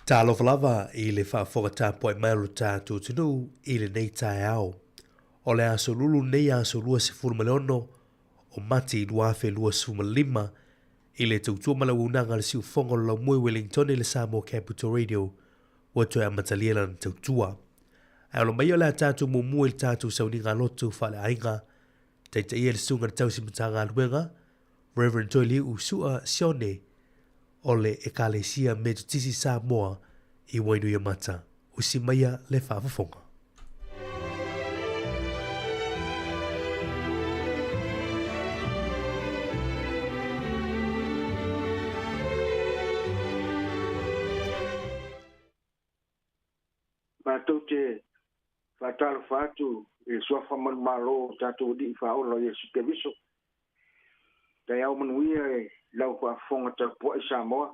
Talofa lava i le faafofoga tapuai mai o lo tatou atunuu i lenei taeao. O le aso Lulu lenei aso 26 o Mati 2025 i le tautua ma le auaunaga a le Siufofoga o le Laumua i Wellington i le Samoa Capital Radio ua toe amatalia lana tautua. Ae ola mai o le a tatou muamua i le tatou sauniga lotu faaleaiga taitaia le susuga i le tausi Matagaluega Reverend Toiliu Sua Sione o le Ekalesia Metotisi Samoa i Wainuiomata. Usi maia le faafofoga. Matou te faatalofa atu i le suafa manumalo o tatou Alii Faaola o Iesu Keriso. Taeao manuia i lau faafofoga tapuai Samoa.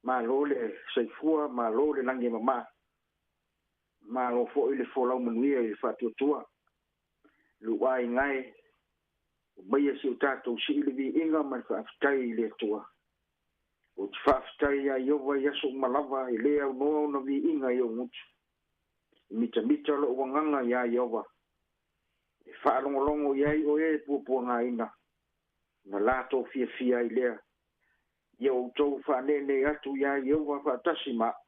Malo le soifua, malo le lagi e mama. Malo foi le folau manuia i le faatuatua. Luai gae, omaia si o tatou sii le viiga ma le faafetai i le Atua. Ou te faafetai iā Ieova i aso uma lava, e lē aunoa ona viiga i ou gutu. E mitamita lo'u agaga iā Ieova, e faalogologo i ai o e puapuagaina, ona latou fiafia ai lea. Ia outou faaneenee atu iā Ieova faatasi ma a'u,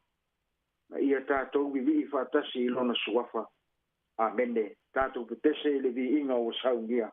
ma ia tatou vivii faatasi i lona suafa. Amene. Tatou pepese i le viiga ua saunia.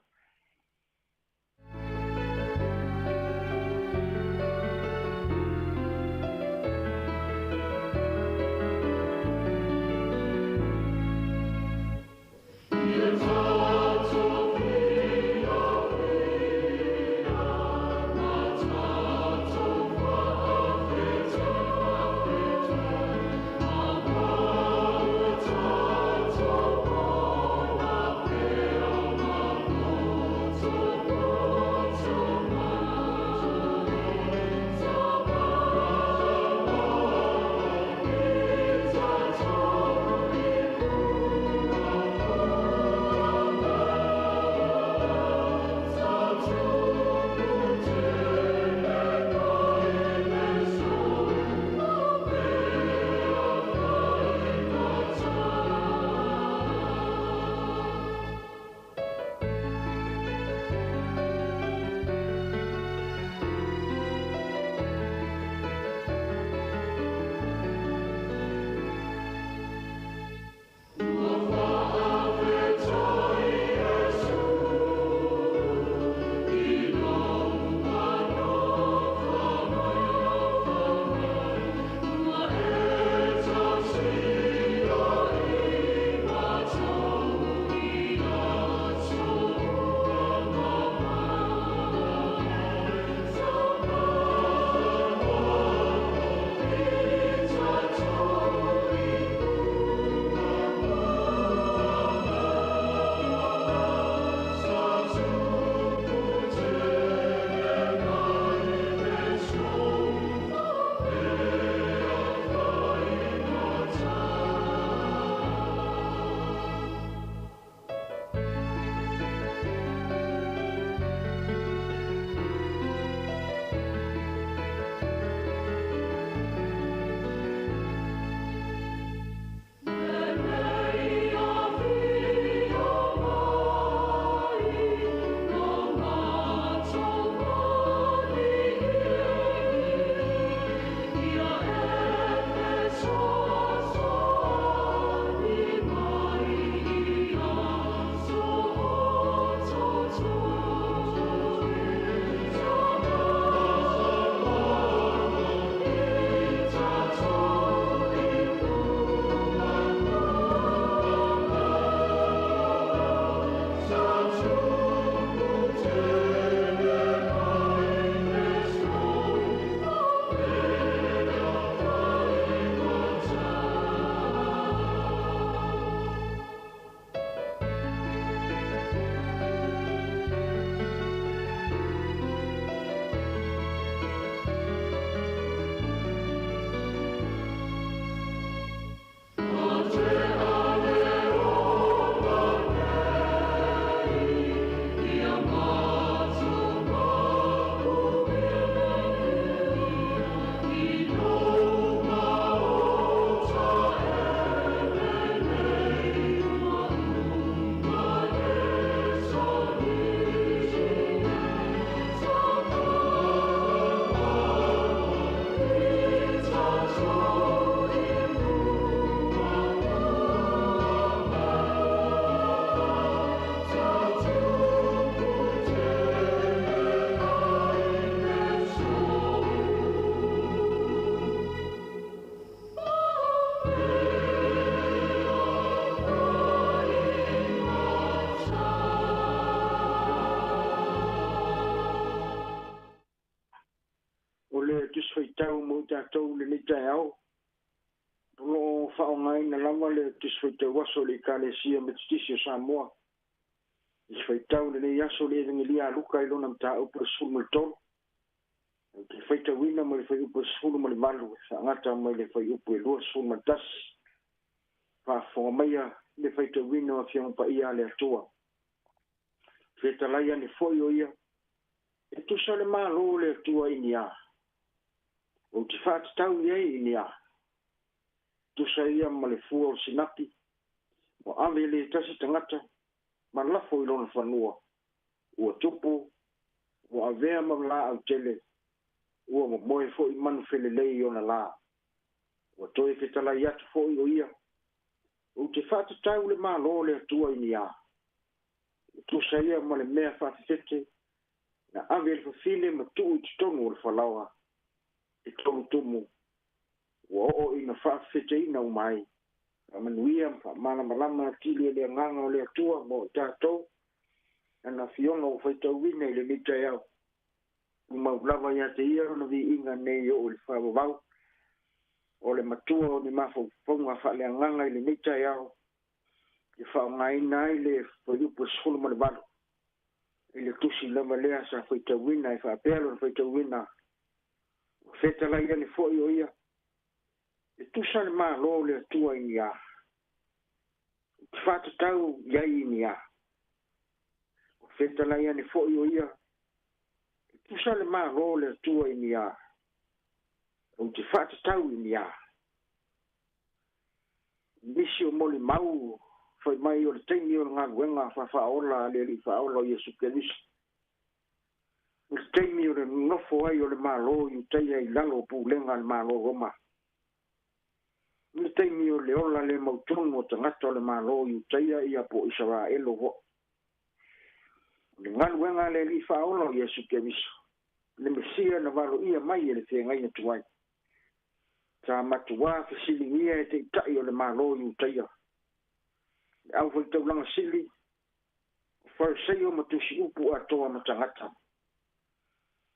Tusi Faitau mo i tatou i lenei taeao. O lo o faaaogaina lava le Tusi Faitau Aso i le Ekalesia Metotisi o Samoa. Tusi Faitau i lenei aso le Evegelia a Luka i lona mataupu e 13. Ou te faitauina mai le fuaiupu e 18 e faagata mai le fuaiupu e 21. Faafofoga maia le faitauina o Afioga Paia a le Atua. Fetalai ane foi o ia, e tusa le Malo o le Atua i ni a? Ou te faatatau i ai i ni a? Tusa ia ma le fua o le sinapi, ua ave e le tasi tagata ma lafo i lona fanua, ua tupu, ua avea ma laau tele, ua momoe foi manu felelei i ona la. Ua toe fetalai atu foi o ia, ou te faatatau le Malo o le Atua i ni a? E tusa ia ma le mea faafefete na ave e le fafine ma tuu i totonu o le falaoa e tolu tumu, ua oo ina faafefeteina uma ai. Faamanuia ma faamalamalama atili e le Agaga o le Atua mo i tatou, Lana Afioga ua faitauina i lenei taeao. Tumau lava ia te Ia lona viiga nei oo i le faavavau. O le Matua o ni mafaufauga faaleagaga i lenei taeao, e faaaogaina ai le fuaiupu e 18 i le tusi lava lea sa faitauina e faapea lona faitauina, ua fetalai ane foi o ia, e tusa le Malo o le Atua i ni a? Ou te faatatau i ai i ni a? Ua fetalai ane foi o ia, e tusa le Malo o le Atua i ni a? Ou te faatatau i ni a? Nisi o molimau fai mai o le taimi o le galuega faafaaola a le Alii Faaola o Iesu Keriso, o le taimi o le nonofo ai o le Malo Iutaia i lalo o pulega a le Malo Roma, o le taimi o le ola le mautonu o tagata o le Malo Iutaia ia po o Isaraelu foi. O le galuega a le Alii Faaola o Iesu Keriso, le Mesia na valoia mai e le feagaiga tuai, sa matuā fesiligia e taitai o le Malo Iutaia, le aufaitaulaga sili, o Fariseio ma tusiupu atoa ma tagata.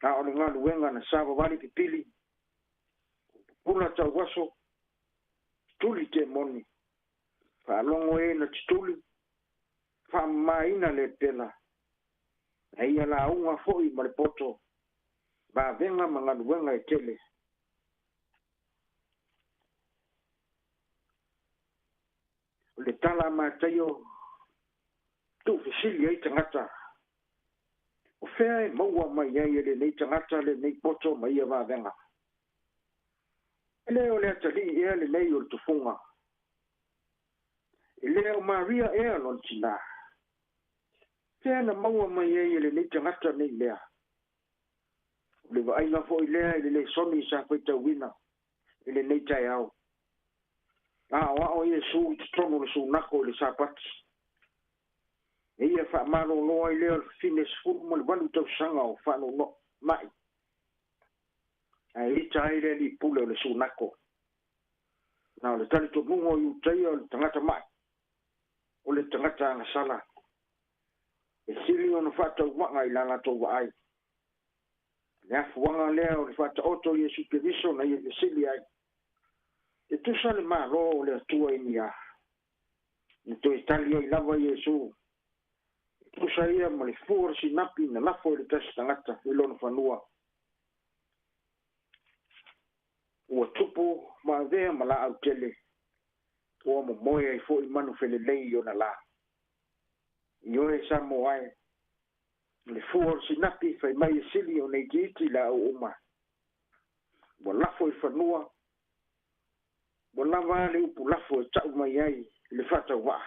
A o le galuega na savavali pipili, pupula tauaso, tuli temoni, faalogo e na tutuli, faamamaina le pela, na ia lauga foi ma le poto, vavega ma galuega e tele. O le tala a Mataio, tuufesili ai tagata, o fea e maua mai ai e lenei tagata lenei poto ma ia vavega? E le o le atalii ea lenei o le tufuga? E le o Maria ea lona tinā? Fea na maua mai ai e lenei tagata nei mea? O le vaaiga foi lea i le lesoni sa faitauina i lenei taeao. Aoao Iesu i totonu o le sunako i le Sapati. E ia faamalolo ai lea o le fafine 18 tausaga o faanounoo mai. Ae ita ai le alii pule o le sunako. Na o le talitonuga o Iutaia o le tagata mai, o le tagata agasala, e sili ona faatauvaga i la latou vaai. Le afuaga lea o le faataoto o Iesu Keriso na ia fesili ai, e tusa le Malo o le Atua i ni a? Na toe tali ai lava Iesu, e tusa ia ma le fua o le sinapi na lafo i le tasi tagata i lona fanua. Ua tupu ma avea ma laau tele, ua momoe ai foi manu felelei i ona la. Ioe Samoa e, le fua o le sinapi fai mai e sili ona itiiti laau uma. Ua lafo i fanua, ua lava le upu lafo e tau mai ai i le faatauvaa.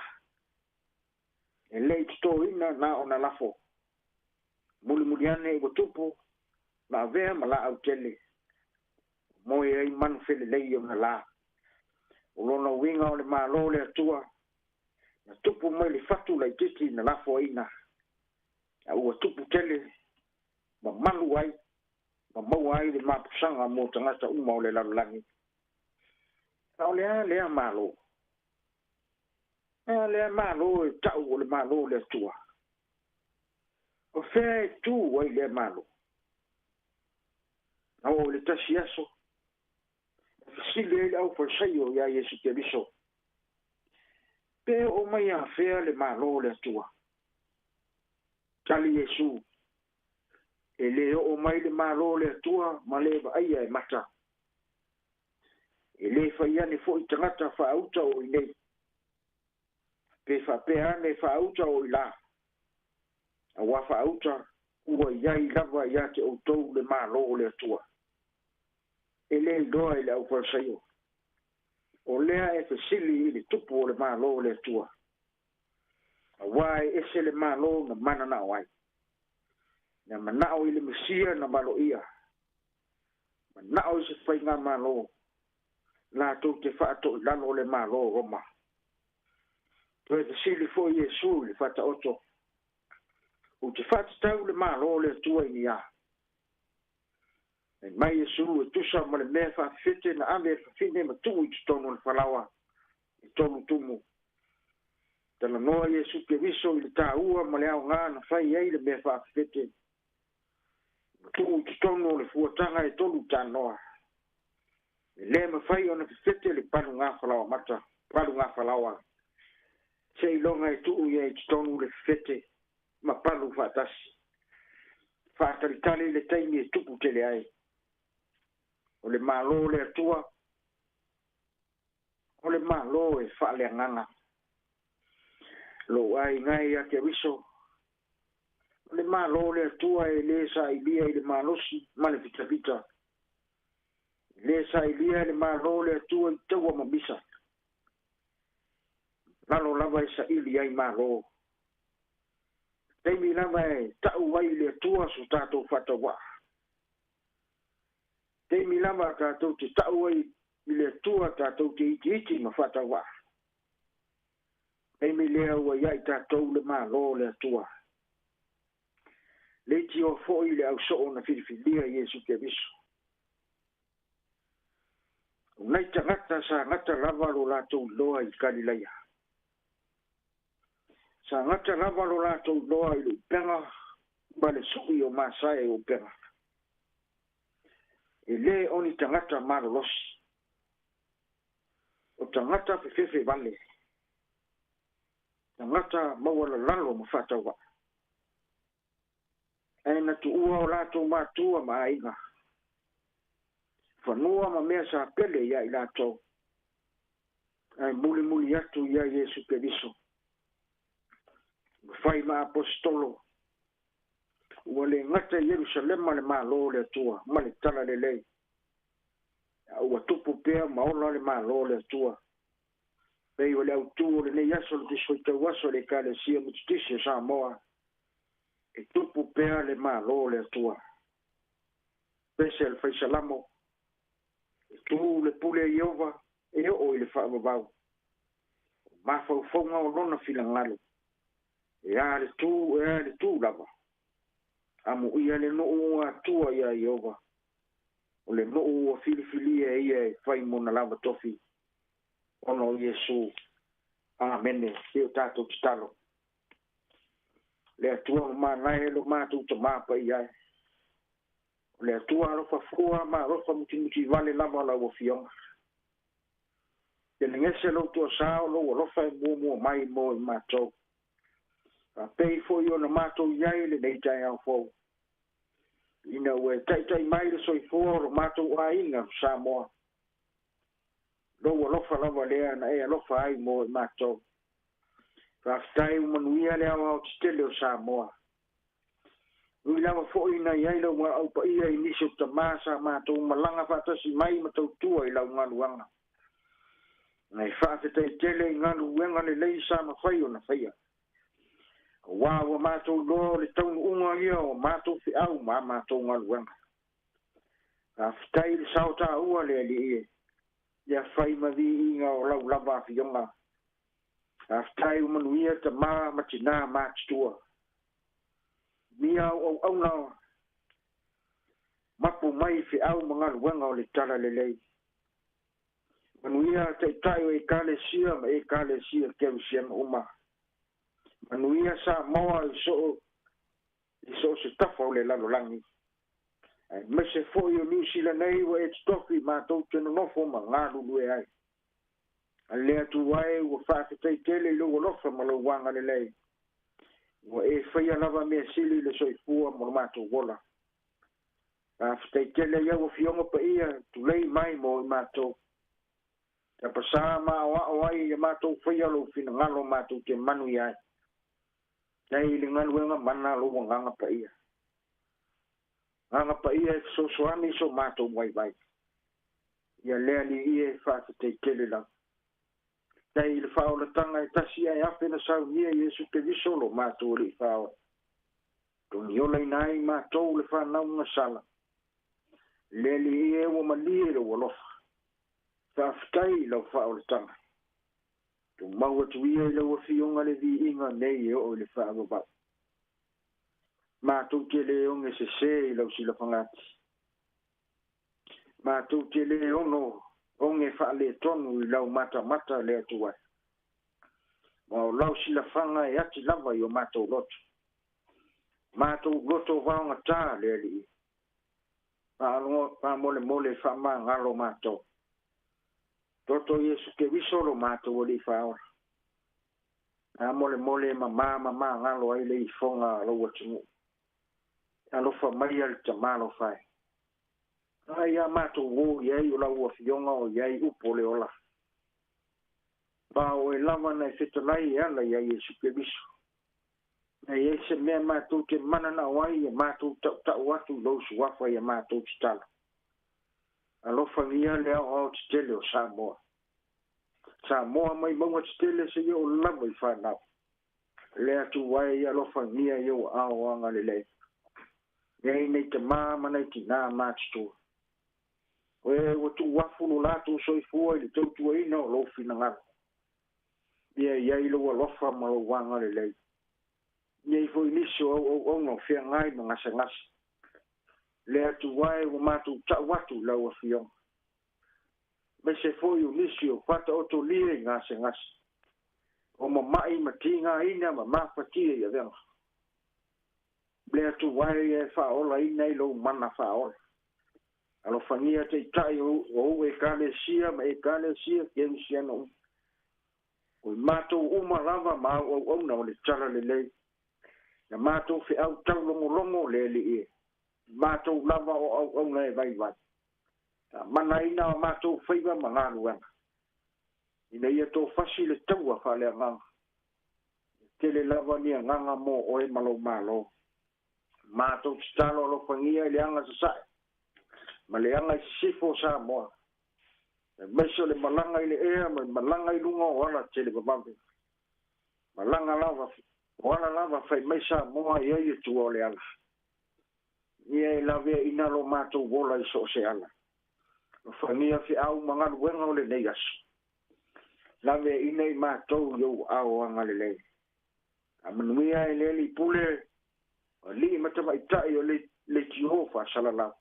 E le i totoina na ona lafo. Mulimuli ane ua tupu ma avea ma laau tele, moe ai manu felelei i ona la. O lona uiga o le Malo o le Atua, na tupu mai le fatu laitiiti na lafoaina, a ua tupu tele ma malu ai ma maua ai le mapusaga mo tagata uma o le lalolagi. A o le a lea Malo? A lea Malo e tau o le Malo o le Atua. O fea e tu ai lea Malo? Na oo i le tasi aso, na fesili ai le aufalesaio iā Iesu Keriso, Pe oo mai afea le Malo o le Atua? Tali Iesu, E lē oo mai le Malo o le Atua ma le vaaia e mata. E lē fai ane foi tagata faauta o i inei, pe faapea ane faauta o i la, auā faauta ua i ai lava ia te outou le Malo o le Atua. E lē iloa e le aufalesaio, o lea e fesili i le tupu o le Malo o le Atua, auā e ese le Malo na mananao ai. Na manao i le Mesia na valoia, manao i se faigamalo latou te faatoilalo le Malo o Roma. Toe fesili foi Iesu i le Faataoto, Ou te faatatau le Malo o le Atua i ni a? Fai mai Iesu, E tusa ma le mea faafefete na ave e le fafine ma tuu i totonu o le falaoa e tolu tumu. Talanoa Iesu Keriso i le taua ma le aoga na fai ai le mea faafefete ma tuu i totonu o le fuataga e tolu tanoa. E lē mafai ona fefete le paluga falaoamata, paluga falaoa, seiloga e tuu ia i totonu le fefete ma palu faatasi. Faatalitali i le taimi e tupu tele ai. O le Malo o le Atua, o le Malo e faaleagaga. Lou aiga e ia Keriso, o le Malo o le Atua e lē sailia i le malosi ma le fitafita. E lē sailia e le Malo o le Atua i taua ma misa. Lalo lava e saili ai Malo. Taimi lava e ta'u ai i le Atua so tatou faatauaa. Taimi lava tatou te ta'u ai i le Atua tatou te itiiti ma faatauaa. Taimi lea ua ia i tatou le Malo o le Atua. Leitioa foi le ausoo na filifilia Iesu Keriso. O nai tagata sa gata lava lo latou iloa i Kalilaia. Sa gata lava lo latou iloa i le upega ma le su'i o masae o upega. E lē o ni tagata malolosi. O tagata fefefe vale. Tagata maualalalo ma faatauvaa. Ae na tuua o latou matua ma aiga. Fanua ma mea sa pele ia i latou. Ae mulimuli atu ia Iesu Keriso. Ua fai ma aposetolo. Ua le gata i Ierusalema le Malo o le Atua ma le Talalelei, a ua tupu pea ma ola le Malo o le Atua. Pei o le autū o lenei aso le Tusi Faitau Aso a le Ekalesia Metotisi o Samoa, e tupu pea le Malo o le Atua. Pese a le Faisalamo, E tu le pule a Ieova e oo i le faavavau. O mafaufauga o lona finagalo, e a le tu e a le tu lava. Amuia le nuu ua atua iā Ieova, o le nuu ua filifilia e ia e fai mona lava tofi, ona o Iesu. Amene. Se o tatou tatalo. Le Atua mamanae lo matou Tamā paia e. O le Atua alofa fua ma alofa mutimuti vale lava lau Afioga. Telegese lou toasā o lou alofa e muamua mai mo i matou. Faapei foi ona matou i ai lenei taeao fou. Ina ua e taitai mai le soifua o lo matou aiga o Samoa. Lou alofa lava lea na e alofa ai mo i matou. Faafetai ua manuia le aoaotetele o Samoa. Ui lava foi na i ai lau valaau paia i nisi o tama sa matou malaga faatasi mai ma tautua i lau galuega. Na e faafetai tele i galuega lelei sa mafai ona faia. Aua ua matou iloa o le taunuuga ia o matou feau ma a matou galuega. Faafetai i le sao taua le Alii e, ia fai ma viiga o lau lava afioga. Faafetai ua manuia tama ma tina matutua. Mia au auauna mapu mai feau ma galuega o le Talalelei. Manuia Taitai o Ekalesia ma Ekalesia Kerisiano uma. Manuia Samoa i soo i so o se tafa o le lalolagi. Aemaise foi o Niu Sila nei ua e totofi matou te nonofo ma galulue ai. A le Atua e, ua faafetai tele i lou alofa ma lou agalelei. Ua e faia lava mea sili i le soifua mo lo matou ola. Faafetai tele i au afioga paia tulei mai mo i matou. Tapasā ma aoao ai ia matou faia lou finagalo matou te manuia ai. Tai i le galuega mana a lou Agaga Paia. Agaga Paia e fesoasoani i so matou vaivai. Ia le Alii e, faafetai tele lava. Tai i le faaolataga e tasi ae afe na saunia Iesu Keriso lo matou Alii Faaola. Togiolaina ai matou le fanau gasala. Le Alii e, ua malie i lou alofa. Faafetai i lau faaolataga. Tumau atu ia i lau Afioga le viiga nei e oo i le faavavau. Matou te le oge sesē i lau silafagati. Matou te le ono oge faaletonu i lau matamata le Atua e. Ma o lau silafaga e ati lava i o matou loto. Matou loto vaogatā le Alii. Faamolemole faamagalo matou. Toto Iesu Keriso lo matou Alii Faaola. Faamolemole e mamā ma magalo ai le ifoga a lou atunuu. Alofa maia le Tama alofa e. Ai a matou o i ai o lau Afioga o i ai upu o le ola. Ma o e lava na e fetalai e ala ia Iesu Keriso. Na i ai se mea matou te mananao ai ia matou tautau atu i lou suafa ia matou tatalo. Alofagia le aoao tetele o Samoa. Samoa mai mauga tetele seia oo lava i fanau. Le Atua e, ia alofagia i ou aao agalelei. Nei nei tamā ma nai tinā matutua. O e ua tuuafu lo latou soifua i le tautuaina o lou finagalo. Ia i ai lou alofa ma lou agalelei. Ia i foi nisi o au auauna o feagai ma gasegase. Le Atua e, ua matou tau atu i lau Afioga. Aemaise foi o nisi o faataotolia i gasegase. O mama'i ma tigaina ma mafatia i avega. Le Atua e, ia e faaolaina i lou mana faaola. Alofagia taitai o ou Ekalesia ma Ekalesia kerisiano uma. O i matou uma lava ma au auauna o le talalelei. Na matou feau taulogologo le Alii e. Matou lava o auauna e vaivai. Faamanaina o matou faiva ma galuega. Ina ia tofasi le taua faaleagaga. E tele lava ni agaga mo oe ma lou Malo. Matou tatalo alofagia i le aga sasae ma le aga i sisifo o Samoa. Aemaise o le malaga i le ea ma le malaga i luga o ala televavave. Malaga lava, o ala lava fai mai Samoa i ai e tua o le ala. Ia e laveaina lo matou ola i so o se ala. Alofagia feau ma galuega o lenei aso. Laveaina i matou i ou aao agalelei. Faamanuia e le Alii Pule, o alii ma tamaitai o leitio faasalalau.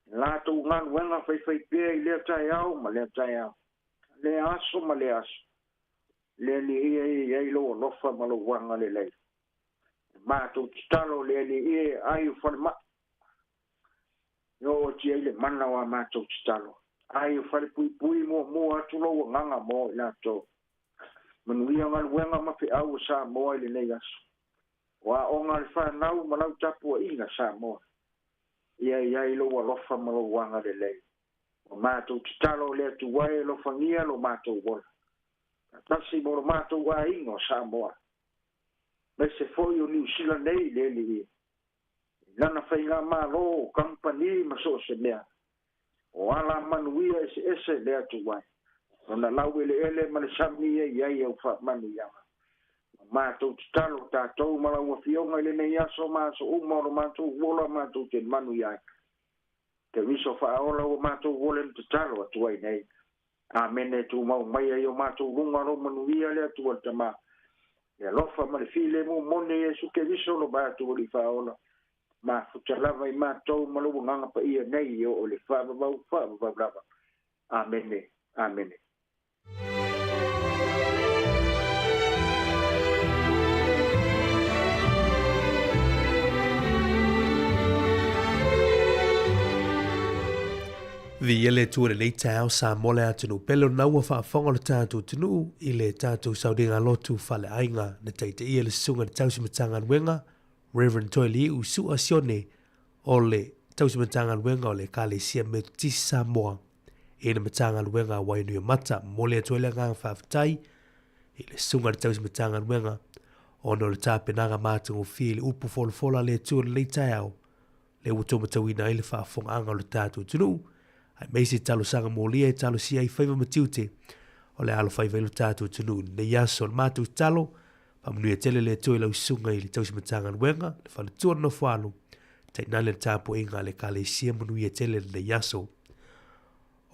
Latou galuega faifaipea i lea taeao ma lea taeao, lea aso ma lea aso. Le Alii e, i ai lou alofa ma lou agalelei. Matou tatalo le Alii e, ai o falemai. E oo atu ai le mana o a matou tatalo. Ai o falepuipui muamua atu lou agaga mo i latou. Manuia galuega ma feau o Samoa i lenei aso. O aoga a le fanau ma lau tapuaiga Samoa. Ia i ai lou alofa ma lou agalelei. Ua matou tatalo le Atua e alofagia lo matou ola. Faatasi mo lo matou aiga o Samoa. Aemaise foi o Niu Sila nei le Alii e. I lana faigamalo o kamupani ma so o se mea. O ala manuia eseese le Atua e. Lona laueleele ma le sami e i ai au faamanuiaga. Ua matou tatalo tatou ma lau Afioga i lenei aso ma aso uma o lo matou ola matou te manuia ai. Keriso faaola ua matou ole ma tatalo atu ai nei. Amene. Tumau maia i o matou luga lou manuia le Atua le Tama. Le alofa ma le filemu moni Iesu Keriso lo matou Alii faaola. Mafuta lava i matou ma lou Agaga Paia nei e oo i le faavavau faavavau lava. Amene. Amene. Viia le Atua i lenei taeao Samoa le atunuu pele o lena ua faafofoga lo tatou atunuu i le tatou sauniga lotu faaleaiga na taitaia e le Susuga i le Tausi Matagaluega Rev. Toeliiu Su'a Sione o le Tausi Matagaluega o le Ekalesia Metotisi Samoa i le Matagaluega a Wainuiomata. Momoli atu ai le agaga faafetai i le Susuga i le Tausi Matagaluega ona o le tapenaga matagofie i le upu folafola a le Atua i lenei taeao lea ua outou matauina ai le faafofogaaga o le tatou atunuu, aemaise talosaga molia e talosia ai faiva ma tiute o le alofaiva ai lo tatou atunuu i lenei aso. O le matou tatalo, faamanuia tele le Atua i lau susuga i le Tausi Matagaluega, le faletua le nofoalo, tainane le tapuaiga a le Ekalesia manuia tele lenei aso.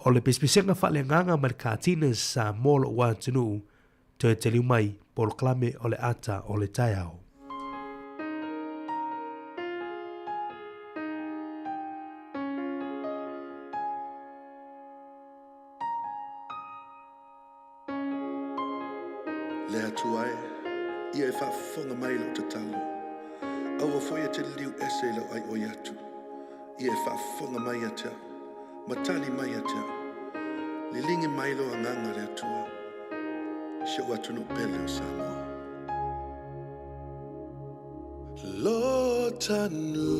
O le pesepesega faaleagaga mai le Katinas Samoa lo'u atunuu, toe taliu mai polokalame o le ata o le taeao. Le Atua e, ia e faafofoga mai i lau tatalo. Aua foi e te liliu ese i lau aioi atu. Ia e faafofoga mai ia te au, ma tali mai ia te au. Liligi mai lou agaga le Atua i si ou atunuu pele o Samoa. Lotanu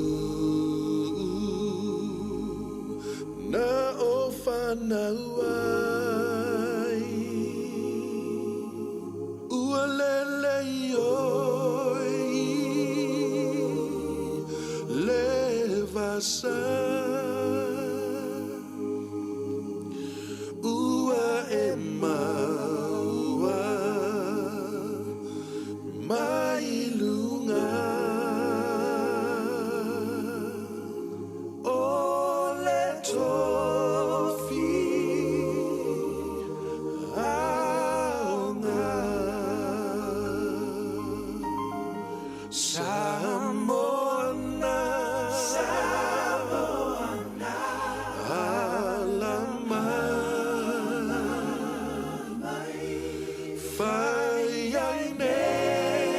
na o whanau ai Ua lele i oi le vasa Ua e maua Mai luga o le tofi aoga Samoa na ala mai. Fai ai nei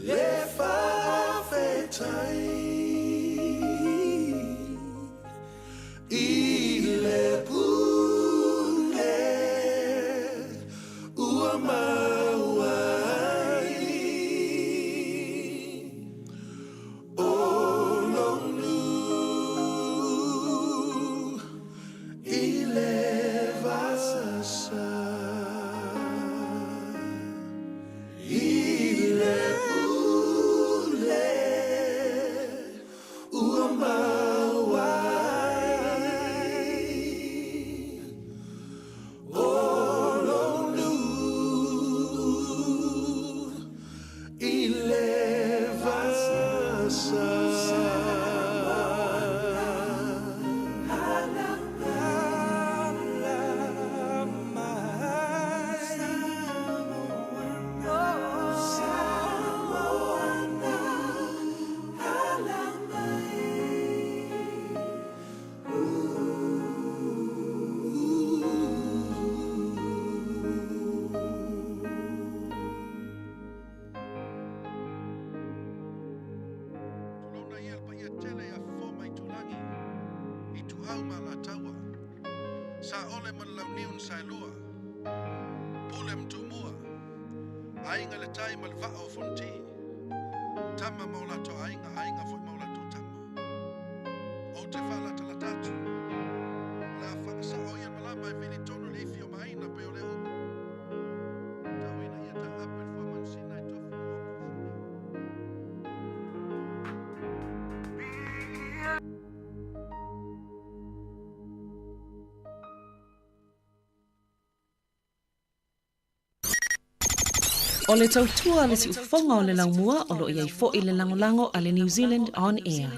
le faafetai i le pule ua maua ai o lou nuu. I le vasa I le pule ua maua ai O lou nuu I le vasa. Tulouna ia le paia tele ia Fofo ma Itulagi, Ituau ma Alataua, Saole ma le Launiu na Saelua, Pule ma Tumua, Aiga i le Tai ma le Vaa o Fonoti, Tama ma o latou aiga, aiga foi ma o latou tama. Ou te faalatalata atu, o le a faasao ia le malama e vili tonu i le ifi o Maina pei o lea upu. Tau ina ia taape le faamanusina e tofu ma Mokuofune. O le tautua a le siufofoga o le laumua o lo o i ai foi le lagolago a le New Zealand On Air.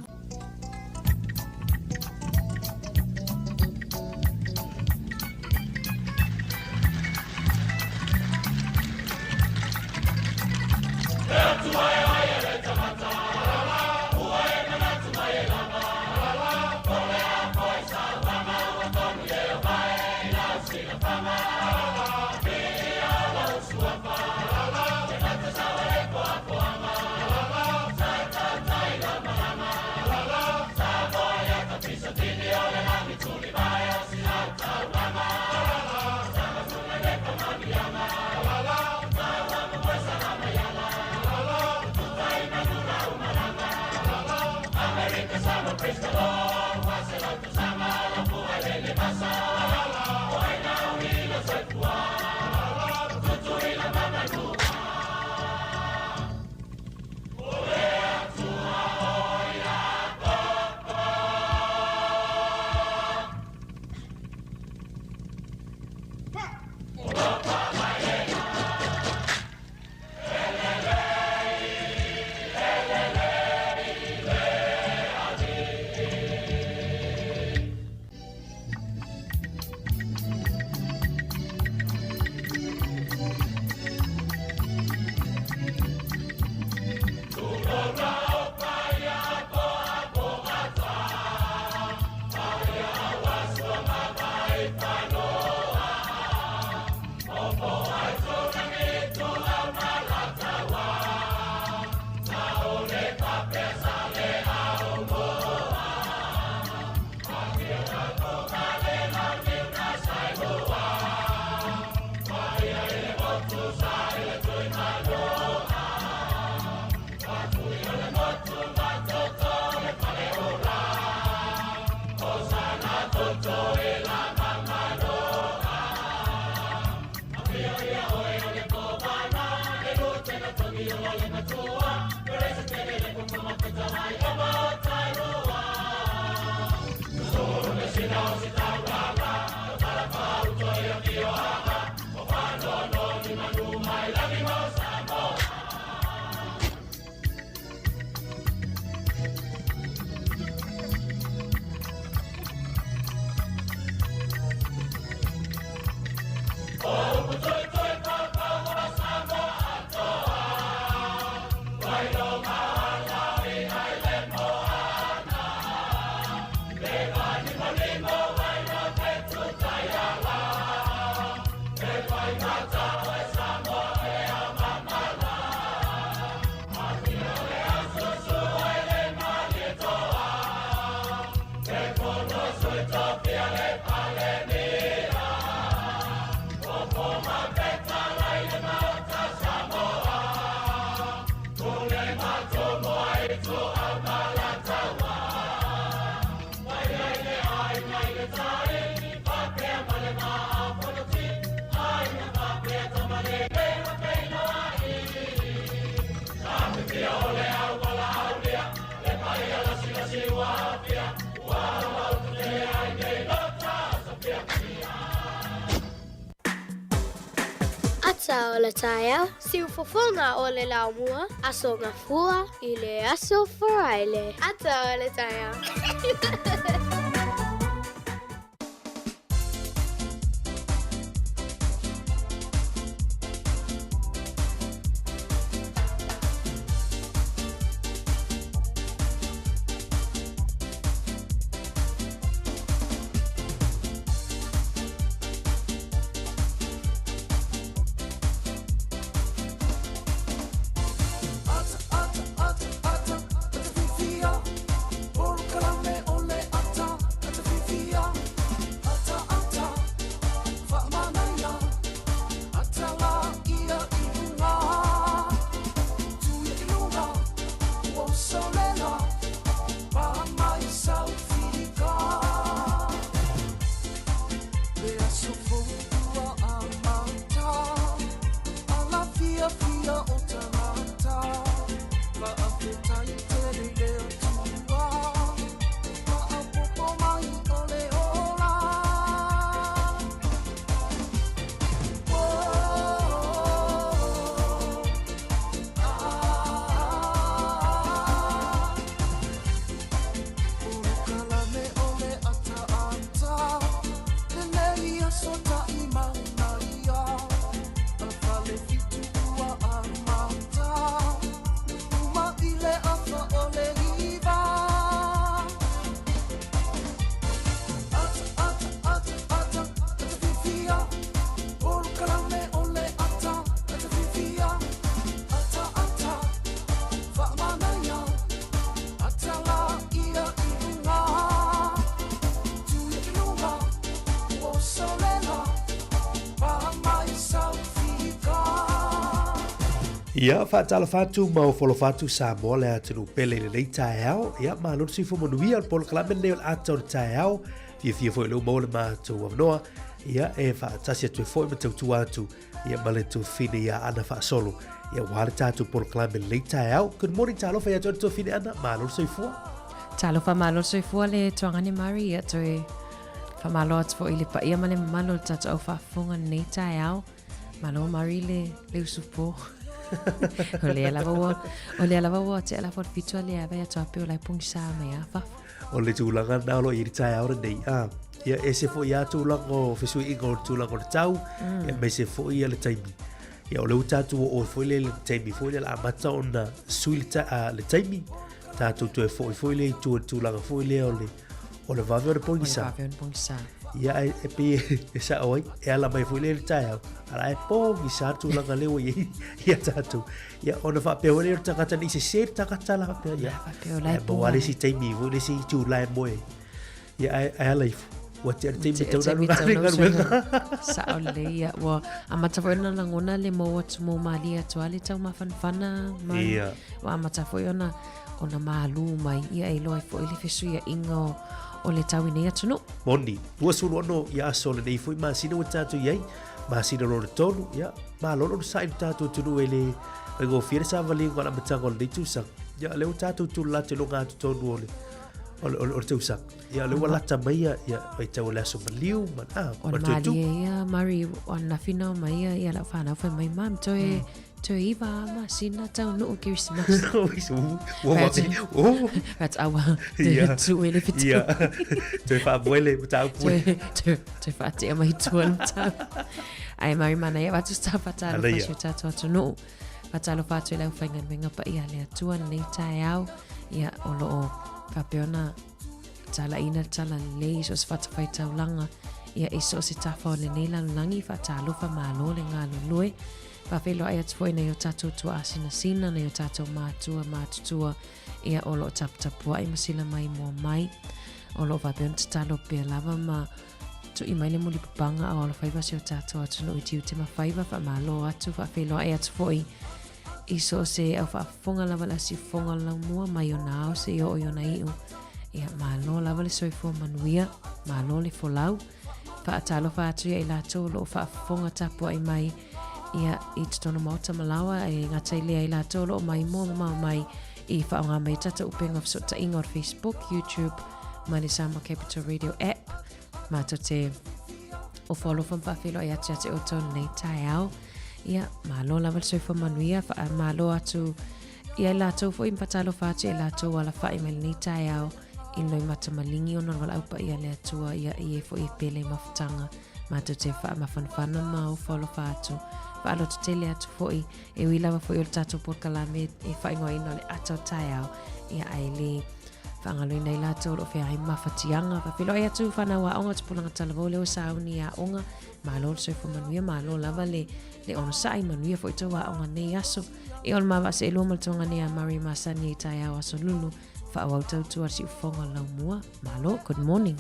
Ata o le taeao, siufofoga o le laumua, Aso Gafua i le Aso Faraile. Ata o le taeao. Ia, faatalofa atu ma ofolofa atu Samoa le atunuu pele i lenei taeao. Ia, malo le soifua manuia o le polokalame lenei o le ata o le taeao. Fiafia foi lea ua maua le matou avanoa, ia, e faatasi atu ai foi ma tautua atu, ia, ma le tuafafine ia Ana faasolo, ia, aua le tatou polokalame i lenei taeao. Good morning, talofa ia te oe le tuafafine Ana, malo le soifua. Talofa, malo le soifua le tuagane Mari, ia toe faamalo atu foi i le paia ma le mamalu o le tatou au faafofoga i lenei taeao. Malo Mari le, le usupo. o lea lava ua, o lea lava ua tea lava o le fitu a lea vai atu a pe o lai pongisa mai a fafo. O le tulaga na o lo i le taeao lenei. Ah, ia ese foi a tulaga o fesuiaiga o le tulaga o le tau, mm. ia aemaise foi ia le taimi. Ia o le ua tatou oo foi le le taimi foi le amata ona sui le, ta, uh, le taimi, tatou toe foi foi le i tua tulaga foi lea o le o le vave o le pogisa. O le vave o le pogisa. Ia, e, e pei e sao ai, e ala mai foi le le taeao, ala e pogisa tulaga lea ua i ai ia tatou. Ia, ona faapea foi lea o le tagata nei sese le tagata la faapea, ia. Faapea o la e po. Maua le isi taimi foi le isi itula e moe. Ia, ae, ae ala ifo. Ua tea le taimi tau nalu ngā galuega. Sao lelei, ia, ua amata foi ona lagona le mou atu mou malie atu a le taumafanafana ma Ia. ua amata foi ona ona malū mai, ia e iloa ai foi le fesuiaiga o, o le tau i nei atunuu. Moni, 26 ia aso o lenei foi masina ua tatou i ai, masina lona tolu, ia, malo le onosai i le tatou atunuu e le faigofie le savaliga o le amataga o lenei tausaga. Ia, o lea ua tatou tula atu i luga atu tonu o le, o le, o le, o le tausaga. Ia, o lea ua lata mai ia, ia, vaitau o le aso maliu, ma, ah, O ma le le toe tu. malie ia, Mari, o ananafi na omai ia, ia lau whanau whai mai, mam, toe, Toe iwa a masina taunuu Kerisimasi. Oh. That's our te tu ele fitu. Ia. Toe whaamoele ma tāu pue. Toe, toe whaatea mai tua le tau. Ai mari mana ia watu sta whatalo whasi o tātou atunuu. Whatalo whātu i lau whaingaluenga pa ia le atua nei taeao. Ia o loo whapeona tala ina tala lelei i so o se fatafaitaulaga ia i so o se tafa o lenei lalolagi faatalofa malo le galulue Faafeiloai atu foi nai o tatou tuaasinasina, nai o tatou matua matutua, ia o loo taputapuai ma sila mai moa mai. O loo faapea ona tatalo pea lava ma tui mai le mulipapaga ao alofaiva si o tatou atunuu i tiute ma faiva. Faamalo atu, faafeiloai atu foi i so o se au faafofoga lava le asiufofoga o le laumua mai ona ao seia oo i ona iu. Ia malo lava le soifua manuia, malo le folau. Faatalofa atu ia i latou o loo faafofoga tapuai mai ia i totonu maota ma laoa e gata i lea i latou o loo maimoa mamao mai i faaaoga mai tatou upega o fesootaiga o le Facebook, YouTube ma le Samoa Capital Radio app. Matou te ofo alofa ma faafeiloai atu ia te outou lenei taeao. Ia, malo lava le soifua manuia, faamalo atu ia i latou foi ma faatalofa atu ia i latou alafai mai lenei taeao i le loimata maligi ona o le valaau paia a le Atua ia i e foi e pele i mafutaga matou te faamafanafana ma ofo alofa atu faalototele atu foi e ui lava foi o le tatou polokalame e faaigoaina o le ata o taeao ia ae le faagaloina ai latou o lo o feagai ma mafatiaga. Faafeiloai atu whanau aoga o Tupulaga Talavou lea ua sauni i aoga. Malo le soifua manuia, malo lava le, le onosai, manuia foi tou aoga nei aso. E o le mava seelua ma le tuaga nei a Mari Masani i taeao aso lulu. Faaauau tautua le siufofoga o le laumua. Malo, good morning.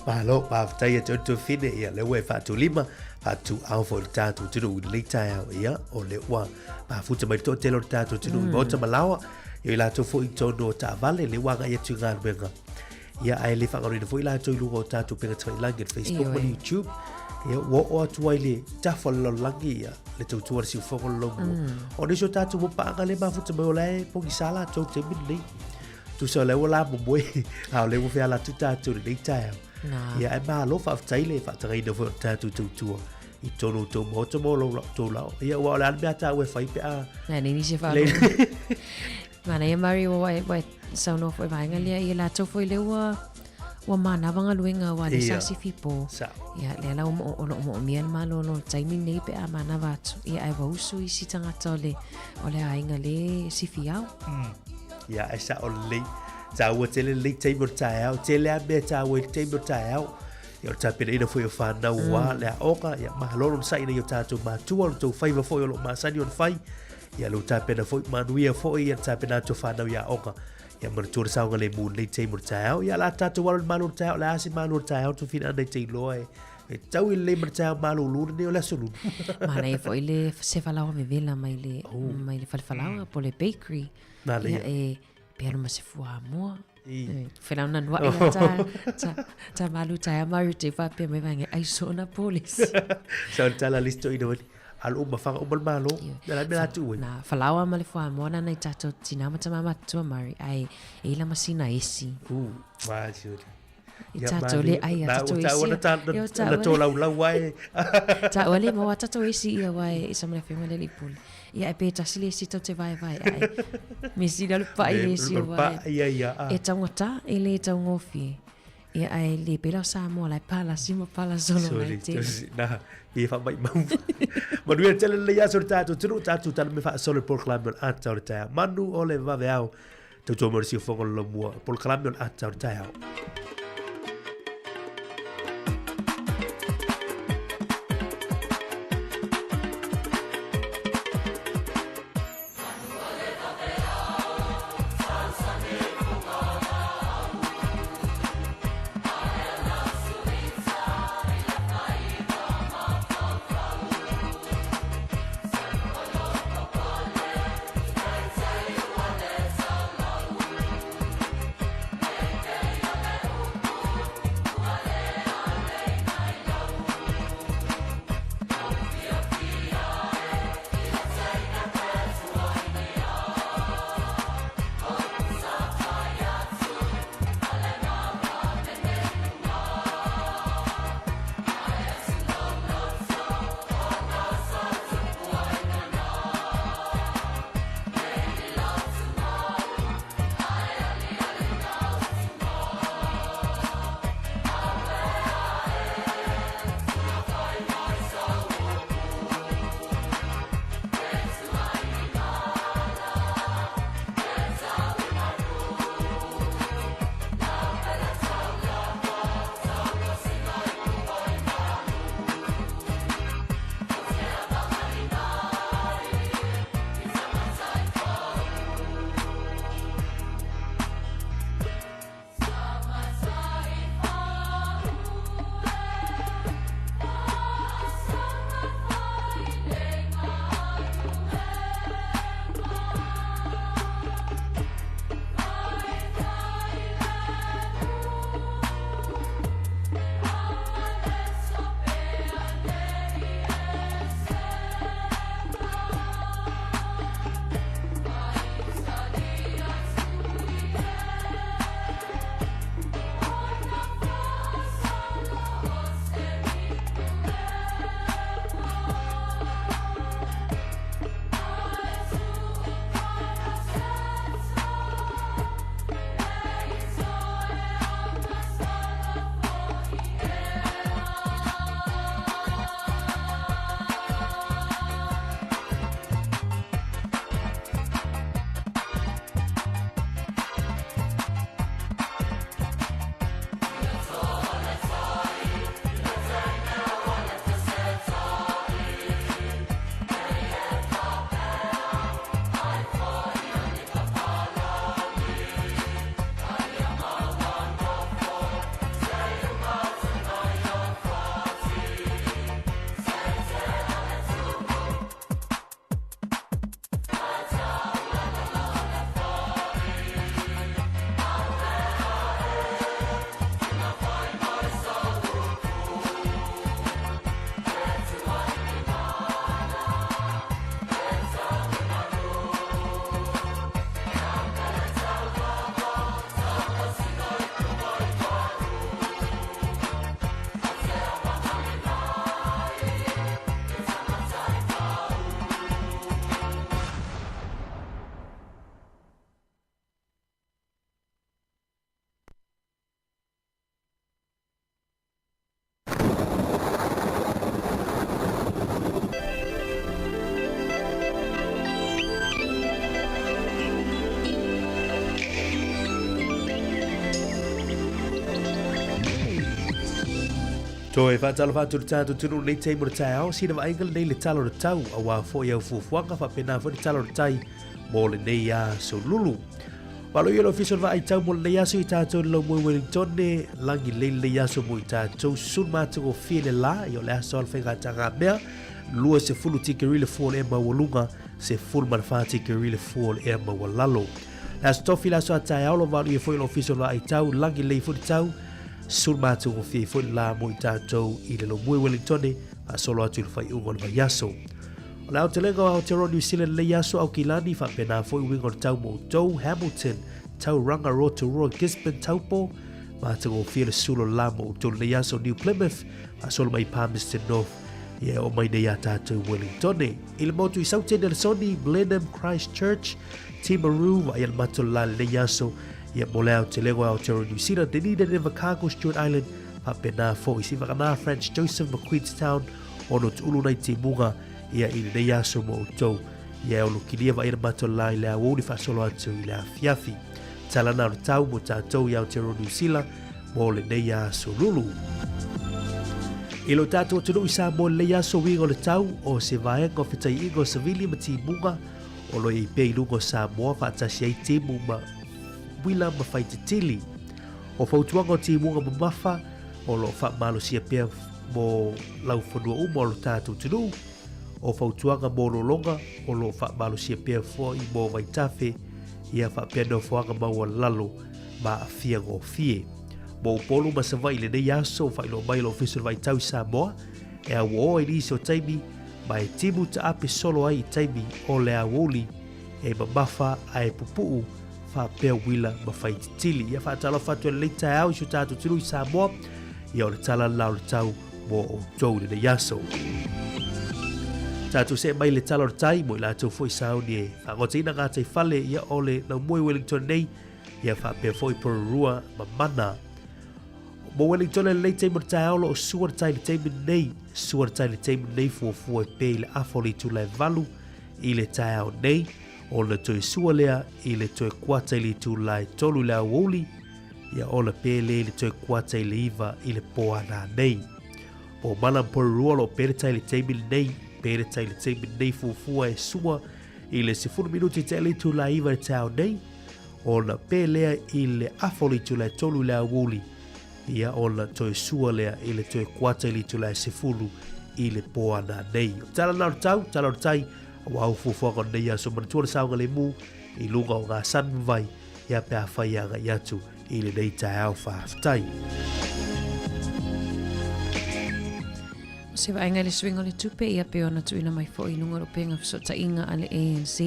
Malo, faafetai atu atu Fine, ia lea ua e faatulima, faatuau foi le tatou atunuu i lenei taeao, ia, o lea ua mafuta mai le toatele o le tatou atunuu i Maota ma Laoa, ia i latou foi i totonu o taavale, lea ua agai atu i galuega. Ia, ae le faagaloina foi latou i luga o tatou upega tafailagi, le Facebook ma le YouTube, ia, ua oo atu ai le tafa o le lalolagi, ia, le tautua a le siufofoga o le laumua. O nisi o tatou paaga lea e mafuta mai o la e pogisa latou i le taimi lenei. Tusa o lea ua la momoe, a o lea ua feala atu tatou i lenei taeao. Ia, ae malo faafetai le faatagaina foi o le tatou tautua i totonu o tou maota ma o tou lao. Ia, aua o le a le mea a tāua e fai pe a... Nā, nei nisi e whaalogo. Manaia Mari, ua ua ua saunoa foi vaega lea, ia latou foi lea ua ua manava galuega ua le sa sifi po. Ia lea la ua o loo moomia le malolo o le taimi lenei pe a manava atu. Ia ae ua usu isi tagata o le o le aiga le sifi ao. Ia ae sao lelei. Taua tele lenei taimi o le taeao. Tele lava mea e taua ai le taimi o le taeao. Ia o le tapenaina foi o fanau aua le aoga. Ia malo le onosai i o tatou matua, o le tou faiva foi o lo o masani ona fai. Ia le tapena foi, manuia foi ia le tapena atu o fanau i aoga. Ia manatua le saogalemu i lenei taimi o le taeao. Ia o le a tatou alo i le malu o le taeao, o le a se malu o le taeao Tufina Ana i te iloa e e tau i lenei ma le taeao malulu lenei o le aso Lulu. Manaia foi le se falaoa vevela mai le, mai le fale falaoa po le bakery. Manaia. Ia e pe alu ma se fuamoa. Fela ona nuaʻi la ta, ta, ta malu ta ea maru te whapea mai vaenga ai sona polisi. Sa o tala listo ina wani. Alu uma whanga uma le malo. Na la mea atu ui. Na falaoa ma le fuamoa na nei tātou tina ma tama matua mari ai e ila masina esi. U, ma si I tātou le ai a tātou esi. Na tō lau lau ai. Tā ua le maua tātou esi ia wai i sa mea whenga le lipuli. Ia e pē tasi le esi tau te vai vai ai. Me si le pai le esi wai. Ia ia. E taungata e le taungofie. Ia ai le pela o Samoa lai pala si ma pala solo lai te. Na, i fa mai mau. Manuia tele le ia so tātou tunu tātou tala me fa solo por klame o ata o le taia. Manu o le vave au. Tautua mo le siufoga o le laumua. Polokalame o le ata o le taeao. Toe faatalofa atu le tatou atunuu i lenei taimi o le taeao, sina vaaiga lenei le tala o le tau, auā foi au fuafuaga faapena foi le tala o le tai mo lenei aso lulu. Malo ia le ofisa o le vaai tau mo lenei aso i tātou le lau moe Wellington, lagi lei lenei aso mo i tātou sun mātagofie le la, i o le aso al whainga tanga mea, 20 tikeri le fua o le ea maualuga, 14 tikeri le fua o le ea maualalo. Le Aso Tofi, le aso a taeao, lo valu ia foi le ofisa o le vaai tau, lagi lelei foi le tau, sulu matagofie ai foi le la mo i tatou i le lomue Wellingtone, faasolo atu i le faaiuga o le vaiaso. O le aotelega o Aotearoa New Zealand lenei aso Aukilani, faapena foi uiga o le tau mo outou, Hamilton, Tauranga, Rotorua, Gisborne, Taupo, matagofie le sulu o le la mo outou lenei aso New Plymouth, faasolo mai Palmerston North, ia e oo mai nei iā tatou i Wellingtone. I le motu i Saute Nelsoni, Blenheim, Christchurch, Timaru, vaai le mato le la lenei aso, ia mo le aotelega o Aotearoa New Zealand, Dunedin, Invercargill, Stewart Island, faapena foi Sivagana, Franz Joseph ma Queenstown, ono tuulu nai timuga, ia i lenei aso mo outou. Ia e ono kilia vaai le mato le la i le aoauli faasolo atu i le afiafi. Tala na o le tau mo tatou i Aotearoa New Zealand mo lenei aso lulu. I lo tatou atunuu i Samoa i lenei aso uiga o le tau, o se vaega o fetaiiga o savili ma timuga o lo i ai pea i luga o Samoa faatasi ai timu ma uila ma faititili. O fautuaga o timuga mamafa o lo o faamalosia pea mo laufanua uma o lo tatou atunuu, o fautuaga mo lologa o lo o faamalosia pea foi mo vaitafe ia faapea nofoaga maualalo ma aafia gofie. Mo Upolu ma Savaii i lenei aso, faailoa mai le Ofisa o le Vaitau i Samoa, e auoa i nisi o taimi ma e timu taape solo ai i taimi o le aoauli e mamafa ae pupuu faapea uila ma faititili. Ia faatalofa atu e lenei taeao i si o tatou atunuu i Samoa, ia o le tala lena o le tau mo outou i lenei aso. Tatou see mai le tala o le tai mo i latou foi sauni e faagotaina gataifale ia o le laumua i Wellington nei, ia faapea foi Porirua ma Mana. Mo Wellington i lenei taimi o le taeao o lo o sua le tai i le taimi lenei, sua le tai i le taimi lenei fuafua e pea i le afa o le itula e 8 i le taeao nei, ona toe sua lea i le toe kuata i le itula e 3 i le aoauli, ia ola pea lea i le toe kuata i le 9 i le pō ana nei. O Mana ma Porirua o lo o pea le tai i le taimi lenei, pea le tai i le taimi lenei fuafua e sua i le 10 minuti te le itula e 9 i le taeao nei, ona pē lea i le afa o le itula e 3 i le aoauli, ia ona toe sua lea i le toe kuata i le itula e 10 i le pō ana nei. O tala na o le tau, tala o le tai, aua au fuafuaga o lenei aso manatua le saogalemu i luga o ngā sami ma vai, ia pe a whai agai atu i lenei taeao faafetai. O se vaaiga i le suiga o le tupe, ia pei ona tuuina mai foi i luga o le upega fesootaiga a le ANZ,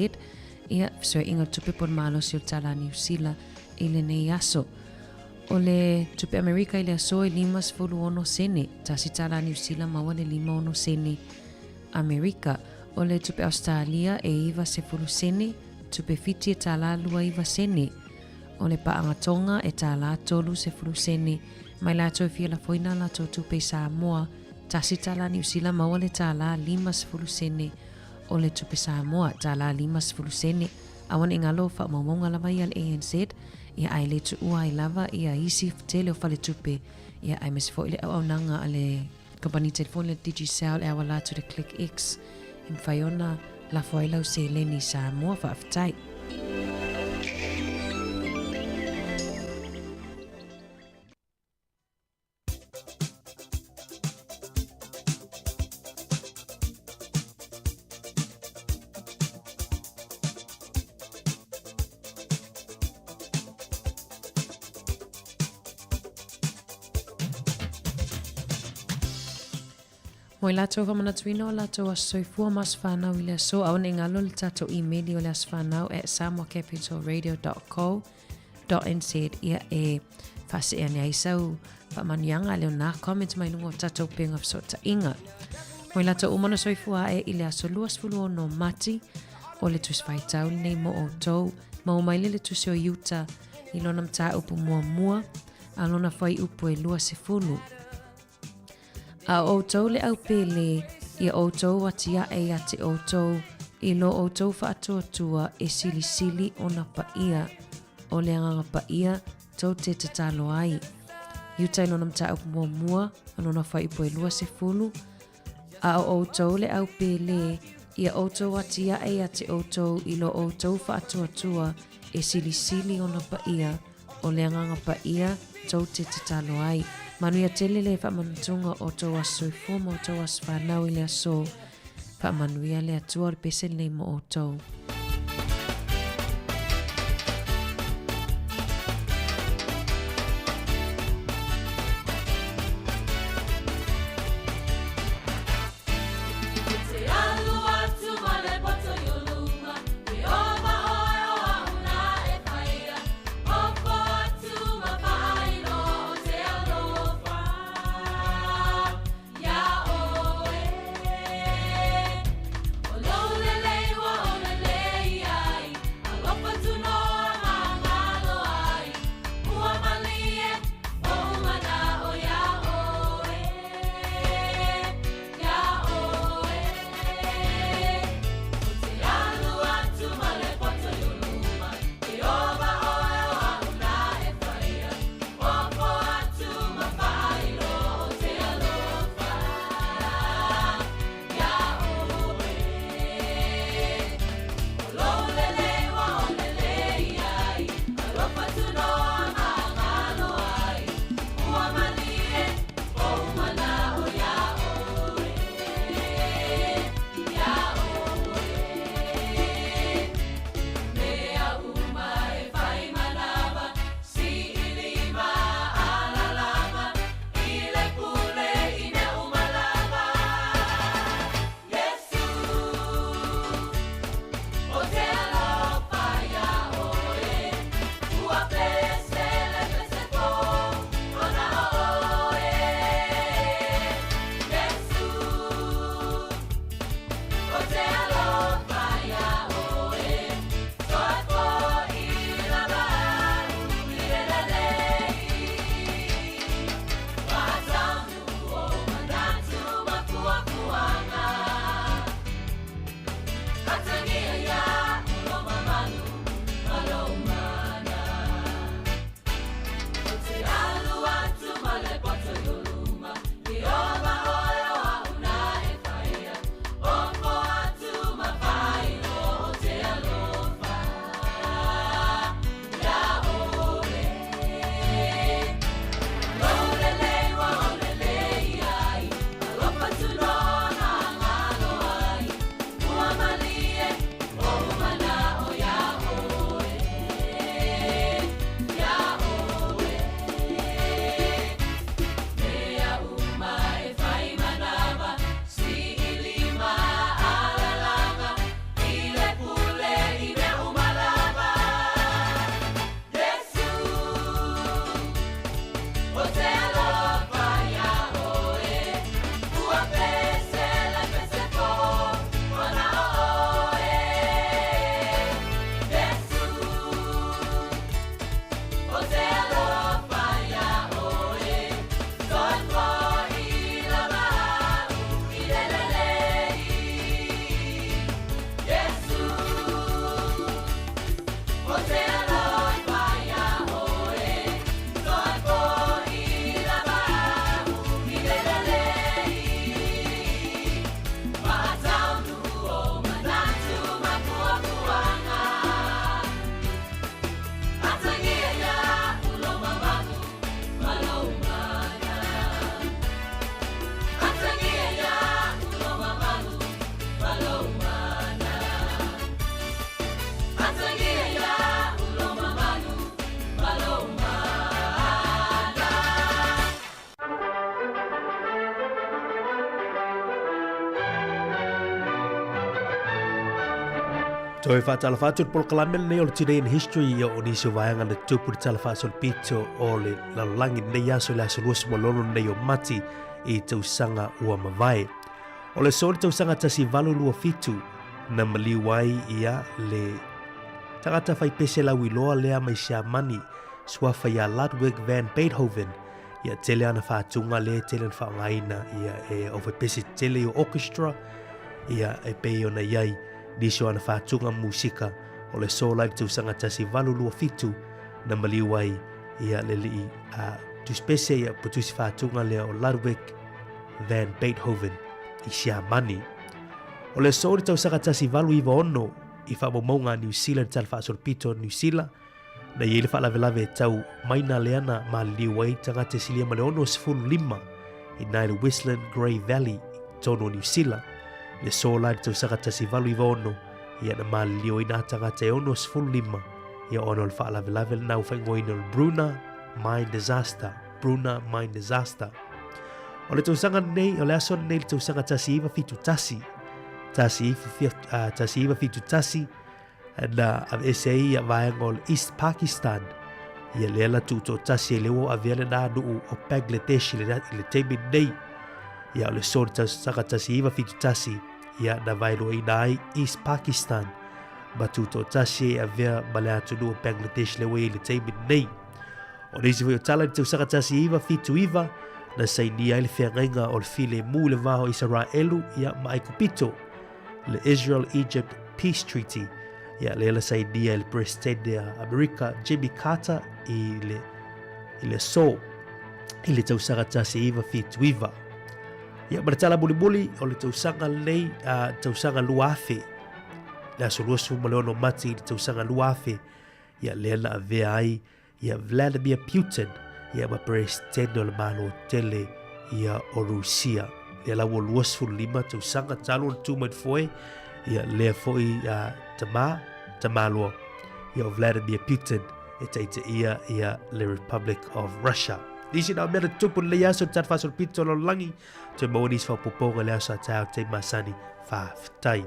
ia fesoainga o le tupe po o le malosi o le tala a Niu Sila i lenei aso. O le tupe Amerika i le aso e 56 sene, tasi tala a Niu Sila maua le 56 sene Amerika. O le tupe Ausetalia e 90 sene, tupe Fiti e tālā 29 sene. O le paaga Tonga e tālā 30 sene. Mai latou e fia lafoina a latou tupe i Samoa, tasi tālā Niu Sila maua le tālā 50 sene. O le tupe Samoa, tālā 50 sene. Aua ne i ngalo, faamaumauga lava ia a le ANZ, ia ae le tuua ai lava ia isi tele o faletupe, ia aemaise foi le auaunaga a le Kamupani telefoni le Digicel e auala atu le Click X e mafai ona lafo ai lau seleni i Samoa. Faafetai. Mo i latou whamanatuina o latou aso soifua ma aso whanau i le aso, aua ne i ngalo le tatou imeli o le aso whanau at samoacapitalradio.co.nz ia e whaasea ane ai sau whaamanuiaga a leo nā comment mai luga o tatou upega fesootaiga. Mo i latou uma na soifua ae i le aso 26 Mati o le Tusi Faitau lenei mo outou. Maua mai le le tusi o Iuta i lona mataupu muamua a lona fuaiupu e 20. A o outou le aupēlē, ia outou atiaʻe ia te outou i lo outou faatuatua e silisili ona paia, o le Agaga Paia tou te tatalo ai. Iuta i lona mataupu muamua a lona fuaiupu e 20, A o outou le aupēlē, ia outou atiaʻe ia te outou i lo outou faatuatua e silisili ona paia, o le Agaga Paia tou te tatalo ai. Manuia tele le faamanutuga o outou aso soifua ma outou aso fanau i le aso. Faamanuia le Atua o le pese lenei mo outou. Toe faatalofa atu i le polokalame lenei o le Today in History ia o nisi o vaega na tupu le tala faasolopito o le lalolagi lenei aso i le aso 26 lenei o Mati i tausaga ua mavae. O le aso le tausaga 1827 na maliu ai ia le tagata faipese lauiloa lea mai Siamani suafa ia Ludwig van Beethoven ia tele ana faatuga lea tele na faaaogaina ia e o faipese tele o orchestra ia e pei ona i ai nisi o ana faatuga musika o le aso la i le tausaga 1827 na maliu ai ia le alii a tusipese ia po tusi faatuga lea o Ludwig van Beethoven i Siamani. O le aso i le tausaga 1896 i faamaumauga a Niu Sila i le Tala Faasolopito o Niu Sila, na i ai le faalavelave e tau mai nā lea na maliliu ai tagata e silia ma le 65 i nā i le Westland Grey Valley i totonu o Niu Sila. I le aso la i le tausaga 1896, ia na maliliu ai nā tagata e 65 ia ona o le faalavelave lena ua faaigoaina o le Bruna Mine Disaster. Bruna Mine Disaster. O le tausaga lenei, o le aso lenei le tausaga 1971, 1971, na aveese ai ia vaega o le East Pakistan, ia lea la tuutoatasi ai lea ua avea lena nuu o Bangladesh i le, i le taimi nei. Ia o le aso le tausaga 1971, ia na vaeluaina ai East Pakistan ma tuutoatasi ai avea ma le atunuu o Bangladesh lea ua i ai i le taimi nei. O nisi foi o tala i le tausaga 1979, na sainia ai le feagaiga o le filemu i le va o Isaraelu ia ma Aikupito, le Israel-Egypt Peace Treaty, ia lea la sainia e le Peresetene a Amerika Jimmy Carter i le, i le aso i le tausaga 1979. Ia ma le tala mulimuli o le tausaga lenei, a tausaga 2000, le aso 26 Mati i le tausaga 2000, ia lea na avea ai ia Vladimir Putin ia ma Peresetene o le Malo tele ia o Rusia. Lea la ua 25 tausaga talu ona tu mai le foe, ia lea foi a tamā, tamāloa ia o Vladimir Putin e taitaia ia le Republic of Russia. Nisi na o mea na tutupu i lenei aso i le Tala Faasolopito o le Lalolagi, toe maua nisi faaopoopoga i le aso a taeao taimi masani. Faafetai.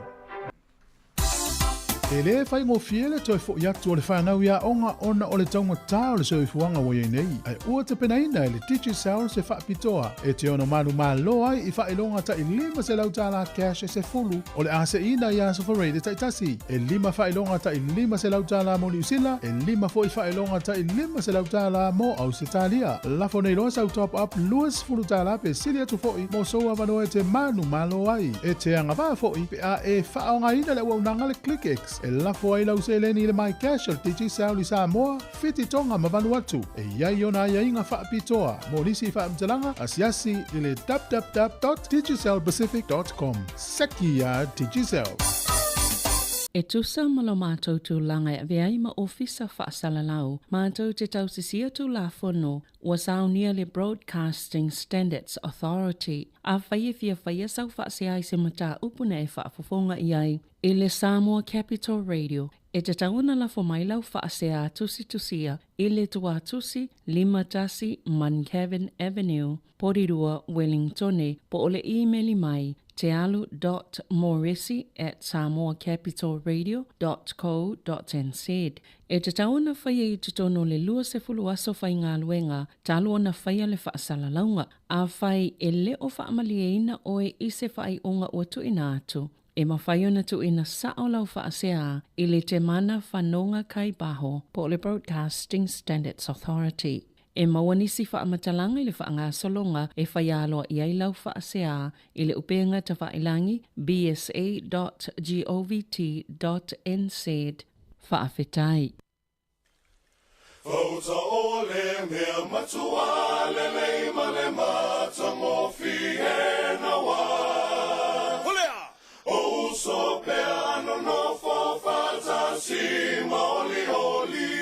E le faigofie le toe fo'i atu o le fanau i aoga ona o le taugata o le soifuaga ua i ai nei, ae ua tapenaina e le Digicel se faapitoa e te ono manumalo ai i faailoga ta'i $500 cash e sefulu o le a seʻina i aso Faraile taitasi, e lima faailoga ta'i $500 mo Niu Sila, e lima fo'i faailoga ta'i $500 mo Ausetalia. Lafo nei loa sau top up $20 pe sili atu fo'i mo sou avanoa e te manumalo ai. E te agavaa fo'i pe a e faaaogaina le auaunaga le ClickX e lafo ai lau seleni i le MyCash o le Digicel i Samoa, Fiti, Tonga ma Vanuatu. E i ai ona aiaiga faapitoa mo nisi faamatalaga asiasi i le www.digicelpacific.com. Seki iā Digicel! E tusa ma lo matou tulaga e avea ai ma Ofisa Faasalalau, matou te tausisia Tulafono ua saunia le Broadcasting Standards Authority, afai e fia faia sau faasea i se mataupu na e faafofoga i ai i le Samoa Capital Radio, e tatau ona lafo mai lau faasea tusitusia i le tuatusi 51 Muncavin Avenue, Porirua, Wellingtone, po o le īmeli mai tealu dot moresi at samoacapitalradio dot co dot nz. E tatau ona faia i totonu o le 20 aso faigaluega talu ona faia le faasalalauga. Afai e le o faamalieina oe i se faaiuga ua tuuina atu, e mafai ona tuuina sao lau faasea i le Temana Whanonga Kai Baho po o le Broadcasting Standards Authority. E maua nisi faamatalaga i le faagasologa e faia aloaia ai lau faasea i le upega tafailangi bsa.govt.nz. Faafetai. Fauta o le mea matua lelei ma le matagofie nawa. O uso pea nonofo faatasi ma olioli.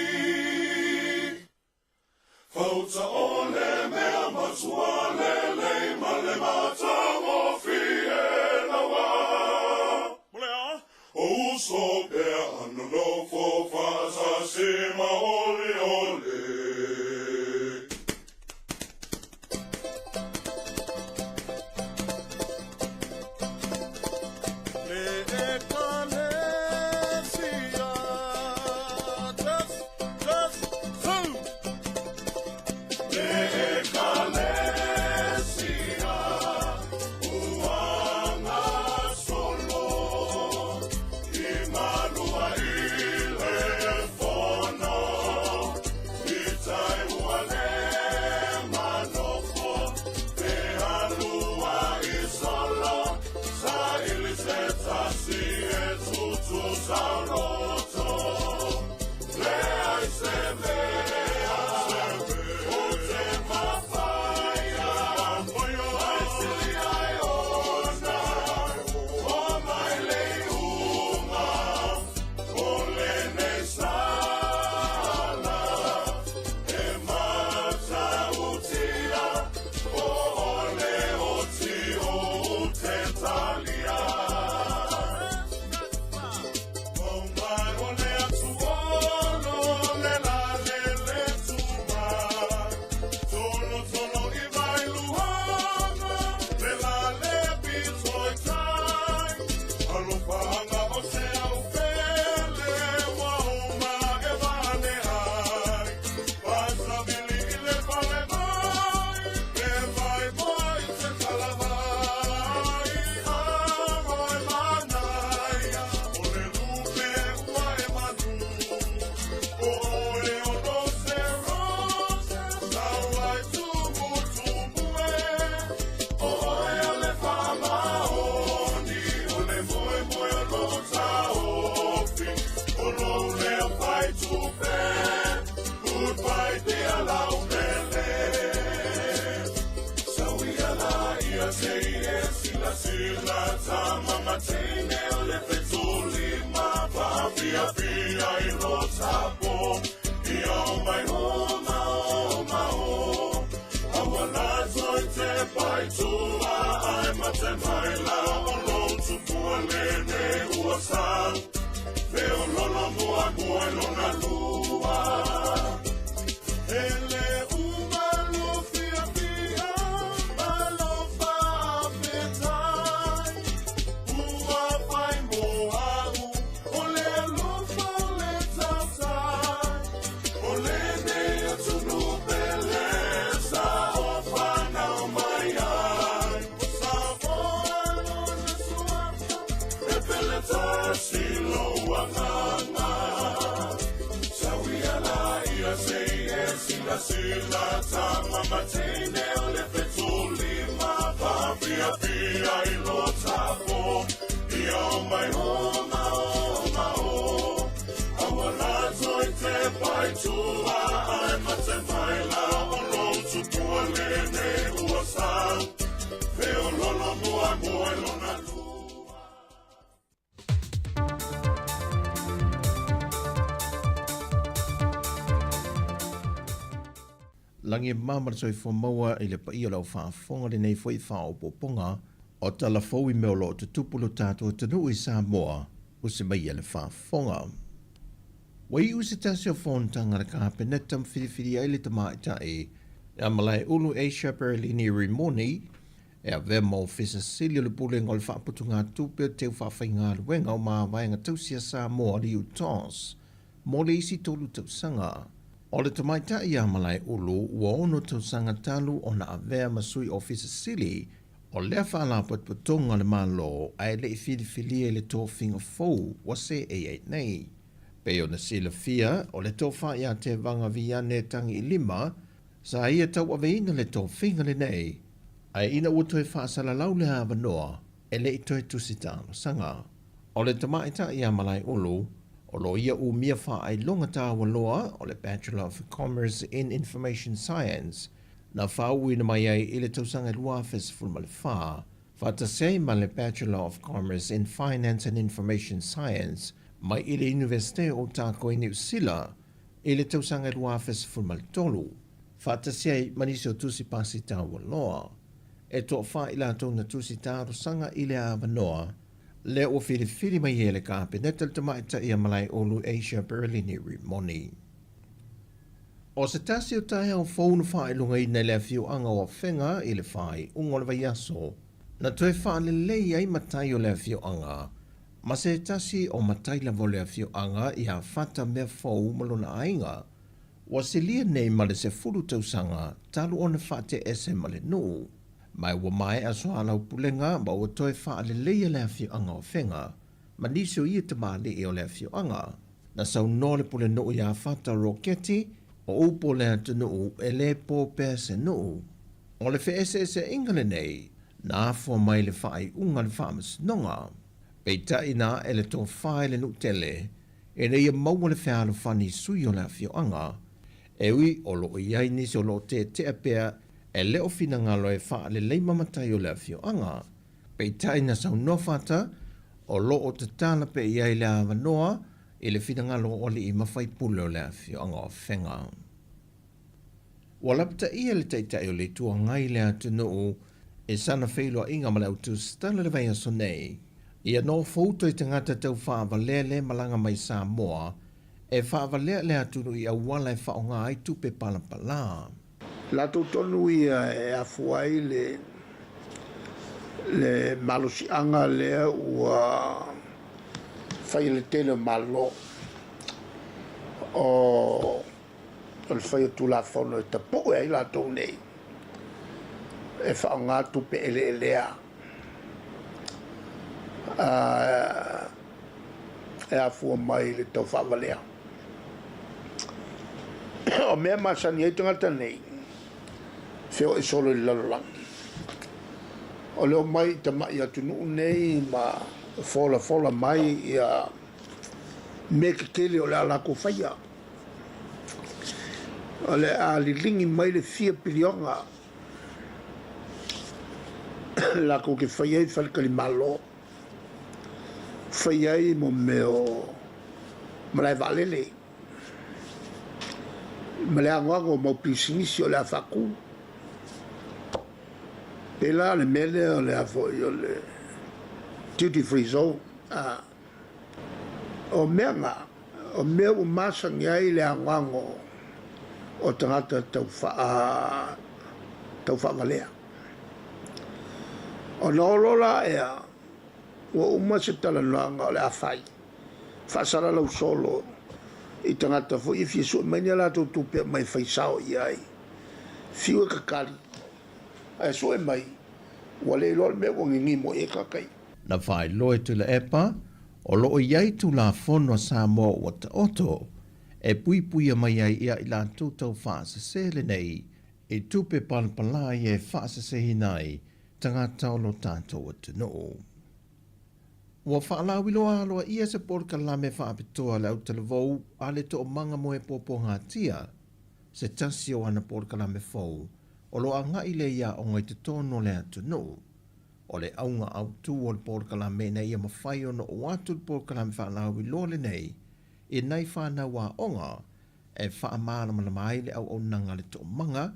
Fauta o le mea matua lelei ma le matagofie nawa. O uso pea nonofo faatasi ma olioli. Le ekalesia pai tua ai mate mai la o lo tupua lene ua sa. Feo lolo mua mua lona lua. Ele uma lo fia fia, malo fa fetai. Ua fai mo au, o le alofa o le tausai. O le nei atunu pele, sa o whanau mai ai. O sa moa lona suafa, e pele tasi lo anganga. Sawia la ia se e sila sila tama matine o le fetuli ma pa pia pia i lo tapo. Ia o mai o ma o ma o. Aua la toi te pai tua ai mate mai la o lo tupua lene ua sa. Feo lolo mua mua lona lua. Lagi e mama le soifua maua i le paia o le au faafofoga lenei foi faaopoopoga o tala fou i mea o lo o tutupu lo tatou atunuu i Samoa usi mai ia le faafofoga. Ua iu se tasi o fonotaga a le Kapeneta ma filifili ai le tamaitai ia Malaeulu Asia Perelini Rimoni e avea ma Ofisa Sili o le Pulega o le Faaputugatupe o Teu Faafaigaluega o Mavaega Tausi a Samoa, le UTOS, mo le isi 3 tausaga. O le tamaitai ia Malaeulu ua 6 tausaga talu ona avea ma Sui Ofisa Sili o lea Faalapotopotoga a le Malo ae le i filifilia i le tofiga fou ua seei ai nei. Pei ona silafia, o le tofa ia Tevaga Viane Tagiilima sa ia tauaveina le tofiga lenei, ae ina ua toe faasalalau le avanoa e le i toe tusi talosaga. O le tamaitai ia Malaeulu, o lo ia umia faailoga taua loa o le Bachelor of Commerce in Information Science na faauuina mai ai i le tausaga 2014, faatasi ai ma le Bachelor of Commerce in Finance and Information Science mai i le Iunivesite o Otago i Niu Sila i le tausaga 2013, faatasi ai ma nisi o tusi pasi taua loa. E toafa i latou na tusi talosaga i le avanoa lea ua filifili mai e le Kapeneta le tamaitai ia Malaeulu Asia Berlini Rimoni. O se tasi o taeao fou na faailogaina i le afioaga o Afega i le faaiuga o le vaiaso, na toe faalelei ai matai o le afioaga ma se tasi o matai lava o le afioaga ia Fata Meafou ma lona aiga, ua silia nei ma le 10 tausaga talu ona faateese ma le nuu. Ma ua maea soalaupulega ma ua toe faaleleia le afioaga o Afega ma nisi o ia tamalii o le afioaga. Na saunoa le pulenuu iā Fata Roketi, o upu o le atunuu e le po pea se nuu. O le feeseeseaiga lenei na afua mai le faaiuga a le Faamasinoga. Peitai na ae le tofa i le nuu tele ina ia maua le fealofani i sui o le afioaga. E ui o lo o i ai nisi o lo o tetea pea e le o finagalo e faalelei ma matai o le afioaga. Peitai na saunoa Fata, o lo o tatala pea i ai le avanoa i le finagalo o alii ma faipule o le afioaga o Afega. Ua lapataia le Taitai o le Itu Agai i le atunuu i sana feiloaiga ma le au tusitala i le vaiaso nei. Ia nofouto i tagata tau faavalea le malaga mai Samoa e faavalea le atunuu i auala e faaaoga ai tupe palapala. Latou tonu ia e afua ai le le malosiaga lea ua fai e le tele o Malo o le fai o Tulafono e tapue ai latou nei e faaaoga tupe eleelea e afua mai i le tau faavalea. O mea masani ai tagata nei, feoai solo i le lalolagi. O le omai i tamai atunuu nei ma folafola mai ia mea tetele o le a latou faia. O le a liligi mai le fia piliona latou te fai ai faletalimalo, fai ai mo mea o malae vaalele ma le anoano o mau pisinisi o le a faatu. Pēlā le mea lea o le a foi o le duty free zone. A, o mea na, o mea ua masani ai le agoago o tagata tau faa, tau faavalea. Ona o loa la ea, ua uma se talanoaga o le a fai, faasalalau solo i tagata foi e fia sue mai ni a latou tupe aumai e fai sao i ai. Fiu e kakali, ae sue mai, ua le iloa le mea ua gigimo i ai tagata ia. Na faailoa e Tuilaepa, o lo o i ai Tulafono a Samoa ua taoto e puipuia mai ai ia i latou tau faasese lenei i tupe palapala ia e faaseseina ai tagata o lo tatou atunuu. Ua faalauiloa aloaia se polokalame faapitoa a le autalavou a le Toomaga mo e Puapuagatia, se tasi o ana polokalame fou o lo o agai lea i aoga i totonu o le atunuu. O le auga autu o le polokalame ina ia mafai ona oo atu le polokalame faalauiloa lenei i nai fanau aoga e faamalamalama ai le auaunaga a le toomaga,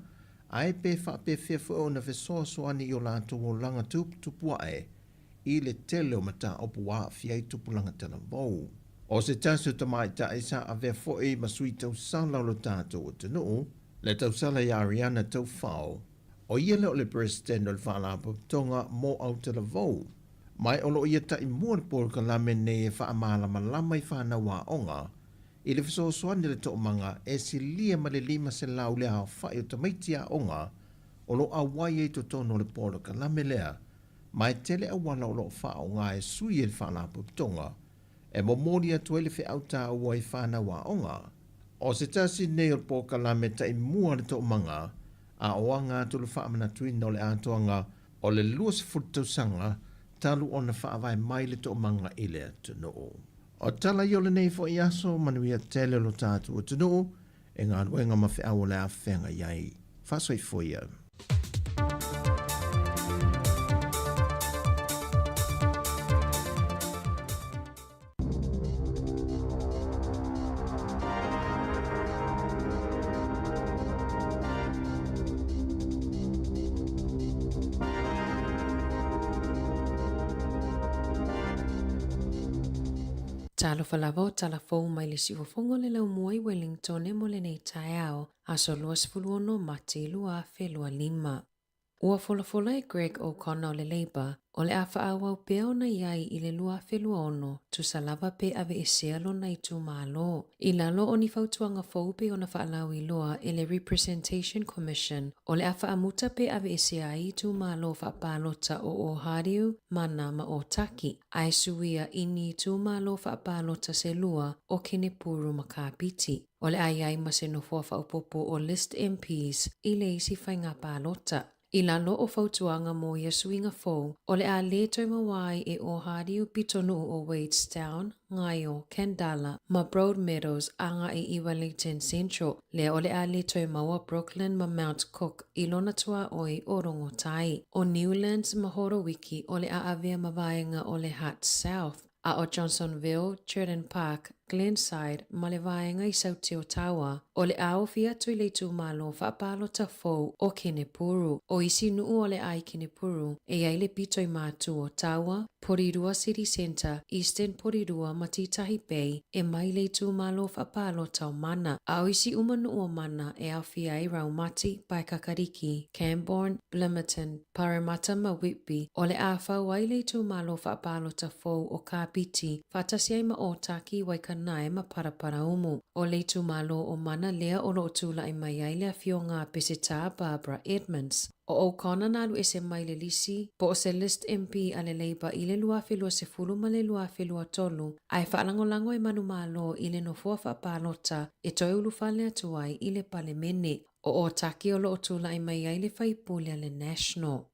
ae pe faapefea foi ona fesoasoani i o latou olaga tuputupu ae i le tele o mataupu ua aafia ai tupulaga talavou. O se tasi o tamaitai sa avea foi ma sui tausala o lo tatou atunuu, le tausala ia Ariana Taufao, o ia lea o le Peresetene o le Faalapotopotoga mo Autalavou, ma o lo o ia taimua le polokalame nei e faamalamalama i fanau aoga i le fesoasoani a le toomaga e silia ma le 500 le aofai o tamaiti aoga o lo o auai ai i totonu o le polokalame lea, ma e tele auala o lo o faaaoga e sui ai le Faalapotopotoga e momoli atu ai le feau taua i fanau aoga. O se tasi lenei o polokalame taimua a le toomaga a o aga atu le faamanatuina o le atoaga o le 20 tausaga talu ona faavae mai le toomaga i le atunuu. O tala ia o lenei foi aso, manuia tele lo tatou atunuu e galuega ma feau o le a feagai ai. Faasoifua ia. Talofa lava o tala fou mai le siufofoga o le laumua i Wellingtone mo lenei taeao, aso 26 Mati 2025. Ua folafola e Greg O'Connor o le Labour, o le a faaauau pea ona i ai i le 2026, tusa lava pe aveesea lona itumalo. I lalo o ni fautuaga fou pei ona faalauiloa e le Representation Commission, o le a faamuta pe aveesea ai itumalo faapalota o Ōhāriu, Mana ma Ōtaki, ae suia i ni itumalo faapalota se lua o Kenepuru ma Kāpiti. O le a i ai ma se nofoa faaopoopo o List MPs i le isi faiga palota. I lalo o fautuaga mo ia suiga fou, o le a lē toe maua ai e Ōhāriu pitonuu o Wadestown, Ngaio, Khandallah, ma Broadmeadows agai i Wellington Central, lea o le a lē toe maua Brooklyn ma Mount Cook i lona tuaoi o Rongotai. ʻO Newlands ma Horowick o le a avea ma vaega o le Hutt South, a ʻo Johnsonville, Churton Park, Glenside ma le vaega i Sauti o Taua, o le a ofi atu i le itumalo faapalota fou o Kenepuru. ʻO isi nuu o le a i Kenepuru, e i ai le pito i Matu o Taua, Porirua City Centre, Eastern Porirua ma Tītahi Bay e mai le itumalo faapalota o Mana. A ʻo isi uma nuu o Mana e aofia ai Raumati, Paekakariki, Camborne, Plimmerton, Paremata ma Whitby, o le a fau ai le itumalo faapalota fou o Kāpiti, faatasi ai ma Ōtaki, Waikanae ma Paraparaumu. ʻO le itumalo o Mana lea o lo o tulai mai ai le afioga a Pesetā Barbara Edmonds. ʻO O'Connor na alu ese mai le lisi, po o se List MP a le Labour i le 2020 ma le 2023, a e faalagolago e manumalo i le nofoa faapalota e toe ulufale atu ai i le Palemene. ʻO Ōtaki o lo o tulai mai ai le faipule a le National.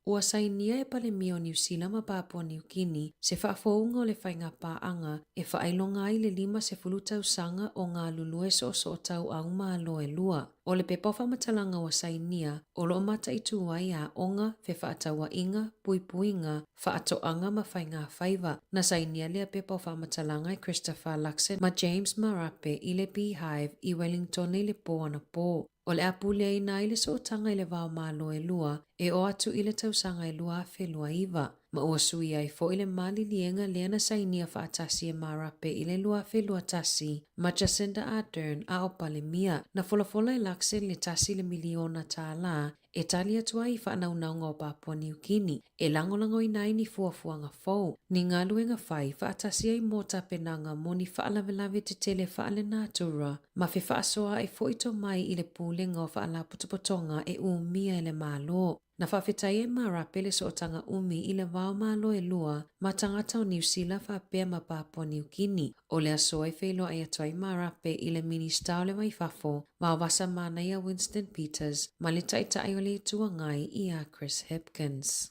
Ua sainia e Palemia o Niu Sila ma Papua Niu Kini se faafouga o le faiga paaga e faailoga ai le 50 tausaga o galulue soosootauau Malo e lua. ʻO le pepa o faamatalaga ua sainia, o lo o mataitū ai aoga, fefaatauaiga, puipuiga, faatoaga ma faigafaiva. Na sainia lea pepa o faamatalaga e Christopher Luxon ma James Marape i le Beehive i Wellingtone i le pō anapō. O le a puleaina ai le sootaga i le va o Malo e lua e oo atu i le tausaga e 2029, ma ua suia ai foi le maliliega lea na sainia faatasi e Marape i le 2021 ma Jacinda Ardern a o Palemia. Na folafola e Luxon le tasi le miliona tālā e tali atu ai i faanaunauga o Papua Niu Kini e lagolagoina ai ni fuafuaga fou, ni galuega fai faatasi ai mō tapenaga mō ni faalavelave tetele faalenatura ma fefaasoaai foi tomai i le pulega o faalapotopotoga e umia e le Malo. Na faafetai ai Marape le sootaga umi i le va o Malo e lua ma tagata o Niu Sila faapea ma Papua Niu Kini. O le aso e feiloai atu ai Marape i le Minista o le Vai Fafo, Vaovasa Manaia Winston Peters ma le Taitai o le Itu Agai iā Chris Hipkins.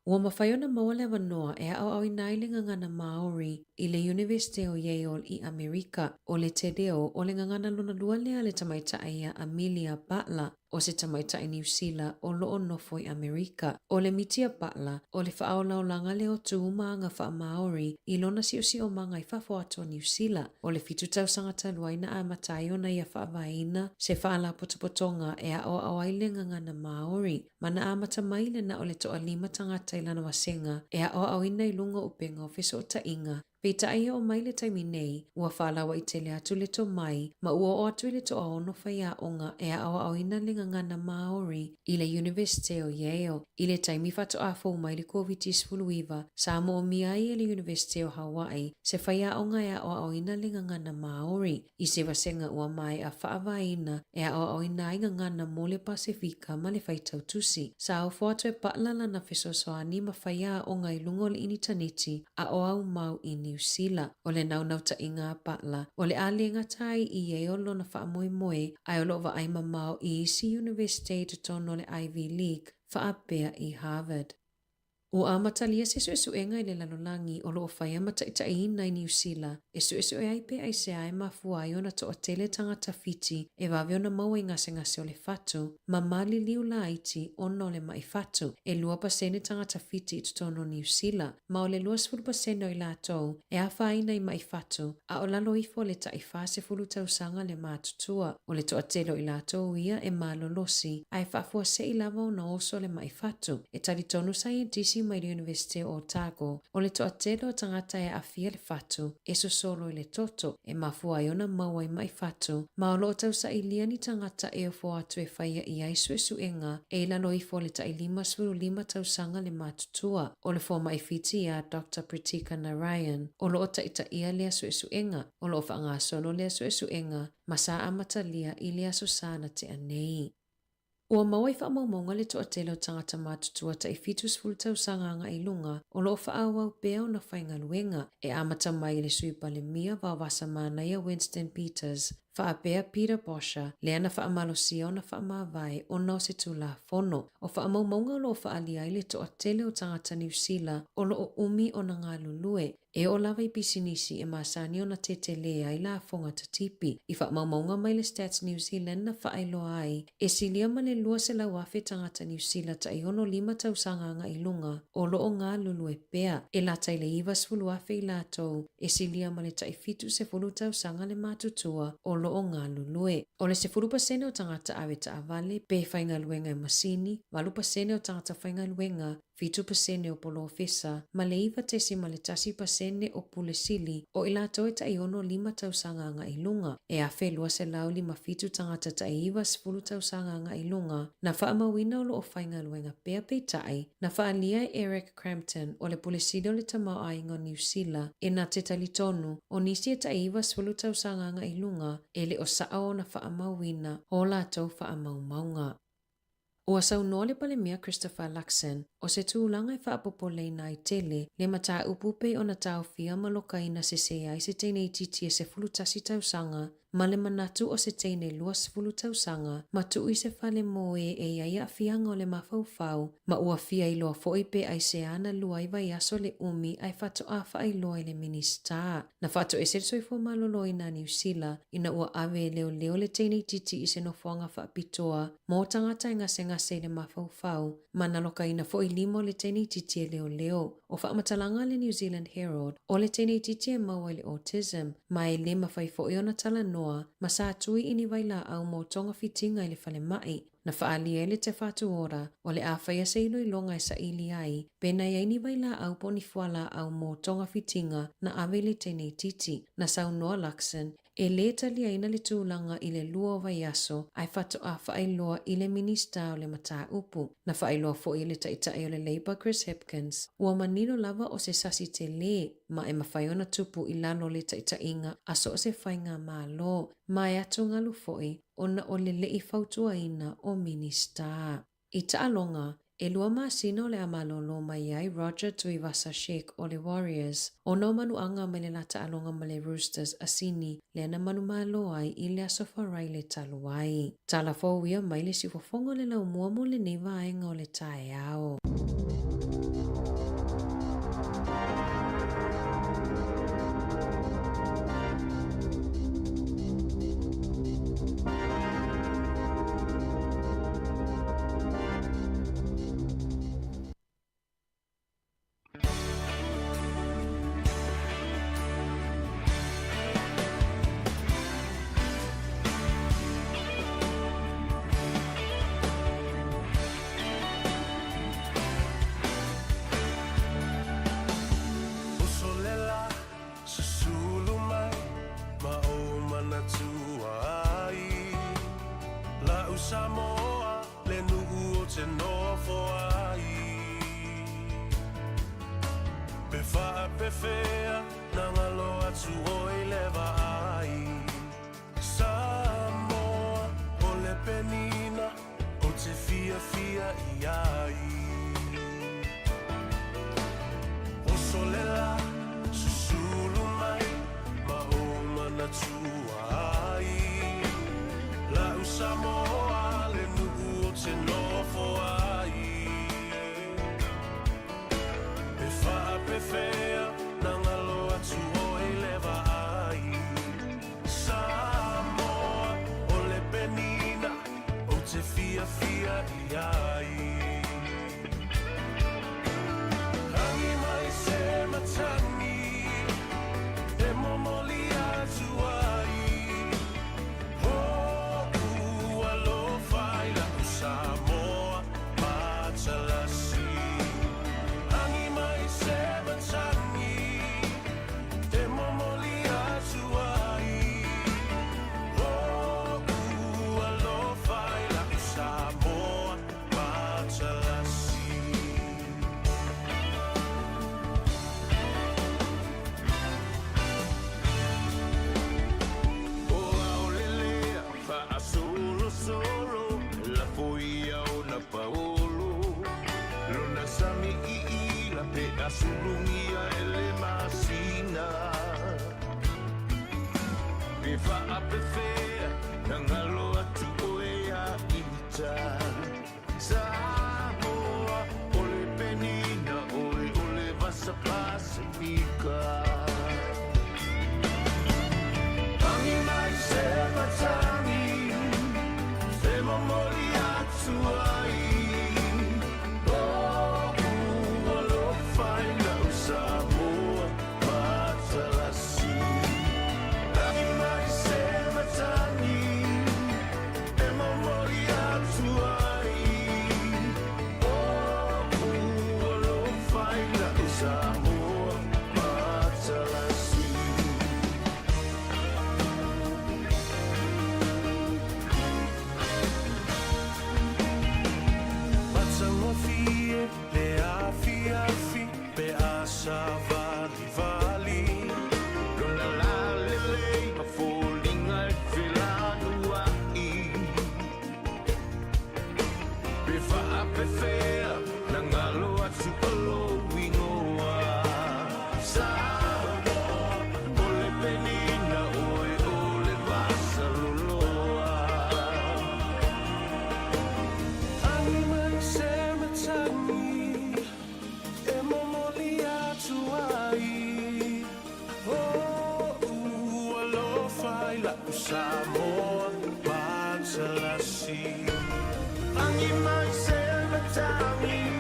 Ua mafai ona maua le avanoa e aʻoaʻoina ai le gagana Māori i le Iunivesite o Yale i ʻAmerika. ʻO le te reo o le gagana lona lua lea a le tamaitai iā Amelia Butler, ʻo se tamaitai Niu Sila o loʻo nofo i ʻAmerika. ʻO le miti a Butler, ʻo le faaolaolaga lea o tū ma aga faa-Māori i lona siosiomaga i fafo atu o Niu Sila. ʻO le fitu tausaga talu ai na amata ai ona ia faavaeina se faalapotopotoga e aʻoaʻo ai le gagana Māori ma na amata mai le na o le toalima tagata i lana vasega e aʻoaʻoina i luga o ʻupega o fesoʻotaʻiga. Peitai e oo mai le taimi nei, ua faalaoaʻi tele atu le tomai ma ua oo atu i le toaono faiaoga e aʻoaʻoina le gagana Māori i le Iunivesite o Yale. I le taimi faatoa fou mai le Koviti-19, sa moʻomia ai e le Iunivesite o Hawaii se faiaoga e aʻoaʻoina le gagana Māori i se vasega ua maeʻa faavaeina e aʻoaʻoina ai gagana mo le Pasefika ma le faitau tusi. Sa ofo atu e Butler lana fesoasoani ma faiaoga i luga o le initaneti a o au mau i Niu Sila. ʻO le nautaʻiga a Butler, ʻo le a le gata ai i Yale lona faamoemoe ae o loʻo vaai mamao i isi iunivesite i totonu o le Ivy League faapea i Harvard. Ua amatalia se suesuega i le lalolagi o loʻo faia ma taʻitaʻiina i Niu Sila e suesue ai pe aisea e mafua ai ona toʻatele tagata Fiti e vave ona maua i gasegase o le fatu ma maliliu laiti ona o le maʻi fatu. E 2% tagata Fiti i totonu o Niu Sila, ma o le 20% o i latou e afaina i maʻi fatu, a o lalo ifo o le taʻi 40 tausaga le matutua. O le toʻatele o i latou ia e malolosi a e faafuaseʻi lava ona oso le maʻi fatu. E talitonu saientisi mai le Iunivesite o Otago, o le toʻatele o tagata e aafia le fatu, e sosolo i le toto, e mafua ai ona maua i maʻi fatu, ma o loʻo tausaʻilia ni tagata e ofo atu e faia i ai suesuega e i lalo ifo o le taʻi 55 tausaga le matutua. ʻO le fomaʻi Fiti iā Doctor Pritika Narayan, o loʻo taʻitaʻia lea suesuega, o loʻo faagasolo lea suesuega ma sa amatalia i le aso sa na tea nei. Ua maua i faamaumauga le toatele o tagata matutua taʻi 70 tausaga agaʻi i luga o loʻo faaauau pea ona faigaluega, e amata mai i le Sui Palemia Vaovasa Manaia Winston Peters, Faapea Peter Bosher, lea na faamalosia ona faamavae ona o se Tulafono. O faamaumauga o loʻo faaalia ai le toatele o tagata Niu Sila o loʻo ʻumi ona galulue, e oo lava i pisinisi e masani ona tetelē ai lafoga tatipi. I faamaumauga mai le Stats New Zealand na faailoa ai, e silia ma le 200,000 tagata Niu Sila taʻi 65 tausaga agaʻi luga o loʻo galulue pea, e lata i le 90,000 i latou e silia ma le taʻi 70 tausaga le matutua o loʻo galulue. ʻO le 10% o tagata ʻawe taʻawale pe faigaluega i masini, 8% o tagata faigaluega, 7% o polofesa, ma le 9.1% o pule sili, o i latou e taʻi 65 tausaga agaʻi luga, e 1,257 tagata taʻi 90 tausaga agaʻi luga, na faamauina o loʻo faigaluega pea peitai, na faaalia e Eric Crampton, o le Pule Sili o le Tamaoaiga o Niu Sila, e na te talitonu, o nisi e taʻi 90 tausaga agaʻi luga, e le o saʻo ona faamauina o latou faamaumauga. Ua saunoa le Palemia Christopher Luxon, o se tulaga e faapopoleina ai tele le mataupu pei ona taofia ma lokaina sese ai se teine itiiti e 11 tausaga ma le manatu o se teine 20 tausaga ma tuu i se fale moe e i ai aafiaga o le mafaufau ma ua fia iloa foi pe aisea na lua ai vaiaso le ʻumi ae faatoa faailoa i le Minisita. Na faatoese le soifua maloloina a Niu Sila ina ua ave e leoleo le teine itiiti i se nofoaga faapitoa mo tagata e gasegase i le mafaufau ma na lokaina foi lima o le teine itiiti e leoleo. O faamatalaga a le New Zealand Herald, o le teine itiiti e maua i le autism ma e le mafai foi ona talanoa. avanoa ma sa tui i ni vailaau mo togafitiga i le falemai. Na faaalia ai le Te Whatu Ora o le a faia se iloiloga e saili ai pe na i ai ni vailaau po o ni fualaau mo togafitiga na ave i le teneititi. Na saunoa Luxon E lē taliaina le tulaga i le lua o vaiaso ae faatoa faailoa i le Minisita o le mataupu. Na faailoa foi e le Taitai o le Labour Chris Hipkins, ua manino lava o se sasi telē ma e mafai ona tupu i lalo o le taitaiga a so o se faigamalo ma e atugalu foi ona o le leʻi fautuaina o Minisita. I taaloga, ʻelua masina o le a malōlō mai ai Roger Tuivasa-Sheck o le Warriors ona o manuaga mai le lā taaloga ma le Roosters a Sini lea na manumalo ai i le Aso Faraile talu ai. Tala fou ia mai le siufofoga o le laumua mo lenei vaega o le taeao. Uso le la, susulu mai ma ou manatua ai. La'u Samoa le nu'u o te nofo ai. Pe faapefea na ngalo atu oi le vaai. Samoa o le penina o te fiafia i ai. Oso le la, susulu mai ma ou manatua ai. La'u Samoa le nu'u o te nofo ai. Pe faapefea na ngalo atu oi le vaai. Samoa o le penina o te fiafia i ai. Rangi mai se matagi e momoli atu ai. Ho'u alofa i la'u Samoa matalasi. Rangi mai se matagi e momoli atu ai. Ho'u alofa i la'u Samoa matalasi. O aolelea faasolosolo lafo ia ona paolo lona sami iila pe asulugia e le masina pe faapefea na galo atu oe ia ita Samoa o le penina oe o le vasa Pasifika. Rangi mai se matagi e momoli atu ai. O'u alofa i la'u Samoa matalasi. Rangi mai se matagi e momoli atu ai. O'u alofa i la'u Samoa matalasi. Matagofie le afiafi pe a savalivali. Lona lalelei ma foliga e felanua'i pe faapefea na galo atu o lou igoa Samoa o le penina oe o le vasaloloa. Rangi mai se matagi e momoli atu ai. O'u alofa i la'u Samoa matalasi. Rangi mai se matagi.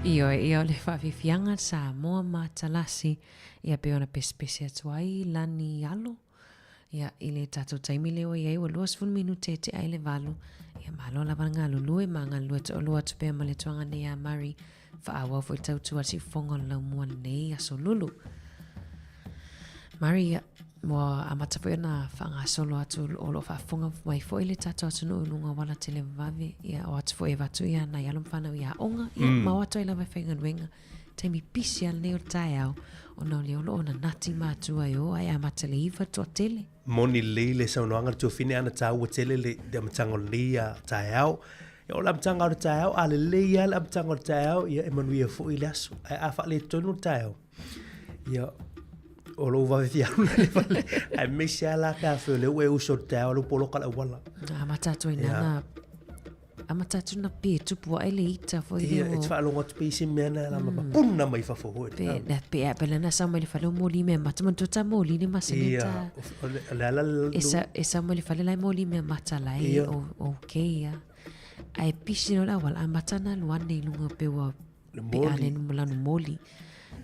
Ioe, ia o le faafiafiaga Samoa ma Talasi, ia pei ona pesepese atu ai lani alo, ia i le tatou taimi lea ua i ai ua 20 minute e tea ai le valu, ia malo lava le galulue ma galulue toalua atu pea ma le tuaga nei a Murray, faaauau foi le tautua a le siufofoga o le laumua lenei aso lulu. Murray, ia, ua amata foi ona faagasolo atu o lo o faafofoga mai foi le tatou atunuu i luga o auala televavave, ia o atu foi e avatu ia nai alo ma fanau i aoga, ia ma o atu ai lava i faigaluega. Taimi pisi lava lenei o le taeao, ona o lea o lo o nanati matua e o ae amata i le 9 le toatele. Moni lelei le saunoaga a le tuafine ana taua tele le amataga o lenei taeao. Ia o le amataga o le taeao, a lelei lava le amataga o le taeao, ia e manuia foi le aso. Ae a faaletonu le taeao, ia o lou vave fia alu le fale. Aemaise lava la pe afai o lea ua e uso i le taeao, o lea ua poloka le auala. Amata atu ai nana amata atu na pe tupu ae le ita foi lea. Ia, e te faalogo atu pei se mea na la ma puna mai fafo foi. Pe na pe a pela na sa mai le fale o moli mea mata man tota moli le masa le ta. Ia, o le ala E sa e sa mai le fale lai moli mea mata lai o okay ia. Ai pisi no la wala amata na luane i lunga pe ua Le moli. Pe a le lanu moli.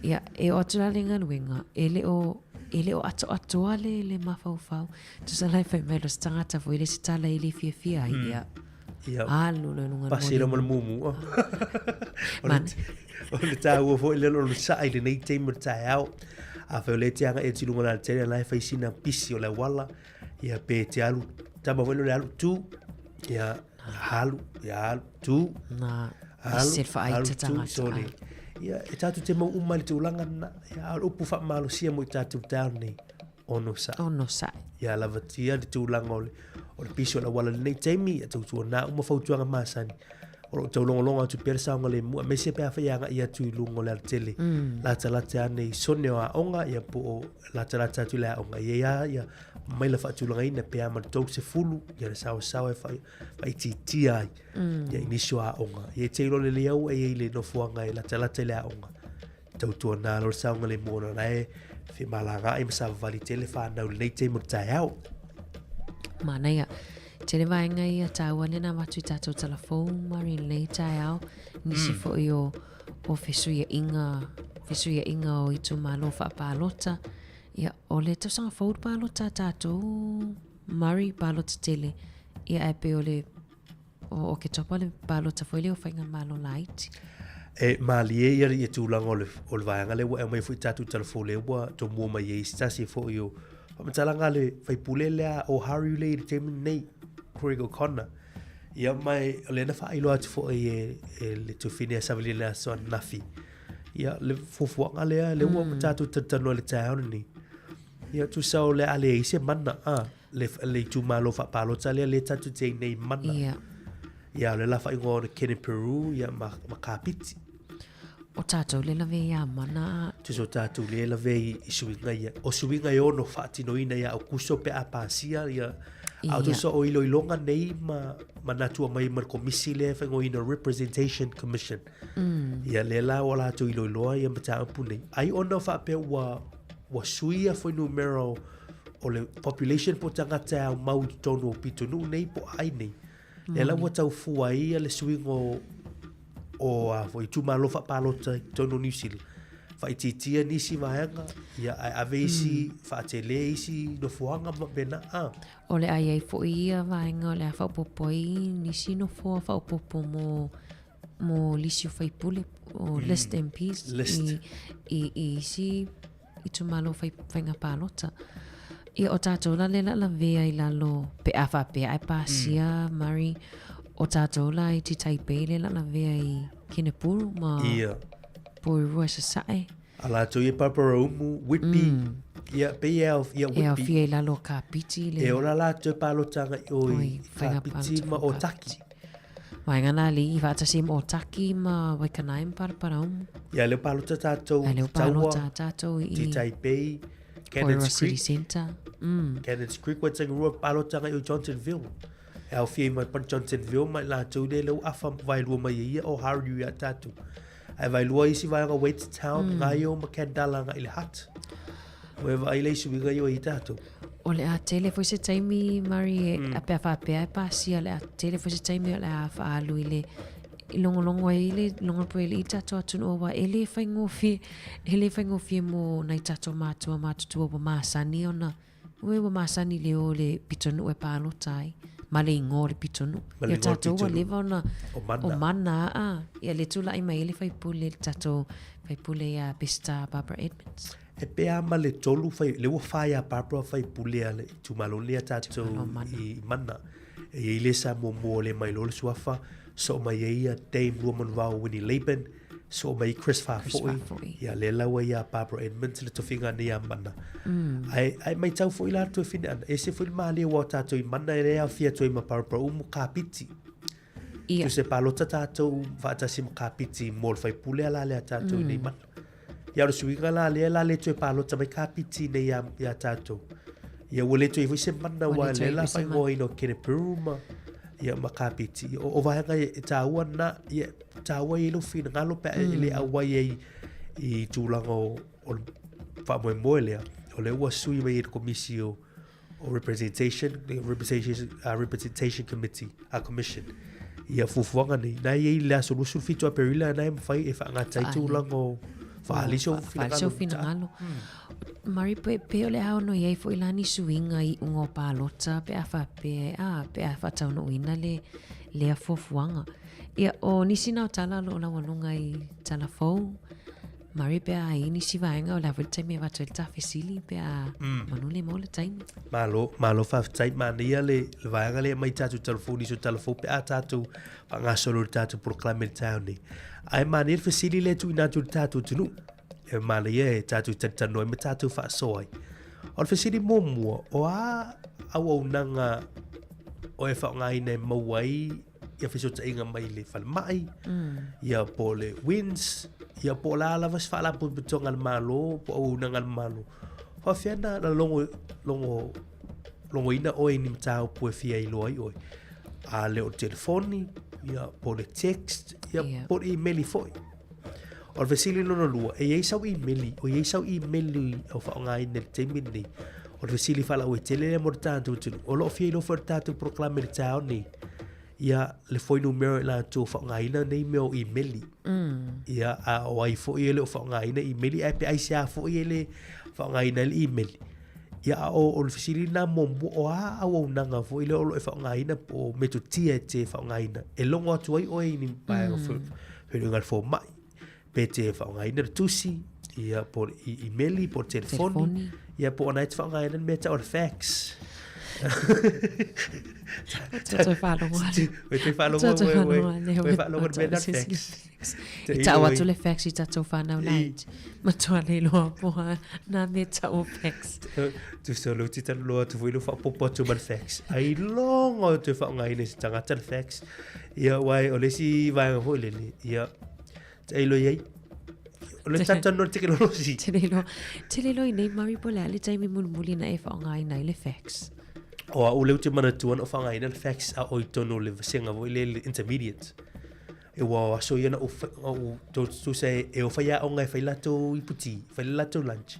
Ia, e o atu la le galuega, e le o, e le o atoatoa le, le mafaufau. Tusa la e fai mai lo se tagata foi le se tala e le fiafia ai, ia. Ia. Alu loa i luga o le Pasi loa ma le mumu. Man. O le tāua foi lea o le sa'i i lenei taimi o le taeao. Afai o lea e te agai atu i luga o le alatele, la e fai sina pisi o le auala, ia pe te alu, tama foi lea o le alu tu, ia alu, ia alu, tu. Na, ese le faaita tagata. Sorry. Ia, e tātou te mau uma i le tulaga lena. Ia, a o le upu faamalosia mo i tātou taeao nei, ono sa'i. Ono sa'i. Ia lavatia le tulaga o le, o le pisi o le auala i lenei taimi, ia tautuana uma fautuaga masani. O lo o taulogologo atu pea le saogalemu, aemaise pe afai e agai atu i luga o le alatele. Latalata ane i sone o aoga, ia po o latalata atu i le aoga. Ia ia, ia maila faatulagaina pe a ma le 30, ia le saosaoa e faaitiitia ai. Ia i nisi o aoga. Ia e te iloa lelei au e i ai le nofoaga e latalata i le aoga. Tautuana loa le saogalemu ona o la e femalagaai ma savavali tele whanau lenei taimi o le taeao. Manaia. Tele vaega ia tāua lena avatu i tātou talafou mari lenei taeao. Nisi foi o, o fesuiaʻiga, fesuiaʻiga o itumalo faapalota. Ia, o le tausaga fou le palota a tātou Murray, palota tele. Ia, ae pei o le o Oketopa le palota foi lea o Faigamalo Laiti. E mālie ia ia tulaga o le, o le vaega lea ua e aumai foi tatou talafou lea ua tomua mai ai se tasi foi o faamatalaga a le faipule lea o Harry lea i le taimi lenei, Craig O'Connor. Ia mai o lea na faailoa atu foi e, e le tuafine a Savali le aso ananafi. Ia le fuafuaga lea lea ua tatou talatalanoa i le taeao lenei. Ia tusa o le a leai se mana a le, le itumalo faapalota lea lea tatou te ai nei mana. Ia. Ia o le la faaigoa o le Kenepuru ia ma, ma Kapiti. O tātou le lawe ia mana a. Tusa o tātou le lawe i, i suiga ia. O suiga e ono faatinoina ia Aukuso pe a pasia ia. A o tusa o iloiloga nei ma manatu aumai ma le komisi lea e faaigoaina Representation Commission. Ia lea la ua latou iloiloa ia mataupu nei. Ai ona faapea ua ua suia fuainumera o, o le population po o tagata e aumau i totonu o pitonuu nei po o aai nei. Lea la ua tau fua ai ia le suiga o, o a foi itumalo faapalota i totonu o New Zealand. Faaitiitia nisi vaega, ia ae ave isi, faatele isi nofoaga ma faapena. A. O le a i ai foi ia vaega o le a faaopoopo ai nisi nofoa faaopoopo mo mo lisi o faipule o list MPs List. i, i, i isi itumalo fai, faiga palota. Ia o tātou la le la lavea i lalo pe a faapea ai pasia mm. Murray o tātou la i Titaipei le la lavea i Kenepuru ma Ia. Porirua i Sasae. A latou ia Paraparaumu, Whitby, ia, pe ia, ia E Whitby. aofia i lalo o Kapiti le E ola latou palota agai o i Oi, faiga Kapiti palota ma o Otaki. Vaega nā alii i faatasi ai ma Otaki ma Waikanae ma Paraparaumu. Ia leo palota tātou A leo Taua, palota tātou i Titaipei, Cannons Porirua City Creek, Centre. Mm. Cannons Creek, Waitangi palota agai o Johnsonville. E aofia ai ma Johnsonville ma i latou lea lea ua afa vaelua mai ai ia o Harriu ia tātou. Ae vaelua isi vaega o Wadestown, Ngaio ma Khandallah agai i le Hutt. Ua e vaai le isi uiga ia o i tātou. O le a tele foi se taimi, Murray, e, a pe a faapea e pasia, o le a tele foi se taimi o le a faaalu i le, i logologo ai le logo pua i alii tatou atunuu aua e le faigofie, e le faigofie mo nai tatou matua matutua ua masani ona ue ua masani i le o i le pitonuu e palota ai ma le igoa o le pitonuu. Ma le Ia igoa o le tatou ua pitonuu. leva ona O mana. o mana a ia le tulai mai ai le faipule le tatou faipule ia Peseta Barbara Edmonds. E pea ma le tolu fai, le ua fā iā Barbara faipule a le itumalo nei a tatou Itumalo o Mana. i Mana. E i ai le sa muamua o le mai loa le suafa, soo mai ai ia Dame Luamanuvao Winnie Laban, soo mai ai Chris Faafoi, Faafoi. ia lea la ua iā Barbara Edmonds le tofiga nei a Mana. Ae, ae maitau foi la le tuafine ana, ese foi le malie aua o tatou i Mana e le aofia atu ai ma Barbara Umu Kapiti. Ia. Tusa e palota tatou faatasi ma Kapiti mo le faipule a la lea tatou i nei Mana. Ia o le suiga la lea la le toe palota mai Kapiti nei iā, iā tatou. Ia ua le toe i ai foi se mana Ua aua le toe lea i la ai foi se mana. faaigoaina o Kenneth Peru ma ia ma Kapiti. O, o vaega e tāua na, ia tāua i ai lou finagalo pe a e le auai ai i tulaga o, o le faamoemoe lea. O lea ua sui mai e le komisi o o representation, representation, representation committee, a commission. Ia fuafuaga nei. Na i ai le aso 27 Aperila na e mawhai e whaangata ai tulaga o whaali so Whaali so finagalo. Mari pe, pe o le ao no iai foi la ni suiga i iuga o palota pe a faapea a pe a faataunuuina le lea fuafuaga. Ia o nisi na o tala o lo o laualuga i tala fou Mari pe a i nisi vaega o le a foi le taimi e avatu ai le tafesili pe a manu le maua le taimi. Malo, malo faafetai. Manaia le, le vaega lea e aumai tatou telefoni, so telefoni pe a tatou faagasolo i le tatou polokalame i le taeao nei. Ae manaia le fesili lea e tuuina atu i le tatou atunuu. E manaia e tatou talatalanoa ai ma tatou faasoa ai. O le fesili muamua, o a auaunaga o e faaaogaina e maua ai ia fesootaiga mai le falemai, ia po o le WINZ, ia po o le a lava se faalapotopotoga a le Malo po o auaunaga a le Malo. Faapefea na na logo, logo, logoina oe i ni mataupu e fia iloa ai oe? A le o le telefoni, ia po o le text, ia Ia. po o le imeli foi. O le fesili lona lua, e i ai sau imeli, o i ai sau imeli o faaaogaina i le taimi lenei? O le fesili faalauaitele lea mo le tatou atunuu. O lo o fia iloa foi e le tatou polokalame i le taeao nei, ia le fuainumera o i latou o faaaogaina nei mea o imeli. Ia, a o ai foi e le o faaaogaina imeli, ae pe aisea foi e le faaaogaina ai le imeli. Ia, a o, o le fesili lena muamua, o a auaunaga foi lea o lo o e faaaogaina po o metotia e te faaaogaina e logo atu ai oe i ni vaega feoloiga a le fomai, pe te faaaogaina le tusi, ia, po o le imeli, po o le telefoni, ia, po o na e te faaaogaina le mea e tau o le fax. Toe faalogo atu. Ue toe faalogo, Toe ue, ue, faalogo atu. ue faalogo le mea lea o le fax. I tau atu le fax i tatou whanau laiti. Matua le iloa po a nā mea tau o fax. Tusa o lou tita loa atu foi lou faaopoopo atu ma le fax. Ailoga o toe faaaogaina e se tagata le fax. Ia, aua o le isi vaega foi lele, ia, tailo i ai. O le talatalanoa i le tekenolosi. Te le iloa, te le iloa i nei Murray po o le a le taimi mulimuli na e faaaogaina ai le fax. O au lea ou te manatua na ou faaaogaina le fax a o i totonu o le vasega foi lea le intermediate. E ua o aso ia na ou ou tusa e o faiaoga e fai latou iputi, fai le latou lunch.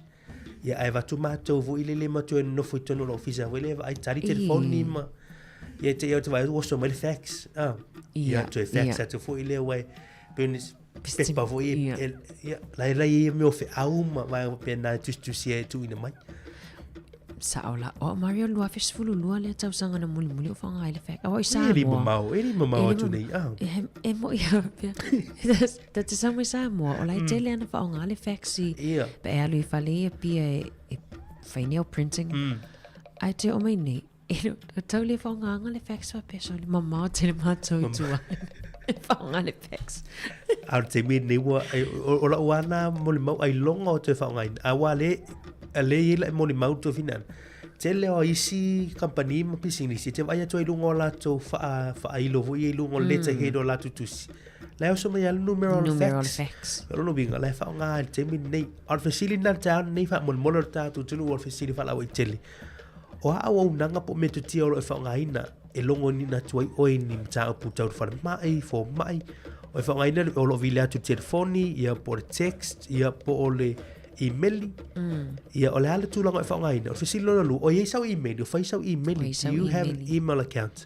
Ia ae avatu matou foi lele matou e nonofo i totonu o le ofisa foi lea e vaai tali telefoni ma ia te i au te vaai atu ua oso mai le fax. Ah, ia toe fax atu foi lea aua e pei o ni pepa foi e ia la e la i ai mea o feau ma vaega faapena e tusitusia e tuuina mai. Sao la. O Mario 2012 lea tausaga na mulimuli o faaaoga ai le fax. Aua i Samoa. E le mamao, e le mamao atu nei. Ah. E, e mo ia pea. Ta te sau mai Samoa, o la e tele ana faaaoga le fax i. Ia. Pe e alu i fale i Apia e, e fai nei au printing. Ae te oo mai nei, E tau le whaongaanga le fax faapea sorry mamao tele mātou i tua e whaonga le fax. A o le taimi lenei ua, o, o lau lava lena molimau ailoga o toe faaaogaina, ae ua le, a le i ai lau molimau tuafina ana. Tele o isi kamupani ma pisinisi e te vaai atu ai i luga o latou faa, faailo foi ia i luga o le letterhead o latou tusi. La e oso mai lava le numera o le Numera o le fax. fax. O lona uiga, la e faaaoga i le taimi lenei. A o le fesili lena i le taeao lenei faamolemole o le tatou atunuu o le fesili faalauaitele. O a auaunaga po o metotia o lo o e faaaogaina e logoina atu ai oe i ni mataupu tau le falemai, fomai, o e faaaogaina o lo o vili atu i le telefoni, ia po o le text, ia po o le imeli. Ia o le a le tulaga o e faaaogaina? O le fesili lona lua, o i ai sau imeli, o fai sau imeli, O i ai sau do you have an imeli. email account?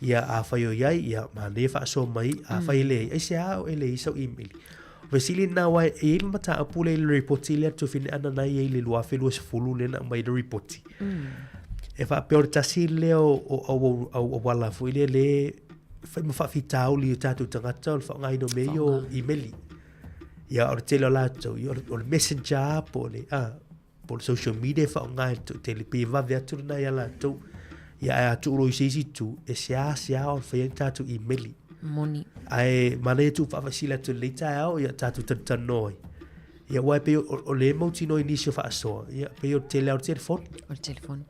Ia, afai o i ai, ia, manaia faasoa mai, afai e leai, aisea o e leai sau imeli? O fesili lena aua e i ai le mataupu lea i le ripoti lea Tufine Ana na i ai i le 2020 lea na aumai ai le ripoti. E faapea o le tasi lea o auala foi lea lea e fai ma faafitauli i o tatou tagata o le faaaogaina o mea ia o imeli. Ia, o le tele o latou, ia, o le messenger po o le, po o le social media e faaaoga e le toatele, pei e vave atu lena ia latou. Ia, ae a tuu loa i se isi itu, e seasea ona fai ai ni tatou imeli. Moni. Ae manaia tuu faafesili atu i lenei taeao, ia tatou talatalanoa ai. Ia, aua e pei o lea e mautinoa i nisi o faasoa, ia, pei o le tele lava o le telefoni. O le telefoni.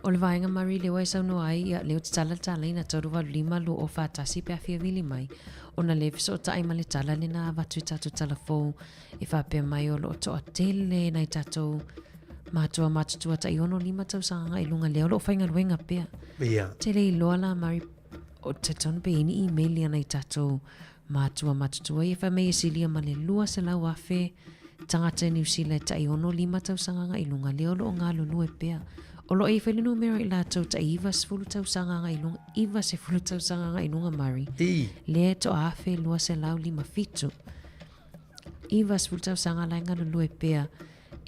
O le vaega Marie lea ua e saunoa ai, ia, lea ou te tala le talaina 385 241 pe a fia vili mai, ona lea e fesootai ma le tala lena avatu i tatou tala fou e faapea mai o lo o toatele nai tatou matua matutua tai 65 tausaga agai i luga lea o lo o faigaluega pea. Ia. Te le iloa la Mari, o talitonu pe i ai ni email a nai tatou matua matutua ia fai mai e silia ma le 200,000 tagata i Niu Sila e tai 65 tausaga agai i luga lea o lo o galulue pea. O lo o i ai foi le numera i latou tai 90 tausaga agai i luga, 90 tausaga agai i luga Mari, lea e toa 1,257. 90 tausaga la e galulue pea.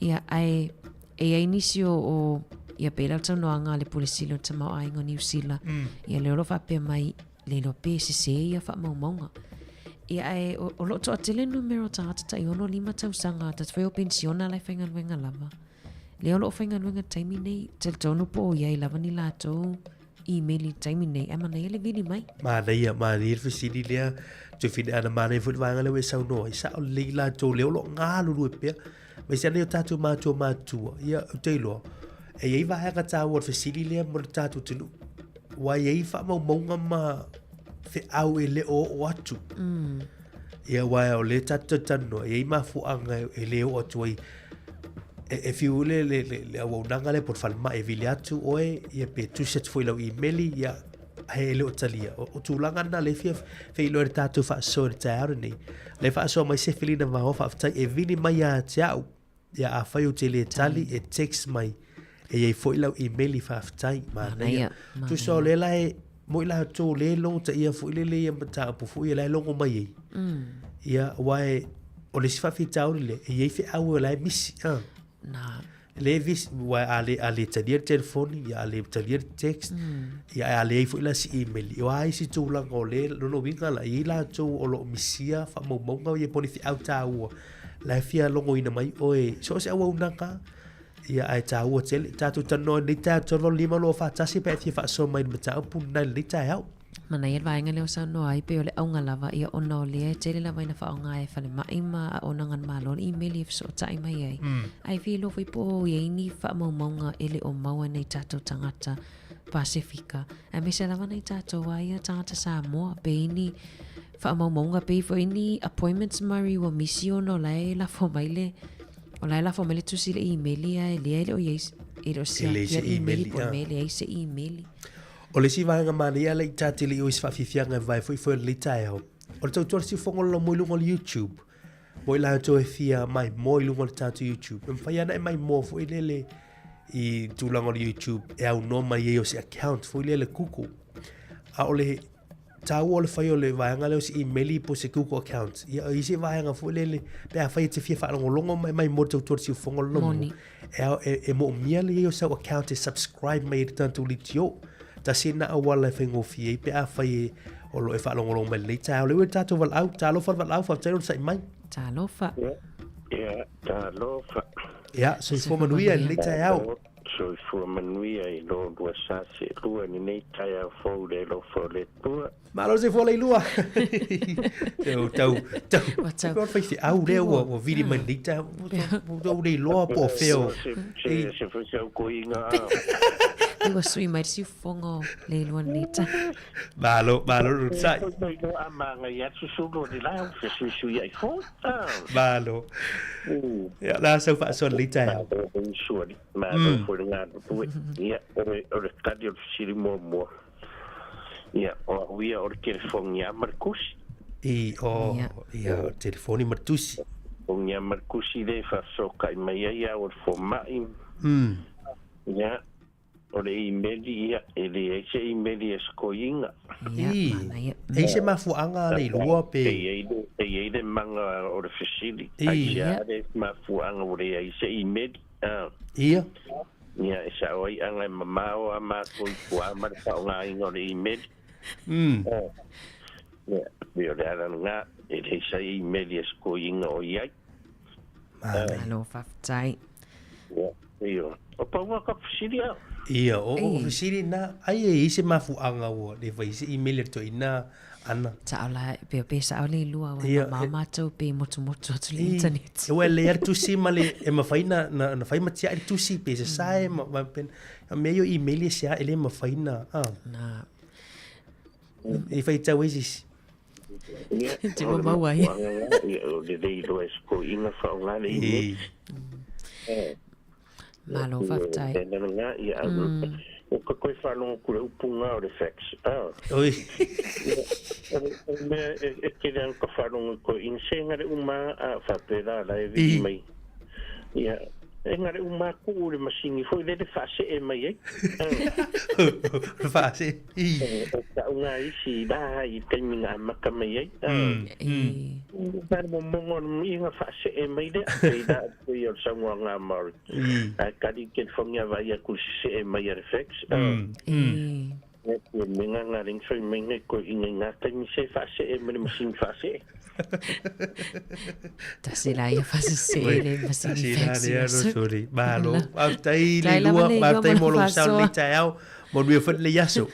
Ia, ae e i ai nisi o, o ia pei la le saunoaga a le Pule Sili o le Tamaoaiga o Niu Sila, ia lea o lo o faapea mai, le iloa pe sese ia faamaumauga. Ia ae o, o lo o toatele numera o tagata tai 65 tausaga, tagata foi o penisiona la e faigaluega lava. Lea o lo o faigaluega i le taimi nei, talitonu po o i ai lava ni latou email i le taimi nei, ae manaia le vili mai. Manaia, manaia le fesili lea, Tufine Ana, manaia foi le vaega lea ua e saunoa ai, sao lelei latou lea o lo o galulue pea, aemaise lava nai o tatou matua matutua, ia, ou te iloa, e i ai vaega taua o le fesili lea mo le tatou atunuu, aua e i ai faamaumauga ma feau e le o oo atu. Ia, aua o lea tatou te talanoa, e i ai mafuaaga e le oo atu ai. E, e fiu le, le, le, le auaunaga lea po o le falemai e vili atu oe, ia pe tusi atu foi i lau imeli, ia, ae e le o talia. O, o tulaga na lea e fia feiloa i le tatou faasoa i le taeao lenei. Lea e faasoa mai Sefelina Vaoa, faafetai, e vili mai ia te au. Ia afai ou te le tali, e text mai. E i ai foi lau imeli, faafetai, manaia. Tusa o lea la e, mo i latou lea e logotaia foi lele ia mataupu foi ia la e logo mai ai. Ia, aua e, o le isi faafitauli lea, e i ai feau o la e misi. Na. Le vis, aua a le, a le talia le telefoni, ia a le talia le text, ia a leai foi la se email. O a isi tulaga o lea, lona uiga la, e i ai latou o lo o misia faamaumauga ia po o ni feau taua, la e fia logoina mai oe, so o se auaunaga, ia ae taua tele. Tatou talanoa i lenei taeao 385 241 pe a e fia faasoa mai i le mataupu lena i lenei taeao. Manaia le vaega lea o saunoa ai, pei o le auga lava ia ona o lea e tele lava ina faaaoga e falemai ma auaunaga a le Malo le imeli e fesootai mai ai. Ae fia iloa foi po o i ai ni faamaumauga e le o maua e nai tatou tagata Pasefika, aemaise lava nai tatou a ia tagata Samoa, pe i ai ni faamaumauga, pe i ai foi ni appointments mari ua misi ona o la e lafo mai le O la e lafo mai le tusi i le imeli ae lea e le o i ai e le o siakia le imeli po o le mea e leai se imeli. O le isi vaega manaia lea i ta te le i o i se faafiafiaga e vae foi foi o lenei taeao, o le tautua le siufofoga o le lomo i luga o le YouTube. Mo i latou e fia maimoa i luga o le tatou YouTube, e mafai lava ona e maimoa foi lele i tulaga o le YouTube e aunoa mai ai o se account foi lele Google. A o le taua o le fai o le vaega lea o se email po o se Google account. Ia, o isi vaega foi lele, pe afai e te fia faalogologo mai mai mo le tautua le siufofoga o le lomo, e, e, e moomia le i ai o sau account e subscribe mai ai le tatou leitio. Tasi lena auala e faigofie ai pe afai e o lo o e faalogologo mai i lenei taeao. Lea ua i le tatou valaau, talofa le valaau, faafetai le onosai mai. Talofa. Ia, talofa. Ia, soifua manuia i lenei taeao. Soifua manuia i lo lua sa seelua i lenei taeao fou i le alofa o le Atua. Malo le soifua Leilua. Tau, tau, tau. Ua tau. Pei o le faifeau lea ua, ua vili mai lenei taeao. Ua tau le iloa po o fea o... Se, se, se foi sau koiga. Pei ua sui mai le siufofoga o Leilua i lenei taeao. Malo, malo le onosai. Foi mai loa a magai atu sulu o le la ua fesuisuiai foi. Malo. Ia, o le a sau faasoa lenei taeao. Malo le uso alii. Malo foi le galulue. Ia, o le, o le tali o le fesili muamua, ia, o au ia o le telefoni lava ma le tusi. I, o, ia, o le telefoni ma le tusi. Telefoni lava ma le tusi lea e faafesootai mai ai au o le fomai. Ia, O le imeli, ia, e leai se imeli a se koiina. Ii, e i se mafuaaga a le ilua pe. E i ai le, e i ai le maga o le fesili, aisea le mafuaaga ua leai se imeli, a. Ia. Ia, e sao ai aga e mamao a matou i tua ma le faaaogaina o le imeli. Ia, pei o le ala lena, e leai sa imeli a se koiina o i ai. Malo faafetai. Ia, ia. O pau a ka fesili au. Ia, o o fesili na, ai e i se mafuaaga ua le fai se email e toina ana. Sao la, pe pe sao le lua wa ma ma matou pe motumotu atu le internet. E ua le ar tusi ma le e mawhai na, na, na fai matia le tusi pe se sae ma, ma pen, a mea io email e sea e le mawhai na. Ah. Na. E whai tau e sisi. Te ua maua ai. O le lei loa e se koiina whaonga le email. Malo faafetai. E nana ngā, ia, o ka koe whaalongo kura upu ngā o le fax. Ah. Oi. O mea e kere ang ka whaalongo koe ina se ngare uma a whapera la e vili mai. Ia, e ngare uma ku o le masini foi le le whaase e mai ai. Whaase. O ka unga isi la i taimi ngā maka mai ai. Nā mo mongo i ngā whaase e mai le, pei la pei o le saunga ngā Māori. A kari ke whangia vai a ku se e mai a le fax. E me ngā ngā ring whai mai ngai koe i ngai ngā taimi se whaase e mai le masini whaase e. Tasi la ia whaase e le masini fax. Tasi la ia no sori. Malo. Faafetai le lua, faafetai mo lou sao lenei taeao. Manuia foi lenei aso.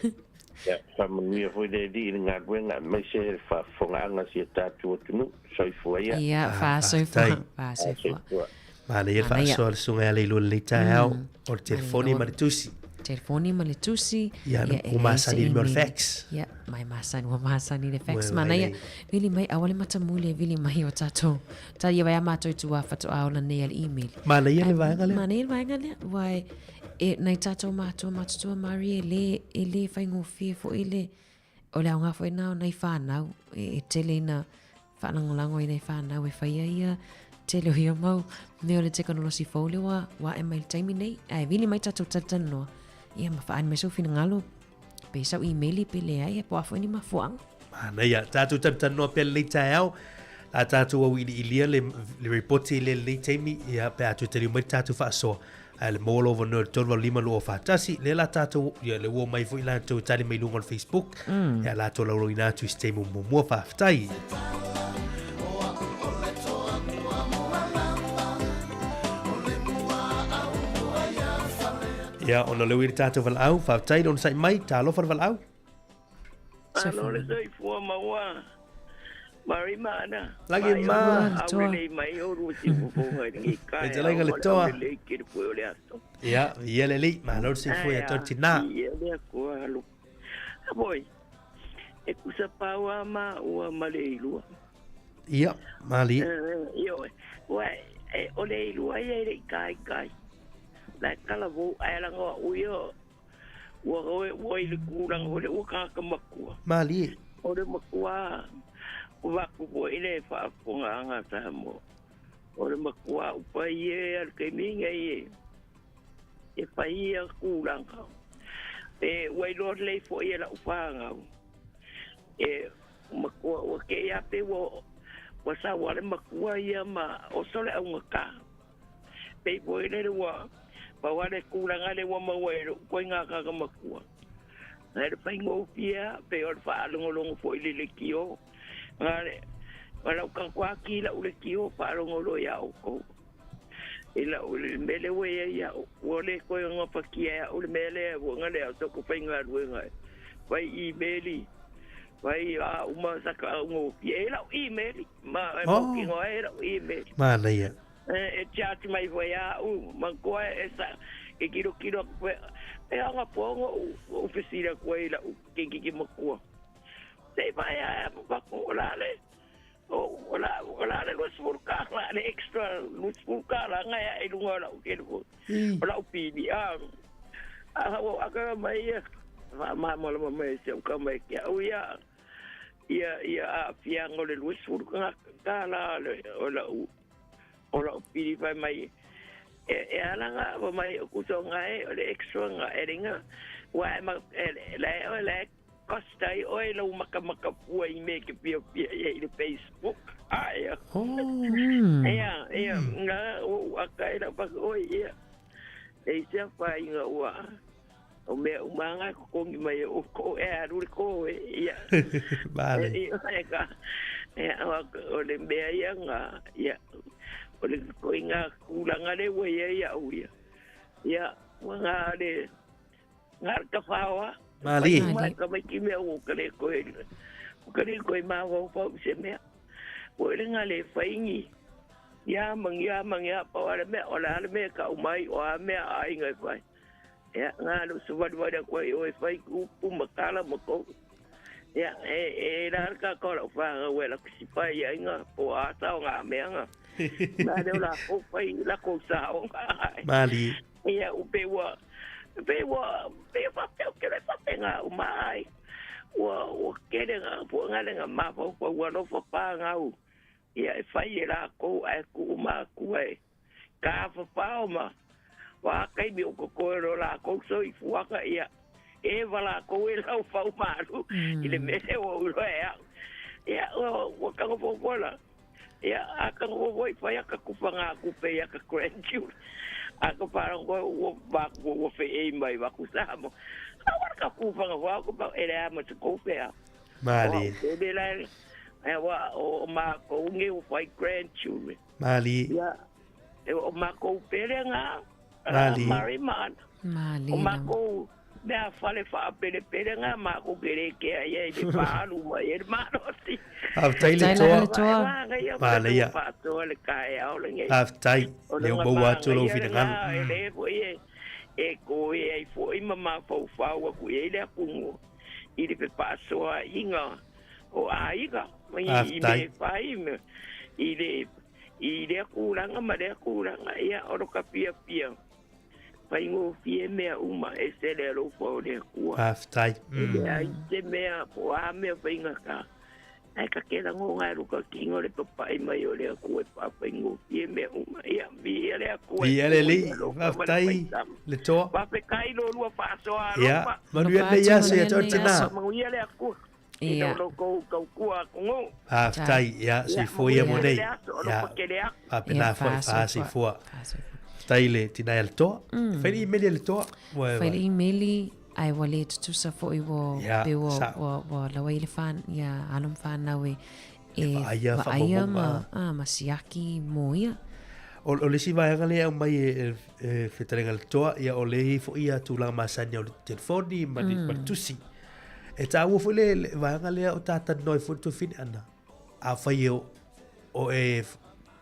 Ia, faamanuia foi le Alii i le galuega, aemaise le faafofogaaga a si a tatou atunuu. Soifua ia. Ia, faasoifua. Faasoifua. Manaia le faasoa le susuga ia Leilua lenei taeao, o le telefoni ma le tusi. Telefoni ma le tusi. Ia, ua masani le mea o le fax. Ia, mai masani, ua masani le fax. Manaia, vili mai, aua le matamuli e vili mai o tatou. Ta ia vai a matou i tua whatoa ola nei a le email. Manaia le vaega lea. Manaia le vaega lea. Ua e, e nai tatou matua matutua Mari e le, e le whaingofie fo i le, o le aoga foi na o nai whanau, e, e tele ina whaalangolago i nai whanau e whaia ia, tele o ia mau mea o le tekonolosi fou le ua, ua e mai le taimi nei, ae vili mai tatou talatalanoa, ia ma whaani mai sou finagalo, pe sau email pe leai, e po a foi ni mafuaaga. Manaia, tatou talatalanoa pea lenei taeao, la tatou auiliilia le, le ripoti le lenei taimi, ia pe a toe taliu mai le tatou faasoa. Ae le maua lou avanoa i le 385 241, lea la tatou, ia le ua mai foi latou e tali mai luga o le Facebook, ia latou laulauina atu i se taimi muamua, faafetai. Ia, ona leo i le tatou valaau, faafetai le onosai mai, talofa le valaau. Malo le soifua maua. Mari mana. Lagi ma. Au lelei mai o lua siufofoga i lenei E te laga le toa. Au lelei ke le pue o le aso. Ia, ia lelei, malo le soifua ia tau tina. Ia le akoa alo. Apoi, e kusa pau a ma ua ma le ilua. Ia, mali. Ia, ua, e, o le ilua ia i le i kai kai. La kala vou ai langa wa uio. Ua oe ua i le kūlanga o le ua kāka makua. Malie. O le makua, o waku po i le whaafonga anga Samoa. O le makua upai e al ke minga i e. E whai a kūlanga. E ua iloa lei fo i e lau whāngau. E makua ua ke ia pe ua ua sa ua le makua ia ma o sole au ngaka. Pe po i le ua pa ua le kūlanga le ua maua e lou koe ngā kaka makua. Ngai le whai ngōpia, pe o le whaalongolongo fo i le le kio. Ngā le, ngā lau ka kwa ki lau le kio, whaalongolo ia o kou. I lau le mele ua ia ia, ua le koe ngā whakia ia, o le mele ua ngā le au toko whai ngā rue ngā. Whai emaili, whai a uma saka au ngōpia, e lau emaili, ma e Oh. mau ki ngā e lau emaili. Manaia. E charge mai foi a u, ma koe e sa, e kilo kilo koe, e anga pongo u, u fesira koe i la u, ki ki ki makua. Te vai a pa ko la le, o, o la, o la le luas furka, la le extra luas furka la ngai e lunga la u ke lu. O la u pili, a, a, o, a ka mai ia, ma, ma, ma, ma, ma, se u ka mai kia, o ia, ia, ia, a, fiango le luas furka, ka la le, o la u, o la u pili whai mai. E e ala nga wa mai o kuso nga e o le extra nga e ringa wa e ma e la e o la e costa i oe lau makamaka pua i me ke pia pia ia i le Facebook. Ai. Oh. Ia, ia, nga o aka e la pa oi ia. E se fa inga ua. O mea umanga ko kongi mai o ko e aru le ko e ia. Vale. E, e, ka, e, o, o le mea ia nga, ia, o le ko inga kulanga le ua ia ia au ia. Ia, ua nga le, nga ka whaoa. Mali. Mai ka mai ki mea o ka le koe, o ka le koe mā wau pau se mea. O le nga le whaingi, ia mang ia mang ia pau ale mea, o le ale mea ka umai, o a mea a inga e whai. Ia, ngā lo se wari wari aku ai o e whai kupu ma kala ma kou. Ia, e, e rā ka kora o whanga ue la kusi pai ia inga, po a tau ngā mea ngā. Nā reo la kou whai, la kou sa o ngā. Mali. Ia, u pe ua, pe ua, pe ua pe o kere pa pe ngā u ai. Ua, ua kere ngā, pua ngā le ngā mā pau ua lofa pā ngā u. Ia, e whai e rā kou ai ku u mā ku ai. Ka whawhao ma, wa kaimi o ko koe ro la kou so i fuaka ia. E wa la kou e lau whau maru i le mele o uro e au. Ia, o, o kango fōfola. Ia, a kango fōfola i whai aka kupa ngā kupe i aka grandchildren. A ka wharango koe ua wāku ua whe e mai waku sa mo. A wara ka kūwhanga whao ko e le ama te kouwhea. Mali. O, e le e wa o mā kou nge o whai grandchildren. Mali. Ia, e o mākou pele ngā, Mali. mari mana. Mali. O mākou mea whale whaapele pele ngā, mākou ke re kea ia i le pālu mai e le malosi. Faafetai le toa. Toa. Male ia. Whaatoa le kae ao le ngei. Faafetai. Le o maua atu lou finagalo. E le foi e, e ko e ai foi ma mafaufau aku e le akungo. I le pe paasoa inga o aiga. I, i me whai me, i le, i lea kūlanga ma lea kūlanga, ia, o lo ka pia pia. Whaingofie mea uma e se le alofa o le Akua. Faafetai. E le ai te mea, po a mea whainga ka. Ai ka ke rango ngai ruka kingo le papai mai o le Akua e whaingofie mea uma. Ia, vi le Akua. Vi le li. Faafetai le toa. Whawhekai lo lua whaasoa Ia, alofa. manuia nei aso ia te tina. Manuia le Akua. Ia. I lo kou kau kua kongo. Faafetai, ia, soifua ia mo nei. Ia, faapena foi, faasoifua. Faafetai le tina ia le toa. Fai le email ia le toa. Fai le email ai ua le tutusa foi ua Ia, pe ua sa. ua ua lawa i le whan ia alo ma whanau e e vaaia vaaia faamaumauga. ma ah, ma siaki mo ia. O le isi vaega lea e aumai e, e, e fetalaiga le toa, ia o le i foi ia tulaga masani o le telefoni ma le, ma le tusi. E tāua foi le, le vaega lea o tātalanoa ai foi le tuafine ana. A fai e o, o e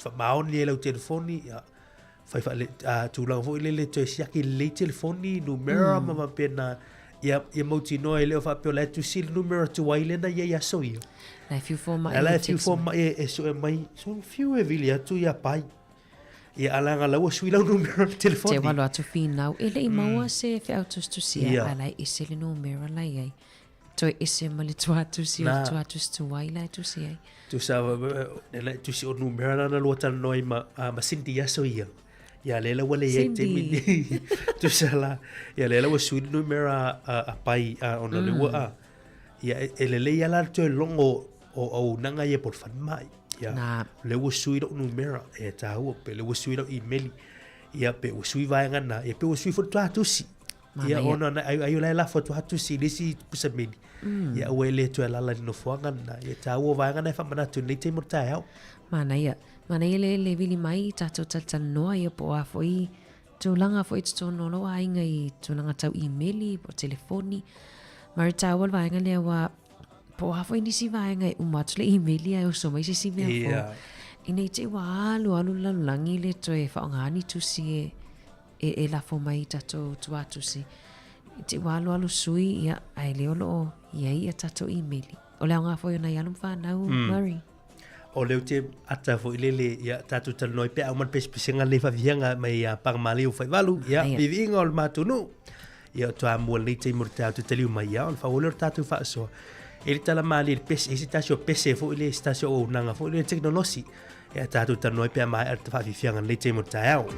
whamaoni e lau telefoni, ia, fai whaale, a, tulaga foi lele toe siaki lelei telefoni, numera ma mapena, ia, ia mautinoa e leo whaapea o la e tusi le numera tuai lena ia i aso ia. La e fiu fō mai La e e fiu text fō mai e, e sue mai, so fiu e vili atu ia pai. Ia ala nga lau sui lau numera o le Te telefoni. walo atu whinau, e le i maua se whiau tustusia, Ia. a lai ese le numera lai ai. Toe ese ma le tua tusi o Nā. le tua tusi tuai lai tusi ai. Tu sa le tusi o numera na lua talanoa i ma, a, ma Cindy aso ia. Ia le la ua le iai te Cindy. mini. Tu sa la, ia le la ua sui le numera a, a pai a, ona le ua a. Ia e, e lelei ala le toe longo o au nanga ia po le falemai. Ia, Nā. le ua sui lau numera e tāua pe le ua sui lau email. Ia pe ua sui vaega na, ia pe ua sui foi le tusi. Ia Manaia. ona na ai ai o la lafo tua tusi le isi pusa meli. Ia ua e le toe lala i nofoaga na. Ia tāua vaega na e whamanatu nei te mo taeao. Manaia. Manaia le le vili mai i tātou talanoa ia po a foi tulaga foi totonu o lou aiga i tulaga tau imeli po o telefoni. Ma re tāua le vaega lea ua po o a foi nisi vaega e uma atu le imeli ae oso mai se isi mea fou. Ia. Ina i te ua alu alu le lalolagi le toe faaaogā ni tusi e e, e lafo mai i tatou tuatusi. I te ua alu alu sui ia ae lea o loo iai ia tatou imeli. O le aoga foi o nai alo ma fanau, Murray. O leo te ata foi lele ia tātou talanoa i pe au ma le pesepesenga le whavianga mai ia pangamali o whaivalu ia Manaia. viviinga o le mātunu. Ia o toa mua nei te muri tātou taliu mai ia o le whaole o tātou whaasoa. E le tala maali le pese, e se tasi o pese foi le, se tasi o unanga foi le teknolosi. Ia tātou talanoa i pe mai ar te whavivianga nei te muri tāu.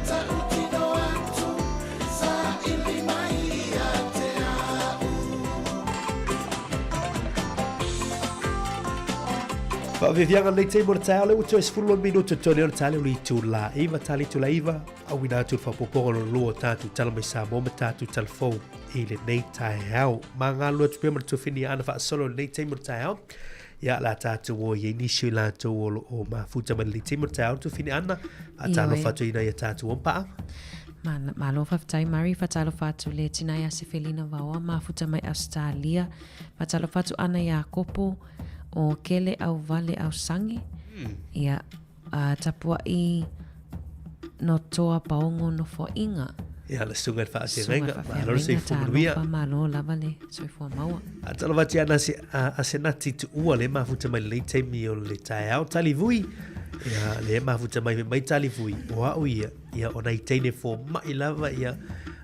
tautino atu, saili mai ia te au. Faaviaviaga lenei taimi o le taeao lea ua toe 12 minute toe lea o le taeao le itula 9 tali itula 9 auina atu le faaopoopoga o lona lua o tatou tala mai Samoa ma tatou tala fou i lenei taeao. Ma galulue atu pea ma le tuafini ana faasolo i lenei taimi o le taeao. Ia, la tatou o i ai nisi o i latou o lo o mafuta mai lenei taimi o le taeao tuafini ana. Faatalofa atu i nai a tatou ompaaga. Malo faafetai Mari, faatalofa atu le tina ia Sefelina Vaoa, mafuta mai Ausetalia. Faatalofa atu Ana Iakopo, o Kele Auvale Ausangi. Ia, a tapuaʻi no Toa Paogo Nofoaiga. Ia, le susuga i le faafeagaiga. Malo le soifua manuia. Talofa, malo lava le soifua maua. Faatalofa atu ia Asenati Tuua le mafuta mai lenei taimi o le taeao. Talivui, ia, le mafuta mai mai Talivui, o au ia, ia o nai teine fomai lava, ia,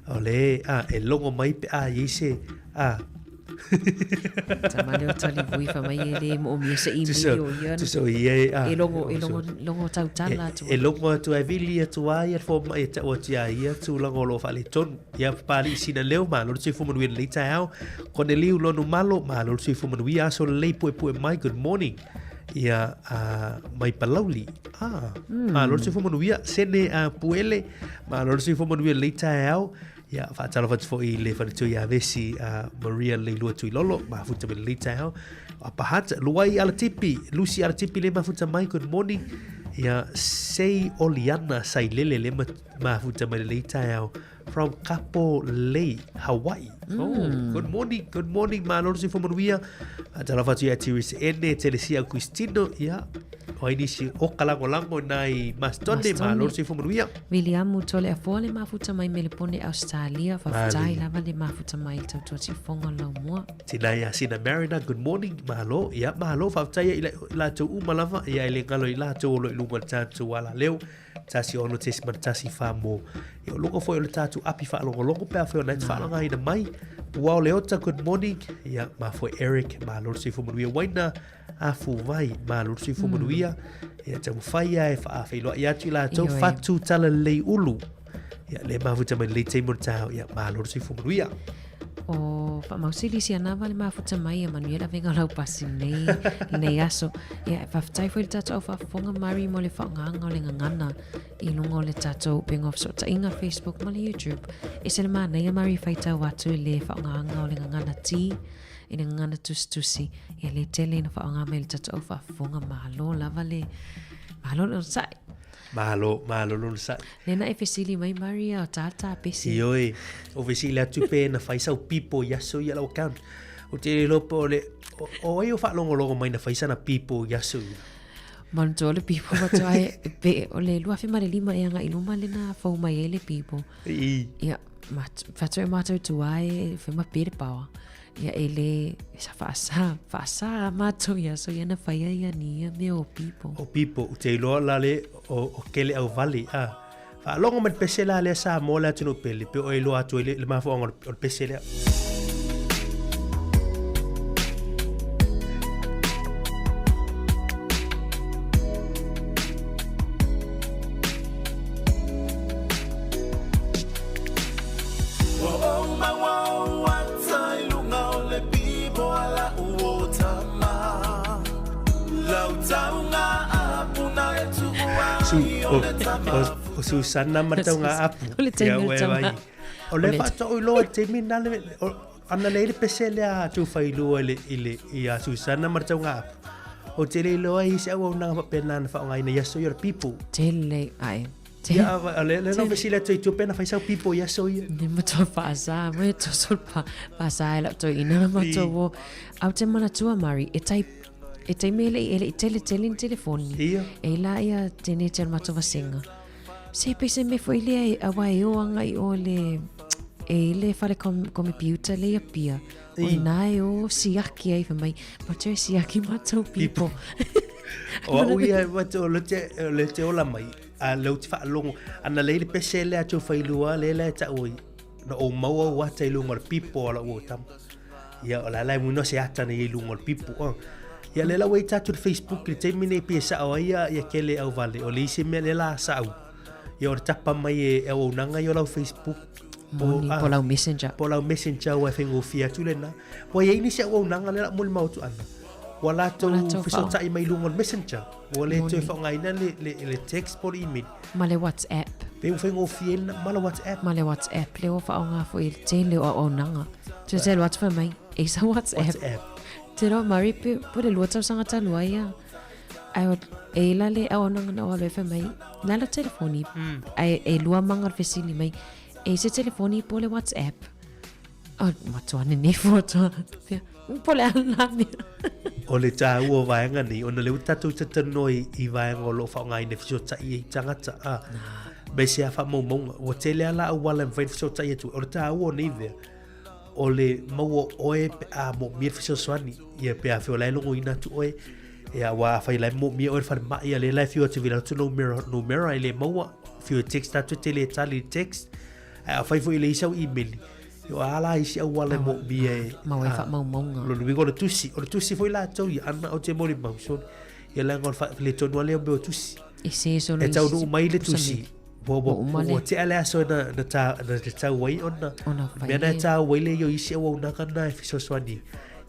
o le, a, e logo mai pe a i ai se, a, Tama leo Talivui fa mai e le moomia se email o ia. Tusa o ia e, a, E logo, e logo, logo tautala atu. E logo atu ai vili atu ai ia fomai e tau atu ia ia tulaga o lo o faaletonu. Ia Papalii Sina Leo, malo le soifua manuia lenei taeao. Koneliu Lonu Malo, malo le soifua manuia, aso lelei puepue mai, good morning. Ia mai Palauli. Ah, malo le soifua manuia. Sene Puele, malo le soifua manuia lenei taeao. Ia, faatalofa atu foi i le faletua ia Vesi Maria Leilua Tuilolo, mafuta mai lenei taeao. Apahata, Luai Alatipi, Lucy Alatipi le mafuta mai, good morning. Ia, Sei Oliana Sailele le mafuta mai lenei taeao from Kapolei, Hawaii. Oh, good morning, good morning, malo le soifua manuia. Faatalofa atu ia Tiris Ene, Telesia Augustino, ia, o ai nisi o kalagolago nai Mastone, malo le soifua manuia. Viliamu Toleafoa le mafuta mai Melepone Ausetalia, faafetai lava le mafuta mai i le tautua tiufoga o le laumua. Tina ia Sina Mariner, good morning, malo, ia malo, faafetai ia i latou uma lava, ia e le galo i latou o lo o i luga o le tatou alaleo, 16.14 mo ia o luga foi o le tatou api faalogologo pe afai o na e te faalogaina mai. Puao Leota, good morning, ia ma foi Eric, malo le soifua manuia, Waina, afu vai, malo le soifua manuia, ia taumafai ia e faafeiloai atu i latou, Fatu Talalelei Ulu, ia le mafuta mai lenei taimi o le taeao, ia malo le soifua manuia. O Faamausili Sianava le mafuta mai ia manuia le avega o lau pasi lenei, lenei aso. Ia, e faafetai foi le tatou au faafofoga Mari mo le faaaogaga o le gagana i luga o le tatou upega o fesootaiga Facebook ma le YouTube. E se le manaia Mari faitau atu i le faaaogaga o le gagana T i le gagana tusitusi. Ia le tele ina faaaoga mai le tatou au faafofoga malo lava le malo le onosai. Malo, malo le onosai. Lena e fesili mai Maria o tātā pesi. Ioe, o fesili atu pe na fai sau pipo i aso ia lau account. O te le lopo o le, o, o ai o whaalongolongo mai na fai sana pipo i aso ia. Manatua le pipo matua e, pe o le 2005 e anga i luma le na fau mai ai le pipo. I. Ia, whatu e mātou tua e whema pere pawa. Ia e le, sa whaasa, whaasa a mātou ia, so ia na whaia ia ni ia mea o pipo. O pipo, u te iloa la le, o, o kele au vali, a. Whaalongo mai le pese la lea sa mō le atunu pele, pe o e iloa atu ai le, le mafuanga o le pese lea. O Susana ma tauga apu. O le taimi o le tama. O le faatoa iloa i le taimi na le, ana le le pese lea a Tufailua i le, i le, i a Susana ma le tauga apu. O te le iloa i se auaunaga faapena na faaaogaina i aso ia o le pipo. Tele, ae. Ia, le le no fesili atu i tua pe na fai sau pipo i aso ia. Ne matua whaasa, mo e toso pa, whaasa e lau toi ina na matua wo. Au te manatua, Mari, e tai, e tai mele i ele i tele tele ni telefoni. Ia. E la ia tene te matua vasenga. Se pese me fo ile e awa e o anga i o le, e ile whare kom, komipiuta le ia pia. O nā e o siaki ai whamai, matua e siaki matou pipo. O au ia, o le te ola mai, a leu te whaalongo, ana le le pese le atu whailua, le le ta oi, na o maua o ata i lunga o le pipo ala o tama. Ia, o la lai muno se ata nei i lunga o le pipo. Oh. Ia, le lau ei tatu le Facebook, le taimi nei pia sao ai ia, ia kele au vale, o le isi mea le la sao. Ia o le tapa mai e auaunaga ia o lau Facebook Moni, po lau messenger. Po lau messenger ua e faigofie atu lena. Ua i ai nisi auaunaga lea o le a molimau atu ana, ua latou fesootai mai i luga o le messenger. Ua le toe faaaogaina le text po o le email. Ma le WhatsApp. Pei ua faigofie ai lena, ma le WhatsApp. Ma le WhatsApp lea ua faaaoga foi e le tele o auaunaga. Te te alu atu fai mai, e isa WhatsApp. WhatsApp. Te roa Murray, pe po le lua tausaga talu ai ia. Ai o, e ila le auaunaga na o alu ai fai mai, na la telefoni, ai e lua manga o le fesili mai, e se telefoni po le WhatsApp. O, matua nenefu atu. Pea, po le a la mea. O le tāua o vaega nei, ona lea ua tatou talanoa i vaega o lo o faaaogaina e fesootai ai tagata, a, me se a faamaumauga. Ua tele lava la auala e mafai ona fesootai atu ai. O le tāua o nei mea, o le maua o oe pe a moomia le fesoasoani. Ia pe afai o la e logoina atu oe, ia aua afai o la e moomia oe i le falemai, ia lea la e fiu atu e vili atu numera, numera e le maua, fiu e text atu e te le tali i le text. Ae afai foi e leai sau email, ia o a la isi auala e moomia e... Maua ai faamaumauga. Lona uiga o le tusi, o le tusi foi latou ia, ana ou te molimau, sole. Ia leaga o le faaletonu lava lea o mea o tusi. E se solo E taunuu mai le tusi, ua, ua, ua, ua tea le aso na, na, ta, na te tau ai ona. Ona fai Mea na e tāua ai le i o isi auaunaga na e fesoasoani.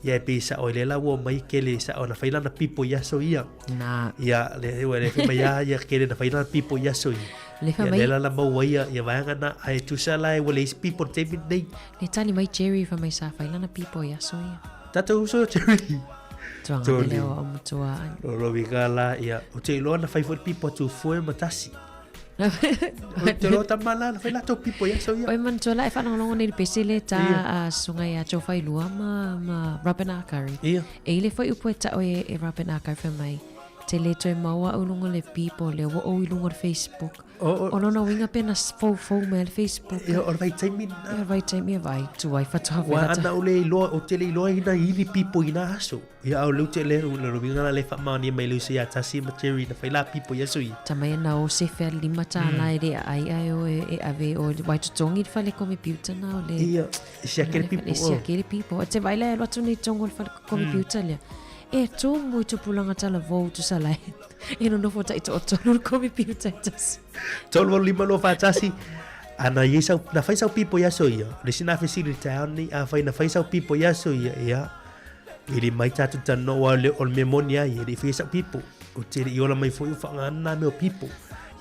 Ia e pei sao ai le la ua mai kele sao na fai lana pipo i aso ia. Na. Ia le ua le fai mai a ia kele na fai lana pipo i aso ia. Le fai Ia mai. le la la maua ia ia vaega na ae tusa la e ua leai se pipo i le taimi lenei. Le tali mai Jerry fai mai sa fai lana pipo i aso ia. Tatou uso Jerry. Tuanga Tony. le o matua. Lo wika la ia o te iloa na fai foi le pipo a Tufue ma Tasi. O te iloa tama la na fai latou pipo i aso ia. Oi manatua la e faalogologo nei i le pese le ta Ia. a susuga ia Joe Failua ma, ma Robin Akari. Ia. E i le foi upu e tau e, e Robin Akari fai mai, te le toe maua au luga o le pipo lea ua ou i luga o le Facebook. O, o, O lona uiga pe na foufou mai le Facebook. ia, o le vaitaimi Ia, lena. o le vaitaimi e vai, tuai faatoa Ua vela ta. ana o le iloa, o te le iloa ina i ni pipo i nā aso. Ia au leu te le, le uiga la le faamaonia mai le uso ia Tasi ma Jerry na fai la pipo i aso ia. Ta mai na o sefe a le 5 tālā e le aai ai o e, e ave o wai totogi le fale komipiuta na o le... Ia, e siaki le pipo. E siaki le pipo. E te vai la e alu atu nei totonu o le fale komipiuta lea. E tumu i tupulaga talavou tusa lai. E nonofo tai toatolu le komipiuta e tasi. 3 8 5 2 4 1. Ana i ai sau, na fai sau pipo i aso ia. O le isi na fesili i le taeao lenei, afai na fai sau pipo i aso ia, ia, vili mai tatou talanoa, aua o le, o le mea moni lava ia, e le i faia sau pipo. Ou te le i ola mai foi o faaaogaina nā mea o pipo.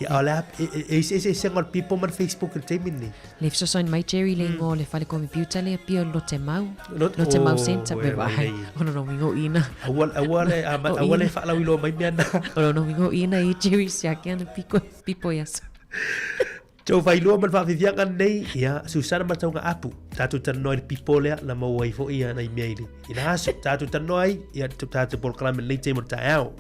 Ia, a o le a, e, e, e i ai se eseesega o le pipo ma le Facebook i le taimi lenei. Le fesoasoani mai Jerry le igoa o le fale komipiuta lea pia o le Lotemau. Lot- Lotemau oh, Centre. e, Me vaai. e, O lona uiga o i ina. Aua, aua le, a, O aua le ina. faalauiloa mai mea na. O lona uiga o i ina i Jerry siaki ana piko, pipo i aso. Tou failua ma le faafiafiaga lenei, ia, Susana ma Tauga Apu. Tatou talanoa i le pipo lea, na maua ai foi ia nai mea i le, i le aso. Tatou talanoa ai, ia, tatou polokalame lenei taimi o le taeao.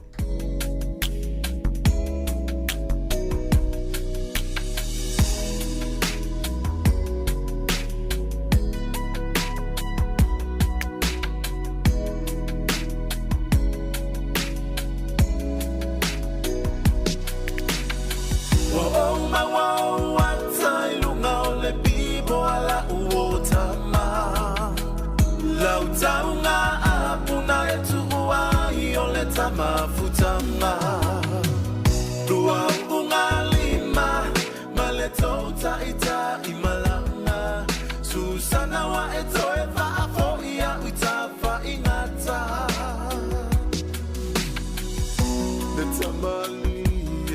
Ua ou maua ou ata i luga o le pipo a lau o tama. Lau tauga apuna e tuu ai o le tama futama. Lua uga lima ma le tou taitai malaga. Susana wa e toe faafoi au i tafaigata. Le tamali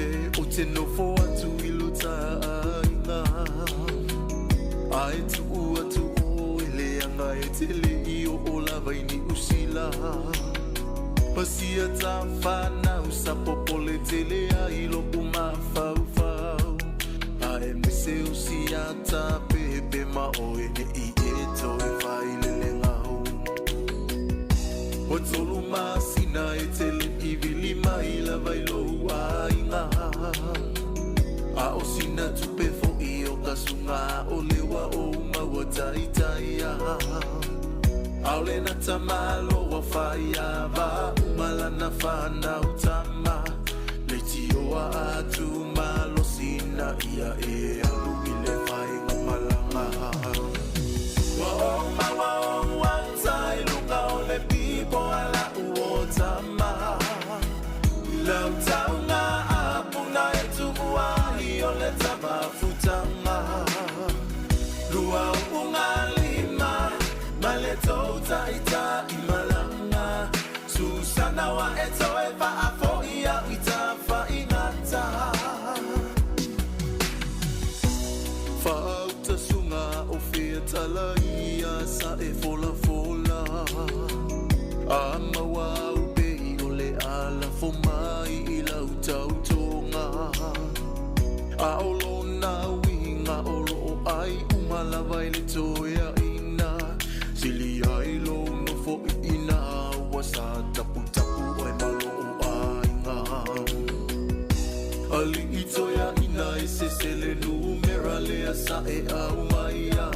e o te nofo atu i lo taaiga. A e tuu atu o e leaga e te le i o o lava i ni usila. Pasia ta whanau sa popole tele a i loku mafaufau. A e mese o si ata pepe ma o e ne i e toe whailele ngau. O tolu masina e tele i vili mai lava i lou aiga. A o sina tupe fo'i o kasuga o lewa o maua taitaia. Aole na tamalo wa whaia va umalana whanau tama. Le tioa atu malo sina ia e alu i le whainga malanga. Ua ou maua ou ata i luga o le pipo a lau o tama. Lau tauga apuna e tuu ai o le tama. tala ia sa e folafola. A maua au pei o le ala fo mai i lau tautoga. A o lona uiga o loo ai uma lava i le toeaina. Sili ai lou nofoiina ua sa taputapu oe ma loo aiga. Alii toeaina e sese le numera lea sa e aumaia.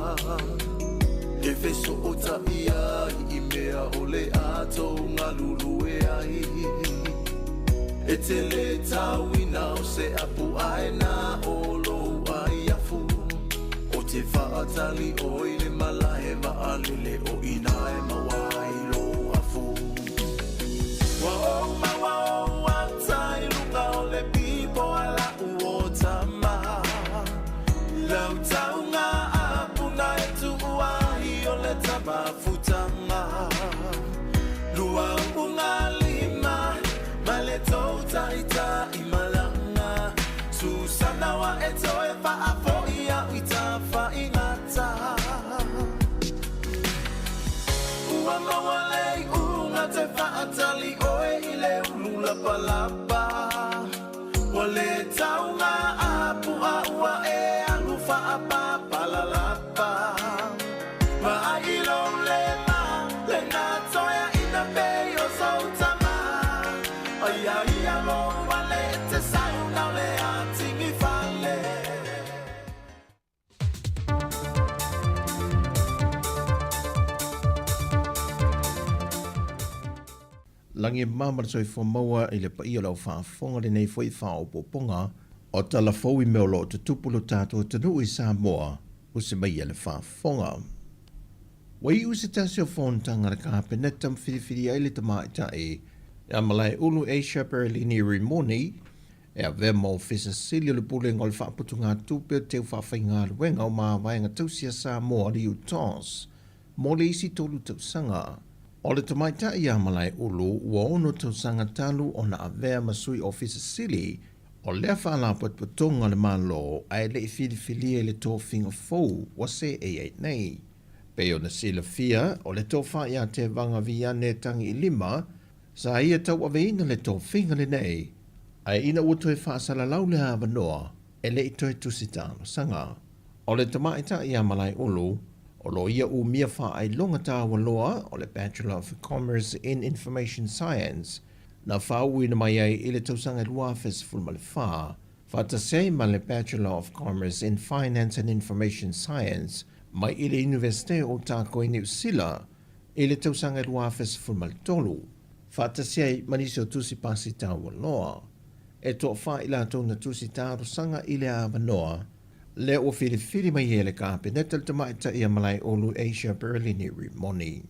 E fesootai ai i mea o le a tou galulue ai. E te le tauina o se apu aena o lou aiafu. O te faatali oe i le malae vaalele o ina e maua ai lou afu. Ua ou maua ou ata i luga o le pipo a lau o tama. Lau tauga apuna e tuu ai o le tama futanga. Lua uunga lima ma le tou taitai malaga. Susana wa e toe faafoi au i tafaigata. Ua maua le iuga te faatali oe i le ulu lapalapa. Ua le tauga apua ua e alu faapapalalapa. Vaai i lou lema lena toeaina pei o sou tama. Aia ia lou ale e te sauna o le atigi fale. Lagi e mama le soifua maua i le paia o le au faafofoga lenei foi faaopoopoga o tala fou i mea o lo o tutupu lo tatou atunuu i Samoa usi mai ia le faafofoga. Ua iu se tasi o fonotaga a le Kapeneta ma filifili ai le tamaitai ia Malaeulu Asia Perelini Rimoni e avea ma Ofisa Sili o le Pulega o le Faaputugatupe o Teu Faafaigaluega o Mavaega Tausi a Samoa le UTOS mo le isi tolu tausaga. O le tamaitai ia Malaeulu ua ono tausaga talu ona avea ma Sui Ofisa Sili o lea Faalapotopotoga a le Malo ae le i filifilia i le tofiga fou ua seei ai nei. Pei ona silafia, o le tofa ia Tevaga Viane Tagiilima sa ia tauaveina le tofiga lenei, ae ina ua toe faasalalau le avanoa, e le i toe tusi talosaga. O le tamaitai ia Malaeulu, o lo o ia umia faailoga taua loa o le Bachelor of Commerce in Information Science, na faauuina mai ai i le tausaga e 2014, faatasi ai ma le Bachelor of Commerce in Finance and Information Science mai i le Iunivesite o Otago i Niu Sila i le tausaga e 2013, faatasi ai ma nisi o tusi pasi taua loa. E toafa i latou na tusi talosaga i le avanoa lea ua filifili mai e le Kapeneta le tamaitai a Malaeolu Asia Perelini Rimoni.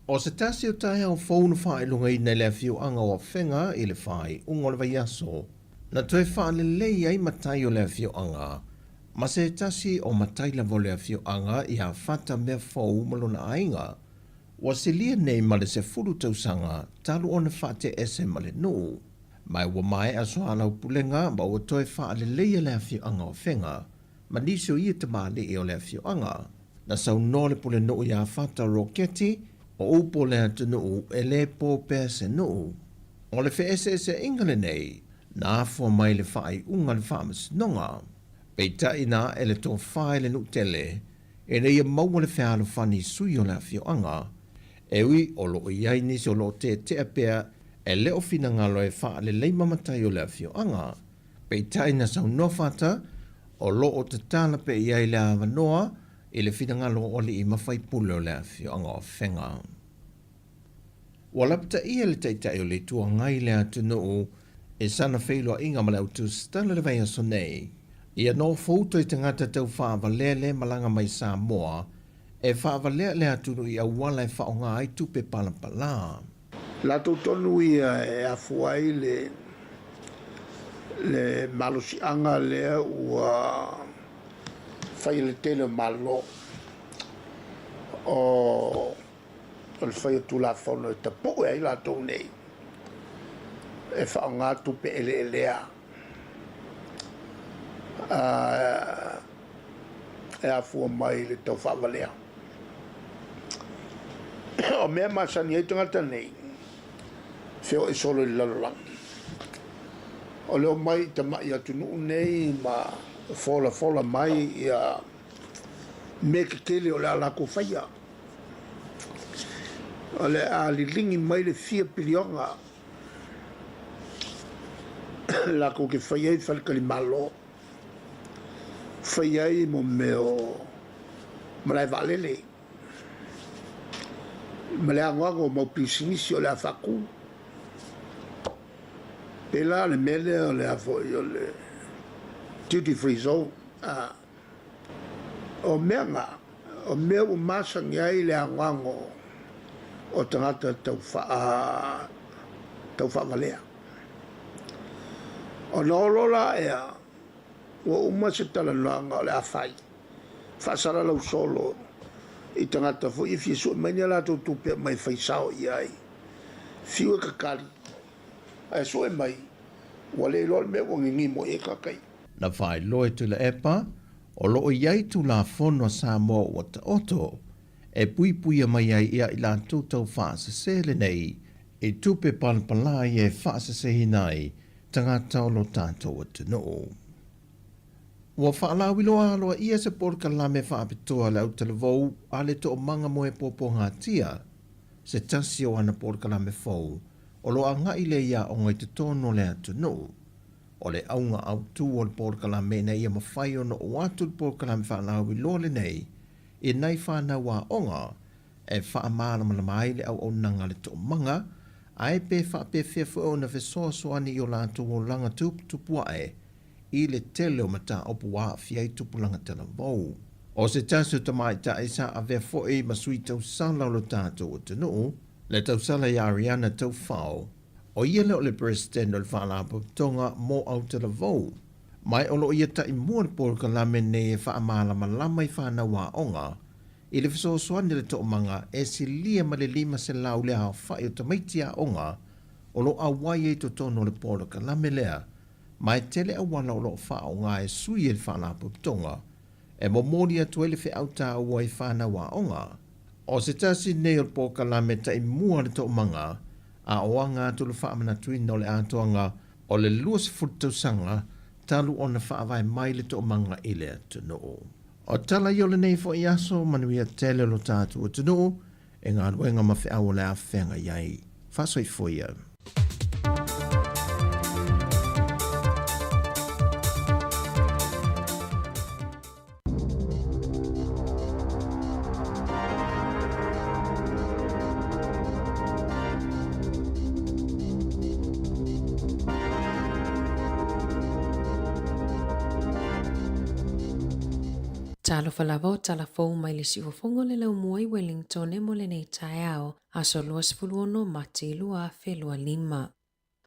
O se tasi o taeao fou na faailogaina i le afioaga o Afega i le faaiuga o le vaiaso, na toe faalelei ai matai o le afioaga ma se tasi o matai lava o le afioaga ia Fata Meafou ma lona aiga, ua silia nei ma le 10 tausaga talu ona faateese ma le nuu. Ma ua maea soalaupulega ma ua toe faaleleia le afioaga o Afega ma nisi o ia tamalii o le afioaga. Na saunoa le pulenuu iā Fata Roketi, o upu o le atunuu e le po pea se nuu. O le feeseeseaiga lenei, na afua mai le faaiuga a le Faamasinoga. Peitai na ae le tofa i le nuu tele, ina ia maua le fealofani i sui o le afioaga. E ui o lo o i ai nisi o lo o tetea pea e le o finagalo e faalelei ma matai o le afioaga. Peitai na saunoa Fata, o lo o tatala pea i ai le avanoa i le finagalo o alii ma faipule o le afioaga o Afega. Ua lapataia le Taitai o le Itu Agai i le atunuu i sana feiloaiga ma le autusitala i le vaiaso nei. Ia nofouto i tagata tau faavalea le malaga mai Samoa e faavalea le atunuu i auala e faaaoga ai tupe palapala. Latou tonu ia e afua ai le le malosiaga lea ua fai e le tele o Malo o le fai o Tulafono e tapue ai latou nei e faaaoga tupe eleelea. e afua mai i le tau faavalea. O mea masani ai tagata nei, feoai solo i le lalolagi. O le omai i tamai atunuu nei ma folafola mai ia mea tetele o le a latou faia. O le a liligi mai le fia piliona latou te fai ai faletalimalo, fai ai mo mea o malae vaalele ma le anoano o mau pisinisi o le a faatu. Pēlā le mea lea o le a foi o le duty free zone. A o mea na, o mea ua masani ai le anoano o tagata tau faa tau faavalea. Ona o loa la ea, ua uma se talanoaga o le a fai, faasalalau solo i tagata foi e fia sue mai ni a latou tupe aumai e fai sao i ai. Fiu e kakali, ae sue mai, ua le iloa le mea ua gigimo i ai tagata ia. Na faailoa e Tuilaepa, o lo o i ai Tulafono a Samoa ua taoto e puipuia mai ai ia i latou tau faasese lenei i tupe palapala ia e faaseseina ai tagata o lo tatou atunuu. Ua faalauiloa aloaia se polokalame faapitoa a le autalavou a le Toomaga Moe Puapuagatia, se tasi o ana polokalame fou o lo o agai lea i aoga i totonu o le atunuu. O le auga autu o le polokalame ina ia mafai ona oo atu le polokalame faalauiloa lenei i nai fanau aoga e faamalamalama ai le auaunaga a le toomaga, ae pe faapefea foi ona fesoasoani i o latou olaga tuputupu ae i le tele o mataupu ua aafia ai tupulaga talavou. O se tasi o tamaitai sa avea foi ma sui tausala o lo tatou atunuu, le tausala ia Ariana Taufao, ʻO ia lea o le Peresetene o le Faalapotopotoga mo Autalavou, ma o lo o ia taimua le polokalame nei e faamalamalama i fanau aoga i le fesoasoani a le toomaga e silia ma le 500 le aofai o tamaiti aoga o lo o auai ai i totonu o le polokalame lea, ma e tele auala o lo o faaaoga e sui ai le Faalapotopotoga e momoli atu ai le feau taua i fanau aoga. ʻO se tasi nei o le polokalame taimua a le toomaga, a o aga atu le faamanatuina o le atoaga o le 20 tausaga talu ona faavae mai le toomaga i le atunuu. O tala ia o lenei foi aso, manuia tele o lo tatou atunuu e galuega ma feau o le a feagai ai. Faasoifua ia. Talofa lava o tala fou mai le siufofoga o le laumua i Wellington e mo lenei taeao, aso 26 Mati 2025.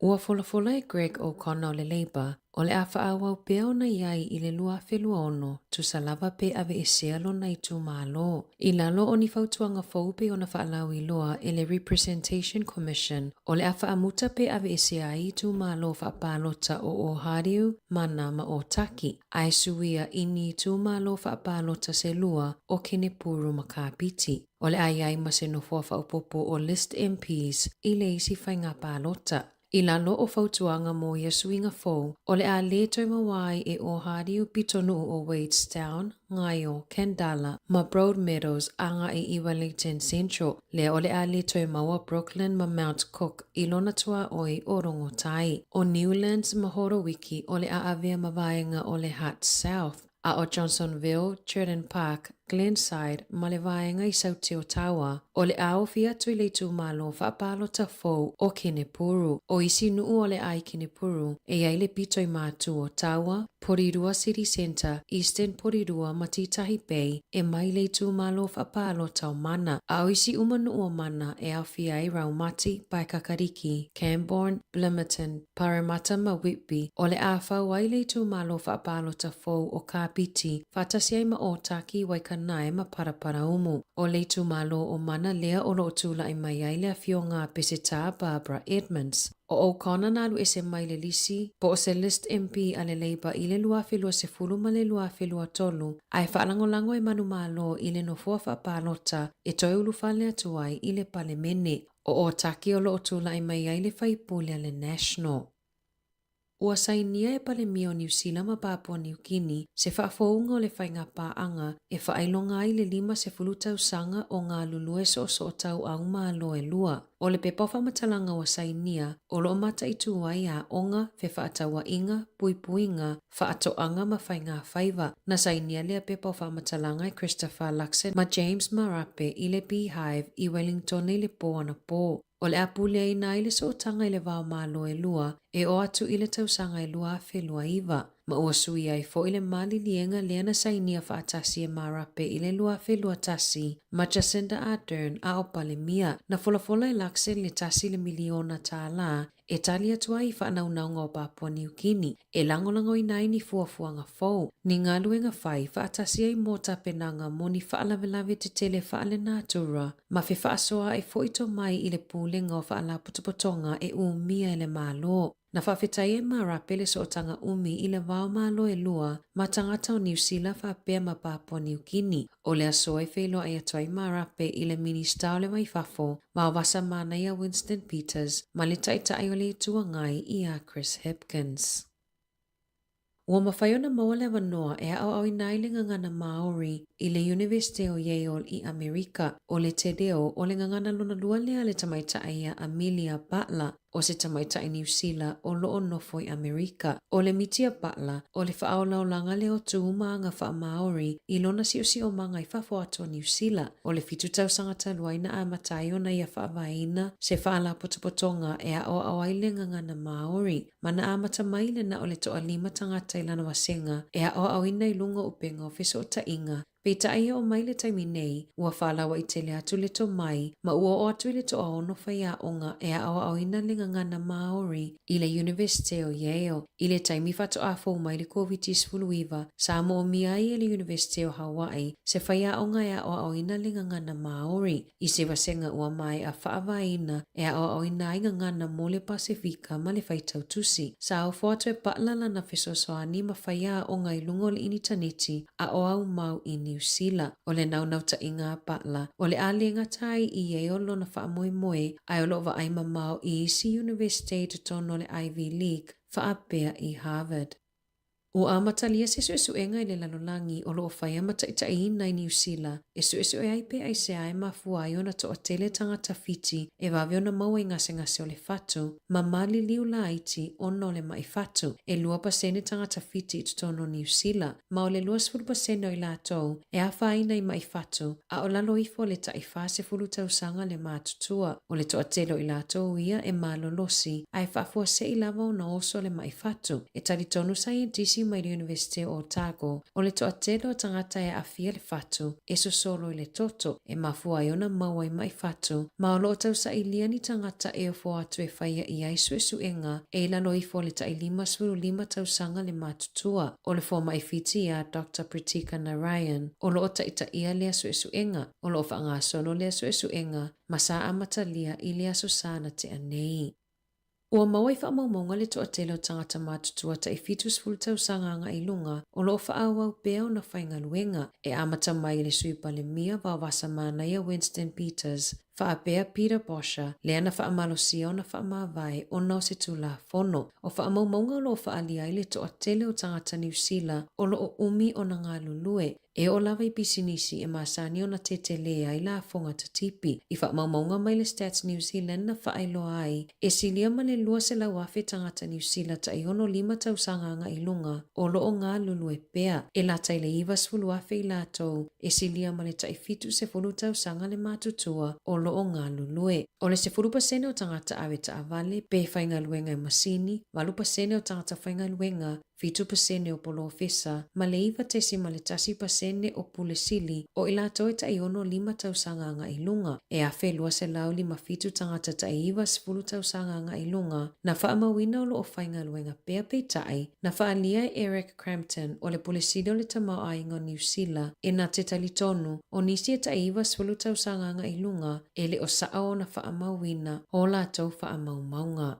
Ua folafola e Greg O'Connor o le Labour, o le a faaauau pea ona i ai i le 2026, tusa lava pe aveesea lona itumalo. I lalo o ni fautuaga fou pei ona faalauiloa e le Representation Commission, o le a faamuta pe aveesea ai itumalo faapalota o Ōhāriu, Mana ma Ōtaki, ae suia i ni itumalo faapalota se lua o Kenepuru ma Kāpiti. O le a i ai ma se nofoa faaopoopo o List MPs i le isi faiga palota. I lalo o fautuaga mo ia suiga fou, o le a lē toe maua ai e Ōhāriu pitonuu o Wadestown, Ngaio, Khandallah, ma Broadmeadows agai i Wellington Central, lea o le a lē toe maua Brooklyn ma Mount Cook i lona tuaoi o Rongotai. ʻO Newlands ma Horowick o le a avea ma vaega o le Hutt South. A ʻo Johnsonville, Churton Park, Glenside ma le vaega i Sauti o Taua, o le a ofi atu i le itumalo faapalota fou o Kenepuru. ʻO isi nuu o le a i Kenepuru, e i ai le pito i Mātū o Taua, Porirua City Centre, Eastern Porirua ma Tītahi Bay e mai le itumalo faapalota o Mana. A ʻo isi uma nuu o Mana e aofia ai Raumati, Paekakariki, Camborne, Plimmerton, Paremata ma Whitby, o le a fau ai le itumalo faapalota fou o Kāpiti, faatasi ai ma Ōtaki, Waikanae. Kanae ma Paraparaumu. O le itumalo o Mana lea o lo o tulai mai ai le afioga a Peseta Barbara Edmonds. O O'Connor na alu ese mai le lisi, po o se list MP a le Labour i le 2020 ma le 2023, ae faalagolago e manumalo i le nofoa faapalota e toe ulufale atu ai i le Palemene. O Ōtaki o lo o tulai mai ai le faipule a le National. Ua sainia e Palemia o Niu Sila ma Papua Niu Kini se faafouga o le faigapaaga e faailoga ai le 50 tausaga o galulue soosootauau malo e lua. O le pepa o faamatalaga ua sainia, o lo o mataitu ai aoga, fefaatauaiga, puipuiga, faatoaga ma faigafaiva. Na sainia lea pepa o faamatalaga e Christopher Luxon ma James Marape i le Beehive i Wellington i le pō anapō. O le a puleaina ai le sootaga i le va o Malo e lua e oo atu i le tausaga e 2029, ma ua suia ai foi le maliliega lea na sainia faatasi e Marape i le 2021 ma Jacinda Ardern a o Palemia. Na folafola e Luxon le tasi le miliona tālā e tali atu ai i faanaunauga o Papua Niu Kini e lagolagoina ai ni fuafuaga fou, ni galuega fai faatasi ai mo tapenaga mo ni faalavelave tetele faalenatura ma fefaasoaai foi tomai i le pulega o faalapotopotoga e umia e le Malo. Na faafetai e Marape le sootaga umi i le va o Malo e lua ma tagata o Niu Sila faapea ma Papua Niu Kini. O le aso e feiloai atu ai Marape i le Minista o le Vai Fafo ma o Vasa Manaia Winston Peters ma le Taitai o le Itu Agai iā Chris Hipkins. Ua mafai ona maua le avanoa e aʻoaʻoina ai le gagana Māori i le Iunivesite o Yale i ʻAmerika. ʻO le te reo o le gagana lona lua lea a le tamaitai iā Amelia Butler, ʻo se tamaitai Niu Sila o lo o nofo i ʻAmerika. ʻO le miti a Butler, ʻo le faaolaolaga lea o tū ma aga faa-Māori i lona siosiomaga i fafo atu o Niu Sila. ʻO le fitu tausaga talu ai na amata ai ona ia faavaeina se faalapotopotoga e aʻoaʻo ai le gagana Māori. Ma na amata mai le na o le toalima tagata i lana vasega e aʻoaʻoina i luga o ʻupega o fesoʻotaʻiga. Peitai e oo mai le taimi nei, ua faalaoaʻi tele atu le tomai ma ua oo atu i le toaono faiaoga e aʻoaʻoina le gagana Māori i le Iunivesite o Yale. I le taimi faatoa fou mai le Koviti-19, sa moomia ai e le Iunivesite o Hawaii se faiaoga e aʻoaʻoina le gagana Māori. I se vasega ua maeʻa faavaeina e aʻoaʻoina ai gagana mo le Pasefika ma le faitau tusi. Sa ofo atu e paʻla lana fesoasoani ma faiaoga i luga o le initaneti a o au mau i Niu Sila. O le naunautai-ga a paʻla, o le a le gata ai i Yale lona faamoemoe ae o lo o vaai mamao i isi Iunivesite i totonu o le Ivy League faapea i Harvard. Ua amatalia se suesuega i le lalolagi o lo o faia ma taitaiina i Niu Sila e suesue ai pe aisea e mafua ai ona toatele tagata Fiti e vave ona maua i gasegase o le fatu ma maliliu laiti ona o le maʻi fatu. E 2% tagata Fiti i totonu o Niu Sila, ma o le 20% o i latou e afaina i maʻi fatu a o lalo ifo o le taʻi 40 tausaga le matutua. O le toatele o i latou ia e malolosi ae faafuasei lava ona oso le maʻi fatu. E talitonu saienitisi mai le Iunivesite o Otago, o le toatele o tagata e aafia le fatu e sosolo i le toto, e mafua ai ona maua i maʻi fatu, ma o lo o tausailia ni tagata e ofo atu e faia i ai suesuega e i lalo ifo o le taʻi 55 tausaga le matutua. O le fomaʻi Fiti iā Doctor Pritika Narayan, o lo o taitaia lea suesuega, o lo o faagasolo lea suesuega ma sa amatalia i le aso Sa na tea nei. Ua maua i faamaumauga le toatele o tagata matutua taʻi 70 tausaga agai i luga o lo o faaauau pea ona faigaluega, e amata mai i le Sui Palemia Vaovasa Manaia Winston Peters, faapea Peter Bosher, lea na faamalosia ona faamavae ona o se Tulafono. O faamaumauga o lo o faaalia ai le toatele o tagata Niu Sila o lo o umi ona galulue, E oo lava i pisinisi e masani ona tetelē ai lafoga tatipi. I faamaumauga mai le Stats New Zealand na faailoa ai, e silia ma le 200,000 tagata Niu Sila taʻi 65 tausaga agai i luga o lo o galulue pea. E lata i le 90,000 i latou e silia ma le taʻi 70 tausaga le matutua o lo o galulue. O le 10% o tagata ave taavale pe faigaluega i masini, 8% o tagata faigaluega. 7% o polofesa ma le 9.1% o pule sili o i latou e tai 65 tausaga agai i luga. E 1,257 tagata tai 90 tausaga agai i luga na faamauina o lo o faigaluega pea peitai na faaalia e Eric Crampton o le Pule Sili o le Tamaoaiga o Niu Sila e na te talitonu o nisi e tai 90 tausaga agai i luga e le o sao ona faamauina o latou faamaumauga.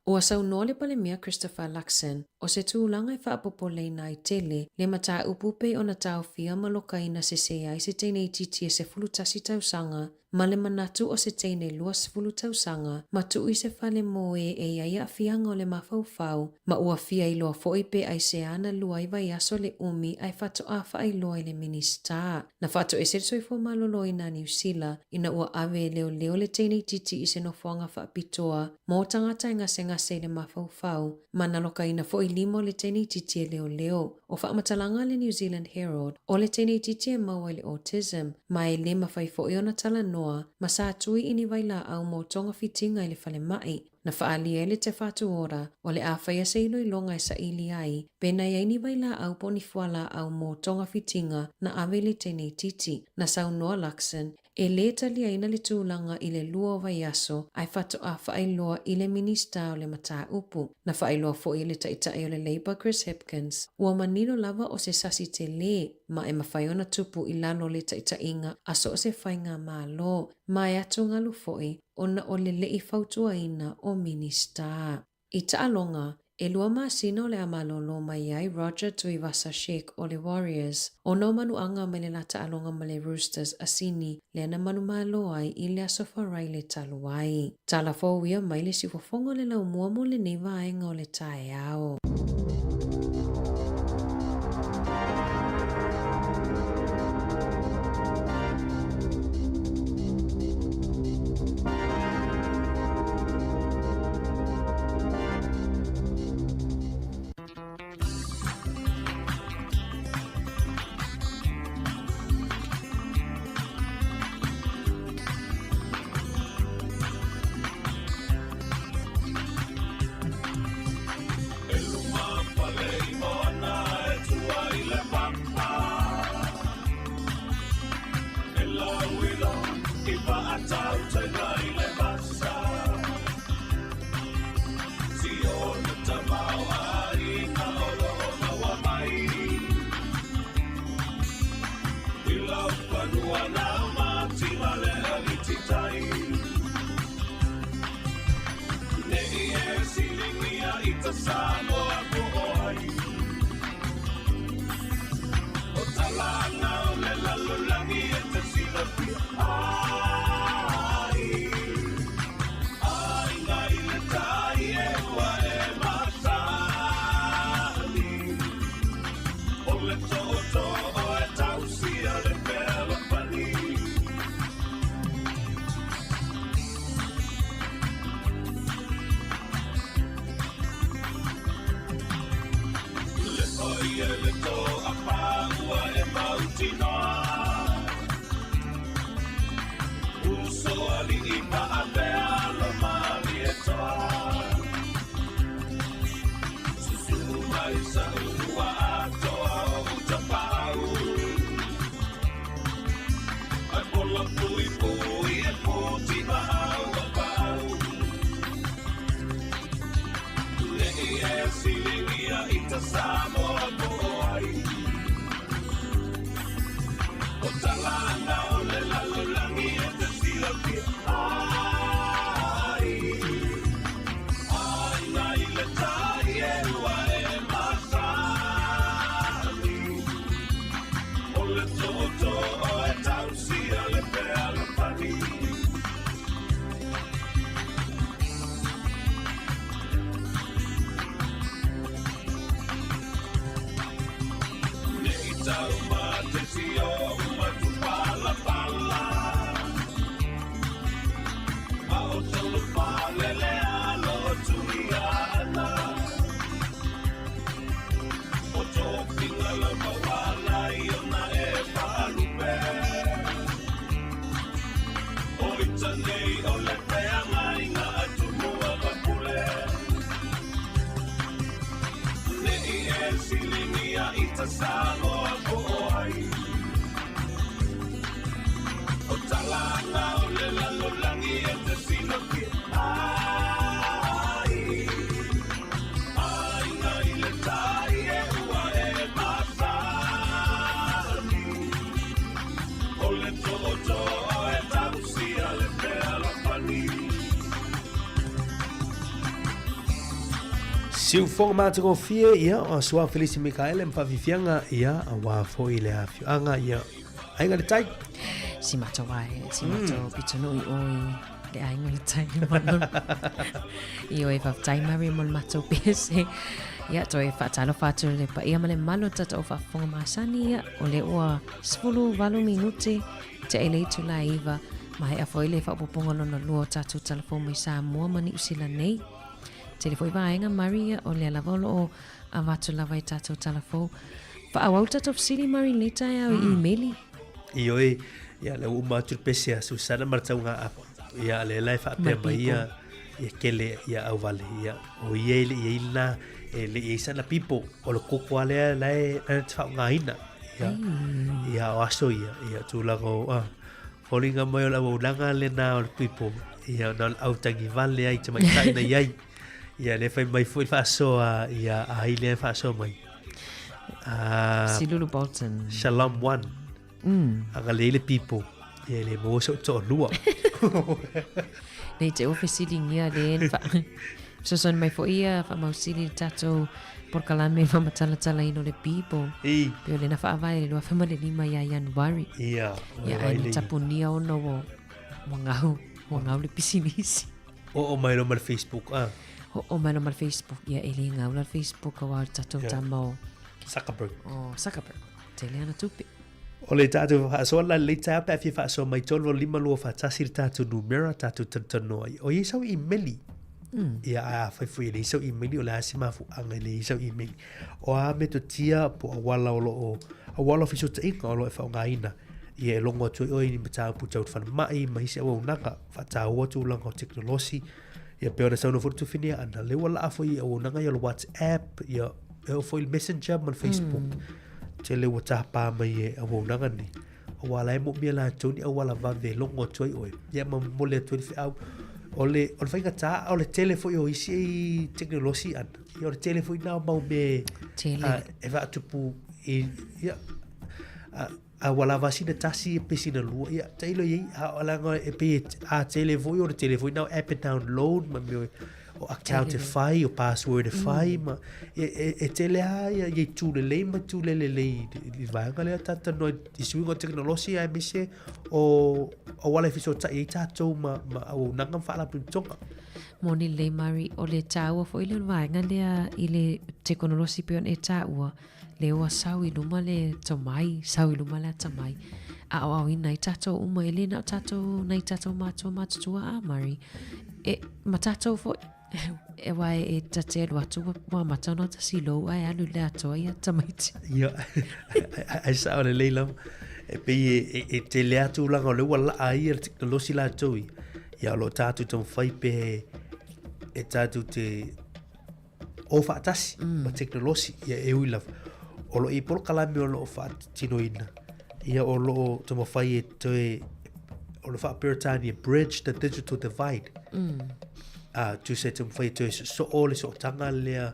Ua saunoa le Palemia Christopher Luxon o se tulaga e faapopoleina ai tele le mataupu pei ona taofia ma lokaina sese ai se teine itiiti e 11 tausaga ma le manatu o se teine 20 tausaga ma tuu i se fale mo e e i ai aafiaga o le mafaufau ma ua fia iloa foi pe aisea na lua ai vaiaso le umi ae faatoa faailoa i le Minisita. Na faatoese le soifua maloloina a Niu Sila ina ua ave e leoleo le teine itiiti i se nofoaga faapitoa mo tagata e gasegase i le mafaufau ma na lokaina foi lima o le teine itiiti e leoleo. O faamatalaga a le New Zealand Herald, o le teine itiiti e maua i le autism ma e le mafai foi ona talanoa ma sa tui i ni vailaau mo togafitiga i le falemai. Na faaalia ai le Te Whatu Ora o le a faia se iloiloga e saili ai pe na i ai ni vailaau po o ni fualaau mo togafitiga na ave i le teine itiiti. Na saunoa Luxon E lē taliaina le tulaga i le lua o vaiaso ae faatoa faailoa i le Minisita o le mataupu. Na faailoa foi e le Taitai o le Labour Chris Hipkins, ua manino lava o se sasi telē ma e mafai ona tupu i lalo o le taitaiga a so o se faigamalo ma e atugalu foi ona o le leʻi fautuaina o Minisita. I taaloga, e lua masina o le a malōlō mai ai Roger Tuivasa-Sheck o le Warriors ona o manuaga mai le la taaloga ma le Roosters a Sini lea na manumalo ai i le Aso Faraile talu ai. Tala fou ia mai le siufofoga o le laumua mo lenei vaega o le taeao. ma Samoa po o ai. O talanga o le lalolagi e te silafia ai. Aiga i le tai e ua e masani. O le tootoo e tausia le fealofani. Siufoga matagofie, ia, o Suao Felisi Mikaele ma Faafiafiaga, ia, aua foi le afioaga, ia, Aiga le Tai. Si matou ai, si matou mm. pitonui o i le aiga le tai. I o e whaftai mari mo le matou pese. Ia, toi whaatalofa atu le pa ia ma le malo tata o whaafonga masani ia, o le ua 18 minute te ele itu la iwa. Ma he afo ile whaapoponga lona lua o tātou talafou mai Samoa ma Niu Sila nei. Tele foi vaenga Maria o lea lava o loo avatu lava i tātou talafou. Faaauau le tatou fesili Mari lenei taeao i imeli. Ioe, ia le ua uma atu le pese a Susana ma le tauga apo. Ia le la e faapea mai ia ia kele ia auvale ia o ia e le i ai lena e le i ai sana pipo o le koko a lea la e la te faaaogaina ia ia o aso ia ia tulaga o a foliga mai o le auaunaga lena o le pipo ia na o le autagivale ai tamaitai na i ai Ia, le fai mai foi le faasoa, ia, ai lea e faasoa mai. Ah, Silulu Bolton. Shalom One. Agalelei le pipo. Ia, le maua sou toalua. Nei te ua fesiligia le fa fesoasoani mai foi ia faamausili le tatou polokalame faamatalatalaina o le pipo. I. Pe o lena faavae le 2005 ia Ianuari. Ia, Ia, ai na tapunia ona ua ua gau, ua gau le pisinisi. Oo mai loa ma le Facebook, ah. Oo mai loa ma le Facebook. Ia, e le gau la le Facebook aua o le tatou tama o... Zuckerberg. O Zuckerberg. Tele ana tupe. O le tatou faasoa la lelei taeao pe a fia faasoa mai 385 2 41 le tatou numera tatou talatalanoa ai. O i ai sau imeli. Ia, ae afai foi e leai sau imeli, o le a se mafuaaga e leai ai sau imeli. O a metotia po o auala o lo o, auala o fesootaiga o lo o e faaaogaina ia e logo atu ai oe i ni mataupu tau le falemai ma isi auaunaga. Faataua tulaga o tekonolosi, ia pei ona saunoa foi le Tufinia ana, lea ua laa foi i auaunaga ia o le WhatsApp, ia e oo foi i le Messenger ma le Facebook. Tele ua tapa mai e auaunaga nei. Aua la e moomia latou ni auala vave e logo atu ai oe, ia ma momoli atu ai le feau. O le, o le faigata, o le tele foi o isi tekonolosi ana, ia o le tele foi na o mau mea e faatupu i, ia, a, A ua lava sina tasi pe sina lua, ia, tailo i ai, a o leaga e pei e, a tele foi, o le tele foi na o app e download ma mea o account e fai, o password e fai, ma e, e, e tele lava ia, ia itu lelei ma itu le lelei i, i le vaega lea tatou talanoa i suiga o tekonolosi aemaise o auala e fesootai ai tatou ma, ma auaunaga ma faalapotopotoga. Moni lelei Mari, o le taua foi lea o le vaega lea i le tekonolosi pei ona e taua, Lea ua sau i luma le tomai, sau i luma le atamai, aoaoina ai tatou uma, e le na o tatou, nai tatou mātua matutua a Mari, e, ma tatou foi, e wā e, e ta te alu atu, ua, ua amata ona tasi lou ae alu i le atoa ia tamaiti. Ia, ai sao lelei lava. E pei e, e, e tele lava tulaga o lea ua laa ai ia le tekonolosi latou ia. Ia o lo o tatou taumafai pe e tatou te o faatasi mm. ma tekonolosi ia e ui lava. O lo o i ai polokalame o lo o faatinoina ia o lo o taumafai e toe o le faa-Peretania bridge the digital divide. A tusa e taumafai e toe sosoo le sootaga lea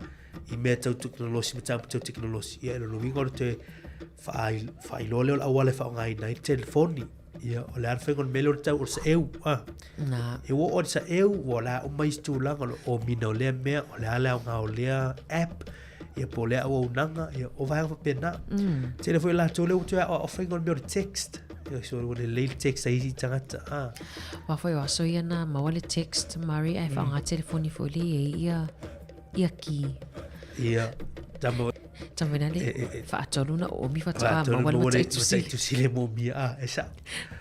i mea tau tekonolosi ma mataupu tau tekonolosi. Ia, o lona uiga o le toe faailoa lea o le auala e faaaogaina ai le telefoni. Ia, o le a le faiga o le mea lea o le tau o le saeu. A. Nā. E ua oo i le saeu, ua la uma isi tulaga o le ōmina o lea mea, o le a le aoga o lea app, ia po o lea auaunaga, ia o vaega faapena. Tele foi latou lea ua toe aoao faiga o le mea o le text. Ia, so ua lelei le text a isi tagata. A. Aua foi o aso ia na maua le text, Mari, ae faaaoga telefoni foi lea e i ai ia, ia kī. Ia, tama Tama ina le faatolu na oomi faatoa maua le mataitusi. Mataitusi le moomia, a, e sao.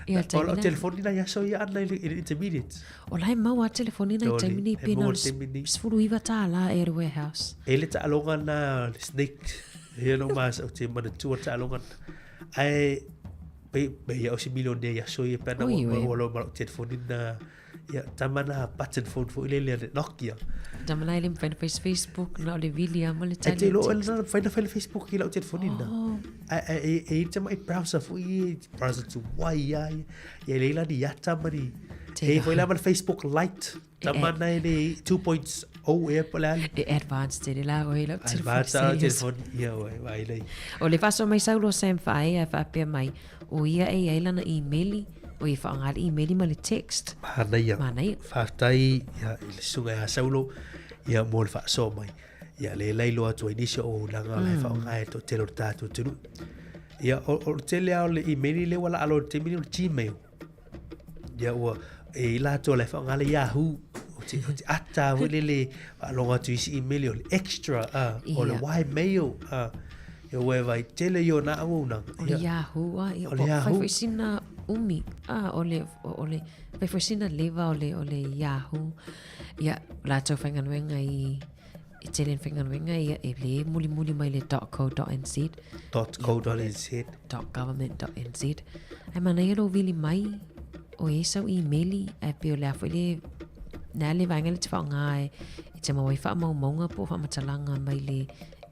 Ia, O lau telefoni na i aso ia ana i le intermediate. O la e mau a telefoni na i taimi nei pena o le $19 e le warehouse. E le taaloga na le snake. Ia no mas o te manatua taaloga na. Ae, pe, pe ia o se milionea i aso ia pe ana ua ua lau telefoni na. Ia, tama na button phone foi lele a le Nokia. Tama na e le mawhai na fai Facebook, na o le vili a ma le E tali. te lo na fai na fai le Facebook i lau telefoni na. Oh. E e te mai browser foi e browser tu wai ai. Ia le ila ni ata ma ni. E foi la ma le Facebook Lite. Tama na e le 2.0 e po le ali. E advanced tele la o e lau telefoni. Advanced a telefoni. Ia oi, vai lei. O le faasoa mai saulo Sam Faaea e faapea mai, o ia e i ai lana imeli, o ia faaaoga le imeli ma le text. Manaia. Manaia. Faafetai ia, i le susuga ia Saulo ia, mo le faasoa mai. Ia, le lai loa atu ai nisi o auaunaga o la e faaaoga e le toatele o le tatou atunuu. Ia, o le tele lava o le imeli lea ua laaloa i le taimi lenei o le Gmail. Ia, ua, e i latou o la e faaaoga le Yahoo. O te, o te ata foi lele faalogo atu i isi imeli o le Extra, o le Ymail, ia ua e vaai tele ia o nā auaunaga. O le Yahoo, a, ia, O le Yahoo. Fai foi sina umi, a, o le, o le, fai foi sina leva o le, o le Yahoo. Ia, latou faigaluega i, e tele ni faigaluega, ia, e le mulimuli mai le .co.nz. .co.nz. .government.nz. Ae manaia lou vili mai, o i ai sau imeli, ae pei o le a foi le, le a le vaega lea e te faaaoga e, e te maua ai faamaumauga po o faamatalaga mai le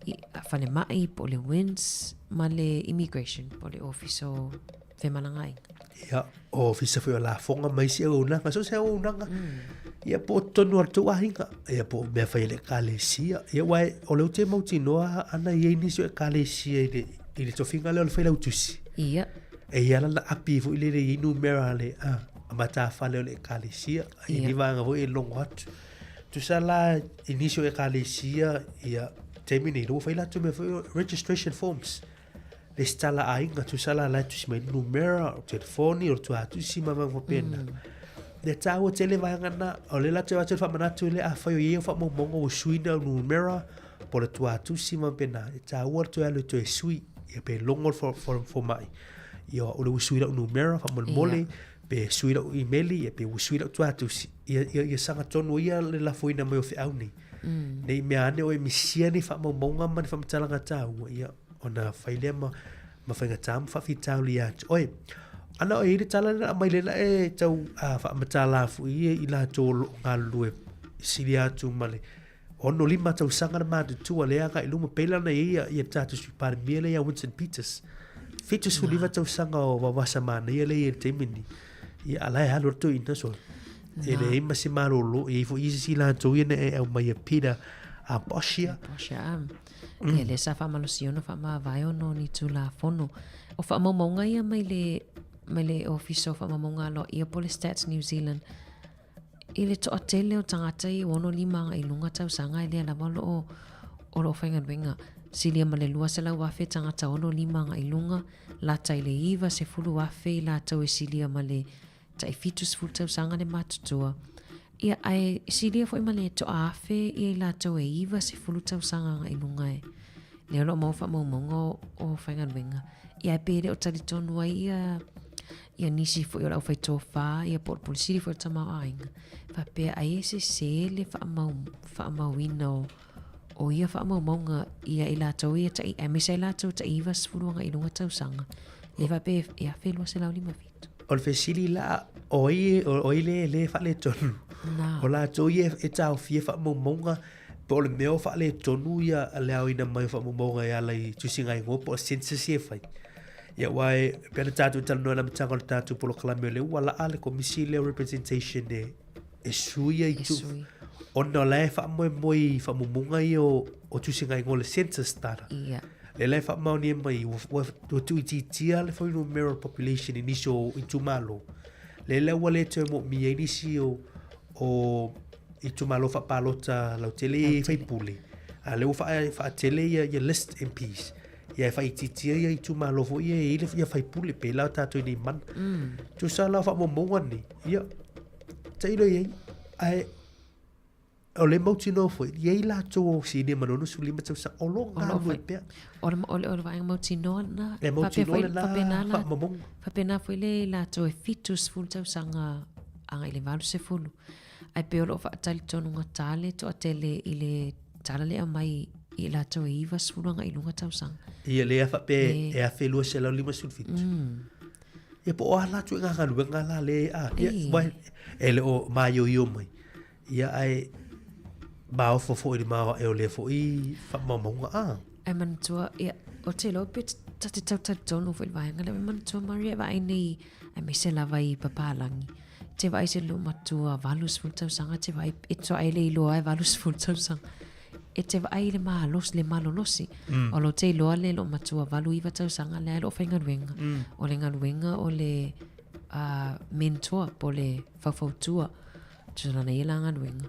i, falemai po o le WINS ma le immigration po o le ofisa o femalagaaiga. Ia, o ofisa foi o lafoga ma isi auaunaga, so o se auaunaga. Ia po o totonu o le tou aiga, ia po o mea fai a le ekalesia. Ia aua o lea ou te mautinoa ana i ai nisi o ekalesia i le, i le tofiga lea o le failautusi. Ia. E i ai lana api foi lele e i ai numera a le a, a matafale o le ekalesia. I ni vaega foi e logo atu. Tusa la i nisi o ekalesia, ia, taimi nei, ua fai latou mea foi o registration forms. Resitala aiga, tusa la la e tusi mai numera, o telefoni, o le tuatusi ma vaega faapena. Le tāua tele vaega na, o le latou atu le faamanatu le afai o i ai au faamaumauga ua sui na numera, po o le tuatusi ma faapena. E tāua le toe alu e toe sui, ia pe logo le fomai. Ia o le ua sui lau numera faamolemole, pe sui lau imeli, ia pe ua sui lau tuatusi. Ia, ia, ia sagatonu ia le lafoina mai o feau nei. Nei mea ane o e misia ni faamaumauga ma ni faamatalaga tāua, ia, ona fai lea ma, ma faigata ma faafitauli ia te oe. Ana o e i le tala lena aumai lena e tau a, faamatala foi ia i latou o lo o galulue sili atu ma le 65 tausaga le matutua lea agai i luma pei la ona i ai ia, ia tatou Sui Palemia lea ia Winston Peters. 79 tausaga o vavasa manaia lea i le taimi lenei. Ia a la e alu le toeaina solo. E leai ma se malolo, e i ai foi isi i latou ia na e aumai ia Peter a Bosch ia. Bosch ia. Ia lea sa faamalosi ona faamavae ona o ni Tulafono. O faamaumauga ia mai le mai le Ofisa o Faamaumauga Aloaia po o le Stats New Zealand i le toatele o tagata ia ua 65 agai i luga tausaga e lea lava o lo o o lo o faigaluega. Silia ma le 200,000 tagata 65 agai i luga, lata i le 90,000 i latou e silia ma le tai 70 tausaga le matutua. Ia, ae silia foi ma le toa afe ia i latou e 90 tausaga agai i luga e lea o lo o maua faamaumauga o, o faigaluega. Ia, ae pe le o talitonu ai ia, ia nisi foi o le aufaitofa, ia po o le Pule Sili foi o le Tamaoaiga, faapea ai e sese le faamau, faamauina o, o ia faamaumauga ia i latou ia tai, aemaise ai latou tai 90 agai i luga tausaga, le faapea e 1257. O le fesili la, o ai, o ai le, le faaletonu? Na. O latou ia e taofia faamaumauga, po o le mea o faaletonu ia le aoina mai o faamaumauga e ala i tusiga igoa po o census ia e fai. Ia aua e pei ona tatou talanoa i le amataga o le tatou polokalame o lea ua laa le komisi lea o representation e, e sui ia itu. Ona o la e faamoemoe i faamaumauga ia o, o tusiga igoa o le census data. Ia. Lea la e faamaonia mai ua, ua, ua tuuitiitia le fuainumera o le population i nisi o itumalo. Lea la ua le toe moomia ai nisi o, o itumalo faapalota lautele ia i faipule. A lea ua faatele ia, ia list MPs. Ia e faaitiitia ia itumalo foi ia e i ai ia faipule pei la o tatou i nei mana. Tusa la o faamaumauga nei, ia, tailo i ai. Ae O le mautinoa foi, e i ai latou o sinia ma le 65 tausaga o lo o galulue pea. O le, o le, o le vaega mautinoa lena. E mautinoa lena faamaumauga. Faapena foi le latou e 70 tausaga agai i le 80. Ae pei o lo o faatalitonugata le toatele i le tala lea e aumai i latou e 90 agai i luga tausaga. Ia lea faapea e 1257. Ia po o a la ituaiga galuega la lea a, ia, aua e le o maioio mai. Ia ae maofo foi i le maoae o lea foi faamaumauga a. Ae manatua, ia, ou te iloa pe ta te tau talitonu foi i le vaega lea, ae manatua Maria e vaai nei, aemaise lava i papalagi, te vaai se loomatua 80 tausaga, te vaai, e toa e le iloa e 80 tausaga. E te vaai i le malosi, le malolosi. O lo te iloa le loomatua 89 tausaga lea e lo o faigaluega. O le galuega o le mentor po o le faufautua. Tusa lana ia la galuega.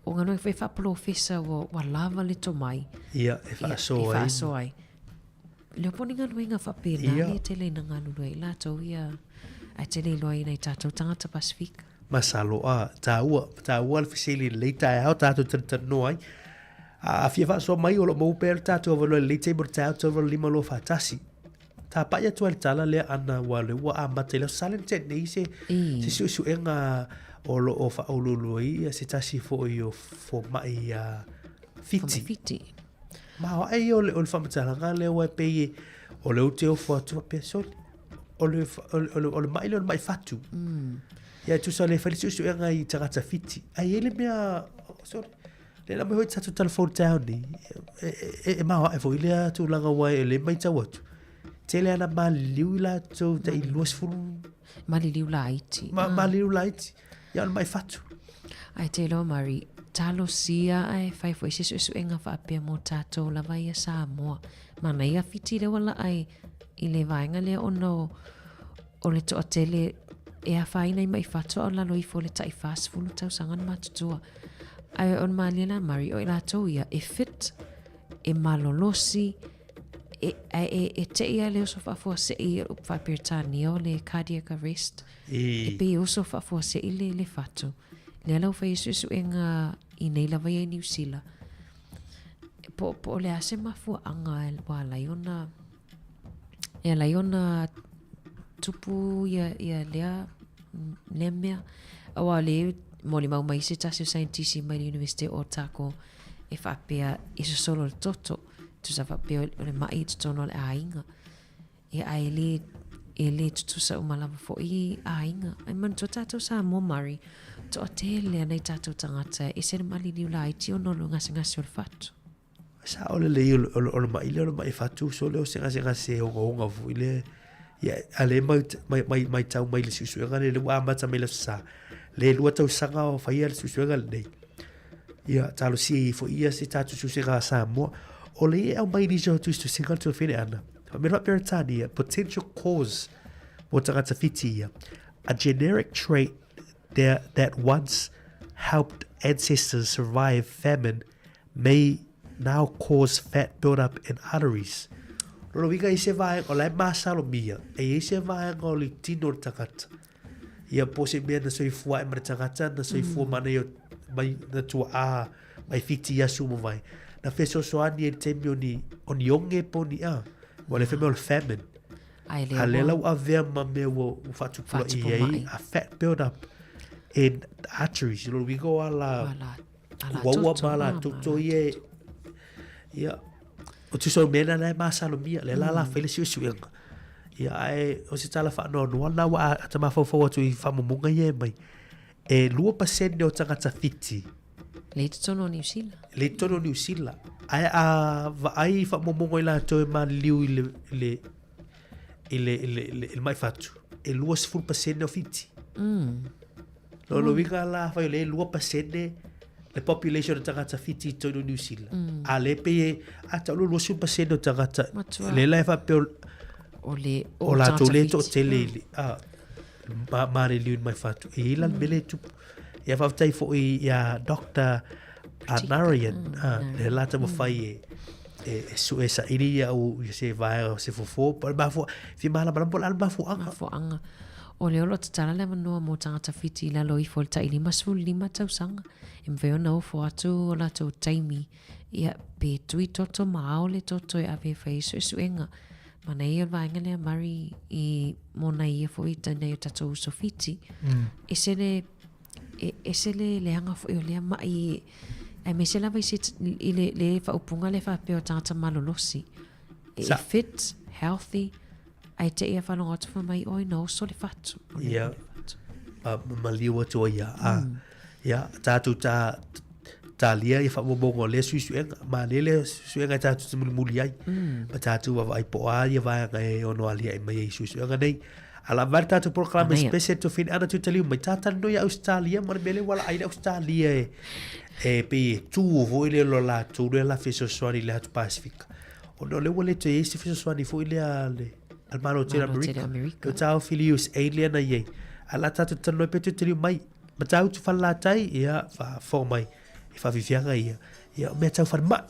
O galuega foi faapolofesa ua, ua lava le tomai. Ia, e faasoa ai. E faasoa ai. Le o po ni galuega faapena le tele ina galulue ai latou ia, ae tele iloa ai nai tatou tagata Pasefika. Masalo a, taua, taua le fesili i lenei taeao tatou talatalanoa ai. A fia faasoa mai o lo o maua pea le tatou avanoa i lenei taimi o le taeao 3 8 5 2 4 1. Tapa'i atu ai le tala lea ana ua lea ua amata i le Aso Sa lea na tea nei se, se suesuega o lo o faauluulu ai ia se tasi foi o fomai ia Fiti. Fiti. Maoae ia o le, o le faamatalaga lea aua e pei e, o lea ou te ofo atu faapea, sole, o le, o le, o le, o le ma'i lea o le ma'i fatu. Ia e tusa le fai le suesuega i tagata Fiti. Ae i ai le mea, sole, lea na aumai foi tatou tala fou i le taeao nei, e, e, e maoae foi lea tulaga aua e le matau atu. Tele ana maliliu i latou tai 20 Maliliu laiti. Ma, maliliu laiti. Ia o le ma'i fatu. Ae te iloa Mari, talosia ae fai foi se suesuega faapea mo tatou lava ia Samoa. Manaia Fiti lea ua laa i, i le vaega lea ona o, o le toatele e afaina i ma'i fatu a o lalo ifo o le tai 40 tausaga na matutua. Ae o le malie la Mari, o i latou ia e fit, e malolosi, e, e, e, e tei a le oso faafuasei o upu faa-Peretania o le cardiac arrest. E pei e oso faafuasei le, le fatu. Lea la ua fai ai suesuega i nei lava ia i Niu Sila. Po, po o le a se mafuaaga ua ala ai ona, e ala ai ona tupu ia, ia lea, lea mea. Aua o lea e molimau mai se tasi o saienitisi mai le University o Otago e faapea e sosolo le toto. Tusa faapea o le ma'i i totonu o le aiga. Ia ae le, e le tutusa uma lava foi aiga. Ae manatua tatou Samoa Mari, toatele ana i tatou tagata e ese le maliliu laiti ona o le gasegase o le fatu. Sao lelei o le, o le, o le ma'i lea o le ma'i fatu so lea o se gasegase ogaoga foi lea. Ia, a lea mai, mai, mai, matau mai le suesuega lea, lea ua amata mai le Aso Sa. Le lua tausaga o faia le suesuega lenei. Ia, talosia ifo ia se tatou suesuega a Samoa. O le e aumai nisi o tusitusiga o le tuafine ana. Mea faa-Peretania, potential cause mo tagata Fiti ia. A generic trait that, that once helped ancestors survive famine may now cause fat build up in arteries. Lona uiga i se vaega, o la e masalomia, e i ai se vaega o le tino o le tagata. Ia po se mea na soifua ae ma le tagata, na soifua mm. mana ia mai na tuaa, mai Fiti i aso ua mavae. Na fesoasoani ai i le taimi o ni, o ni oge po o ni a. Ua le mea o le famine. Ai lea A lea la ua avea ma mea ua, ua faatupulaia ai a fat build up in arteries. Lona uiga o ala, Ala, ala uaua toto, ma ala toto ia e, ia, o tusa o mea na la e masalomia, lea la la fai le suesuega. Ia, ae o se tala faanoanoa lena ua ata mafaufau atu i faamaumauga ia e aumai. E 2% o tagata Fiti. Le i totonu o Niu Sila. Le i totonu o Niu Sila. Ae a vaai i faamaumauga i latou e maliliu i le, i le, i le, i le, i le, i le ma'i fatu, e 20% o Fiti. Lona uiga la, afai o lea e 2% le population o tagata Fiti i totonu o Niu Sila. A lea pei e, a tau le 20% o tagata, lea la e faapea o le, o latou lea e toatele i le, a, ma, maliliu i le ma'i fatu. E i ai la le mea lea e tupu. Ia faafetai foi iā Doctor Narayan, lea la taumafai e, e, e sue saili ia au i se vaega o se fofo, po o le mafua, fia malamalama po o le a le mafuaaga. Mafuaaga. O lea o lo o tatala le avanoa mo tagata Fiti i lalo ifo o le tai 55 tausaga e mafai ona ofo atu o latou taimi ia pe tui toto ma ao le toto e ave e fai ai suesuega. Manaia o le vaega lea Murray i mo nai ia foi nai o tatou uso Fiti. Ese le e ese le leaga foi o lea ma'i aemaise lava i se i le le faaupuga lea faapea o tagata malolosi. E fit, healthy. Ae te ia whanonga atu wha mai oi na oso le fatu. Ia. Ma, ma liu atu ai ia. A, ia, tātou tā, tālia ia whamomonga o lea suisuenga. Ma lea lea suisuenga e tātou te mulimuli ai. Ma tātou wawa ai po a ia vaega e ono alia e mai ai suisuenga nei. Ala vai tātou polokalame special to fin ana tu taliu mai tātari no ia Australia ma le mele wala ai le Australia e e pe e tū foi le lo la tū le la fesoasoani le atu Pasifika. Ona o lea ua le toe i ai se fesoasoani foi lea a le a le Malo Tele o Amerika. O tāu whili USA lea na i ai. A la tātou talanoa pe toe taliu mai. Ma tāu tu whalalatai, ia, wha mai. E whawhiwhianga ia. Ia, o mea tau wharimai.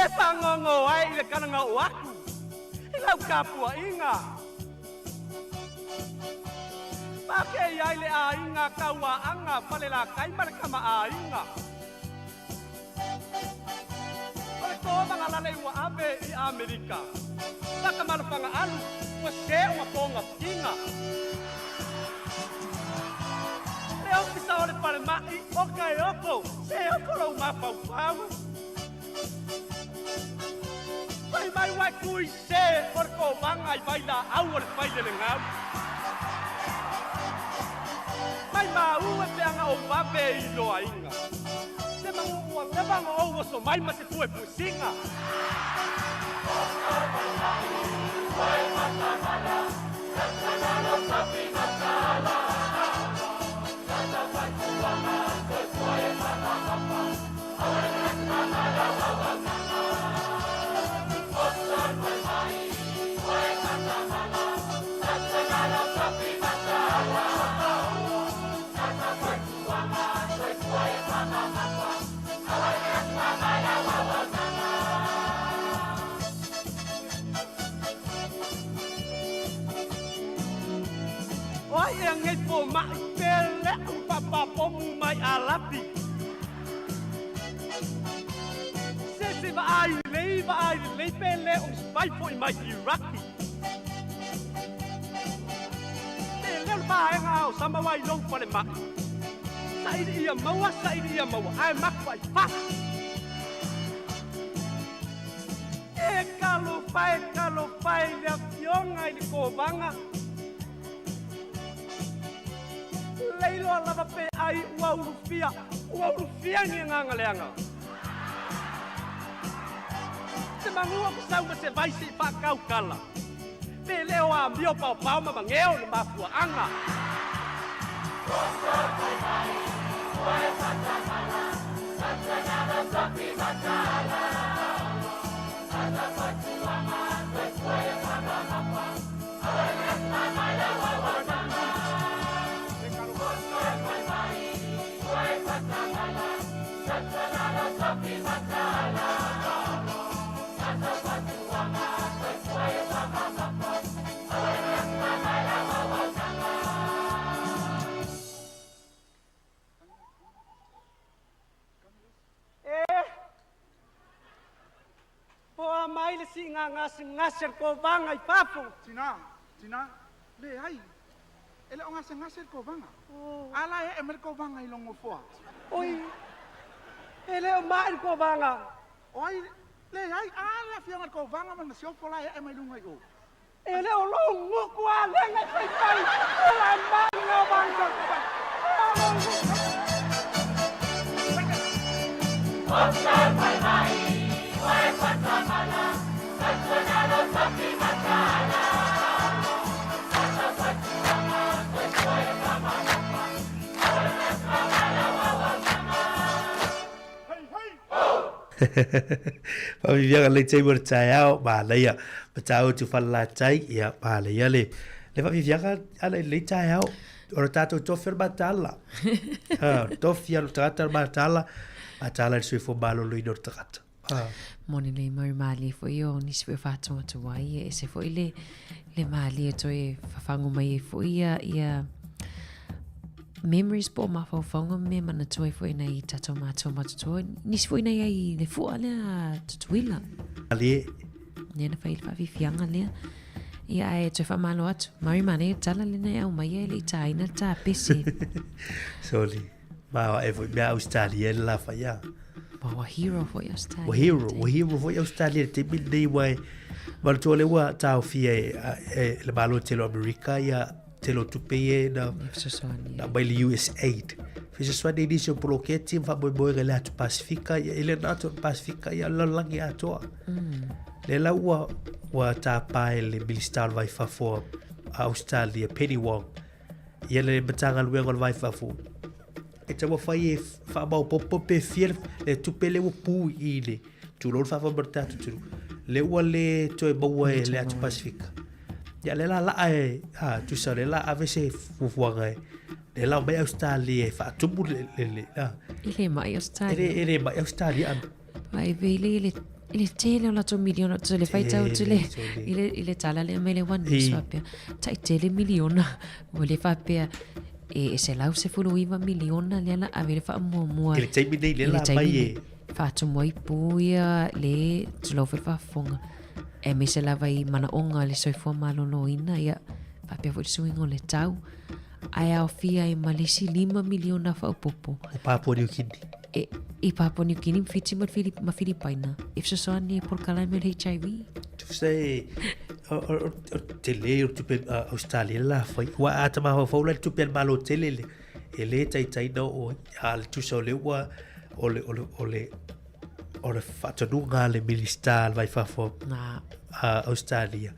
E fagogo ai i le kalagao aku i lau tapuaiga. Pakei ai le aiga Kauaaga Falelatai ma le kamaaiga. O le tovaga lalei ua ave i Amerika. Fakamalofaga alu ua se ua togafitiga. Le ofisa o le falemai o Kaeoko, se oko lou mafaufau. Fai mai ua e tui se o le kovaga i vailaau o le failelegau. Mai maua e peaga ou vave i loaiga. Se magu ua leva ona ou oso mai ma se puepuesiga. O ai ea nei fomai pe leʻu papapomu mai Alapi. Se se vaai lelei vaai lelei pe le o spy foi mai Iraki. Te leo le vaega o sama wai lou falemai. Saili ia maua, saili ia maua, ae maku ai fasi. E talofa e talofa i le afioga i le kovaga. Leiloa lava pe ai ua ulufia, ua ulufia ni agaga leaga. Se magua ma sau ma se vai se i faakaukala. Pe le o amio paopao ma mageo le mafuaaga. E Poa mai le siiga gasegase a le kovaga i fafo. Tina, tina, leai, e le o gasegase le kovaga. A la e ee mai le kovaga i lou nofoa. Oi, e le o mai le kovaga. O ai, leai, a le afioga i le kovaga ma le masiofo la e ee mai luga i o. E le o lou gutu a lega e faifai, o la mai le kovaga. Whawhiwhianga lei taimi o le taeao, manaia, ma tāu tu whalalatai, ia, manaia le, le whawhiwhianga ala i lei taeao. O le tātou tofi o le mataala. Ha, tofi o le tagata o le mataala, mataala i le soifua maloloina o le tagata. Ha. Moni le mau mālie foi o nisi foi o whātuatua ai, e ese foi le, le mālie toe whawhango mai ai foi ia, ia memories po o mafaufauga ma mea manatua ai foi nai tatou matua matutua. Nisi foi nai ai i le fua lea a Tutuila. Malie. Lea na fai le faafiafiaga lea. Ia ae toe faamalo atu. Mari manaia le tala lena e aumai e le i tāina le tāpese. Sorry. Ma e foi mea Australia le la fai a. Ma ua hero foi Australia. Ua hero, ua hero foi Australia le taimi lenei ua e manatua le ua taofia e, e le Malo tele o Amerika ia tele o tupe ia na na mai le USAID. Fesoasoani i nisi o poloketi ma faamoemoega i le atu Pasifika, ia i le na atu Pasifika ia lalolagi atoa. Le la ua ua tāpā e le Minista o le Vai Fafo a Australia, Penny Wong, ia le Matagaluega o le Vai Fafo. E taumafai e faamaopoopo pe fia le tupe le ua pu i le tulou le faafoe ma le tatou atunuu. Le ua le toe maua e le atu Pasifika. Ia le la laa e, a, tusa le la ave se fuafuaga e, le la mai Australia e faatumu le, le, le, a. E le mai Australia. E le, e le mai Australia. Ai ve le, le, i le tele o latou miliona so le faitau atu le i le i le tala lea mai le One News faapea tai tele miliona ua le faapea e 119 miliona lea la ave le faamuamua i le taimi nei lea la mai e faatumu ai pu ia le tulou foi le faafofoga aemaise lava i manaoga o le soifua maloloina ia faapea foi le suiga o le tau ae aofia ai ma le isi 5 miliona faaopoopo o Papua New Guinea. E, i Papua New Guinea, Fiti ma, Filip, ma Filipaina. E fesoasoani e polokalame o le HIV. Tusa e, o, o, o, tele o tupe uh, Australia la fai. Ua a ta mafaufau la tupe al malo tele le. E le taitai na o a le tusa o le ua o le o le o le o le faatonuga a le Minista le vai fafo a Australia.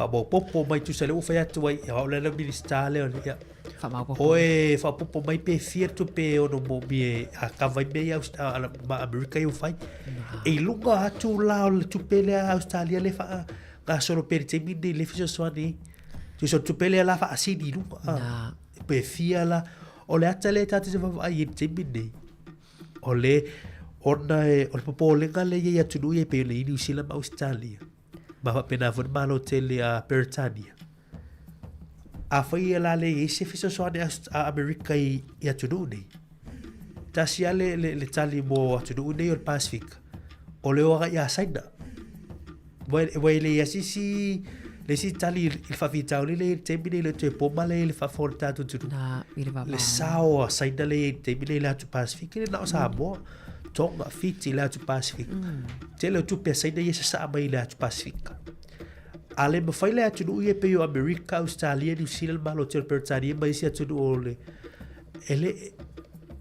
Faamaopoopo mai tusa lea ua fai atu ai, o au lea le Minista lea, ia. Faamaopoopo. Oe faaopoopo mai pe fia tupe e ono moomia e a kava ai mea ia ma Amerika ia ua fai. E i luga atu la o le tupe lea a Australia lea e faagasolo pea i le taimi lenei lea e fesoasoani ai. Tusa o le tupe lea la faasili i luga. Pe fia la. O le ata lea tatou te vaavaai ai i le taimi lenei, o le ona e, o le popolega lea e i ai i atunuu ia e pei ona i ai Niu Sila ma Ausetalia. Ma faapena foi le Malo tele a Peretania. Afai o le a leai ai se fesoasoani a Amerika i, i atunuu nei, tasi lava le, le, le tali mo atunuu nei o le Pasifika, o le o agai ia Saina. Ua e leai se isi, le isi tali i le faafitauli lea i le taimi nei, le toe poma lea i le fafo o le tatou atunuu. Le sao a Saina lea i le taimi nei i le atu Pasifika, e le na o Samoa. Tonga, Fiti, le atu Pasifika. Tele o tupe a Saina ia e sasaa mai i le atu Pasifika. A le mafai le atunuu ia pei o Amerika, Australia, New Zealand, Malo Tele, Peretania ma isi atunuu o le e le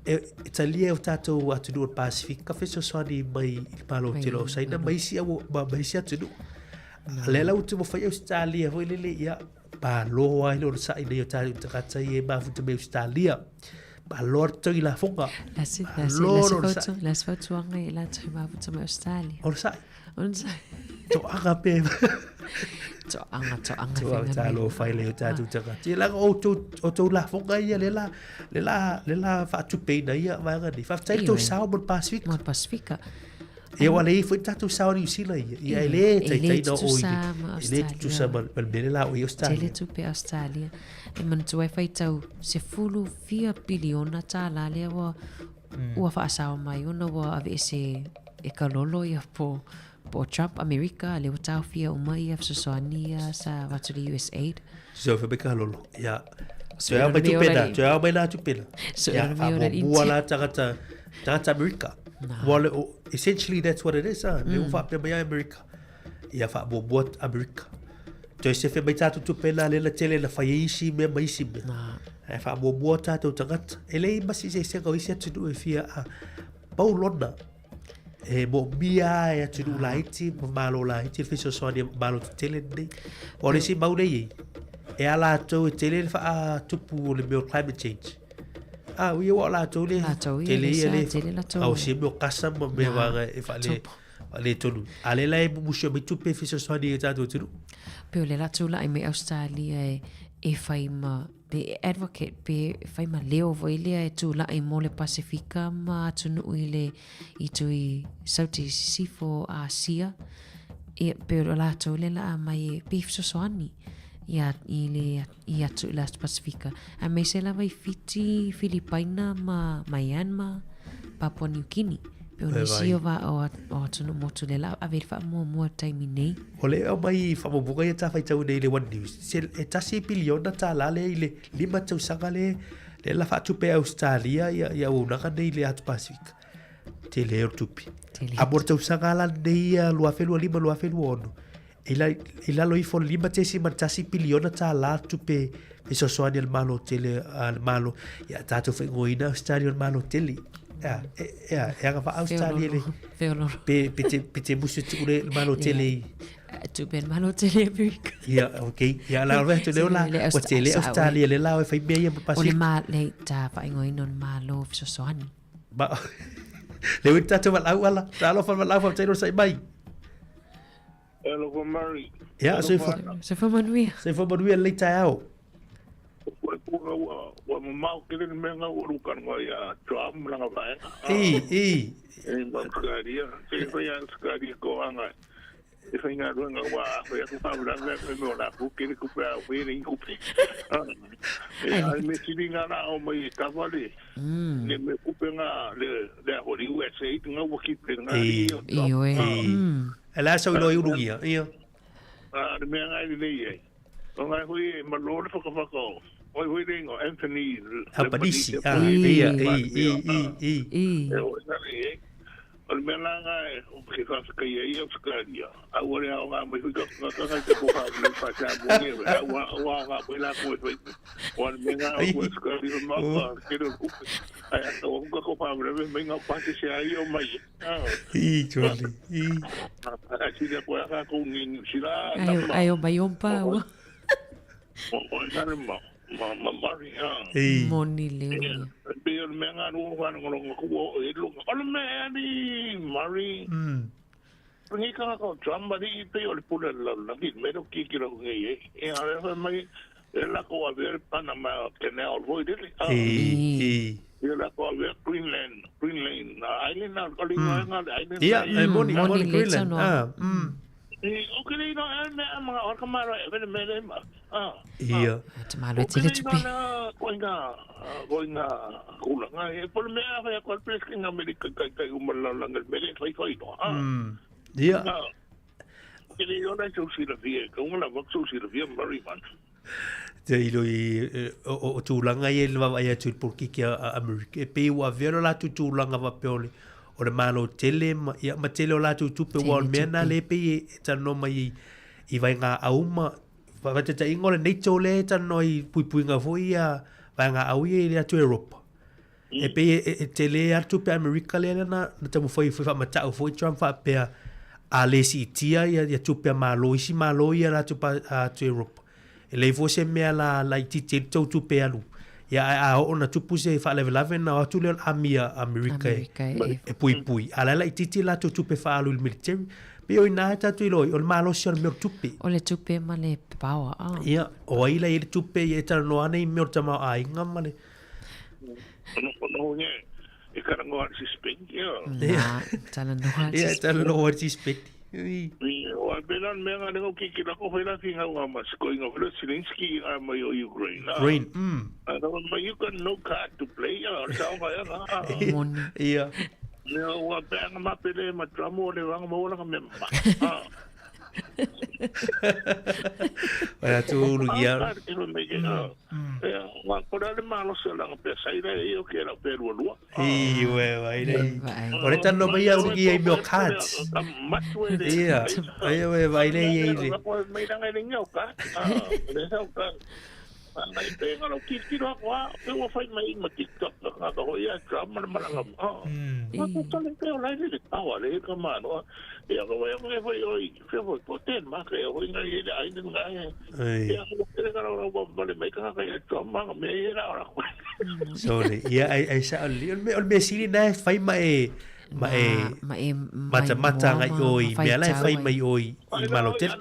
e, e talia e o tātou atunuu o le Pasifika fesoasoani mai i le Malo Tele o Saina ma isi au ma, ma isi atunuu. A lea la ua taumafai Australia foi lele ia malo ai le onosai nei o tātou tagata ia e mafuta mai Australia. Malo le totogi lafoga. La se, la se, la se fautua, la se fautuaga i latou e mafuta mai Australia. Onosai. Onosai. Toaga pe. Toaga, toaga. Toaga talo fai le o tātou tagata. Ia laga o tou, o tou lafoga ia le la, le la, le la faatupeina ia vaega nei. Faafetai le tou sao mo le Pasifika. Mo le Pasifika. Ia ua leai foi tatou sao Niu Sila ia. Ia e le taitai na o i e le tutusa ma le mea le la o i Australia. Tele tupe Australia. E manatua e faitau 10 fia piliona tālā lea ua, ua faasao mai ona ua aveese e ka lolo ia po po o Trump Amerika lea ua taofia uma ia fesoasoani ia sa avatu le USAID. So fa ka lolo. Ia. So ia mai tupena, so ia mai la tupena. Ia faamuamua la tagata tagata Amerika. Well, essentially that's what it is. Ah, le ua faapea mai Amerika. Ia faamuamua Amerika. Toe sefe mai tātou tupe la le la tele na fai ai isi mea ma isi mea. E faamuamua tātou tagata. E leai ma se eseesega o isi atunuu e fia a pau lona. E moomia e atunuu laiti ma malo laiti le fesoasoani a malo tetele lenei. O le isi mau lea e i ai, e a latou e tele le faatupu o le mea o climate change. A, ui ua o latou le Latou ia tele le ia sa, le tele latou. ausia mea o kasa ma mea Nā, vaega e faale tupu. faaletonu. A lea la e mumusu ai mai tupe e fesoasoani i o tatou atunuu. Pei o le la tulai mai Australia e, e fai ma pe e advocate pe e fai ma leo foi lea e tula'i mo le Pasefika ma atunuu i le itu i Sauti i Sisifo, Asia, ia pe o latou lea la a mai e pe fesoasoani ia i le i atu i le Pasefika aemaise lava i Fiti, Filipaina ma Myanmar, Papua New Guinea. Pe o nisi o va o o atunuu motu lea la ave i le faamuamua i le taimi nei. O le aumai faamaumauga ia ta faitau nei i le One News, se e $1 piliona lea i le 5 tausaga lea lea la faatupe e Ausetalia ia ia auaunaga nei i le Atu Pasifika. Tele o le tupe. A mo le tausaga la lenei ia 2025 2026, i la i lalo ifo o le $5.1 piliona tupe fesoasoani a le Malo tele a le Malo ia tatou faaigoaina Ausetalia o le Malo tele. Ea, e, ea, e agavaa Ausetalia le Feololo. pe pe te pe te musu atu le Malo tele i Tupe le Malo tele Amerika. Ia, okay. Ia, la o atu leo la, ua tele Australia le la o e fai mea ia ma O le Pasifika. ma, le ta faaigoaina o le Malo fesoasoani. Ma, le ui tatou valaau ala, talofa valaau faafetai lo sai mai. Alofa Mary. Ia, soifua. Soifua manuia. Soifua manuia lenei taeao. Ua ua ua mamao tele le mea ua lu kanoa ia Trump ma lana vaega. I, i. E ma Australia, se fai Australia ko anga. E fai ngā ruanga ua fai aku whauranga me me o la puke le kupe a wē le kupe. E ai me tini ngā rā o mai e kawa le. Le me kupe ngā le le a hori USA ngā ua kipe ngā I, i oe. E la sau i ulugia, ia. A le mea ngai le nei ai. O ngai hui e malo le whakawhaka o. Oi hui le ingo Anthony Albanese. Ah, ia, i, i, i, i. I. E o e e. O le mea la ngai o ke whawhikai e ia o Australia. A ua le ao ngā mai hui ka ka ka te koha o le whatea mo ne. A ua ua ngā mai la koe whai. O le mea ngā o Australia ma ka ke le kupe. Ai a o ka ko wha me mai ngā pate se ai o mai. I, Johnny, i. Ai sila ko a ko ni sila. Ai ai o mai ompa ua. O o ngā ma ma ma mari ha. I. Moni le uia. Pe o le mea ngā rua whana ngā ku o e lunga. O le mea ni mari. Ngi ka ka Trump ni pe o le pula la la ki me ro ki ki ro ngi e. E a re mai e la ko a ver Panama Canal voi de. I, i. E la ko a ver Greenland, Greenland Island na ko linga nga island. Ia, e moni, Moni moni le Greenland. tanoa. Ah, E o ke nei no e me ma o ka maro e me me ma. Ah. Ia. Te malo e tele tupe. Ko inga ko inga kulanga e pole mea fa ko ples ki nga Amerika kai kai umala la nga me fai fai no. Ah. Ia. Ke le yona so si la vie, ko ngala vak so si la vie mari man. Te ilo i o tūlanga i le vava ia tu pulkiki a Amerika. E pe ua vero la tu tūlanga va pe ole o le malo tele ma, ia, ma tele o la tu tupe wa o le mea nā le pe i e tano mai i, i vai ngā auma. Va va te ta ingo le NATO le e tano i puipuinga foi ia vai ngā au ia i le atu Europa. E pe e, e tele atu pe Amerika le na na tamu foi foi whamatau foi Trump wha pea a le si itia ia ia tupe a malo isi malo ia la tu pa a tu Europa. E le fo se mea la la iti te tau tupe alu. Ia a, a o na tupu se whaalavelave na o atu leo amia Amerika e, Amerika e. e pui pui. A la la iti la tu tupe whaalu i le military. Pe o ina e tatu i loi, o le malo si o le mea o le tupe. O le tupe ma le power. Ah. Ia, o ai la i le tupe ia e tara noa nei mea o le tamao aiga ma le. No no nge e ka ngo si spend ya. Na, tala noa. Ia, e tara noa si spend. I. O a pena me nga ngo ki ki la ko fela ki nga nga mas ko inga fela Zelensky a mai o Ukraine. Ukraine. A no ma you got no card to play ya sa o ya na. Moni. Ia. Ne o a pe nga ma pele ma Trump o le wanga mo la me ma. Ah. Vai atu ulugia. Wa ko le malo se la pe sai le io ke la pe lua lua. I, ue, vai nei. O le tano mai au ulugia i meo cards. Ia, ai ue, vai nei e ile. Mai ranga le ngau ka. Ah, le sau ka. Ngai pe ngaro ki ki ro kwa, pe wa fai mai ma TikTok ka ka ho ia Trump ma ma nga. Ah. Ma ko ta le pe o lai le tawa le ka ma no. Ia ko wa ngai foi oi, fe foi ko ten ma ke o ngai le ai ngai. Ai. Ia ko ke ka ro ro ma le mai ka ka ia Trump ma me ia ra ora. Sorry. Ia, ai, ai sa, o le, o le mea sili nā e whai ma e, Ma e ma e matamata agai i o i mea la e fai mai i o i Malo tele.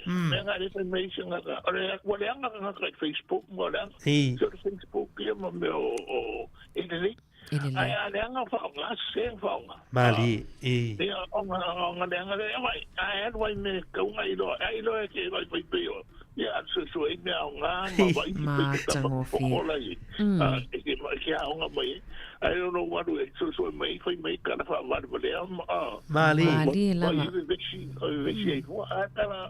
Mea nga le fai mai se ngaka. O le ua leaga ka ngaka i Facebook ma leaga. So le Facebook ia ma mea o e lelei. Ai a leaga whaonga, se whaonga. Mali, i. Ia, o nga, o nga leaga le, vai, ai alu ai me kaunga i loa, ai loa e ke vai pai pai o. Ia, a su su e mea o ngā, ma vai ki pai te tapa pokola i. E ke, ke aonga mai e. Ai o no waru e su su e mai, whai mai kana wha wale wale a, ma. Mali. Mali e lava. Ai i vesi, ai vesi ai fua, ai kala,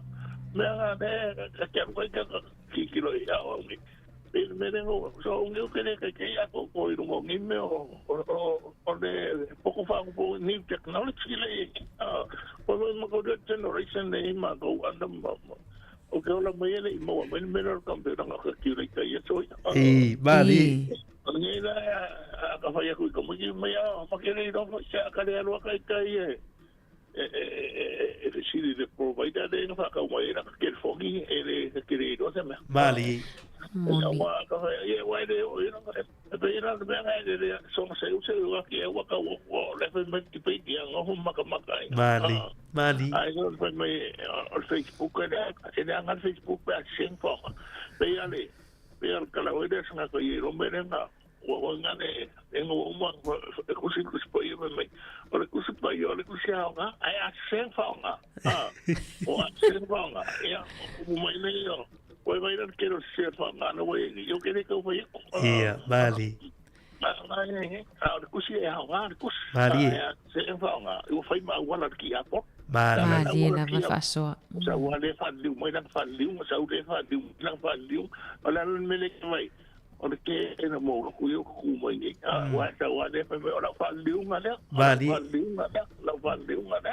mea ngā ne, ka kia rukai ka kikilo i au au ni. I me le ngo so ngi ke le ke ke a ko ko i runga ngi me o o o le poko fa ko new technology le a ko mo ko de generation le ma ko anda ma o ke ola mai le mo mai me le computer nga ka ki le ka ye so i ba li ngi la ka fa ya ku ko mo mai a ma ke le ro sa ka le ro ka ka ye e e e e sili le provider le na whakau mai na ke fogi e le ke le ro se me mali moni wa ka ye wa le o ina e pe ina le mea le le so se u se u ki e wa ka wo le fe me ti pe ti ngo hu maka maka mali mali ai no fe me o Facebook e e le anga Facebook pe a sen fo pe ya le pe ya ka la o le sa ko ye ro me le nga ua ua ngane e ngo uma e kusi kusi pa ia mai o le kusi pa ia o le kusi aoga ai a sen faonga a o a sen faonga ia o mai nei o Oi mai ran kero se faonga na wai ni yo kere kau fai ia mali a o le kusi e aoga le kusi mali a se faonga u fai ma wala ki a po mali mali lava faasoa sa ua le fa liu mai lang fa liu sa u le fa liu lang fa liu o la mele mai o le ke e na mo ku yo ku mai ni a wa sa wa le fa o la fa liu nga le Mali. fa liu nga le la fa liu nga le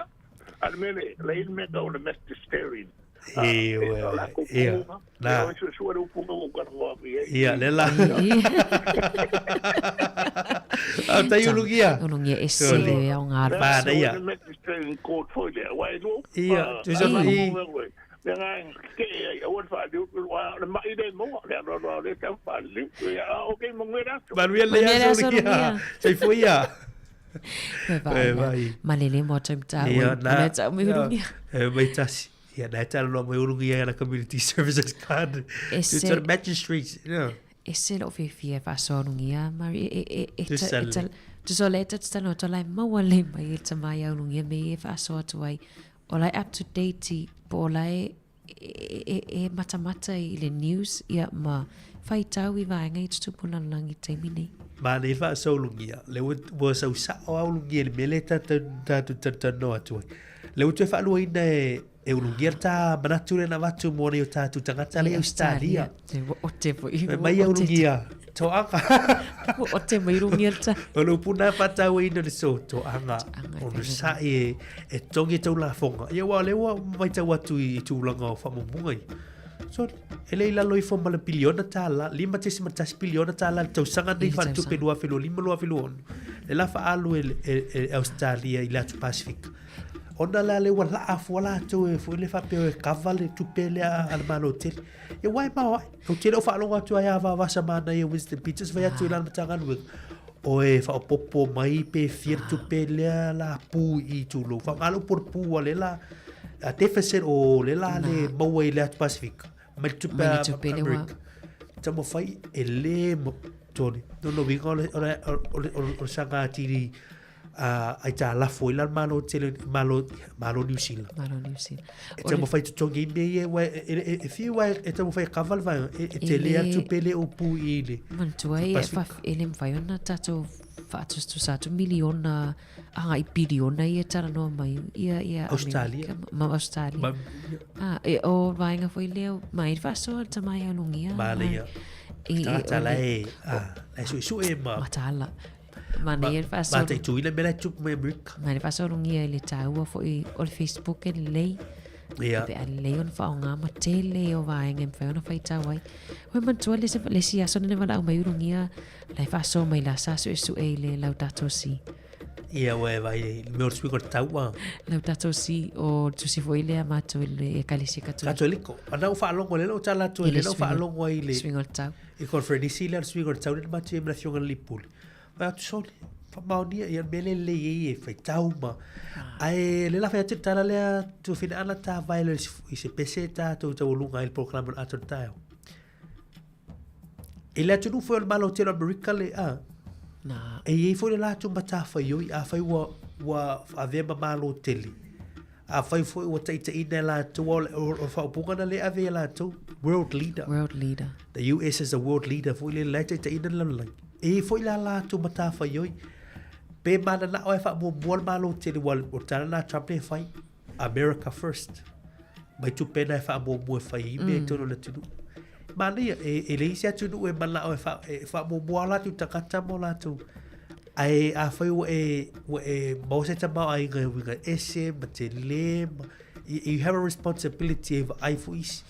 al mele le il me ka o le magisterian e ua ia na o su su ro pu ngo ka ngo bi ia le la a tai ulugia Ulugia e se le au ngā Ma na ia. magisterian court foi le wa lo Ia, tu sa i le nga ke e o fa liu wa le mai le mo le ro ro le ta fa liu ya o ke mo ngera Manuel le Manuel aso aso lugia lugia. sei foi ia E e vai Malele mo tau mta Ia, na, na tau me ulugia. E mai tasi. Ia, na e tala loa mai ulugia na community services card. E To se- the magistrates, you know. E se loo fiafia e faasoa ulugia Mari e e e Tusa le. tusa le ta tano to lai maua le mai e ta mai au ulugia me e faasoa atu ai o lai up to date i po o lai e, e, e matamata i le news ia ma whaitau i vaenga i tutupu lalalogi i taimi nei. Ma nei faasoa ulugia. Le ua ua sausao a ulugia i le mea lea tatou tatou talatalanoa atu ai. Le ua toe faaluaina e e ulugia le tā manatu lea na avatu mo nei o tatou tagata le Australia. Te ua ote foi. E mai a ulugia. Toaga. Ua ote mai ulugia le ta. O le upu na faatauaina le so toaga. O le sa'i e, e togi e tau lafoga. Ia ua le ua maitau atu i tulaga o faamaumauga ia. So, e le i lalo ifo ma le piliona tālā, 5.1 piliona tālā le tausaga nei faaletupe 2025 2026. Le la faaalu e, e, e Australia i le atu Pasifika. Ona la le ua laa fua latou e foi le faapea e kava le tupe lea a le Malo tele. Ia ua e mao ai. Ou te le o faalogo atu ai a vavasa manaia Winston Peters fai atu i lana Matagaluega. O e whaopopo mai pe fia le tupe lea la pū i tūlou. Whaonga le upu o le pū a le la a deficit o le la le maua i le atu Pasifika. Mai le tupe Mai le a tupe le ua. Amerika. Taumafai e le tone. No no winga o le o le o le o le sanga atili a ai tā lafo i la malo tele malo malo New Zealand. Malo New Zealand. E taumafai totogi i mea ia ua e e e fiu ai e taumafai kava le vaega e e tele atu pe le o pū i le Manatua e Pasifika. e le mawhai ona tātou whaatustusa atu miliona, anga i piliona ia talanoa mai ia ia Australia. Amerika, ma Australia. Ma, Ah, e o vaenga foi leo mai faasoa le tamai alugia. Male ia. I, Tagata la e, ah, la e suesue ma. Matala. Mana ia faasoa. Ma taituina me la e tupu mai Amerika. Mai le faasoa i le tāua foi o le Facebook e lelei. Ia. Pe a lelei ona faaaoga ma tele o vaega e mafai ona faitau ai. Ua manatua le se le isi aso lena valaau mai ulugia la e faasoa mai la sa suesue i le Laudato Si. Ia ua e vai le mea o le suiga o le taua. Laudato Si o tusi foi lea matou i le Ekalesia Katoliko. Katoliko. Ana ua faalogo lea o tala atu I ai le lea ua suiga- faalogo ai i le suiga o le tau. i conference lea o le suiga o le tau lea na matou i ai ma le afioga i le Lipuli. Fai atu sole. Faamaonia ia mea le lelei ai e faitau ma ae le la fai atu le tala lea tuafina ana ta vae i se pese tatou taualuga ai le polokalame o le atoa taeao. I le atunuu foi o le Malo tele o Amerika le a Na. E i ai foi le latou matafaioi afai ua ua avea ma Malo tele. Afai foi ua taitaiina e latou, o le faaupuga na lea e ave e latou, world leader. World leader. The US is a world leader foi lele, la e taitaiina le lalolagi. E i ai foi la latou matafaioi, pe mananao e faamuamua le Malo tele, ua o le tala lena a Trump lea e fai, America first. Mai tupe na e faamuamua e fai ai mea i totonu o le atunuu. Manaia, e, e leai se atunuu e manao e, fa, e faamuamua o latou tagata ma o latou. Ae afai ua e, ua e maua se tamaoaiga e uiga ese ma tele ma, you have a responsibility e vaai foi isi.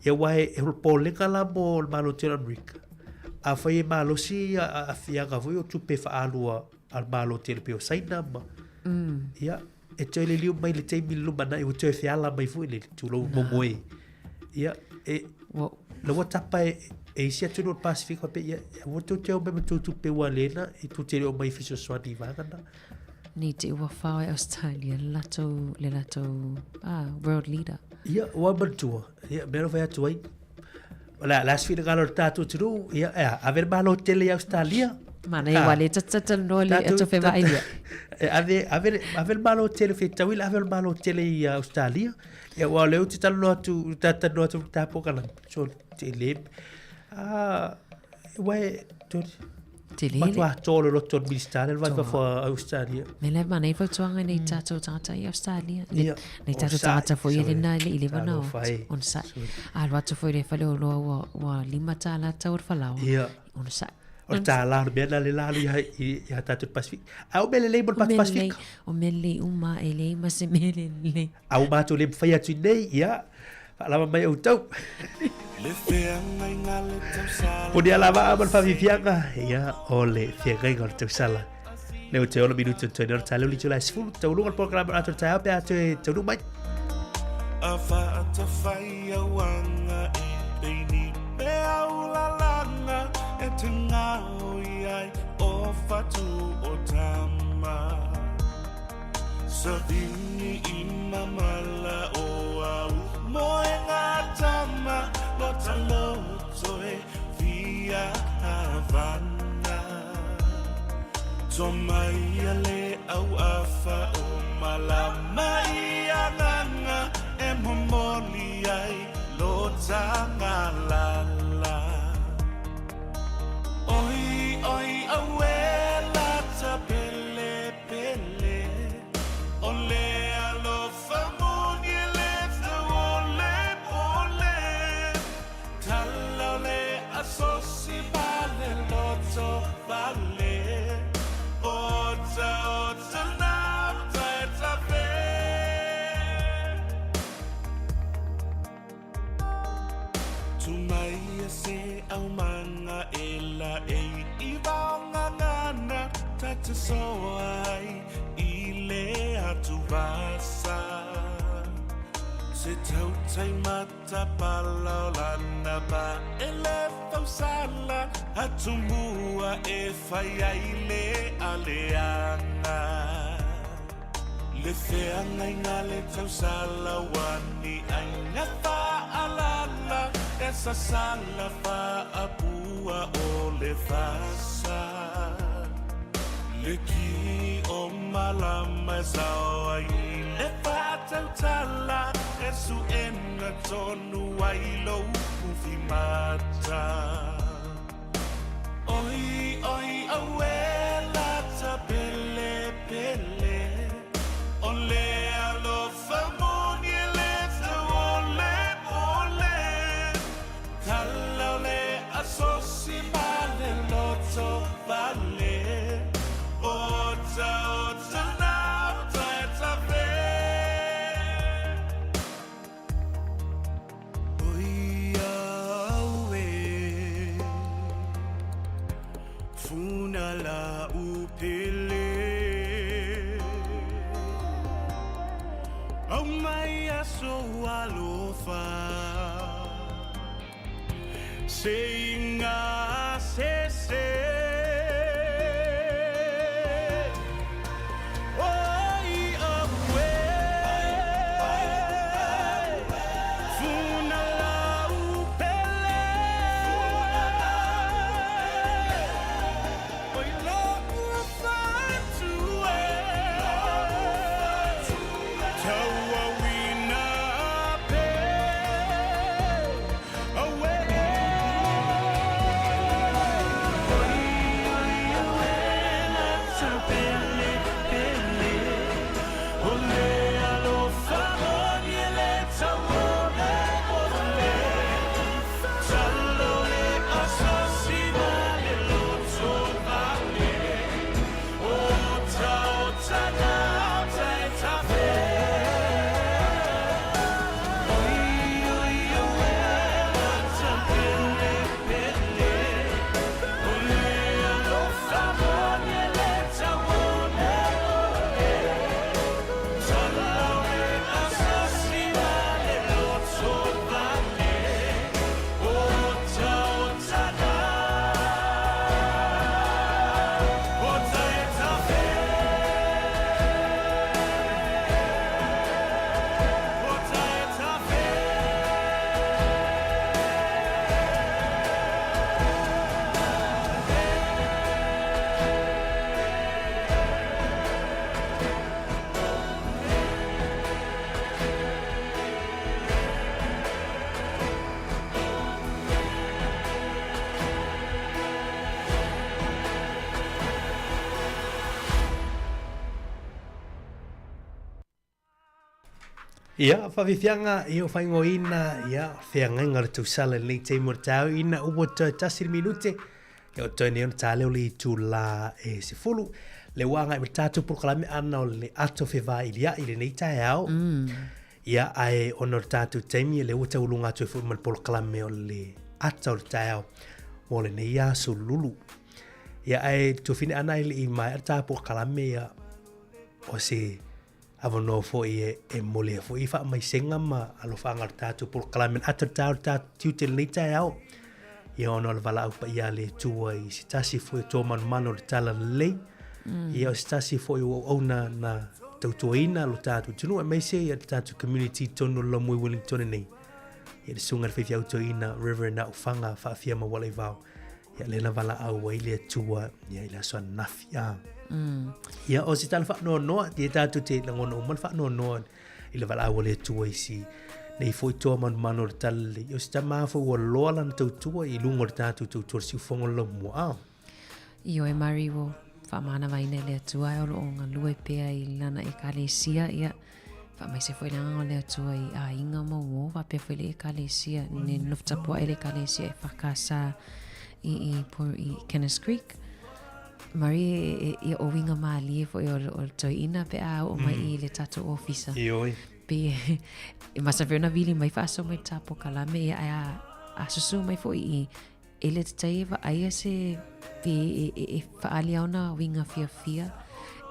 Ia aua e, e popolega la mo le Malo tele o Amerika. Afai e malosi ia aafiaga foi o tupe faaalu a le Malo tele pei o Saina ma, ia, e toe liliu mai le taimi i le lumanai ua toe feala mai foi le tulou momoe. Ia, e, la ua tapa e, e isi atunuu o le Pasifika faapea, ia, aua tou te o mai ma tou tupe ua lena, e tou te le o mai e fesoasoani i vaega na. Nei te i ua fao e Australia le latou, le latou ah, world leader. Ia, ua manatua, ia, mea na fai atu ai, O le a, le a se finagalo o le tatou atunuu, ia, e a, ave le Malo tele i Ausetalia. Manaia ua le talanoa le Tatou- atu fevaai ia. E ave, ave, le- ave le Malo tele fetaui, ave le Malo tele i Ausetalia. Ia, aua o lea ou te talanoa atu, ta talanoa atu i le tapo kala, so, tele, ah, ua e, toli, Tele. Matua toa le loto o le Minista le vai fafo a Australia. Me le mana i fautuaga nei tātou tagata i Australia. Le, nei tātou tagata foi e lena i le i le vana o. Ona sai. A lo atu foi le fale o loa ua, ua lima tālā tau o le falaoa. Ia. Ona sai. O le tālā o le mea na le lalo i, i, i a tātou Pacific. A o mea lelei mo le Pacific. O mea lelei uma e leai ma se mea lelei. A ua matou le mafai atu i nei, ia, faalava mai outou. Puni ala vaa ma le faafiafiaga, ia, o le feagaiga o le tausala. Le o te ono minuti o toe ona tae leo li tula e sefulu, tauluga le polokalame o le atoa taeao pe a toe taunuu mai. A whaatawhai auanga e peini pe aulalanga e te ngao i ai o whatu o tama. Savini i mamala o au moe ngā tama Lota loto e whia havana To mai a le au awha o malama i anganga E momoli ai lota ngā lala Oi oi aue lata pele Pele, o le alofa moni e le tau o le pole. Tala o le asosi ma le loto vale. Ota ota nā uta e tape. Tu mai e se au manga e la e i vaongangana ta te soa ai i le atu vasa. Se tautai matapala o lana ba e le fausala atumua e fai ai le aleanga. Le feagaiga le tausala ua ni aiga faalala e sasala faapua o le fasa. Le ki o malama e sao ai i le faatautala e suena tonu ai lou ufi mata. Oi, oi, auē lata pele pele O le alofa moni e le tau o le pole Tala o le asosi ma le loto vale Ota, ota, nā uta e tape Oi au e Funa la upele Au mai aso alofa Se inga se se. Ia, faafiafiaga ia o faaigoaina ia feagaiga o le tausala i lenei taimi o le taeao ina ua toe tasi le minute ia o toe nei ona ta lea o le itulā e 10. Lea ua agai ma le tatou polokalame ʻana o le ato fevailiaʻi i lenei taeao. Ia, ae ona o le tatou taimi lea ua taualuga atu ai foi ma le polokalame o le ata o le taeao mo lenei aso lulu. Ia, ae Tuafine ʻana e le i maea le ta polokalame ia o se avanoa foi e, e momoli ai foi faamaisega ma alofaaga o le tatou polokalame le ata o le taeao le tatou tiute i lenei taeao. Ia ona o le valaau paia a le Atua i se tasi foi o toa manumanu o le talalelei. Ia o se tasi foi o auauna na tautuaina lo tatou atunuu aemaise ia le tatou community i totonu o le Laumui Wellington nei. Ia le susuga i le faifeau toeaina Reverend Aufaga Faafia Maualaivao. Ia lea na valaau ai le Atua ia i le aso ananafi. A. Ia o se tala faanoanoa, ia tatou te lagona uma le faanoanoa i le valaau a le Atua i si nei foi toa manumanu o le talalelei. O se tama foi ua loa lana tautua i luga o le tatou tautua i le siufofoga o le laumua. A. Ioe Mari ua faamanavaina e le Atua ae o lo o galue pea i lana Ekalesia, ia faamaise foi le agaga o le Atua i aiga ma uō faapea foi le Ekalesia ne nofo tapuaʻe le Ekalesia EFKS i i i Cannons Creek. Mari e, e, ia o uiga mālie foi o, o le toeaina pe a oo mai i le tatou ofisa. Ioe. Pe e masa foi ona vili mai faasoa mai le ta polokalame ia ae a, a susu mai foi i E le tatau e vaaia se pe e, e, e faaali aona uiga fiafia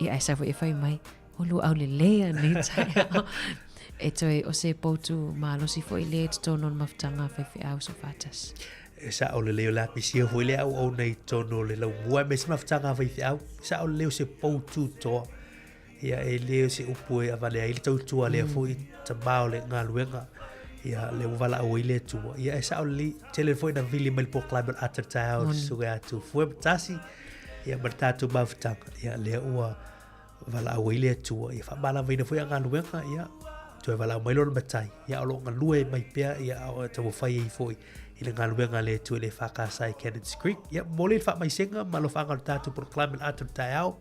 ia ae sa foi e fai mai o luau lelei anei taeao. E toe o se poutu malosi foi lea i totonu o le mafutaga a faifeau soofaatasi. E sao lelei o le apisia foi lea auauna i totonu o le laumua aemaise mafutaga a faifeau. E sao lelei o se poutu toa. Ia, e le o se upu e avale ai le tautua lea foi tama o le galuega. Ia, lea ua valaau ai le Atua. Ia, e sao lelei, tele foi na vili mai le polokalame o le ata o le taeao i le susuga ia Tufue ma Tasi, ia ma le tatou mafutaga. Ia, lea ua valaau ai le Atua. Ia, faamalamaina foi a galuega, ia, toe valaau mai lona matai. Ia, o lo o galue mai pea, ia, a o taumafai ai foi i le galuega a le Atua i le EFKS i Cannons Creek. Ia, momoli le faamaisega ma alofaaga o le tatou polokalame o le ata o le taeao.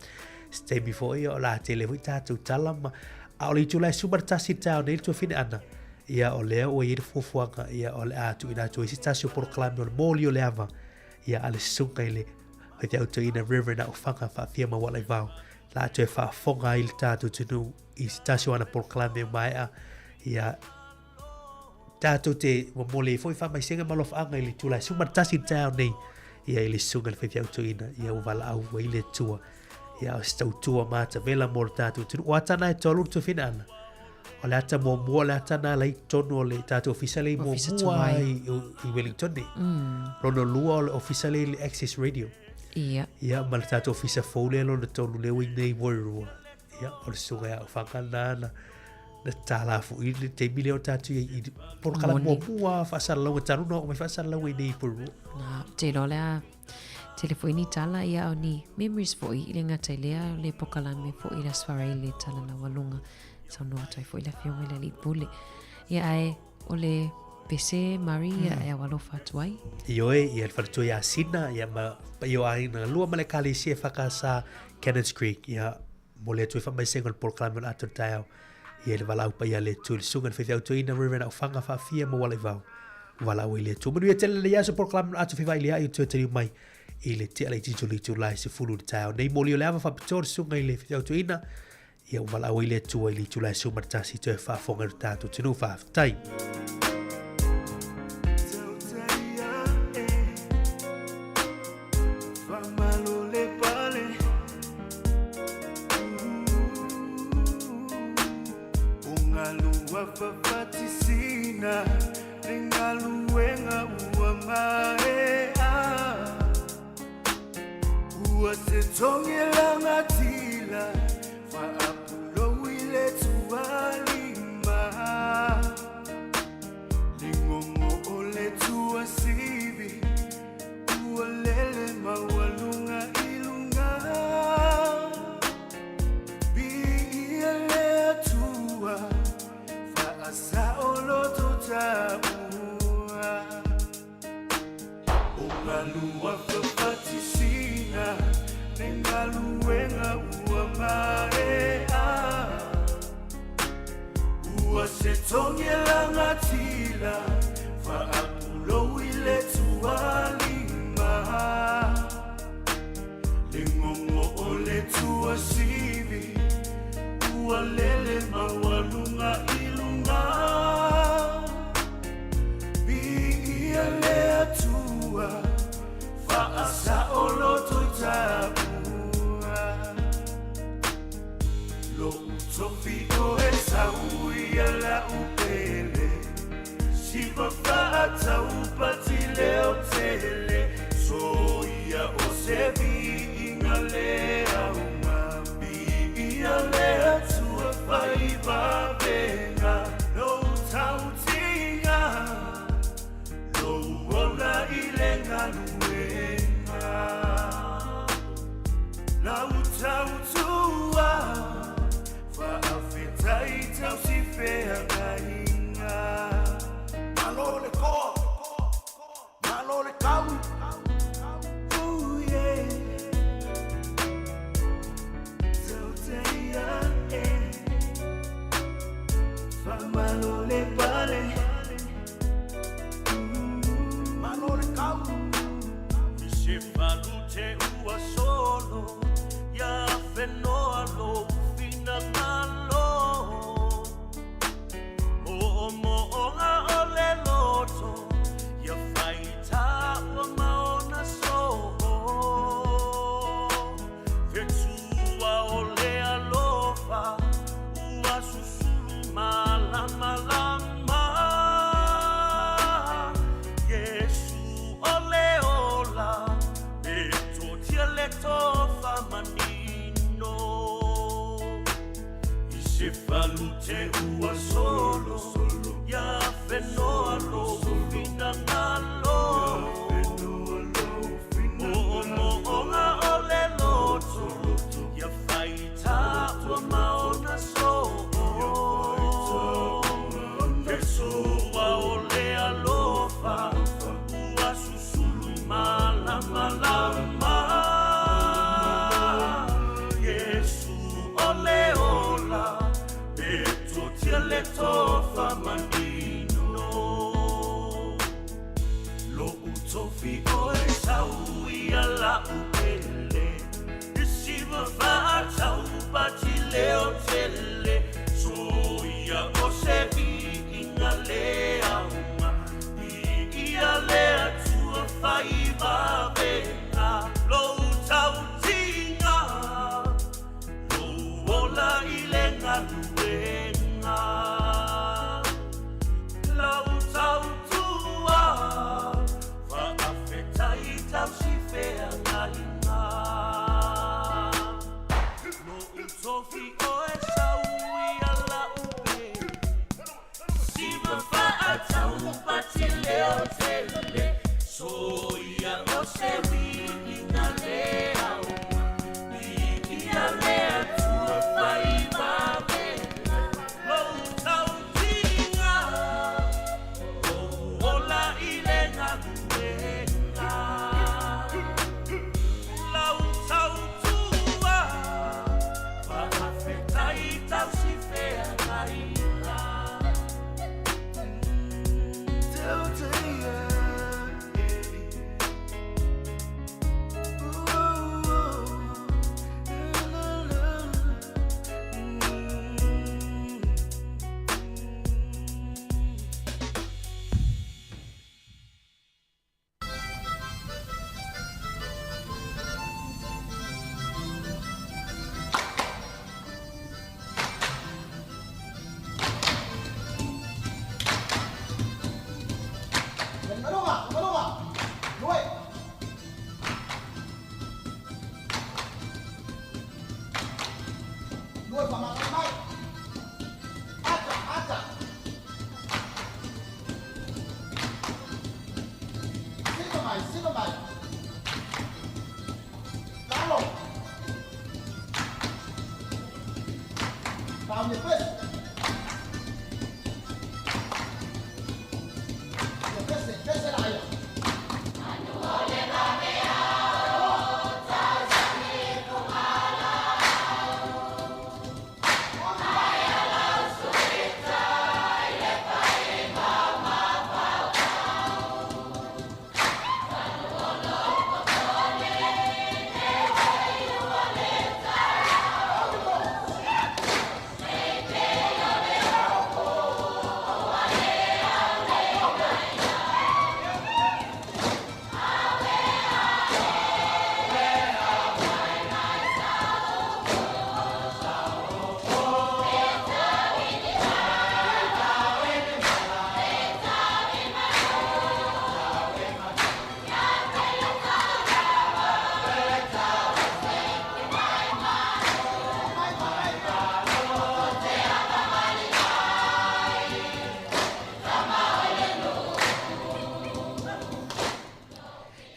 Se taimi foi o le a tele foi tatou tala ma a o le itula e 11 i le taeao nei le tuafine ʻana, ia o lea ua i ai le fuafuaga ia o le a tuuina atu ai se tasi o polokalame o le moli o le ava ia a le susuga i le faifeau toeaina Reverend Aofaga Faafia Maualaivao la toe faafofoga ai le tatou atunuu i se tasi o ana polokalame maea ia Tatou te momoli ai foi faamaisega ma alofaaga i le itula e 11 i le taeao nei ia i le susuga i le faifeau toeaina ia ua valaau ai le Atua ia o se tautua matavela mo le tatou atunuu. O ata na e tolu le tuafina ana. O le ata muamua o le ata na la i totonu o le tatou ofisa le i muamua i, i Wellington nei. Lona lua o le ofisa le i le Access Radio. Ia. Ia ma le tatou ofisa fou lea lona tolu lea ua i nei i Porirua. Ia, o le susuga ia Aofaga na na na tālā foi le taimi lea o tātou i i polokalame muamua faasalalauga talu na oo mai faasalalauga i nei i Porirua. Na, te iloa o le a tele foi ni tala ia o ni memories foi i le gata i lea o le polokalame foi i le Aso Faraile le tala laualuga saunoa atu ai foi le Afioga i le Alii Pule. Ia ae o le pese Mari ia e alofa atu ai. Ioe, ia le faletua ia Sina, ia ma paia o aiga galua ma le Ekalesia EFKS Cannons Creek, ia momoli atu ai faamaisega o le polokalame o le ata o le taeao, ia i le valaau paia a le Atua i le susuga i le faifeau toeaina Reverend Aofaga Faafia Maualaivao, valaau ai le Atua. Manuia tele lenei aso polokalame o le ata fevailia'i o toe taliu mai i le tea laitiiti o le itula e 10 i le taeao nei. Moli o le ava faapitoa le susuga i le faifeau toeaina, ia ua valaau ai le Atua i le itula e 11 toe faafofoga i lo tatou atunuu. Faafetai. se togi e lagatila faapulou i le tualima le gogo o le tuasivi ua lele maualuga i luga Viia le Atua faasaoloto i taua Lo'u tofi o Esau ia la'u pele Siva faataupati leo tele Soia o se viiga le auga Viia le Atua fai vavega Lou tautiga Lou ola i le galuega Lau tautua Faafetai tausi feagaiga Malo le koa Malo le kau Ooh yeah Tauteia eh Faamalo le pale Malo le kau I se falute ua solo Ia fenoa lou finagalo Moomooga o le loto Ia faitaua ma ona soo Fetua o le alofa Ua susulu malamalama Iesu o le ola E totia le tofa manino I se falute ua solo Ia fenoa lou finagalo Moomooga o le loto Ia faitaua ma ona soo Fesoa o le alofa Ua susulu malamalama Iesu o le ola E totia le tofa manino Lo'u tofi o Esau ia la'u pele I siva faataupati leo tele Soia o se viiga le auga Viia le Atua fai vavega Lou tautiga Lou ola i le galuega Lau tautua Faafetai tausi feagaiga Lo'u tofi o Esau ia la'u pele Siva faataupati leo tele Soia o se viiga le auga Viia le Atua fai vavega Lou tautiga Lou ola i le galuega Lau tautua Faafetai tausi feagaiga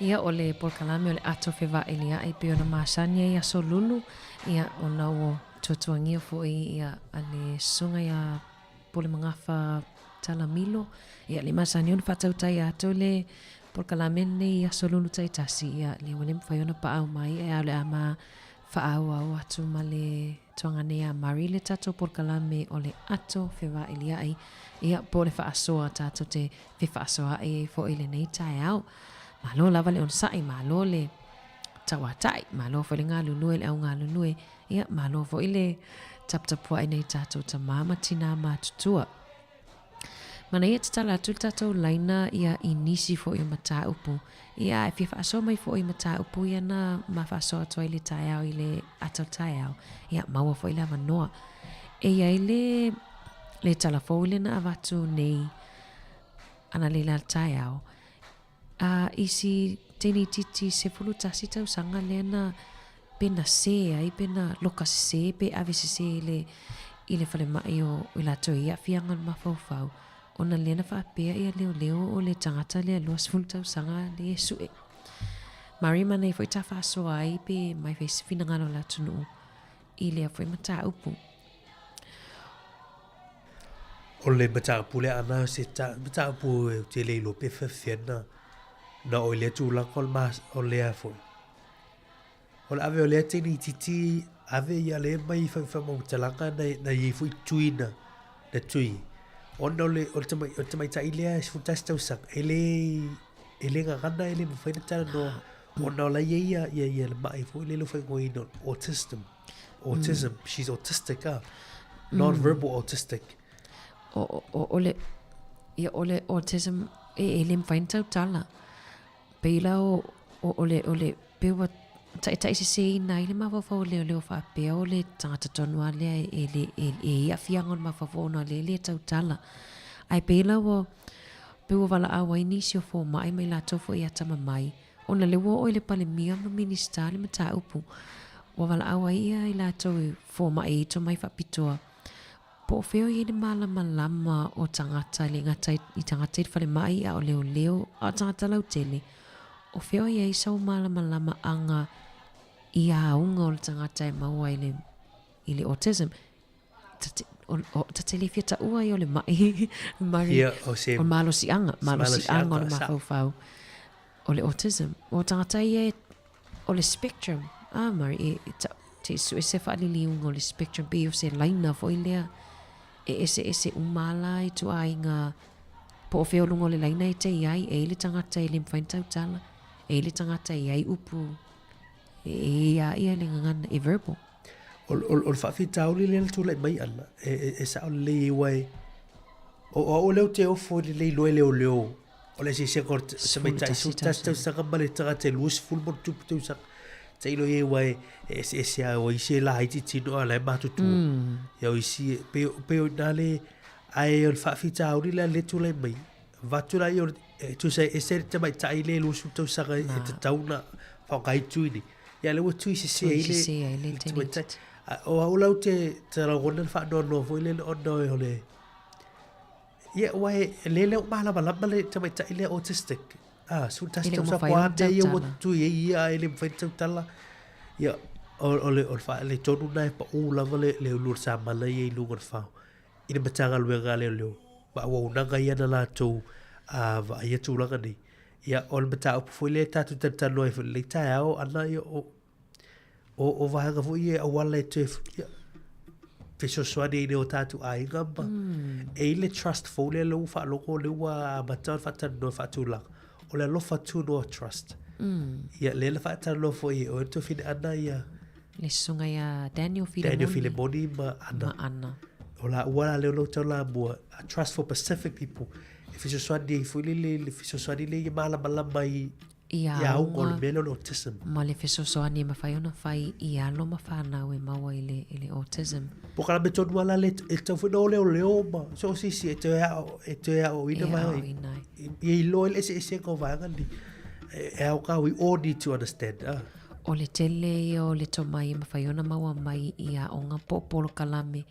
Ia, o le polokalame o le ato fevaeliaʻi pei ona masani ai aso lulu, ia, ona ua tuatuagia foi ia a le susuga iā Pulemagafa Talamilo, ia, le masani ona faatautai atu le polokalame lenei i aso lulu taitasi, ia, lea ua le mafai ona paau mai, ae o le a ma faaauau atu ma le tuagane iā Murray le tatou polokalame o le ato fevaeliaʻi, ia, po o le faasoa tatou te fefaasoaʻi ai foi i lenei taeao. Malo lava le onosai, malo le tauatai, malo foi le galulue i le au galulue, ia, malo foi le taputapuai nei tatou tamā ma tinā matutua. Manaia tatala atu le tatou laina ia i nisi foi o mataupu. Ia, e fia faasoa mai foi i mataupu ia na ma faasoa atu ai le taeao i le ata o le taeao. Ia, maua foi le avanoa. E i ai le, le tala fou lea na avatu nei analeila le taeao. A i si teine itiiti 11 tausaga lea na pe na sē ai pe na loka sesē pe ave sesē i le i le falemai o i latou i aafiaga o le mafaufau ona lea na faapea ia leoleo o le tagata lea 20 tausaga lea e sue. Mari manaia foi ta faasoa ai pe mai fai se finagalo o le atunuu i lea foi mataupu. O le mataupu lea ana o se mataupu ou te le iloa pe faapefea na na oo i lea tulaga o le o lea foi. O le ave o lea teine itiiti ave ia lea mai i faamautalaga na na i ai foi tui na na tui. Ona o le o le tamai o le tamaitai lea e 11 tausaga e le e le gagana e le mafai ona talanoa ona o la e i ai ia ia ia le mai foi lele ua faaigoaina o le autism. Autism, she's autistic ah. Non-verbal autistic. O, o, o, o le, ia, o le autism e, e le mafai ona tautala. Pei la o, o, o le, o le, pe ua taitaisesēina ai le mafaufau o leoleo faapea o le tagata tonu lava lea e, e, e, e i ai aafiaga o le mafaufau ona o lea e le tautala. Ae pei la ua, pei ua valaau ai nisi o fomai ma i latou foi e atamamai, ona lea ua oo i le Palemia ma Minisita le mataupu, ua valaau ai ia i latou i fomai e i tomai faapitoa, Po o fea o i ai le malamalama o tagata, e le gata i tagata i le falemai a o leoleo, a o tagata lautele, o fea o i ai sau malamalamaaga i auga o le tagata e maua i le, i le autism? Ta te, o, o, ta te le fia taua ai o le mai, Murray, Ia, o se, o le malosiaga, se malosiaga o le malosiaga, sa. mafaufau o le autism. O tagata ia e O le spectrum, ah Murray, e, e ta, te sue se faaliliuga o le spectrum, pei o se laina foi lea e eseese uma lava la i ituaiga po o fea o luga o le laina e te i ai, e i ai le tagata e le mafai ona tautala, e i ai le tagata e i ai upu e, e i a ia le gagana, e verbal. O, o, o le faafitauli lea na tulai mai ana, e, e, e sao lelei ai aua e, o, o au lea ou te ofo i le le iloa e leoleo O le eseesega o le tamaitai 11 tausaga ma le tagata e 20 ma ona tupu tausaga. Tailo i ai aua e eseese lava, o isi e laiti tino a o la e matutua. Ia o isi e pei pei o i ina le, ae o le faafitauli la lea e tulai mai, avatu lea o le, e tusa e ese le tamaitai lea e 20 tausaga e tatau ona faaaoga ai tui nei. Ia lea ua tui sese ai le tamaitai. O au la ou te lagona le faanoanoa foi lele ona o le Ia, aua e le le o malamalama le tamaitai lea autistic. Ah, 11 E le o tausaga mafai po o a ona mea ia ua tautala. tui ai ia ae le mafai ona tautala. Ia, o, o le, o le faaletonu lena e pau lava le, le ulu o le samala ia i luga o le fao i le Matagaluega a Leoleo ma auaunaga ia na latou a vaaia tulaga nei. Ia, o le mataupu foi lea tatou te talatalanoa ai foi i lenei taeao ana, ia, o, O, o vaega foi ia e auala e toe ia, fesoasoani ai i o tatou aiga ma mm. e i le trust fou lea lea ua faalogo lea ua amata ona faatalanoa faatulaga. O le alofa tunoa trust. Ia lea na faatalanoa foi e oe le tuafine Ana ia Le susuga ia Daniel Filemoni. Daniel Filemoni ma Ana. Ma Ana. O la ua la lea o lau taulamua, a trust for Pacific people. E fesoasoani ai foi le, le, le fesoasoani lea ia malamalama i i auga o le mea lea o le autism. Ma le fesoasoani e mafai ona fai i alo ma fanau e maua i le, i le autism. Polokalame tonu lava la lea e tatau foi ona o leoleo ma so o se isi e toe ao, e toe aoaoina vaega ia. Ia iloa ai le eseesega o vaega nei. E aoga, we all need to understand. Ah. O le tele ia o le tomai e mafai ona maua mai i aoga po o polokalame.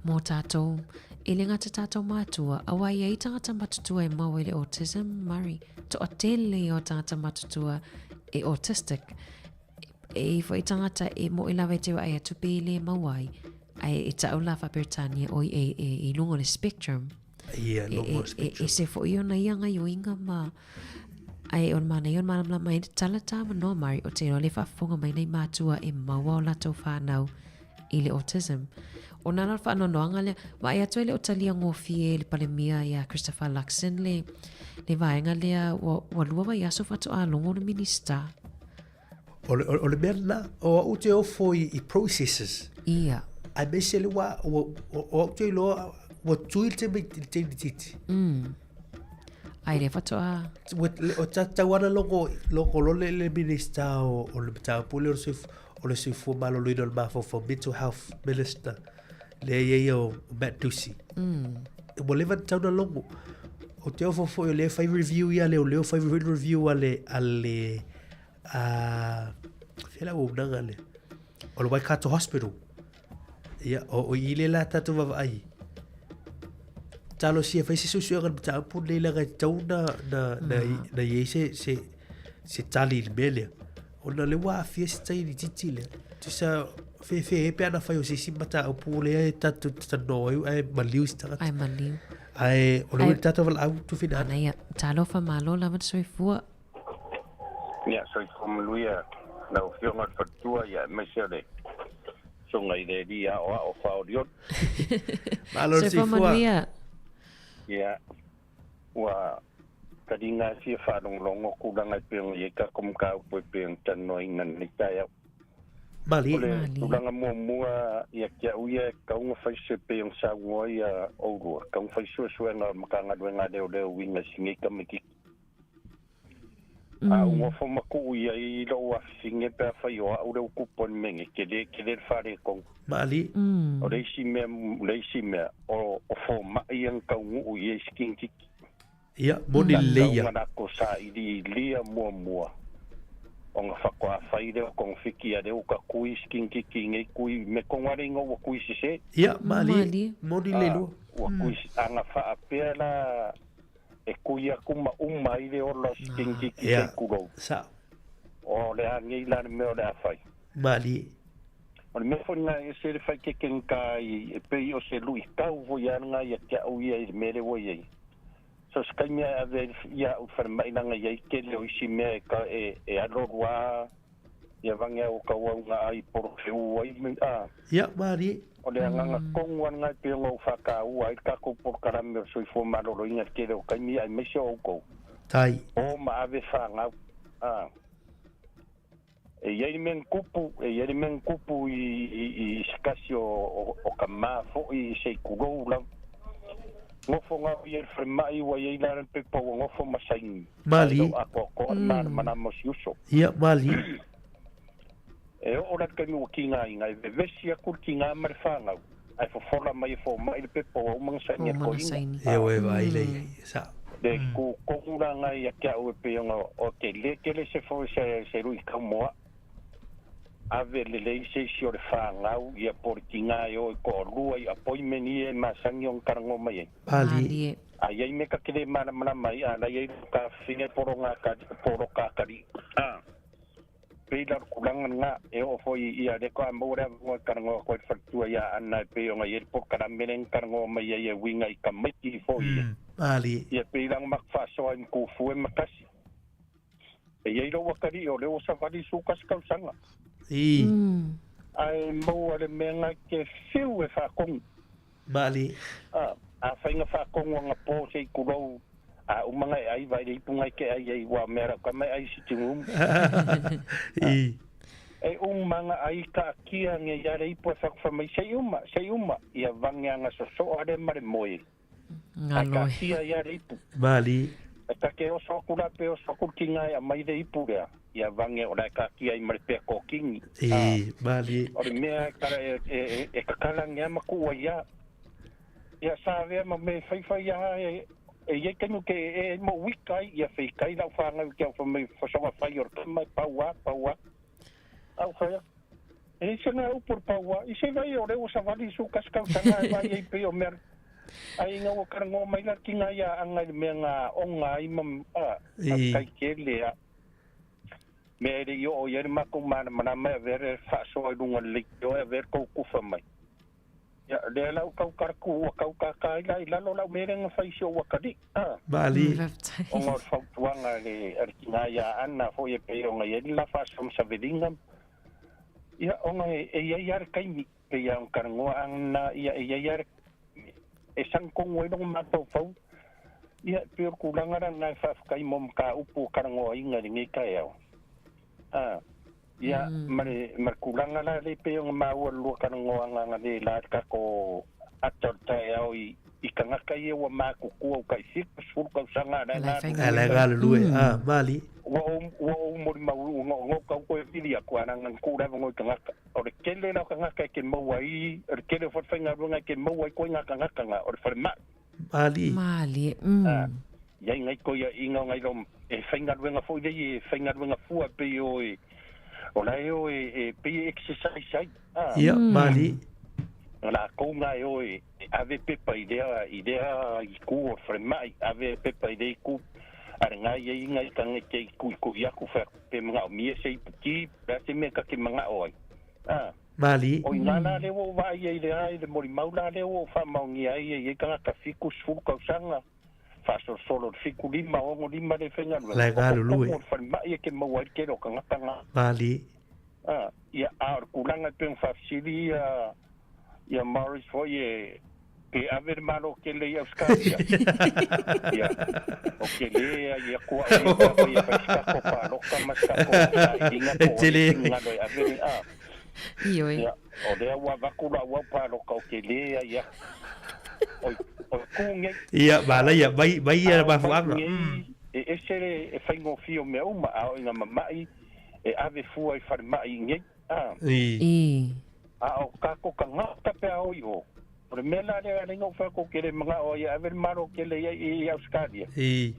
mō tātou. E le gata tātou mātua, aua e i ai tagata matutua e maua i le autism, Murray. Toatele ia o tagata matutua e autistic. E i foi tagata e moe lava e te vaai atu pe le maua ai. Ae e ta'u la faa-Peretania oi e, e, i luga o le spectrum. Ia, E, luga e, o e, spectrum. ese foi ona ia gaioiga ma ae o le manaia o le malamalama ai le tala tāmanoa Murray o te iloa le faafofoga mai nei matua e maua o latou whānau i le autism. O nā la whaanoanoanga lea, vaai atu ai le o talia gofie e le palemia ia Christopher Luxon le, le vaega lea ua, ua lua vaiaso faatoa logo le minista. O le, o, o le mea lena, o au te ofo i, i processes. Ia. Aemaise le wā, o, o, o au te iloa, ua tui le taimi, le taimi titi. Ai le faatoa. Ua, le, o ta, tau ana logo, logo lo le, le minista o, o le mataupu lea o le soifua, o le soifua maloloina o le mafaufau, mental health minister, lea ia ia o Matt Doocey. Ua leva na tau na logo. O te ofo foi o lea fai review ia leoleo, fai review a le, a le, a fea le auaunaga lea o le Waikato Hospital. Ia, o, o i le la tātou vaavaai. Talosia fai se suesuega i le mataupu lenei leaga e tatau na, na, na, na i ai se, se, se tali i le mea lea. Ona lea ua aafia se taimi itiiti lea. Tusa fefe e pe ana fai o se isi mataupu lea e tātou talanoa ai ae maliu se tagata. Ae maliu. Ae o le ua tātou valaau Tufina. Manaia. Talofa malo lava le soifua. Ia, soifua manuia lau Afioga i le Faletua, ia, aemaise o le Susuga i le Alii Aoao Faaolioli. Malo le Soifua soifua. manuia. Ia, ua taliga e fia faalogologo tulaga e pei ona i ai tatou mataupu e pei ona talanoaina i lenei taeao. Malie. O le Malie. tulaga muamua ia te au ia e tatau ona fai se pei ona saunoa ia oulua, tatau ona fai suesuega o le Matagaluega a Leoleo e uiga i si nei tamaitiiti. A ou nofo ma tuu i ai i lou afifine pe afai o au le utupu o le mea nei, tele, tele le faaletonu. Malie. O le isi mea, o le isi mea, o, o fomai ia na taunuu i ai si tamaitiiti. Ia, moni Sa lelei tatau ia. ona latou sailiilia muamua ona faatoa fai lea o togafiti a lea ua tatui si tamaitiiti i nei tui, me tonu lava le igoa ua tui sese. Ia, malie. Malie. Moni le A, lua. ua tui, a na faapea la e kui atu ma uma ai le ola o si tamaitiiti Ia, sei tulou. sao. O le a nei la le mea o le a fai. Malie. O le mea foi lena e ese le faikekegata i e pei o se luitau foi lava lena ia te au ia i le mea lea ua i ai. So se taimi e ave ai ia au i le falemai leaga i ai tele o isi mea e ka e e alo lua ia vage au tauauga ai polofeu ai me a. Ia, malie. O le agaga tonu lava lena e pei ona ou faataua ai le tatou polokalame o le soifua maloloina i le tele o taimi aemaise o outou. Tai. O ma ave fanau. A. E i ai le mea na tupu, e i ai le mea na tupu i, i, i se tasi o, o, o tamā foi i se i tulou lava. Nofo gau ia i le falemai ua i ai la le pepa ua nofo ma saini. Ae Malie. le o atoatoa le malamalama o si uso. Ia, malie. E oo la le taimi ua tigaina, e vevesi atu le tiga ma le fanau, ae fofola mai e fomai le pepa ua uma ona saini Ua a le uma ona toeaina. saini. Ia, ua e vaai lea i ai. Sao. Le tutonu la na ia te au e pei ona o te lē tele se foi se, se luitau mo a'u. Ave lelei se isi o le fanau ia po o le tiga e o e toalua i appointment ia e masani ona talanoa mai ai. Malie. Malie. A i ai mea ta te lē malamalama ai, a la i ai lo tafafine po o lo gakali po o lo kakali'i. A pei la o le tulaga lena e oo foi ia lea to'a maua le avanoa e talanoa atu ai le faletua iā Ana e pei ona i ai le polokalame lea na talanoa mai ai e uiga i tamaiti foi ia. Malie. Ia pei la ona matou faasoa ai ma tufue ma tasi. E i ai lou atalii o lea ua savali 11 tausaga. I. Ae maua le mea na te fiu e faatonu. Malie. A, afai na faatonu agapō se i tulou, a uma na e ai vai le ipu na e te ai ai ua mea lau tama e ai sitting room. I. E uma na ai kaatia nge ia le ipu e whakuwha mai, sei uma, sei uma, ia vage aga sosoa le ma le moe. Ae Galoi. kaatia ia le ipu. Malie. E take oso atu la pe oso atu le tiga e aumai le ipu lea, ia vage o la e kaatia ai ma le pea kōkini. I, malie. O le mea e kala e, e, e, e kakala ngea ma kuua ia. Ia sa avea ma me whaiwhai ia e, e iai taimi ke e, e mo wika ai, ia whikai lau whānau ki au wha mai whasoga whai o le tama, pau a, pau a. Au whaia. E leai se ga upu o le paua, i se vai o lea ua savali i sou kasi tausaga e vaai ai pei o mea ai ina ua talanoa mai la tina ia Aga i le mea na oga ai ma a faafetai tele a mea e le i oo i ai le matou malamalama e avea le faasoa i luga o le leitio e avea le tou tufa mai. Ia, lea la ua tau talatuu ua tau tata ai la i lalo lau mea lea na fai i si ou atalii. A. Malie. Ona o le fautuaga a le, a le tina ia Ana foi e pei ona i ai le la faasoa ma Savelina. Ia, ona e, e i ai lava le taimi, pei lava ona talanoa Ana, ia e i ai lava le, e sagi tonu ai lona mafaufau. Ia, e pei o le tulaga la lena e faafetai mo mataupu ua talanoaina i lenei taeao. A. Ia, ma le, ma le tulaga la lea pei ona maua le lua talanoaga analeila i le tatou ata o le taeao i, i tagata ia ua matutua ua tai 70 tausaga a la e galulue. A la e galulue, a, malie. Ua ou, ua ou molimau, ua ou tau toe vili atu, a leaga na tuu le avanoa i tagata. O le tele la o tagata e te maua ai, o le tele o falefaigaluega e te maua ai koe ngā tagata ngā, o le falemai. Malie. Malie, mm. A, i ai ngai toiaiga o ngai lo, e faigaluega foi lei e faigaluega fua pei o e, o la e o e, e pei e exercise ai. A, Ia, malie. Na latou nga e o e, e ave pepa i lea, i lea itu o le falemai, ave pepa i lea itu, a le nga i ai ngai tanga te i tuitui atu whai atu pe manaomia se ipu ti, pe a se mea ta te manao ai. A, Malie. O i ngā la lea ua ou vaai ai i le a i le molimau la lea ua ou faamaonia ai e i ai tagata 70 tausaga, faasolosolo i le 75, 65 le faigaluega, La e o galulue. totonu o le falemai e te maua ai le tele o tagata ngā. Malie. A, ia, a o le tulaga e pei ona faafesili ia, ia Maurice foi e, pe ave le Malo tele i Ausetalia. Ia, o tele ai atu au ia pe afai e fai se tatou palota ma se tatou sailiga po o ai finagalo e ave le, a. Ioe. Ia, o lea ua avatu lau au palota o tele ai atu. O, o itu nei. Ia, manaia, mai, mai ia A o mai mafuaaga. nei, e ese le e faigofie o mea uma, a o ina mama'i e ave fua i falemai i nei. A. I. A o kako tagata pe a o iho. O le mea la lea e ala ai ona ou fai atu ou te le manao ai e ave le Malo tele i ai i Ausetalia. I.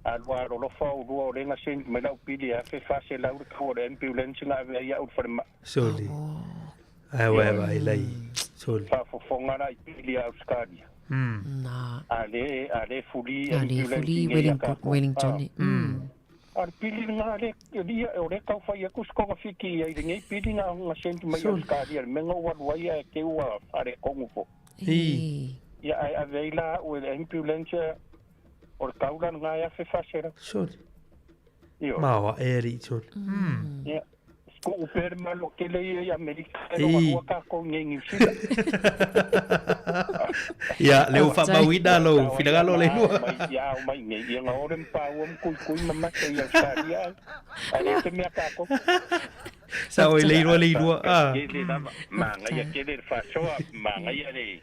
A lua alolofa o lua o lea na send mai lau pili e $1,400 le tau o le ambulance na ave ai au i le falemai. Soli. Ai uai vai lai. Soli. Faafofoga la i pili a Ausetalia. Na. A le, a le fuli A le ambulance fuli i nei a tatou. Wellington. A o le pili lena le, lia, o lea tau fai atu se togafiti i ai lenei pili na, na send mai Ausetalia i le mea na ou alu ai ae te ua faaletonu foi. I. Ia ae ave ai la au e le ambulance o le tau la lena e $1,400. Soli. Ioe. Maoa e alii soli. Ia, tuu pea le malo tele ia i Amerika e loa tatou i nei Niu Sila. Ia, le ua faamauina lou finagalo le lua. Ia ao mai nei, ia na ore ma paua ma kuikui ma mate i Australia ai. Ae le te mea tatou. Sao i le ilua le ilua. Ah. Tele lava, manaia tele le faasoa, manaia le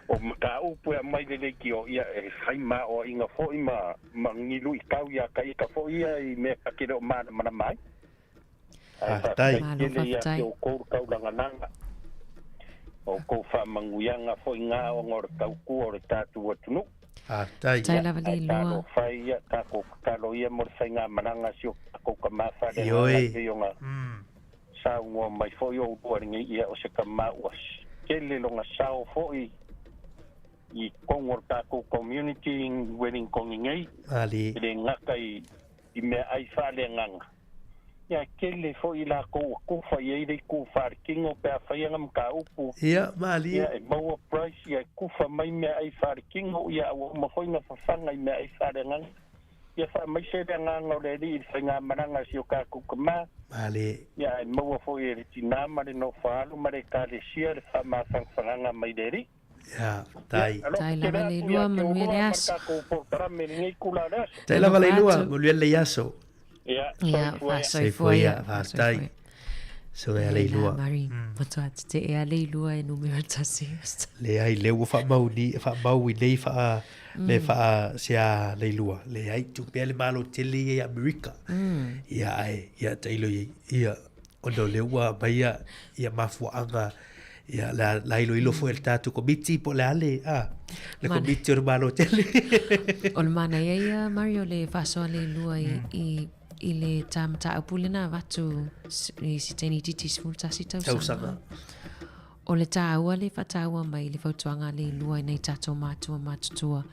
o mataupu e aumai le leitio, ia e fai maoaiga foi ma ma ni luitau ia taita foi ia i mea ta te le o malamalama ai. Ae Faafetai. faafetai tele ia te outou le taulagalaga, o outou faamanuiaga foi na ona o le tautua o le tatou atunuu. Faafetai. Faafetai lava le Ae lua. talofa ia, tatou tatalo ia mo le faigamalaga a si o tatou tama faaleagaga Ioe. pei ona saunoa mai foi oulua lenei, ia o se tama ua tele lona sao foi i totonu o le tatou community i Wellington nei, Malie. e le gata i i meaai faaleagaga. Ia, e tele foi i latou ua kufa i ai le itu faaletino pe a fai ana mataupu. Ia, malie. Ia, e maua price, ia, e kufa mai meaai faaletino, ia, a ua uma foi ona fafaga i meaai faaleagaga. Ia, faamaise le agaga o le Alii i le faigamalaga a si o tatou tama. Malie. Ia, ae maua foi e le tinā ma le nofo-a-alo ma le Ekalesia le faamafanafanaga mai le Alii. Ia, tai. Tai lava le lua, manuia le aso. Tai lava le lua, manuia le aso. Ia, faasoifua Soifua ia. ia, faafetai. Soifua ia le lua. Mari, matua te ea le lua e numera tasi. Leai, lea ua faamau ni, faamau i nei faa, le faa sea le lua. Leai, tuu pea le Malo tele ia i Amerika. Ia, ae, ia, tailo i, ia, ona o lea ua aumai ia, ia mafuaaga, ia, la, la iloilo foi e le tatou komiti po o le a le, a, le komiti o le Malo tele. O le manaia ia, Mario, le faasoa le lua i, i I le tā mataupu lena avatu i se teine itiiti 11 tausaga. Tausaga. O le tāua le whataua mai le fautuaga a le ilua i nei tātou mātua matutua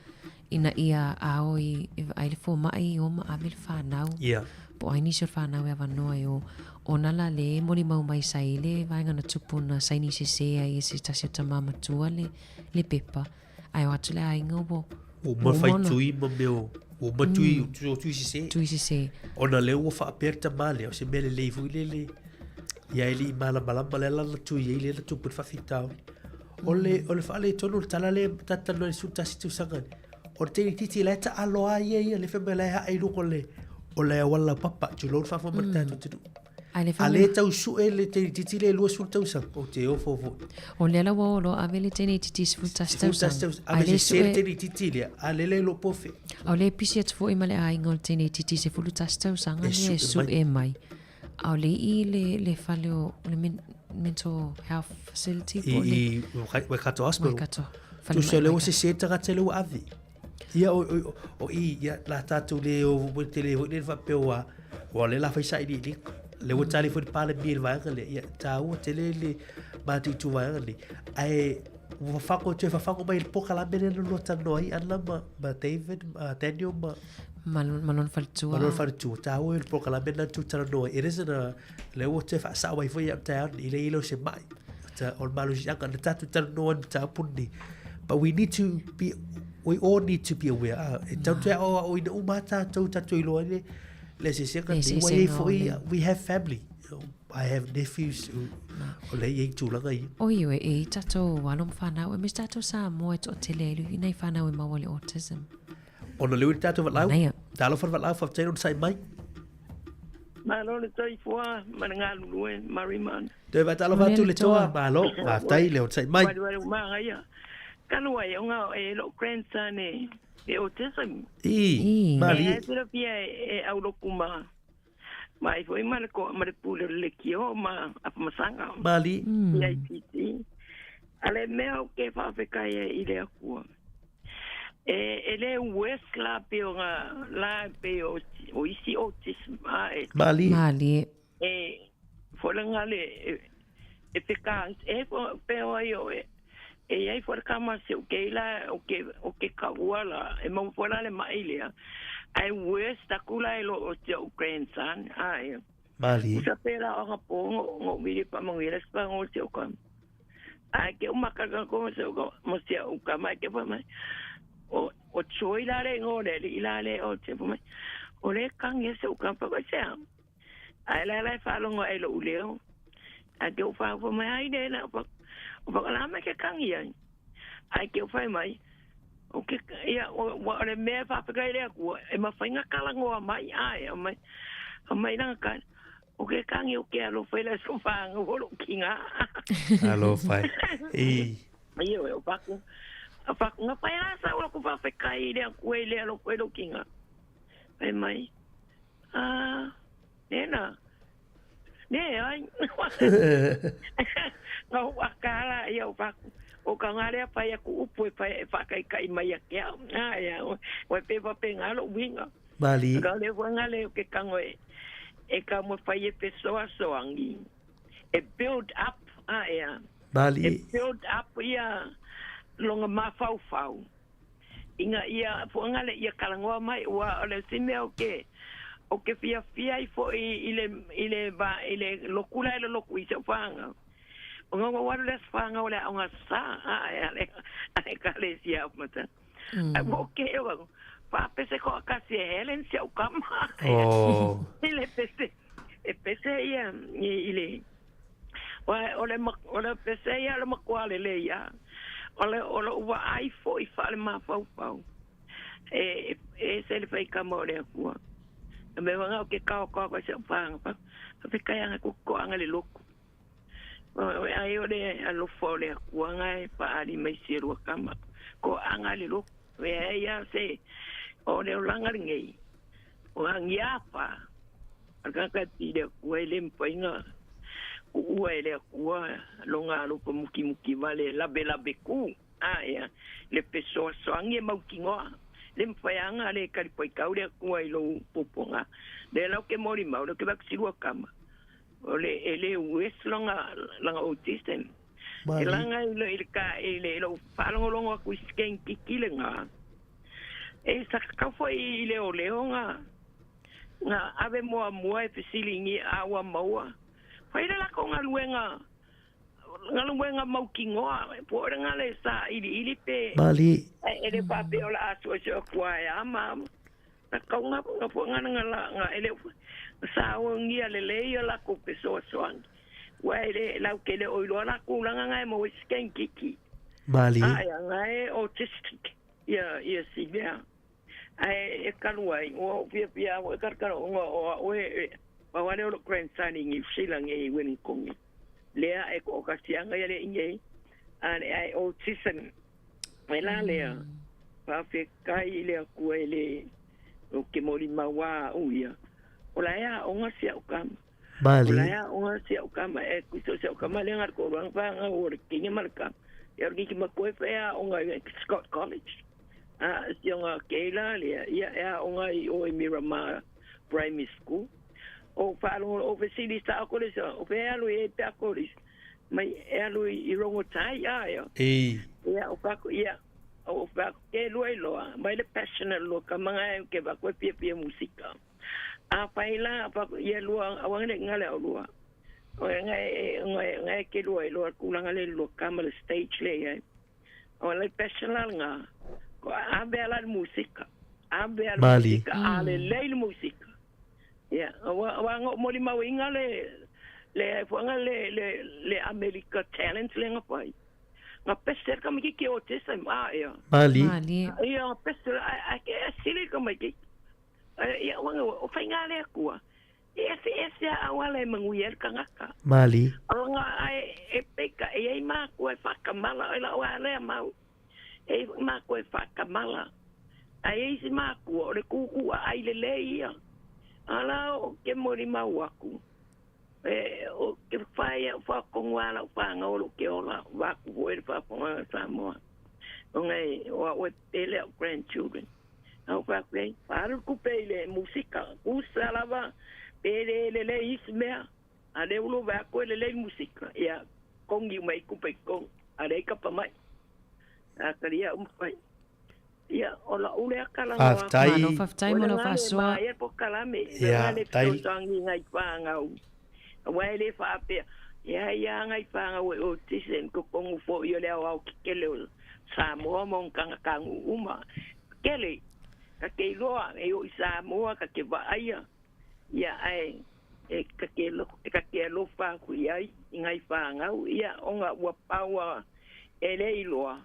ina ia ao i e vaai le fomai i o ma ave le whanau. Ia. Po o ai nisi o le whanau e avanoa e o ona la le molimau mai sa i le vaega na tupu na saini sese ai e se tasi o tama matua le, le pepa. Ae o atu le aiga ua Ua uma fai tui ma mea o ua uma tui, o tui sese. Tui sese. Ona lea ua faapea le tama lea, o se mea lelei foi lele. Ia e le i malamalama lea la na tui ai lea na tupu le faafitauli. O le, o le faaletonu o le tala lea e talanoa i le 11 tausaga. O le teine itiiti la e taalo lava ia ia, le fai mai la e hae i luga o le, o le auala laupapa, tulou le faafofoga mai le tatou atunuu. Ai le A le tau sue le teine itiiti lea i 20 tausaga, ou te ofo foi. O lea la ua o loa ave le teine itiiti 11 tausaga. Ave sese le teine itiiti lea, a lele e iloa po o fea. A o lea e pisi atu foi ma le aiga o le teine itiiti 11 tausaga lea e sue mai. A o le i le, le fale o le mental health facility po o le... I, i Waikato Hospital. Waikato. Tusa lea ua sese le tagata lea ua ave. Ia, o, o, o i, ia, la tātou le o o tele foi le faapea ua, ua le la fai sailiiliga. Le ua tali foi le Palemia i le vaega lea, ia, tāua tele le mataitu vaega nei. Ae, ua fafago, toe fafago mai i le polokalame lea na lua talanoa ai Anna ma, ma David, ma Daniel ma... Ma, ma lona faletua. Ma lona faletua. Tāua i le polokalame lena tu talanoa ai. It isn't a, lea ua toe faasao ai foi ia taeao nei, i le i o se mai. Ta, o le malosiaga na tātou talanoa ai mataupu lenei. But we need to be, we all need to be aware. Ah, e tau te ao ao ina uma tātou, tātou iloa ai le, le eseesega Le nei. Ua iai eseesega o foi, le- we have family. I have nephews who, o le iai tulaga ia. Oi oe, e i tātou alo ma whanau, e me tātou Samoa e toatele ai lui nei whanau e maua le autism. Ona leo i le tātou valaau. Manaia. Talofa le valaau, faafetai lona sai mai. Malo le soifua ma le galulue Mariman. Toe faatalofa atu le toa, malo, faafetai le onosai mai. Waluwalu magaia. Talu ai o nga e lo'u grandson e e autism. I, malie. E ai silafia e e auloku ma ma ai foi ma le ko ma le pule o le lekiō ma Afamasaga. Malie. PIPC. A le mea o ke faafetai ai i le Akua. E e le worse la pei o nga la pei o o isi autism ae. Malie. Malie. E folaga le e e feka e fo pe o ai o e e iai fo le kama se o ke ila o ke o ke kaua la e mau fo la le mai lea ai worse taku la e lo o te o grandson ai Malie. Usa pe la o nga po ngo ngo vili pa mangi le spa ngo te o ka ai ke o maka ka ko se o mo se o ka mai ke pa mai o o choi la le ngo le li la le o te pa mai o le kangi se o ka pa ko se Ae la la e faalogo ai lo'u leo, ae ke ou faafoe mai ai le na o whakalā mai ke kangi ai. Ae ke ou whai mai, o ke, ia, o, ua o le mea e faafekai le Atua, e mafai na kalagoa mai, ae, mai, mai langa ka, o ke kangi o ke alofa i le aso whaanga o lou kinga. Alofa e. I. Ia, o faku, o faku, nga whai la sa o loko faafekai i le Atua i le alofa i lou kinga. Fai mai, ah, Nena. Ne ai. Nga u akala ia o faku. O ka ngā rea whai aku upu e whai e whakaikai mai a ke au. Ngā ia, o e pepa pe ngā lo winga. Mali. Ka le wha ngā leo ke kango e, e ka mo whai e pesoa soangi. E build up, a ea. Mali. E build up ia longa mawhauwhau. Inga ia fuaga le ia kalagoa mai ua o le isi mea o ke o ke fiafia ai fo'i i le i le va i le loku la e loloku i se'u faga. O ga ua ou alu i le aso faga o le aoga sa ae a le a le ekalesia o mata. Ae ua ou ke'e o au faapese ko akasi e Helen se'u kama Oh. i le pese e pese ia i le Ua o le o le pese ia o le makuā lelei a o le o lo'u vaai fo'i faalemafaufau e e ese le faikama o le Akua. A mea faga o ke kaokaoka i se'u paga pa faafekai aga kokoaga le loku. Ai o le alofa o le Akua ga e faaali mai si e lua kama koaga le loku. E ai a se o le olaga lenei o agiafa a le tagata e pili le Akua e le mafai ona kuua e le Akua lona alofa mukimuki vale e labelabe ku, a ea le fesoasoani e mautinoa Le mawhaianga le kari kau le kua i lou pupunga. Le lau ke mori mau, le ke vakusilua kama. O le e le ues langa, langa autism. E langa i le, i le ka, i le, lou whaalongolongo aku i sken kiki le ngā. E sa kakau i le o leo ngā. Ngā ave mua mua e fesilingi a ua maua. Whaira la ko ngā luenga, ngā luenga mau ki ngoa, po ore ngā le sa ili ili pe. Mali. E, e le pape o la asu e kua e ama. Na kau ngā ngā po ngā ngā la ngā ele sa o ngia le le ia la ko pe so soangi. Ua e le lau ke le oi loa la ku langa ngai mo i sken kiki. Mali. Ai ngai autistic. Ia ia si mea. Ai e kaluai o pia pia o e kar o o o e pa wale o grandson i New Zealand e wen kongi. Lea e ko ka sianga ia le inge. Ai ai autism. E la lea. Pa fe kai le ku e le o ke mori mawa o ia. O la ea o ngā sia o kama. Mali. O la ea o ngā sia o kama e kuso sia o kama le ngā ko rang pa ngā o le kinga marka. Ia ri ki makoe whea o ngā Scott College. A sia ngā keila le ia ea o ngā i o i Miramar Primary School. O whaalongo o fesili sa o kore sa o whea alu e te akore. Mai e alu i rongo tai a ia. E. Ia o whako ia o whako ke lua i loa. Mai le passionate loa ka manga e ke whako e pia pia musika. A whaila whako ia lua awanga le ngale o lua. O e ngai ngai ngai ke lua i loa kulanga le lua kama le stage le ia. O le passionate ngā. Ko a bela musika. A bela musika. A le lei musika. Ia, wa wa ngo moli mau inga le le fuanga le le le America talent le nga pai. Nga pester ka miki ki autism a ia. Mali. Mali. Ia pester a a ke sili ka miki. Ia wanga o whainga le kua. E se e se a wale mangu ka ngaka. Mali. Nga ai e peka e ai ma ko e whakamala e la wale mau. E ma ko e whakamala. Ai e si ma ko o le kuku a ai le le ia. Ala o ke mori mau aku. E o ke whaia o whakongwala o whanga o lo ke ola waku o e whakonga Samoa. O ngai o a oe pele o grandchildren. Au whaku wharu kupe i le musika. Kusa lava pele le le ismea. A le ulo wako e le le musika. Ia kongi mai kupe kong. A le kapa mai. A karia umpai. Ia, o la ule akala Whaftai. Malo whaftai mo lo whasoa. Ia po kalame. Ia, tai. Tangi ngai whangau. Wai le whapea. Ia ia ngai whangau e o tisen ko kongu fo i o leo au ki kele o Samoa mo kanga kangu uma. Kele. Ka ke loa e o i Samoa ka ke waaia. Ia ai e ka ke lo e ka ke lo whaku ia i ngai whangau. Ia onga ua paua e le iloa.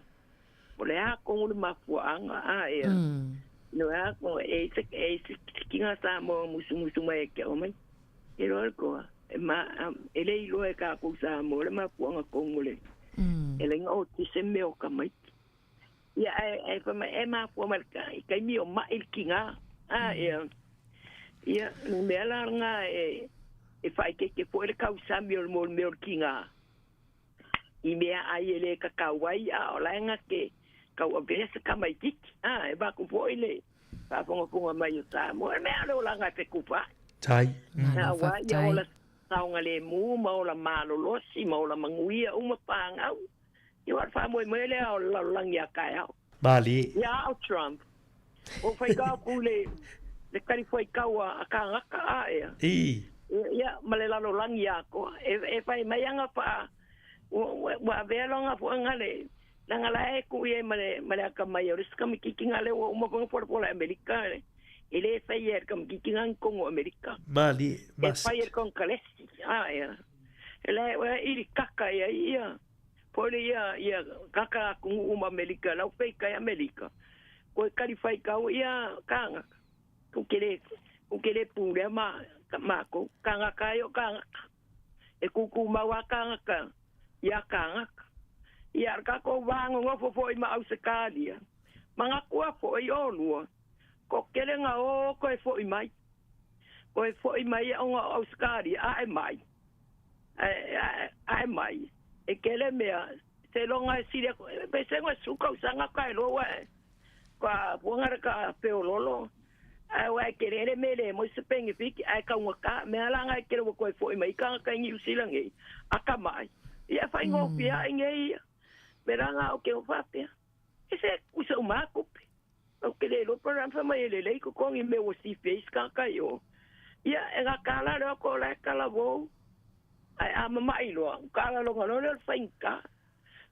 O le a kongu le mafuaanga a ia. No a ko e se e se kinga sa mo musu musu mai ke o mai. E loa ko e ma e le iloa e ka ku sa mo le mafuanga kongu le. E le ngo ti se me o ka mai. Ia e e fa ma e mafua mai ka i kai mi o mai il kinga a ia. Ia no me ala nga e e fai ke ke po le kau sa mi o mo me o kinga. I mea ai e le kakauai a o laenga ke kau a vesa ka mai kiki. A e baku po ile. Whaafonga kunga mai o Samoa. Mea le olanga e pekupa. Tai. Na wa ia ola saunga le mu, ma ola malolosi, ma ola manguia, uma pāngau. Ia wā whamoe mai le ao lallangi a kai au. Mali. Ia au Trump. O whai kau ku le, le kari whai kau a ka ngaka a ea. I. Ia, ma le lalolangi a koa. E, e whai mai anga wha, wa vea longa fo nga le langa la e ku ye male male aka mai o ska mi kiki ngale o uma kongo por por Amerika le ele fai er kam kiki ngang kongo Amerika Mali. e Mas. fai er kon kalesi a ia ele wa iri kaka ia ia pole ia ia kaka ku uma Amerika la fai kai Amerika ko kali fai kau ia kanga ku kele ku pule ma ma ko kanga kayo kanga e kuku mawa kanga ka ia kanga ia ka ko wango ngofo fo i ma Australia manga kua fo i olua ko kele nga o ko e fo i mai ko e fo i mai o nga Australia a e mai a e mai e kele mea se longa e sile pe se ngo suka usanga ka e loa e. Ka fuanga ka feololo. Ai wa ke le me le mo se penge fiki ai ka unga ka me ala ngai ke le ko foi mai ka ka ni usila ngai. Aka mai. Ia fai ngo pia ngai. Me ranga o ke o fapea. E se kusa o makupe. O ke le lo para fa mai le le ko kongi me o si face ka ka yo. Ia e ga kala le ko la kala wo. Ai a mama i loa. Kala lo ngalo le fainka.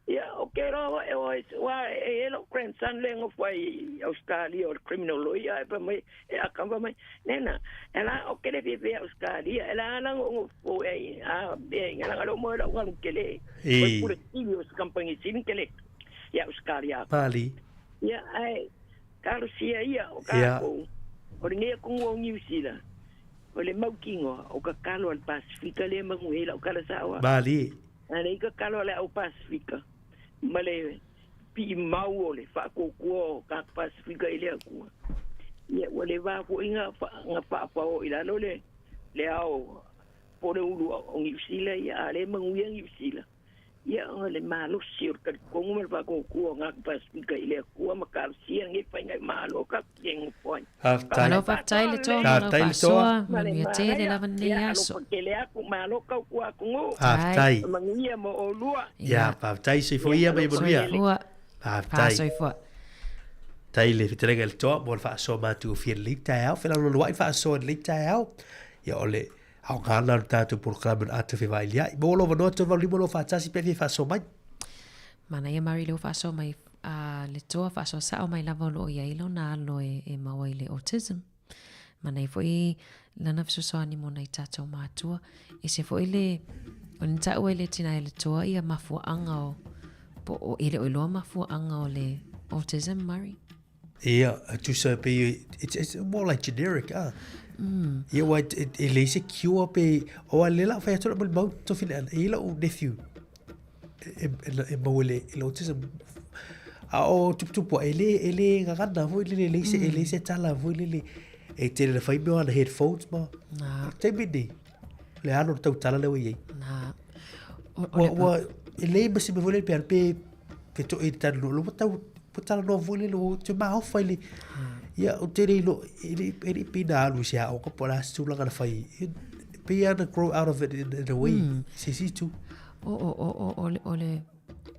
Ia o ke ro e o wa e lo grandson le ngo fai Australia o criminal lawyer e pa mai e a kamba mai. Nena ela o ke le fi Australia ela la ngo fo e a be ngala lo mo lo ngalo ke le. O pure tili o kampangi sin ke le. Ia Australia. Pali. Ia ai kalo sia ia o ka ko. O le ngia kongo o New Zealand. O le maukingo o ka kalo al Pasifika le manguela o kala sawa. Mali. Ale i ka kalo ale au Pasifika. Ma le pi mau o le whaakokua o ka Pasifika i le akua. Ia ua le vā fo inga nga whaapao i lalo le le ao po le ulu o New Zealand ia a le manguia New Zealand. Ia o le malosi o le kongo ma le whaakokua o ngā Pasifika i le akua ma kalosia ngai whainga i malo ka kengo poai. Faafetai. Malo faafetai le toa ma lau Faafetai le toa. faasoa, manuia tele lava lenei aso. Alofa tele atu, malo kau kua atunuu. Faafetai. Manuia mo olua. Ia, faafetai soifua ia ma ia manuia. Soifua. Faafetai. Soifua. Tai le fetalaiga i le toa mo le faasoa matagofie i lenei taeao. Felaloaloai faasoa i lenei taeao. Ia o le aoga lena o le tatou polokalame o le ata fevailiai. Maua lou avanoa 385 241 pe a fia faasoa mai. Manaia Mari lea ua faasoa mai a le toa faasoa sao mai lava o lo o i ai lona alo e, e maua i le autism. Manaia foi lana fesoasoani mo nai tatou mātua. E se foi le, o le taua i le tina e le toa ia mafuaaga o, po o e le o iloa mafuaaga o le autism, Murray. Ia, e tusa pe, it's more like generic, ah. Ia, wa, e leai se cure pe, o a le la whai atu la mau tofina, e ila u nephew, e maua i le autism. A o tuputupu, e le, e le gagana foi lele, e leai se, e leai se tala foi lele, e tele na whai mea ana headphones ma. Nā. O le taimi nei, le alo le tautala lea ua i ai. Nā. Ua, ua, e leai ma se mea foi lele pe alu pe, pe to e tanu lo tau ua talanoa foi lele ua te maofa i le ia ou te le iloa e le e le pei na alu i se aoga po o le a se tulaga na fai ai pei lava na grow out of it in a way se isi itu. O o o o o le o le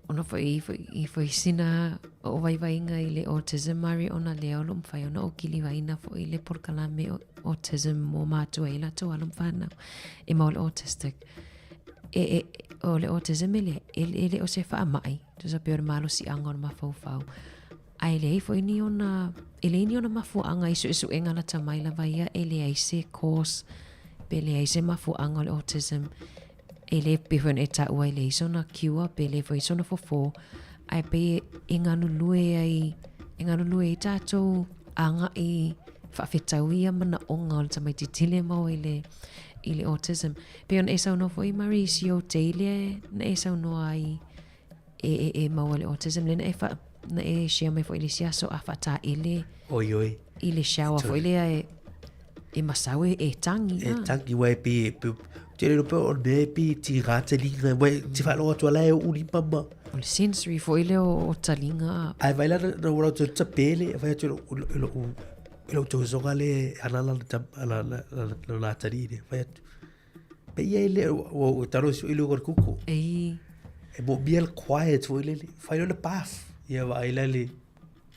ona foi i foi i foi sina o vaivaiga i le autism mari ona lea o lo o mafai ona ou kilivaina foi le polokalame o autism mo matua i latou alo ma fanau e mau le autistic e, e, o le autism e le, e, e le o se faamai tusa pei o le malosiaga o le mafaufau ae leai foi ni ona e leai ni ona mafuaaga i suesuega lata mai lava ia e leai se cause pe leai se mafuaaga o le autism e le pei foi ona e taua e leai sona cure pe leai foi sona fofo ae pei e galulue ai e galulue ai tatou agai faafetau ia manaoga o le tamaitiiti lea e maua i le i le autism. Pei ona e saunoa foi Marie i si ou tei lea na e saunoa ai e, e, e maua le autism lea na e, fa, na e share mai foi i le isi aso a faataele Oi, oi. i le shower foi lea e, e masau e, e tangi. E tangi wai pe, pe, te rero pe o le mea e pe ti rā taliga, wai ti whaaloga atu ala e o uli mama. O le sensory foi lea o, o taliga. Ai vai la na ua rau te pele, vai atu i lo, i lo tausoga le ana la la la la la tali le vai atu. Pe ia le o taro su ilu ko kuku. Ei. E mo mia le quiet foi le fai le paf. Ia vai la le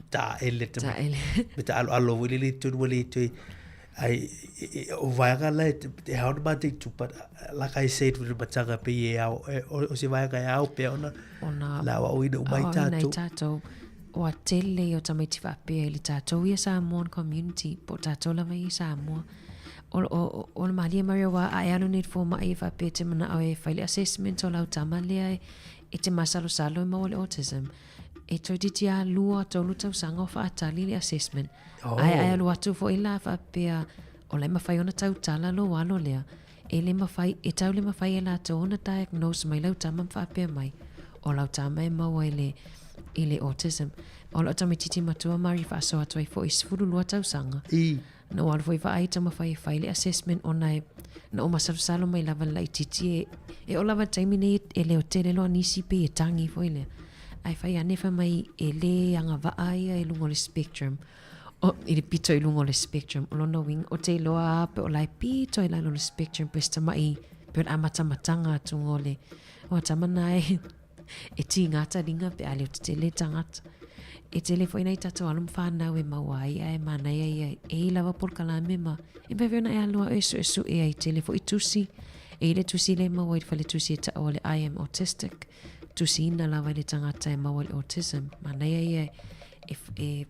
ta ele ta ele. Me ta alo alo foi le tu le tu ai o vaega la e hao na mātou tu but like I said with matanga pe e ao o se vaega e ao pea ona ona la wa o ina umai tātou. Tātou. Ua tele ia o tamaiti faapea i le tatou ia Samoan community po o tatou lava ia i Samoa. O, o, o, o le malie mai aua a e alu nei i le fomai e faapea e te manao e fai le assessment o lau tama lea e, e te masalosalo e maua le autism. E toeitiiti lava lua, tolu tausaga o faatali le assessment. Oh. Ae a e alu atu foi la faapea o la e mafai ona tautala lou alo lea. E le mafai, e tau le mafai e latou ona diagnose mai lau tama ma faapea mai, o lau tama e maua i le, i le autism. O lau tamaititi matua Mari faasoa atu ai foi i 12 tausaga. I. Na ou alu foi vaai taumafai e fai le assessment ona e, na ou masalosalo mai lava le laititi e, e oo lava i le taimi nei e leotele loa nisi pei e tagi foi lea. Ae fai ane fai mai e lē agavaa ia i luga o le spectrum, o, i le pito i luga o le spectrum. O lona uiga, ou te iloa lava pe o la e pito i lalo o le spectrum pe se tamaʻi, pe o le amatamataga atuga o le, o tama na e, e tīgā taliga pe a leo tetele tagata. E tele foi nai tatou alo ma whanau e maua ai ae manaia ia e i lava polokalame ma e mafai foi ona e alu a e suesue ai tele foi tusi. E i le tusi le maua i le fale tusi e taua o le I am autistic. Tusiina lava i le tagata e maua i le autism. Manaia ia e, e,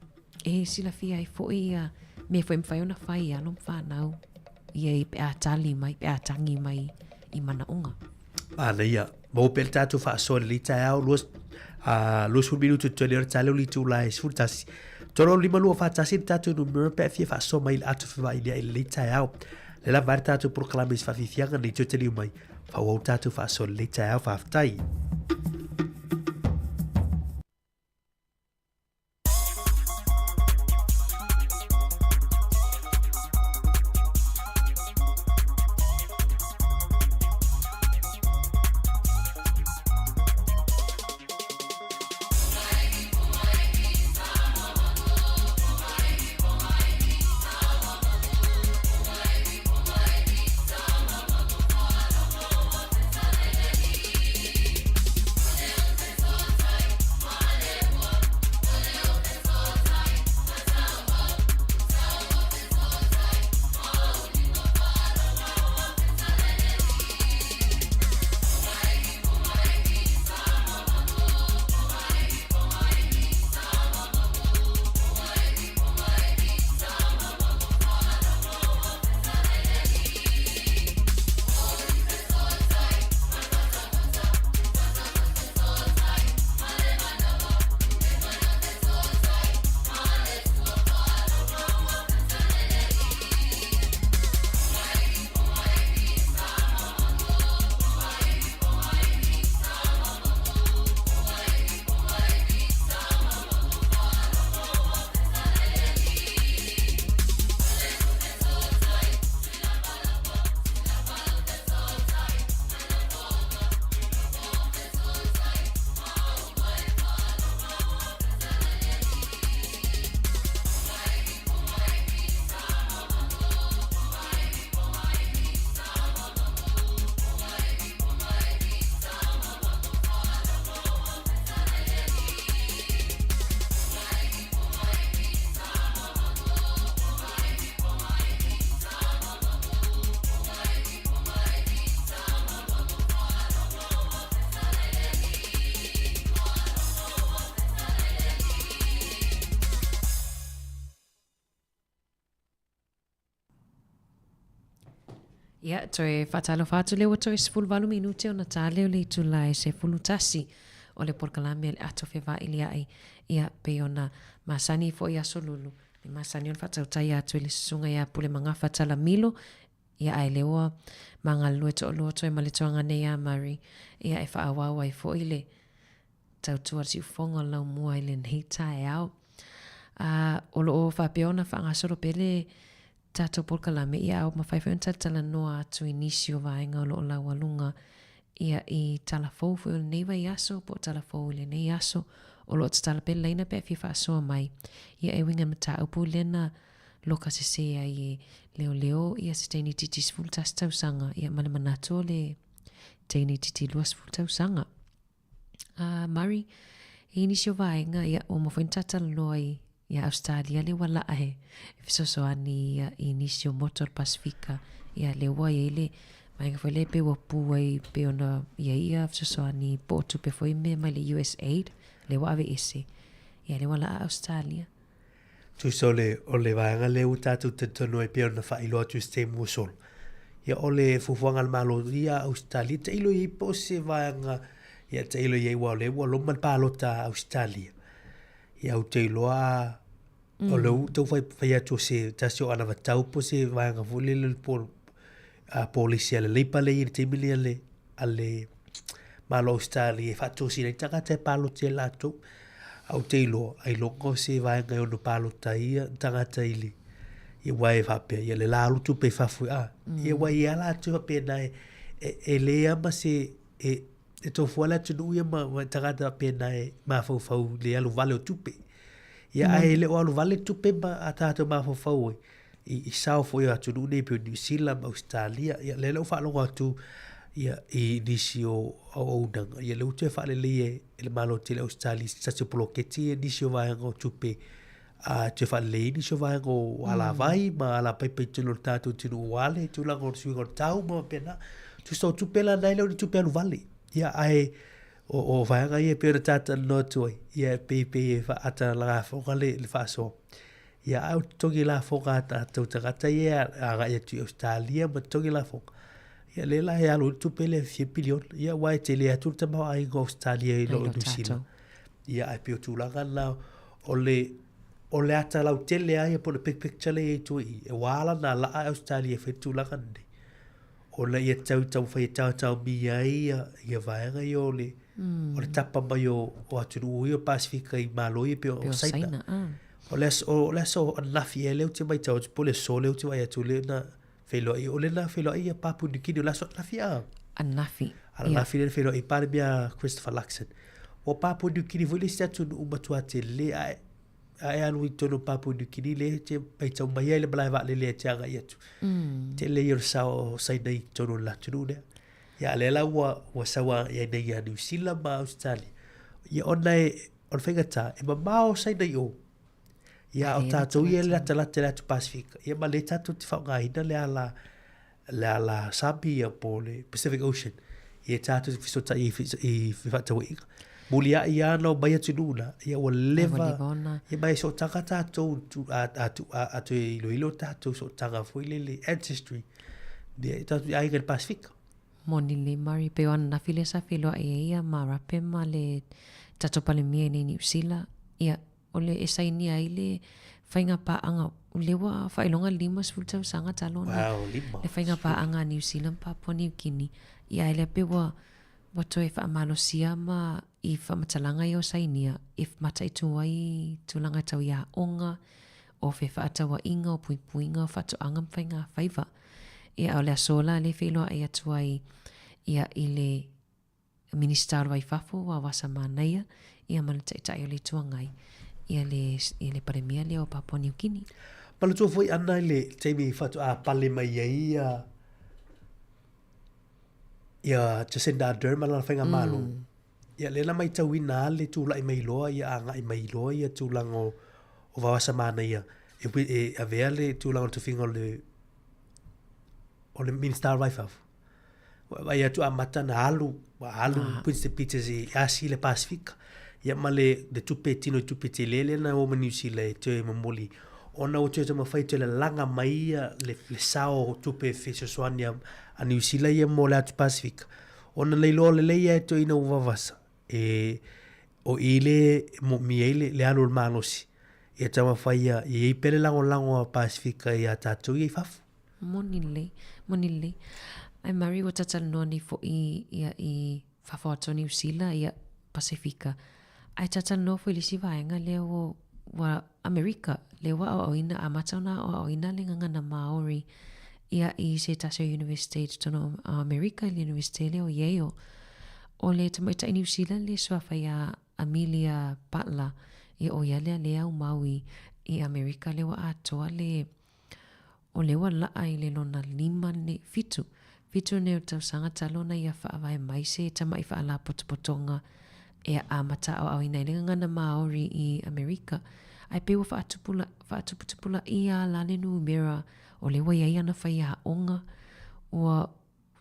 e silafia ai foi ia mea foi e mafai ona fai i alo ma whanau ia i pe a tali mai, pe a tangi mai i manaoga. Manaia. Maua pea le tatou faasoa i lenei taeao, 20 minute to le ora tae leo le itula e 11. 3, 5, 2, 4, 1 le tatou numera pe a fia faasoa mai i le ato fevailia'i i lenei taeao. Lea lava ai le tatou polokalame i se faafiafiaga nei toe taliu mai. Faaauau le tatou faasoa i lenei taeao. Faafetai. Ia, toe faatalofa atu lea ua toe 18 minute ona ta lea o le itula e 11 o le polokalame a le ato fevailia'i. Ia, pei ona masani foi i aso lulu, le masani ona faatautaia atu e le susuga ia Pulemagafa Talamilo, ia ae lea ua ma galulue toalua toe ma le toaga nei ia Murray, ia e faaauau ai foi le tautua siufofoga o le laumua i lenei taeao. A, o lo o faapea ona faagasolo pea le tatou polokalame, ia a ua mafai foi ona talatalanoa atu i nisi o vaega o lo o laualuga ia i tala fou foi o lenei vaiaso po o tala fou i lenei aso o lo o tatala pea le laina pe a fia faasoa mai ia e uiga i le mataupu lea na loka sesē ai e leoleo ia se teine itiiti 11 tausaga ia ma le manatu o le teine itiiti 20 tausaga. A Murray, i nisi o vaega, ia, ua uma foi ona tatalanoa i, ia Ausetalia lea ua laa e fesoasoani ia, i nisi o motu o le Pasefika. Ia, lea ua i ai le vaega foi lea pei ua pu ai pei ona i ai ia fesoasoani po o tupe foi mea mai le USAID, lea ua aveese. Ia, lea ua laa Ausetalia. Tusa o le, o le vaega lea ua tatou talitonu ai pei ona faailoa atu i se taimi ua sola. Ia o le fuafuaga a le Malo ia Ausetalia, tailo i ai po o se vaega, ia tailo i ai aua o lea ua loma le palota a Ausetalia. Ia ou te iloa o lea ua tau fai, fai atu o se tasi o anavatau po o se vaega foi lele po o a polisi a le Labour lea e i ai i le taimi lenei a le, a le Malo o Ausetalia e faatosina ai tagata e palota ia latou. Ae ou te iloa, ailoga o se vaega e ono palota ai ia tagata i le, ia aua e faapea, ia le la alu tupe i fafo, a. Ia aua e i ai lava latou e faapena e, e, e leai lava ma se, e, e tofu le atunuu ia ma, ma tagata pena e mafaufau le alu vale o tupe. Ia ae le o alu vale tupe ma a tātou mafaufau ai i, i sao foi o atunuu nei pei o Niu Sila ma Ausetalia. Ia lea la ua faalogo atu ia i nisi o auaunaga, ia lea ua toe faalelei e, e le Malo tele o Ausetalia se tasi o poloketi ia nisi o vaega o tupe a toe faalelei ai nisi o vaega o alavai ma alapaipa i totonu o le tatou atunuu aua le tulaga o le suiga o le tau ma faapena. Tusa o tupe la na e le o ni tupe alu vale. Ia ae o, o vaega ia e pei ona ta talanoa atu ai, ia e pei, pei e faatalagafoga le, le faasoa. Ia ae o totogi lafoga a tatou tagata ia e agai atu i Ausetalia ma totogi lafoga. Ia lea la e alu ai le tupe lea e fia piliona. Ia aua e tele atu le tamaoaiga o Ausetalia i lo Niu Sila. Ia ae pei o tulaga na o le o le ata lautele lava ia po o le big picture lea e i ai i tua i i, ua ala ona laa Ausetalia e fai le tulaga lenei. Ona ia tau taumafai e taotaomia ai ia, ia vaega ia o le, mm. o le tapa mai o, o atunuu ia o Pasifika i Malo ia pei o Saina. Saina ah. O le aso, o le aso ananafi ea lea ou te matau atu po o le aso lea ou te vaai atu lea na feiloai, o lea na feiloai ia Papua New Guinea, o le aso ananafi a? Ananafi. Ananafi lea na feiloai Palemia Christopher Luxon. Ua Papua New Guinea foi le isi atunuu matua tele ae a e alu i totonu o Papua New Guinea lea e te matau mai ai le malae vaalele e te agai atu. Mm. Tele ia o le sao o Saina i totonu o le atunuu lea. Ia a lea la ua, ua sau agai ai nei ia Niu Sila ma Ausetalia. Ia ona e, o le faigata, e mamao Saina i o. Ia o tatou ia e latalata i le atu Pasifika. Ia ma lea tatou te faaaogaina le ala le ala sami ia po o le Pacific Ocean ia tatou te fesootai i, i fefaatauaiga. Muliai lava ona omai atunuu la, ia ua leva, ia ma e sootaga tatou, a, a, a, a toe iloilo tatou sootaga foi lele ancestry, ia tatou i aiga i le Pasifika. Moni lelei Murray, pei o ananafi lea sa feiloai ai ia Marape ma le tatou Palemia i inei i Niu Sila, ia o le e sainia ai le faiga paaga, lea ua faailoga 50 tausaga talu ona wow, lima. le faiga paaga a Niu Sila ma Papua Niu Kini. Ia ae lea pei ua ua toe faamalosia ma i faamatalaga ia o sainia e mataitu ai tulaga tau i aoga, o fefaatauaiga, o puipuiga, o faatoaga ma faiga faiva. Ia a o le aso la lea e feiloai atu ai ia i le Minisita o le Vai Fafo o Awasa Manaia ia ma le Taitai o le Itu Agai ia le ia le Palemia lea o Papua Niu Kini. Manatua foi ana i le taimi faatoa pale mai ai ia ia Jacinda Ardern ma lana faigamalo. Mm. Ia lea na maitauina lava le tulai mai loa ia agai mai loa ia tulaga o, o Vaoasa Manaia e, e avea le tulaga o le tofiga o le o le Minista o le Vai Fafo. Ua vaai atu amata na alu, ua alu ah. Winston Peters i Asia i le Pasifika. Ia ma le, le tupe tino i tupe tele lea na o ma New Zealand e toe momoli. Ona ua toe taumafai toe lalaga mai ia le, le sao o tupe fesoasoani a, a New Zealand ia mo le atu Pasifika. Ona na iloa lelei ia e toeaina ua vavasa. E, o i le moomia ai le, le alu o le malosi. Ia taumafai ia, ia i ai pea le lagolago a Pasifika ia tātou ia i fafo. Moni lelei, moni lelei. Ae Murray ua tatalanoa nei foi ia i fafo atu o Niu Sila, ia Pasifika. Ae tatalanoa foi i le isi vaega lea ua, ua Amerika, lea ua aoaoina, amata ona aoaoina le gagana Māori ia i se tasi o Universite i totonu o Amerika, i le Universite lea o Yale. O le tamaitai Niu Sila le suafa ia Amelia Butler, ia o ia lea lea aumau i, i Amerika lea ua atoa le O lea ua laa i le lona lima nei, fitu, fitu nei o tausaga talu ona ia faavae mai se tama'i faalapotopotoga e amata aoaoina ai le gagana Māori i Amerika. Ae pei ua faatupula, faatuputupula'i a la le numera o lea ua i ai ana faiaoga, ua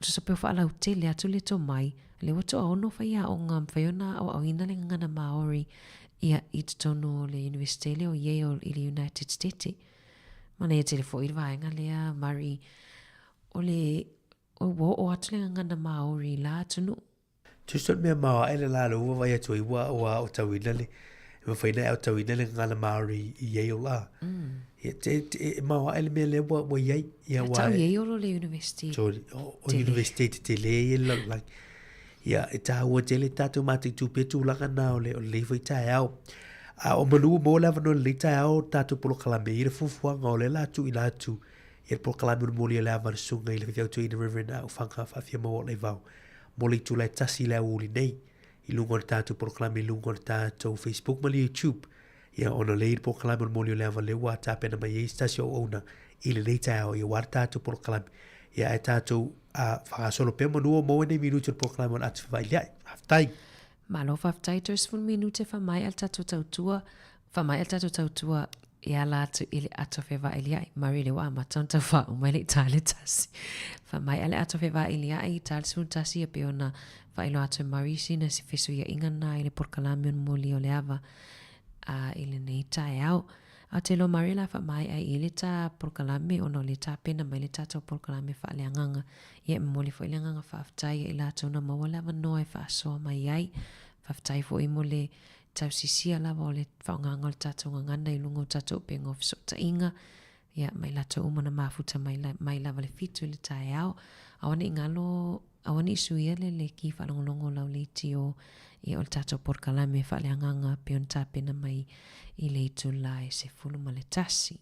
tusa pei ua faalautele atu le tomai, lea ua toaono faiaoga mafai ona aoaoina le gagana Māori ia i totonu o le Iunivesite lea o Yale i le United States. Manaia tele foi le vaega lea, Murray, o le ua oo atu le gagana Māori i la atunuu. Tusa o le mea maoae le la lea ua vaavaai atu ai ua ua aotauina le e mafai ona e aotauina le gagana Māori i Yale la. Mm. Ia te, te, e maoae le mea lea ua, ua i ai. Ia, ua, tau Yale o le university. So, o, o university tetele ia le lalolagi. Ia, e tāua tele tātou mataitu pea tulaga nā o le, o lenei foi taeao. A o manu ua maua le avanoa i lenei taeao tātou polokalame i le fuafuaga o lea la tuuina atu ia le polokalame o le moli o le ava a le susuga i le faifeau toeaina Reverend A'ufaga Faafiamaua Olaivao. mo le itula e tasi i le aoauli nei i luga o le tatou polokalame i luga o le tatou Facebook ma le YouTube. Ia, ona o lea e i le polokalame o le moli o le ava lea ua tapena mai ai se tasi o auauna i lenei taeao ia aua le tatou polokalame. Ia, ae tatou faagasolo pea manu o maua nei minute o le polokalame o le atu fevailiai. Faafetai. Malo faafetai toe 10 minute faamaea le tatou tautua, faamaea le tatou tautua e ala atu i le ato fevailiai. Mari lea ua amata ona tau faauma i le i ta le tasi. Faamaea le ato fevailiai i ta le 11 e pei ona faailoa atu e Mari sina se fesuiaiga na i le polokalame o le moli o le ava a i lenei taeao. Ae ou te iloa Mari o le a faamaea i i le ta polokalame ona o lea e tapena mai le tatou polokalame faaleagaga. Ia e momoli foi le agaga faafetai ia i latou na maua le avanoa e faasoa mai ai. Faafetai foi mo le tausisia lava o le faaaogaina o le tatou gagana i luga o tatou upega o fesootaiga, ia ma i latou uma na mafuta mai, mai lava le fitu i le taeao. Aua ne i galo, aua ne i suia le leki faalogologo o lau leitio ia o le tatou polokalame faaleagaga pei ona tapena mai i le itula e 11.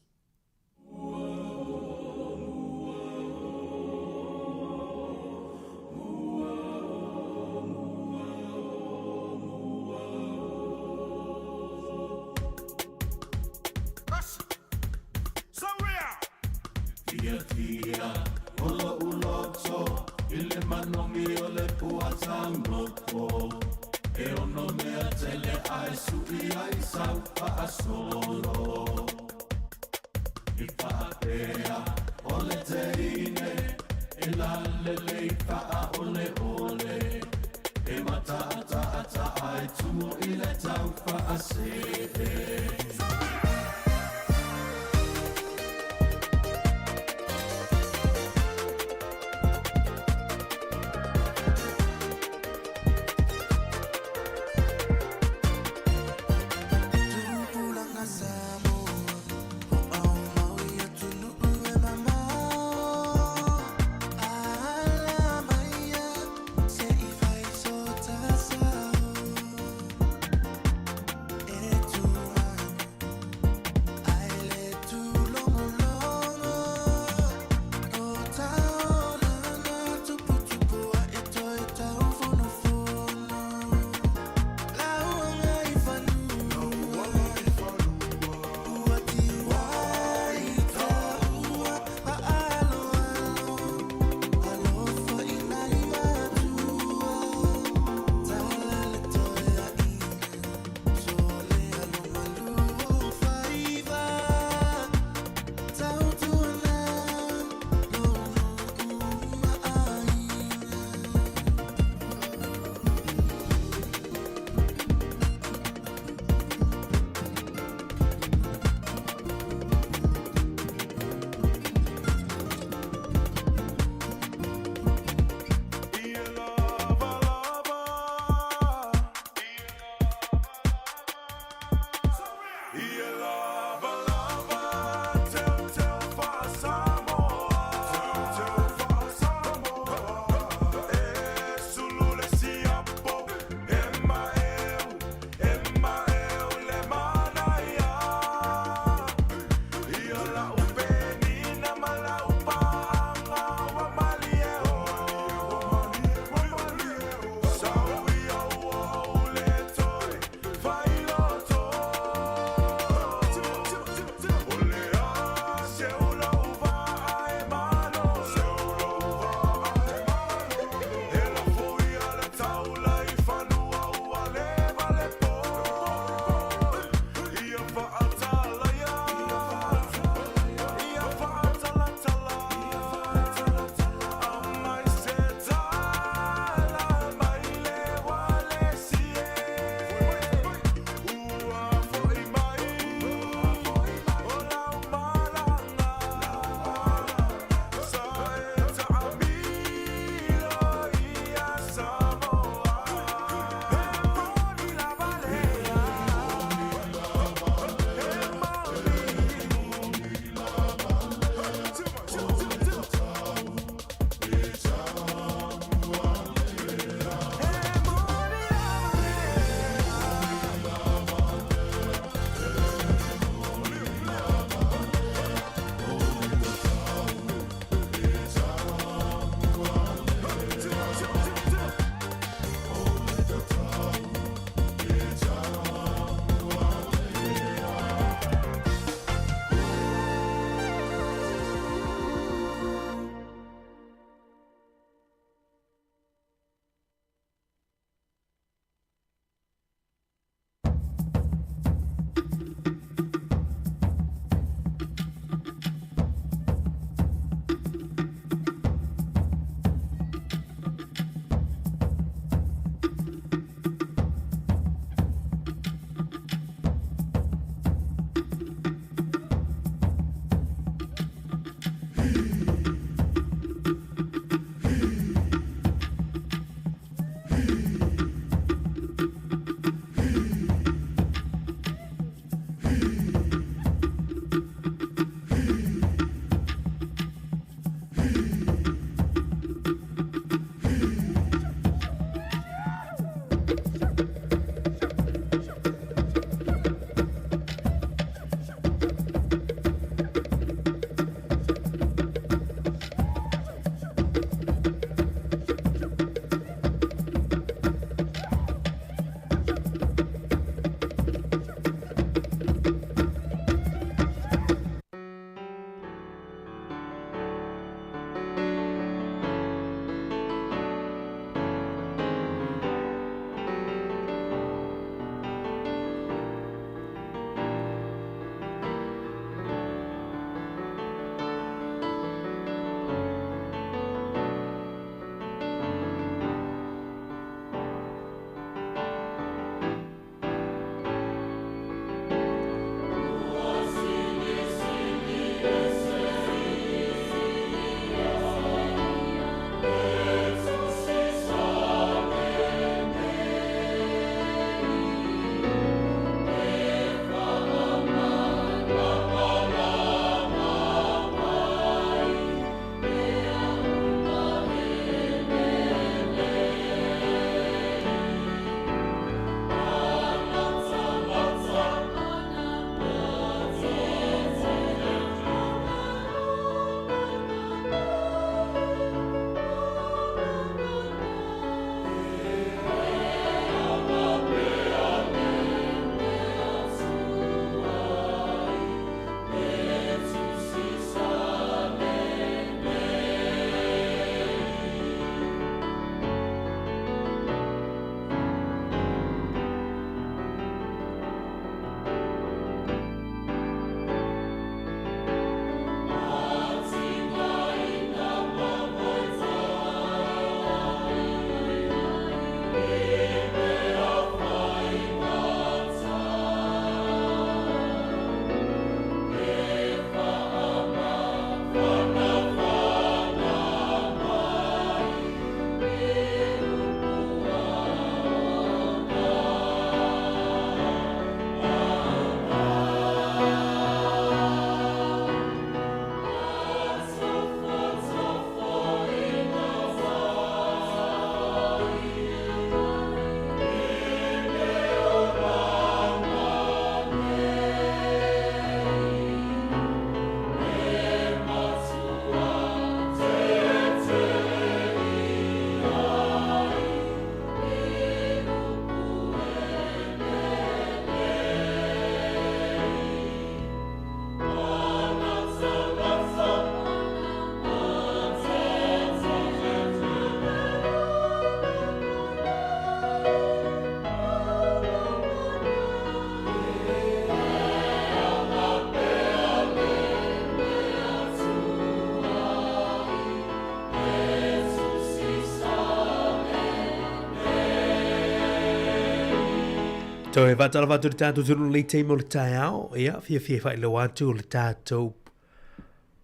Toe whātalafa atu le tātou tunu lei teime o le taeao. Ia, fiafia e whailoa atu o le tātou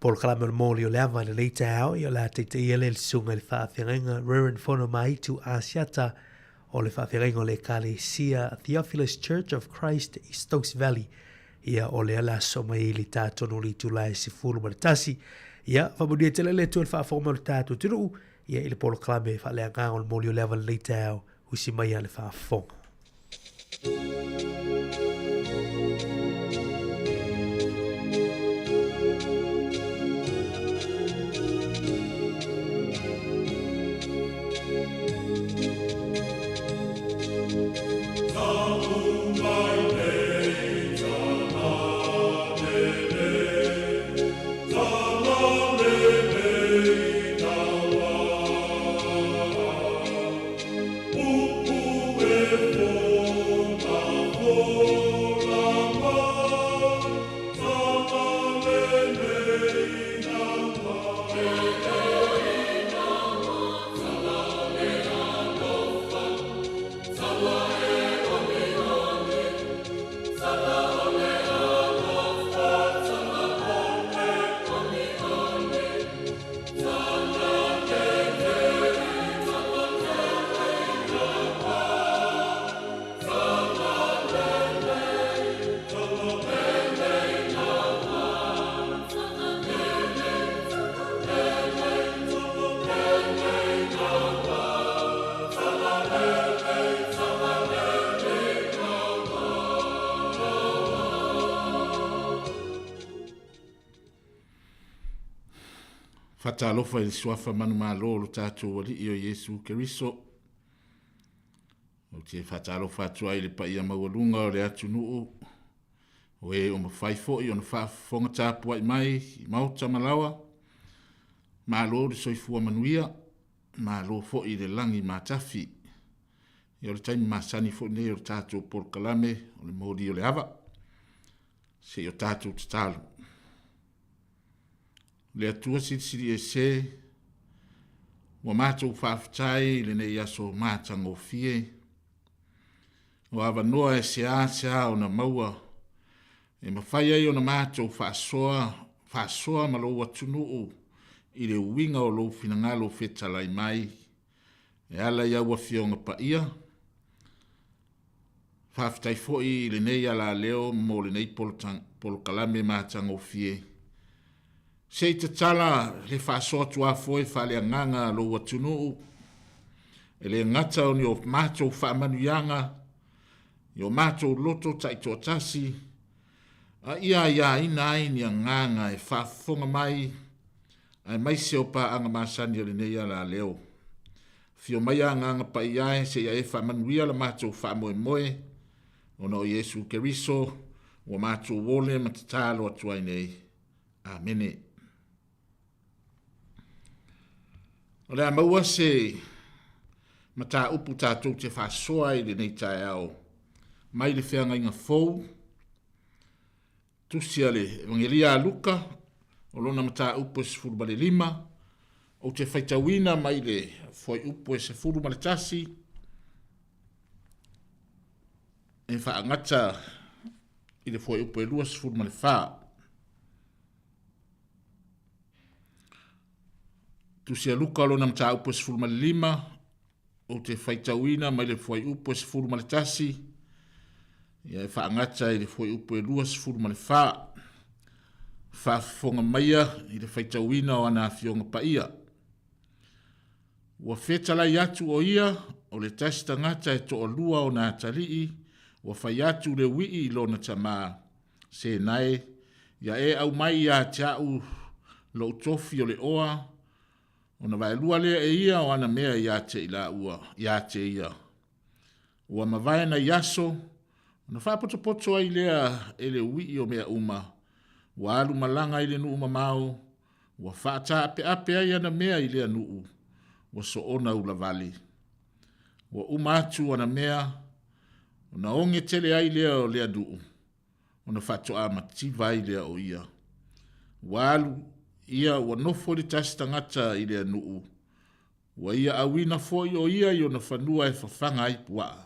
polokalame o le mōli o le ava i lenei taeao. Ia, o le a teiteia lea le susuga i le faafeagaiga Reverend Fono Maitu Asiata o le faafeagaiga o le Ekalesia Theophilus Church of Christ i Stokes Valley. Ia, o lea le aso mai i le tātonu o le itula e 11. Ia, whamanuia tele le Atua i le faafofoga mai o le tātou atunuu. Ia, i le polokalame faaleagaga o le mōli o le ava i lenei taeao. Usi mai a le faafofoga. Faatalofa i le suafa manumalo o lo tatou Alii o Iesu Keriso. Ou te faatalofa atu ai i le paia maualuga o le atunuu, o e o mafai foi ona faafofoga tapuai mai i maota ma laoa. Malo le soifua manuia, malo foi i le lagi matafi. Ia o le taimi masani foi nei o le tatou polokalame o le moli o le ava. Se i o tatou tatalo. Le Atua Silisili Ese, ua matou faafetai i lenei aso matagofie, o avanoa e seasea ona maua e mafai ai ona matou faasoa, faasoa ma lou atunuu i le uiga o lou finagalo fetalai mai e ala i au Afioga Paia. Faafetai foi i lenei alaleo mo lenei polokalame matagofie. Se i tatala le faasoa tuafoe faaleagaga a lou atunuu, e le gata o ni o matou faamanuiaga i o matou loto taitoatasi, a ia aiaina ai ni agaga e faafofoga mai aemaise o paaga masani a lenei alaleo. Afio mai Agaga Paia e seia e faamanuia la matou faamoemoe, ona o Iesu Keriso ua matou ole ma tatalo atu ai nei. Amene. O le a maua se mataupu tatou te faasoa ai i lenei taeao mai le feagaiga fou, Tusi a le Evagelia a Luka, o lona mataupu e 15, ou te faitauina mai le fuaiupu e 11, e faagata i le fuaiupu e 24. Tusi a Luka o lona mataupu e 15, Ou te faitauina mai le fuaiupu e 11, ia e faagata i le fuaiupu e 24. Faafofoga maia i le faitauina o ana afioga paia. Ua fetalai atu o ia, o le tasi tagata e toalua ona atalii, ua fai atu le uii i lona tamā, Senae, ia e aumai ia te a'u lou tofi o le oa, Ona vaelua lea e ia o ana mea ia te i laua, ia te ia. Ua mavae nai aso, ona faapotopoto ai lea e le uii o mea uma, ua alu malaga i le nuu mamao, ua faataapeape ai ana mea i lea nuu, ua soona ulavale. Ua uma atu ana mea, ona oge tele ai lea o lea nuu, ona faatoa mativa ai lea o ia. Ua alu ia ua nofo i le tasi tagata i lea nuu, ua ia auina foi o ia i ona fanua e fafaga ai puaa.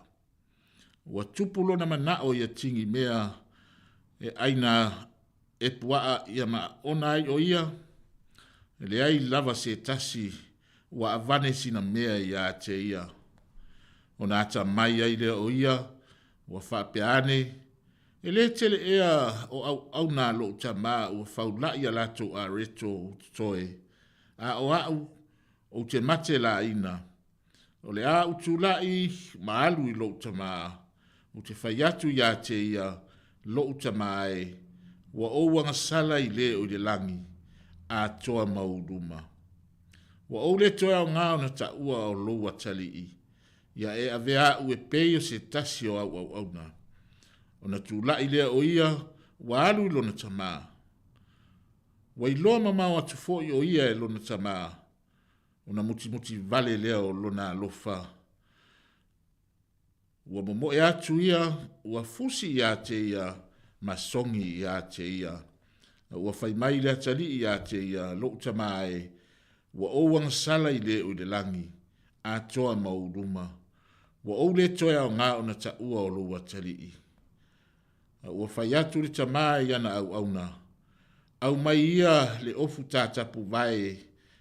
Ua tupu lona manaʻo ia tigi mea e ʻaina e puaʻa ia ma ona ai ʻo ia, e leai lava se tasi ua ʻawane sina mea iā te ia. Ona atamai ai lea o ia, ua faapea ane, E lē tele ea o ʻauʻauna a loʻu tamā ua faulaʻi a lātou areto u totoe, a ʻo aʻu, ou te mate lāina. O le a ou tulaʻi ma alu i loʻu tamā, ou te fai atu iā te ia, loʻu tamā e, ua ou agasala i lē o i le lagi, atoa ma ou luma. Ua ou lē toe aogā ona taʻua o lou atalii, ia e avea aʻu e pei o se tasi o au auauna. Ona tulaʻi lea o ia, ua alu i lona tamā. Ua iloa mamao atu foʻi o ia e lona tamā, ona mutimuti wale lea o lona alofa. Ua momoʻe atu ia, ua fusi iā te ia, ma sogi iā te ia. A ua fai mai le atalii iā te ia, Loʻu tamā e, ua ou agasala i lē o i le lagi, atoa ma ou luma. Ua ou lē toe aogā ona taʻua o lou atalii. A ua fai atu le tamā i ana auauna, Aumai ia le ofu tātapu vae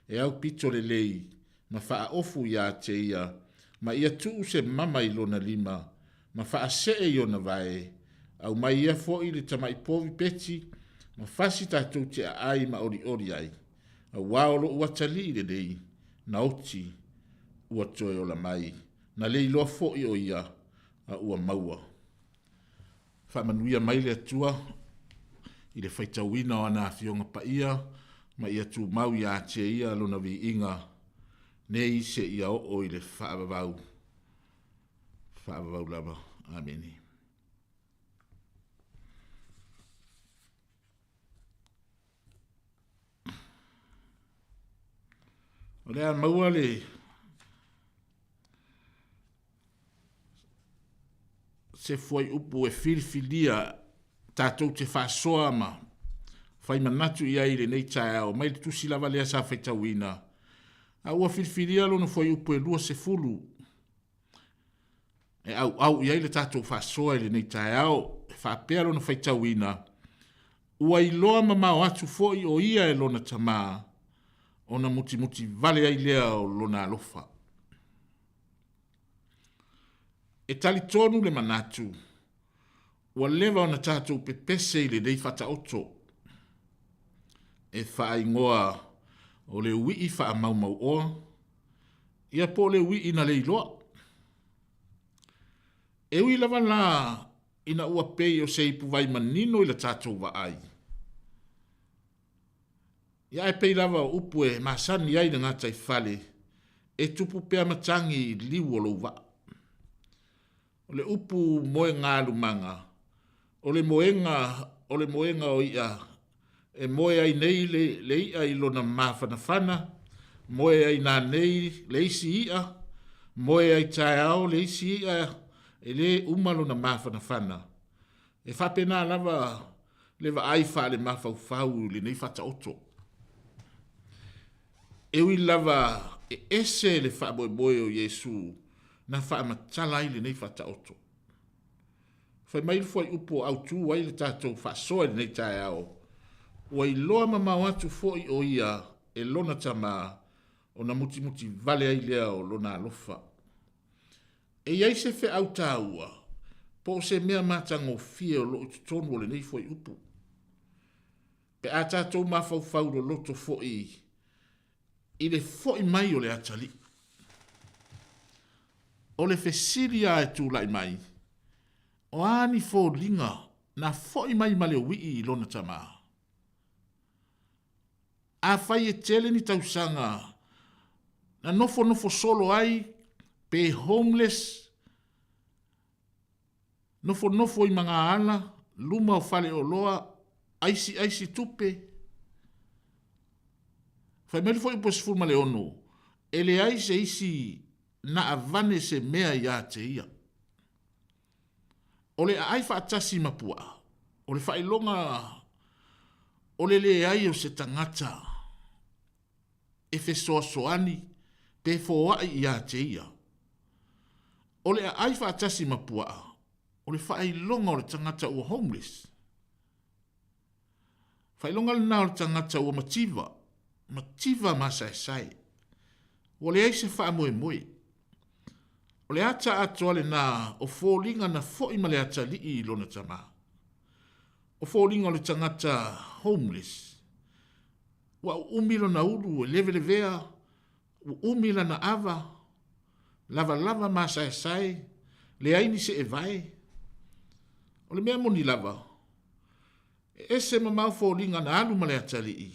e aupito lelei ma faaofu iā te ia, ma ia tuu se mama i lona lima, ma faasee i ona vae, aumai ia foʻi le tamaʻi povi peti, ma fasi tatou te aʻai ma olioli ai, auā o loʻu atalii lenei, na oti, ua toe ola mai, na leiloa foʻi o ia, a ua maua. Faamanuia mai le Atua i le faitauina o ana Afioga Paia ma ia tumau iā te ia lona viiga nei seia oo i le faavavau faavavau lava. Amene. O le a maua le se fuaiupu e filifilia tatou te faasoa ma fai manatu i ai i lenei taeao mai le tusi lava lea sa faitauina. A ua filifilia lona fuaiupu e 20 e auau i ai le tatou faasoa i lenei taeao, e faapea lona faitauina, Ua iloa mamao atu foi o ia e lona tamā, ona mutimuti vale ai lea o lona alofa. E talitonu le manatu, ua leva ona tatou pepese i lenei faataoto e faaigoa o le ui'i faamaumauoa, ia po o le ui'i na leiloa. E ui lava la ina ua pei o se ipuvai manino i la tatou vaai, ia ae pei lava o upu e masani ai le gataifale, e tupu pea matagi i liu o lou vaa. O le upu moegalumaga, o le moega, o le moega o iʻa e moe ai nei le, le iʻa i lona mafanafana, moe ai nanei le isi iʻa, moe ai taeao le isi iʻa e lē uma lona mafanafana. E faapena lava le vaai faale-mafaufau i lenei faataoto. E ui lava e ese le faamoemoe o Iesu na faamatala ai lenei faataoto. Fai mai le fuaiupu o autū ai le tatou faasoa i lenei taeao, ua iloa mamao atu foi o ia e lona tamā, ona mutimuti vale ai lea o lona alofa. E i ai se feau tāua, po o se mea matagofie o lo o i totonu o lenei fuaiupu. Pe a tatou mafaufau loloto foi i le foʻi mai o le atalii. O le fesili a e tulai mai, o a ni foliga na foʻi mai ma le uiʻi i lona tamā? Afai e tele ni tausaga na nofonofo solo ai pe homeless, Nofonofo i Magaala, luma o Faleoloa, aisi aisi tupe. Fai mai le fuaiupu e 16, e leai se isi na avane se mea iā te ia. O le aai faatasi ma puaa, o le faailoga o le leai o se tagata e fesoasoani pe foai iā te ia. O le aai faatasi ma puaa, O le faailoga o le tagata ua homeless. Faailoga lena o le tagata ua mativa, mativa masaesae. Ua leai se faamoemoe. O le ata atoa lena o foliga na foi ma le atalii i lona tamā. O foliga o le tagata homeless. Ua uumi lona ulu e levelevea, uumi lana ava, lavalava masaesae, leai ni seevae. O le mea moni lava, e ese mamao foliga na alu ma le atalii,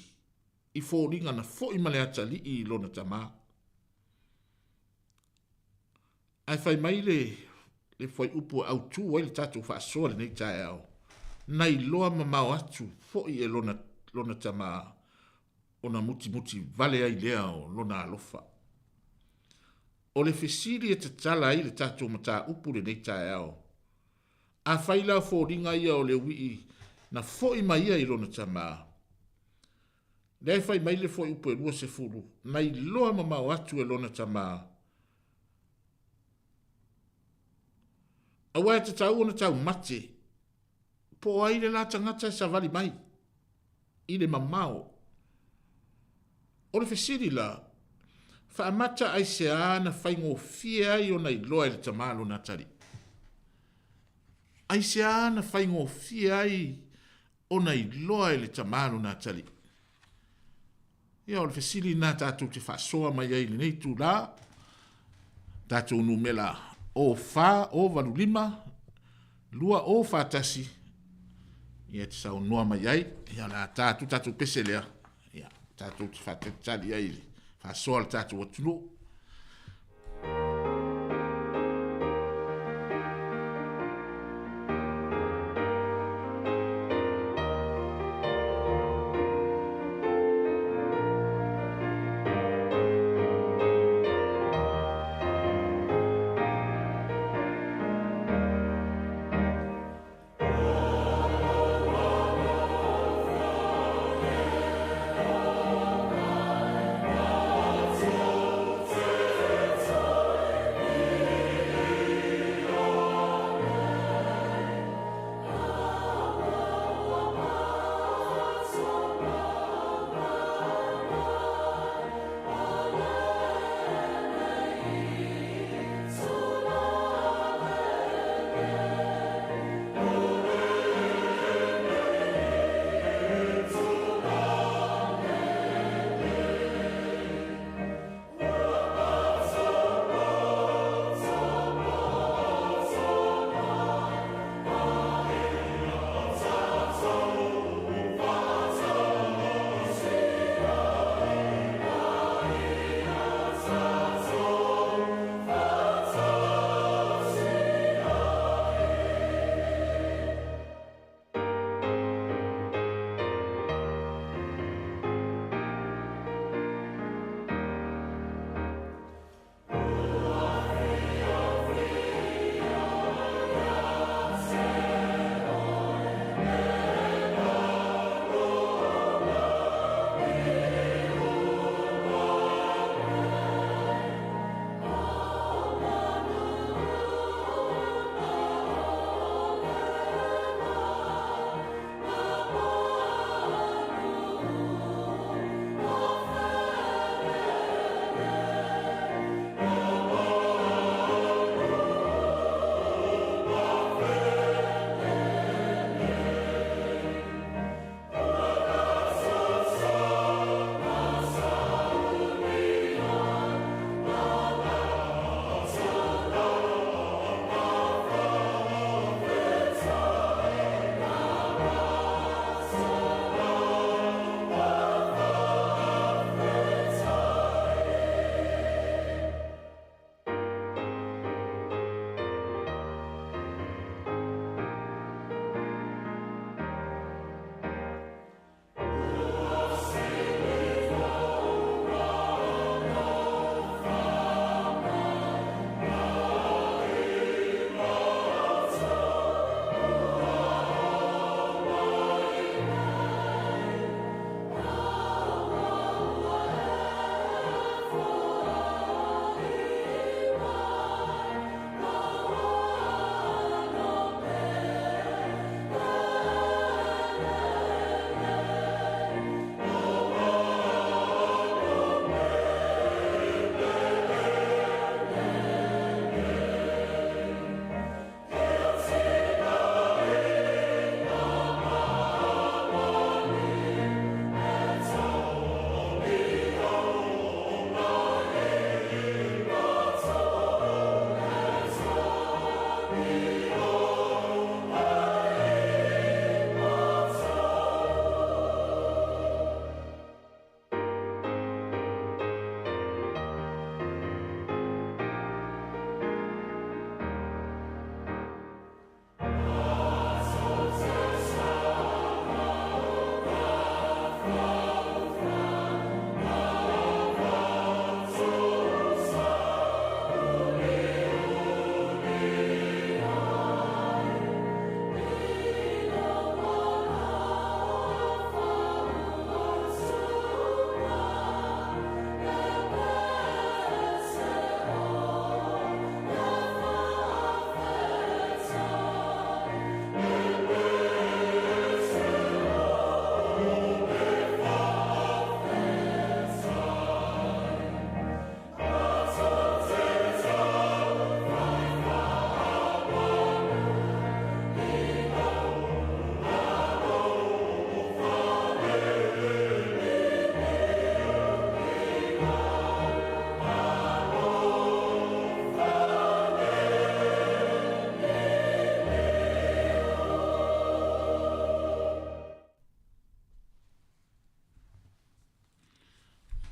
i foliga na foi ma le atalii i lona tamā. Ae fai mai le le fuaiupu e autu ai le tatou faasoa lenei taeao, na iloa mamao atu foi e lona, lona tamā, ona mutimuti vale ai lea o lona alofa. O le fesili e tatala ai le tatou mataupu lenei taeao, afai la o foliga ia o le uii na foi mai ia i lona tamā, lea e fai mai le fuaiupu e 20, na iloa mamao atu e lona tamā, Aua e tatau ona taumate, po o ai le la tagata e savali mai i le mamao. O le fesili la, faamata aisea na faigofie ai ona iloa e le tamā lona atalii? Aisea na faigofie ai ona iloa e le tamā lona atalii? Ia, o le fesili lena tatou te faasoa mai ai i lenei itulā, tatou numera 04 085 2041, ia e te saunoa mai ai, ia o le a ta atu tatou pese lea, ia tatou te faatalitali ai i le faasoa a le tatou atunuu.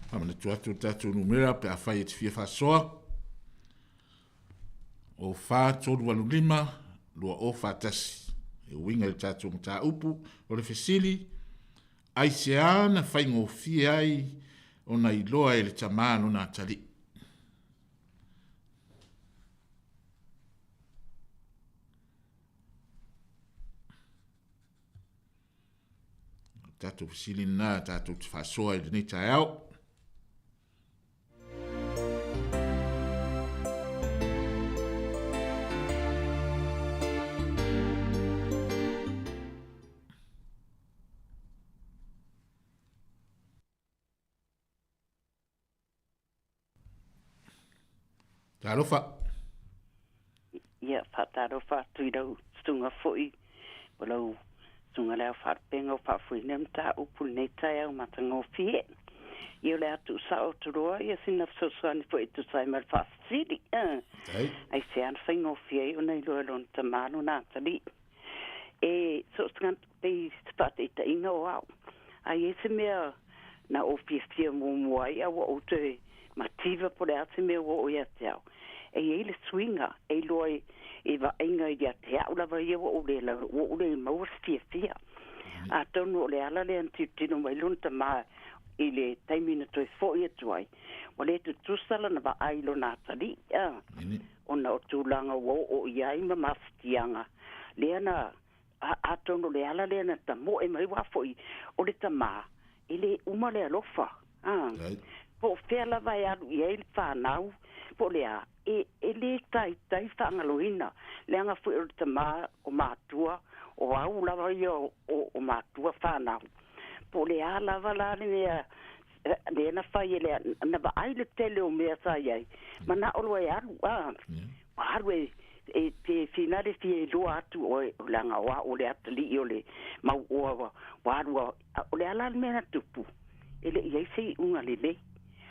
Faamanatu atu le tatou numera pe afai e te fia faasoa, o 4385 2041. E uiga i le tatou mataupu o le fesili, aisea na faigofie ai ona iloa e le tamā lona atalii? Tatou fesili lena tatou te faasoa i lenei taeao. Talofa. Ia, faatalofa atu i lau susuga foi, o lau susuga le Ao Faalupega o faafoeina le mataupu i lenei taeao matagofie. Ia o le a tuusao atu loa ia sina fesoasoani foi e tusa ai ma le faafesili. Aisea na faigofie ai ona iloa e lona tamā lona atalii. E so o se tagata pei se faataitaiga o au. A i ai se mea na ou fiafia muamua ai a ua ou toe mativa po o le a se mea ua oo ia te au, e i ai le suiga e iloa i vaaiga ia te au lava ia ua ou le ua ou le maua se fiafia. Atonu o le ala lea na tilotilo mai lona tamā i le taimi na toe fo'i atu ai, ua le tutusa lana vaai i lona atalii, a, ona o tulaga ua oo i ai ma mafatiaga lea na atonu o le ala lea na tamoe mai aua foi o le tamā e le uma le alofa a po o fea lava e alu i ai le fanau po o le a e, e le taitai faagaloina leaga foi o le tamā o matua o au lava ia o, o, o matua fanau po o le a lava la le mea lea na fai e le na vaai le tele o mea sa i ai manao loa e alu a alu e e te finale fia iloa atu oe leaga o au o le atalii o le mau oa ua ua alu o le a la le mea na tupu e le i ai se iuga lelei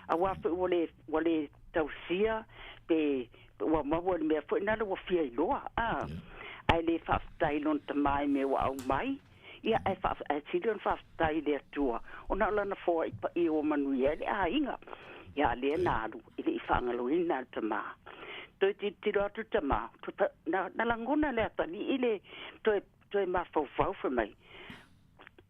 auā foi ua le ua le tausia pe ua maua i le mea foi nale ua fia iloa a ae le faafetai i lona tamā i mea ua aumai ia ae faa ae sili ona faafetai i le Atua ona o lana foai paia ua manuia ai le aiga. Ia a lea na alu e le i faagaloina e le tamā. Toe tilotilo atu le tamā, na, na lagona e le atalii le toe, toe mafaufau fai mai,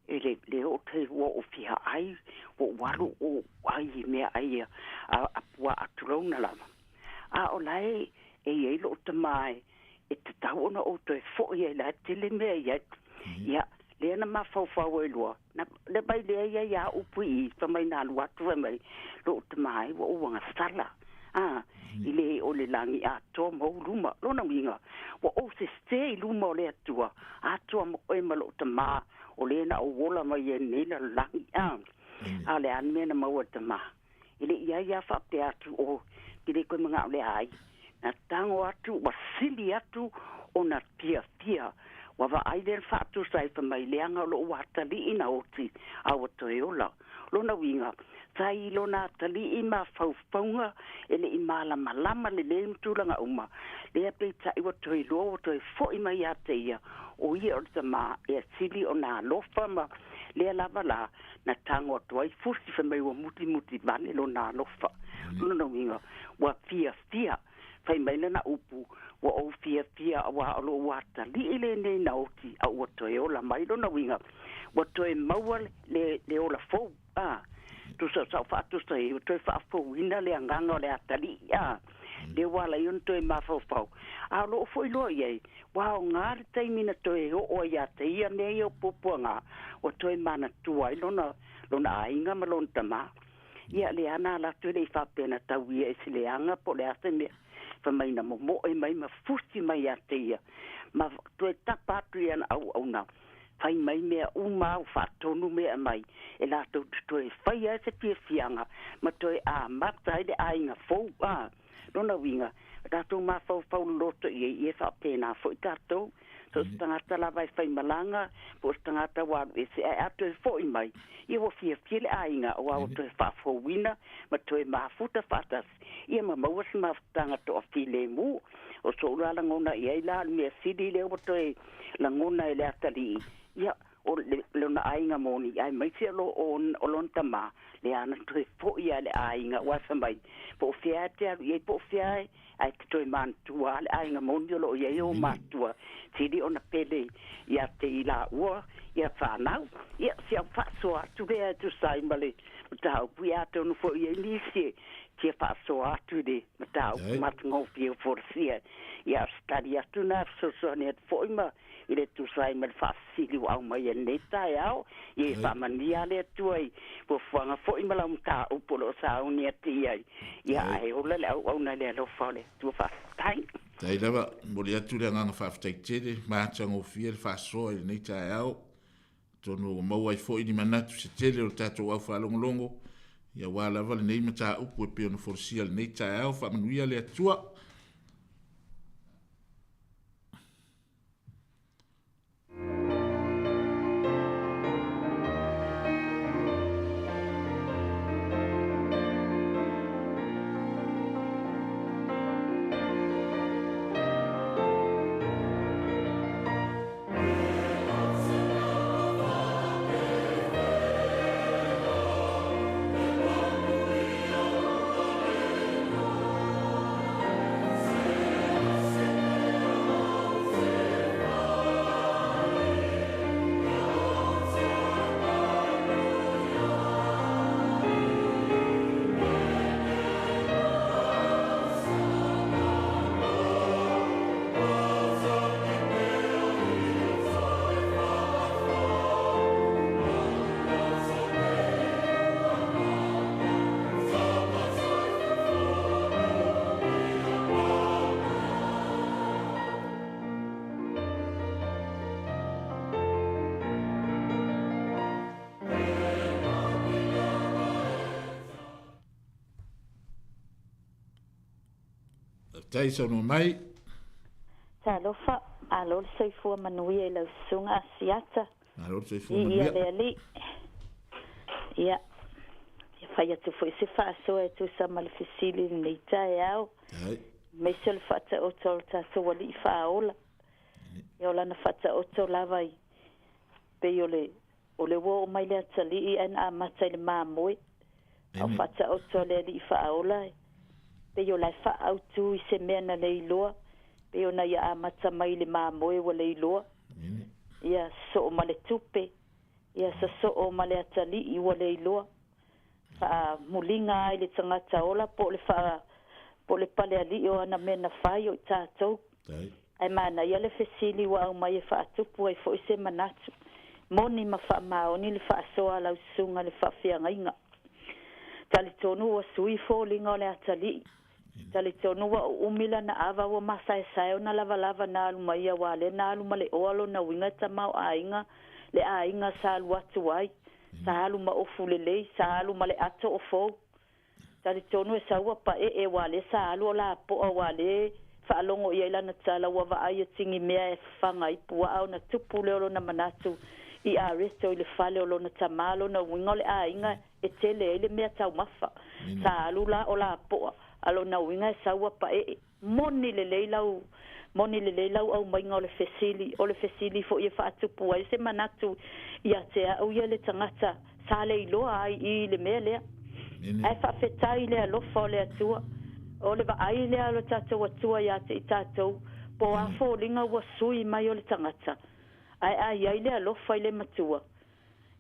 e le, le oo tai ua ou fia ai, ua ou alu ou ai i mea ai a, a puaa tulouna lava. A o la e, e i ai lou tamā e, e tatau ona ou toe fo'i ai la e tele mea i ai. Ia, lea na mafaufau ai loa, na, le mai lea ia ia upu i i, fai mai na alu atu fai mai, lou tamā e ua ou agasala. A, i le o le lagi atoa ma ou luma. Lona uiga, ua ou sese i luma o le Atua, atoa ma oe ma lou tamā, o le na ou ola mai ai nei lalolagi. A, a o le a le mea na maua e le tamā? E le i ai a faapea atu o te le koe manao le ai. Na tago atu ua sili atu ona fiafia. Ua vaai lea na faatusa ai fai mai leaga o lou atalii na oti a ua toe ola. Lona uiga, sa i lona atalii mafaufauga e le i malamalama lelei ma tulaga uma, lea peitai ua toe iloa ua toe fo'i mai ia te ia, o ia o le tamā e sili ona alofa ma lea lava la na tago atu ai fusi fai mai ua mutimuti vale lona alofa. Lona uiga, ua fiafia fai mai lana upu, ua ou fiafia auā o lou atalii lenei na oti a ua toe ola mai. Lona uiga, ua toe maua le, le ola fou, a, tusa o sau faatusa ai, ua toe faafouina le agaga o le atalii, a, lea ua ala ai ona toe mafaufau. A o loo foi loa i ai, ua aoga le taimi na toe oo ai ia te ia mea ia o puapuaga, ua toe manatua ai lona, lona aiga ma lona tamā. Ia, lea na ala atu e le i faapea na tau ia i se leaga po o le a se mea, fai mai na momoe mai ma fusi mai ia te ia, ma toe tapa atu i ana auauna, fai mai mea uma au faatonu mea mai, e latou te toe faia ai se fiafiaga ma toe amata ai le aiga fou. A, lona uiga, o tatou mafaufau loloto i ai, ia e faapena foi tatou. So o se tagata lava e faimalaga, po o se tagata ua alu ese, ae a toe fo'i mai, ia ua fiafia le aiga, aua ua toe faafouina ma toe mafuta faatasi, ia ma maua se mafutaga toafilemu. O so'u la lagona i ai la, o le mea sili lea ua toe lagona e le atalii, ia, o le lona aiga moni aemaise o loo o lona tamā le ana toe fo'i a le aiga ua afa mai po o fea e te alu i ai po o fea e ae te toe manatua le aiga moni o loo i ai ou matua sili ona pele ia te i laua ia fanau ia si au faasoa atu lea e tusa ai ma le mataupu ia atonu foi i ai nisi e fia faasoa atu i le mataupu matagofie ua folasia ia o se tali atu na fesoasoani atu foi ma i le tusa ai ma le faafesili ua aumai ai lenei taeao. Ia e faamanuia le Atua i fuafuaga foi ma lau mataupu o lo o sauni atu i ai. Ia ae ola le auauna i le alofa o le Atua. Faafetai. Faafetai lava. Momoli atu le agaga faafetai tele ma atagofie le faasoa i lenei taeao. Atonu ua maua ai foi ni manatu se tele o le tatou au faalogologo ia aua lava lenei mataupu e pei ona folasia i lenei taeao. Faamanuia le Atua. Faafetai saunoa mai. Talofa, malo le soifua manuia i lau susuga Asiata. Malo le soifua manuia. Ia le alii. Ia, ia fai atu foi se faasoa e tusa ma le fesili i lenei taeao. Aemaise o le faataoto o le tatou alii faaola. Ia o lana faataoto lava i pei o le o le ua oo mai le atalii ae na amata i le mamoe. A o faataoto a le alii faaola e pei o la e faaautu i se mea na le iloa, pei ona ia amata mai i le mamoe ua le iloa. Ia sosoo ma le tupe, ia sosoo ma le atalii ua le iloa. Faamuliga ai le tagata ola po o le faa po o le palealii o ana mea na fai o i tatou. Ae manaia le fesili ua aumai e faatupu ai foi se manatu. Moni ma faamaoni le faasoa a lau susuga i le faafeagaiga. Talitonu ua sui foliga o le atalii. Talitonu ua uumi lana ava ua masaesae ona lavalava na alu mai aua lea na alu ma le oa lona uiga e tamaoaiga le aiga sa alu atu ai. Sa alu ma ofu lelei, sa alu ma le ato o fou. Talitonu e sau ua paee aua lea sa alu o lapoa aua lea faalogo i ai lana tala ua vaai e tigi mea e fafaga ai puaa ona tupu lea o lona manatu i areto i le fale o lona tamā lona uiga o le aiga e tele ai le mea taumafa. Sa alu la o lapoa a lona uiga e sau ua paee. Moni lelei lau moni lelei lau aumaiga o le fesili, o le fesili foi e faatupu ai se manatu ia te au ia le tagata sa le iloa ai i le mea lea. Ae faafetai i le alofa o le Atua, o le vaai lea a lo tatou Atua ia te i tatou, po o a foliga ua sui mai o le tagata, ae a i ai le alofa i le Matua,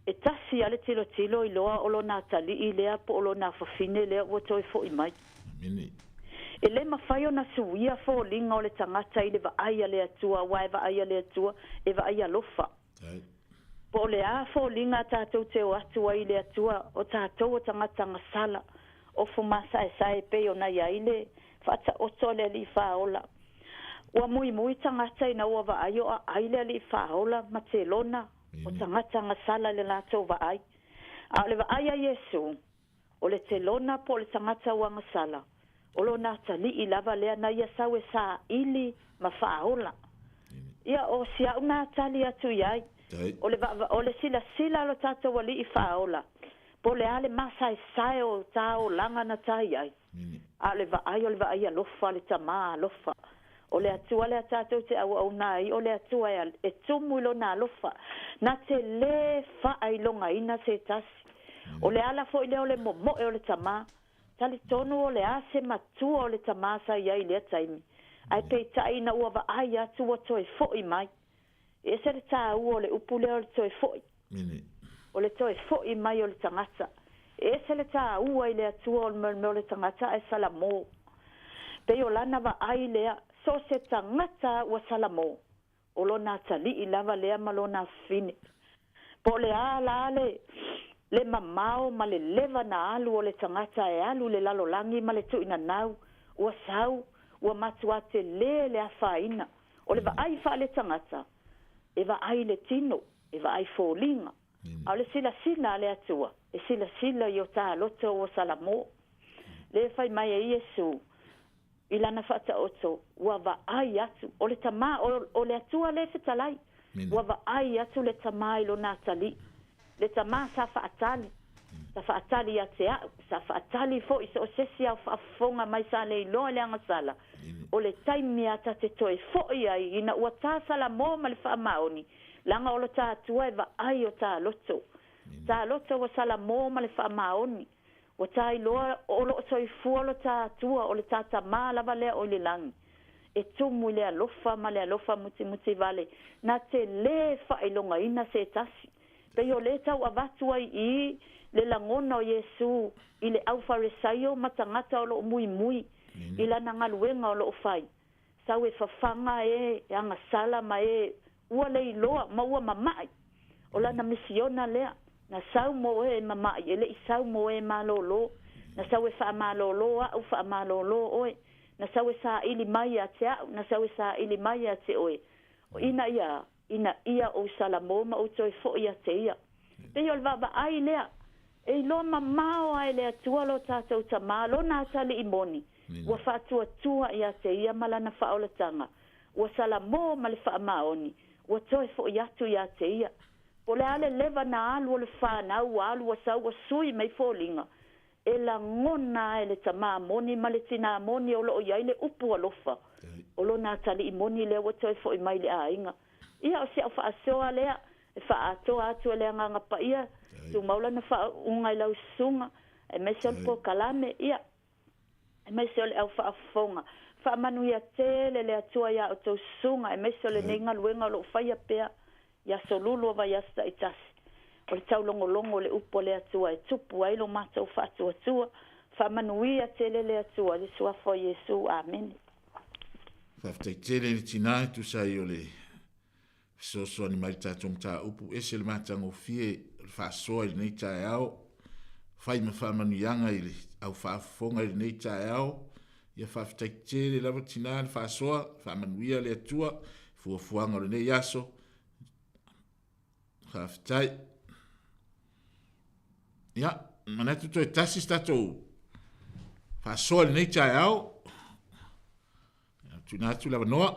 e tasi lava le tilotilo iloa o lona atalii lea po o lona afafine lea ua toe foi mai. E le mafai ona suia foliga o le tagata i le vaai a le Atua, aua e vaai a le Atua, e vaai alofa. Po o le a foliga a tatou te o atu ai i le Atua, o tatou o tagata gasala, ofo masaesae e pei ona i ai le faataoto a le Alii Faaola. Ua muimui tagata ina ua vaai o aai le Alii Faaola ma telona o tagata gasala i le latou vaai. A o le vaai a Iesu, o le telona po o le tagata ua gasala, o lona atalii lava lea na ia sau e saili ma faaola. Ia, o si a'u na tali atu i ai, o le vaava, o le silasila a lo tatou Alii faaola, po o le a le masaesae o ta olaga na ta i ai, a o le vaai o le vaai alofa a le Tamā alofa. O le Atua lea tatou te auauna ai, o le Atua e, e tumu i Lona alofa, na te lē faailogaina se tasi. O le ala foi lea o le momoe o le tamā. Talitonu o le a se matua o le tamā sa i ai i lea taimi, ae peitai ina ua vaai atu ua toe fo'i mai. E ese le tāua o le upu lea o le toe fo'i. O le toe fo'i mai o le tagata. E ese le tāua i le Atua o le mea o le tagata ae salamō. Pei o lana vaai lea, so o se tagata ua salamō, o lona atalii lava lea ma lona afafine. Po o le a la le le mamao ma le leva na alu o le tagata e alu i le lalolagi ma le tuuinanau, ua sau, ua matuā telē le afaina. O le vaai faaletagata, e vaai i le tino, e vaai foliga. A o le silasila a le Atua, e silasila i o tā loto ua salamō. Lea e fai mai e Iesu i lana faataoto, ua vaai atu, o le Tamā, o, o le Atua lea e fetalai, ua vaai atu le Tamā i lona atalii. Le Tamā sa faatali, sa faatali ia te a'u, sa faatali foi so o se isi ao faafofoga mai sa le iloa i le agasala, o le taimi a ta te toe fo'i ai ina ua ta salamō ma le faamaoni, laga o lo ta Atua e vaai o ta loto. Ta loto ua salamō ma le faamaoni, ua ta iloa o lo'o soifua lo ta Atua, o le ta Tamā lava lea o i le lagi. E tumu i le alofa ma le alofa mutimuti vale, na te lē faailogaina se tasi. Pei o lē tau avatu ai i le lagona o Iesu i le au Faresaio ma tagata o lo'o muimui i lana galuega o lo'o fai. Sau e fafaga e, e agasala ma e ua le iloa ma ua mama'i. O lana misiona lea, na sau mo e e mama'i, e le'i sau mo e malōlō. Na sau e faamalōlō a'u, faamalōlō oe. Na sau e saili mai ia te a'u, na sau e saili mai ia te oe. Ina ia, ina ia ou salamō ma ou toe fo'i ia te ia. Pei o le vaavaai lea, e iloa mamao a e le Atua lo tatou Tamā, Lona atalii moni, ua faatuatua ia te ia ma lana faaolataga, ua salamō ma le faamaoni, ua toe fo'i atu ia te ia. Po o le a le leva na alu o le fanau, ua alu ua sau ua sui mai foliga, e lagona ai le tamā moni ma le tinā moni o loo i ai le upu alofa o lona atalii moni lea ua toe fo'i mai i le aiga. Ia, o si au faasoa lea, e faaatoa atu e le Agaga Paia, tumau lana faauuga i lau susuga, aemaise o le polokalame, ia, aemaise o le au faafofoga. Faamanuia tele le Atua iā outou susuga, aemaise o lenei galuega o loo faia pea i aso lulu o vaiaso taitasi. O le taulogologo o le upu a le Atua e tupu ai lo matou faatuatua. Faamanuia tele le Atua i le Suafa o Iesu. Amene. Faafetai tele i le tinā e tusa ai o le fesoasoani mai i le tatou mataupu. Ese le matagofie o le faasoa i lenei taeao, fai ma faamanuiaga i le au faafofoga i lenei taeao. Ia faafetai tele lava tinā le faasoa, faamanuia le Atua i fuafuaga o lenei aso. Faafetai. Ia, manatu toe tasi se tatou faasoa i lenei taeao. Tuuina atu le avanoa.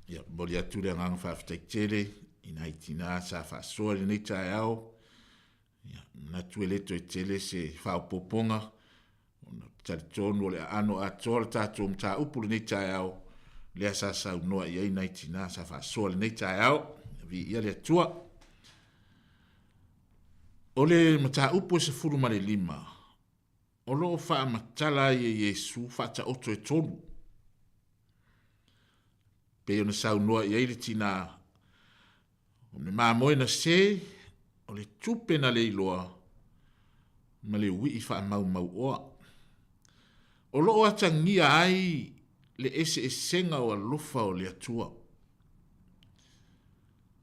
Ia, momoli atu le agaga faafetai tele i nai tinā sa faasoa i lenei taeao. Ia, manatu e le toe tele se faaopoopoga, ona ou te talitonu o le aano atoa o le tatou mataupu i lenei taeao, lea sa saunoa i ai nai tinā sa faasoa i lenei taeao. Viia le Atua. O le mataupu e 15, o lo o faamatala ai e Iesu faataoto e tolu. Pei ona saunoa i ai le tinā, o le mamoe na se, o le tupe na le iloa, ma le uii faamaumauoa. O lo o atagia ai le eseesega o alofa o le Atua.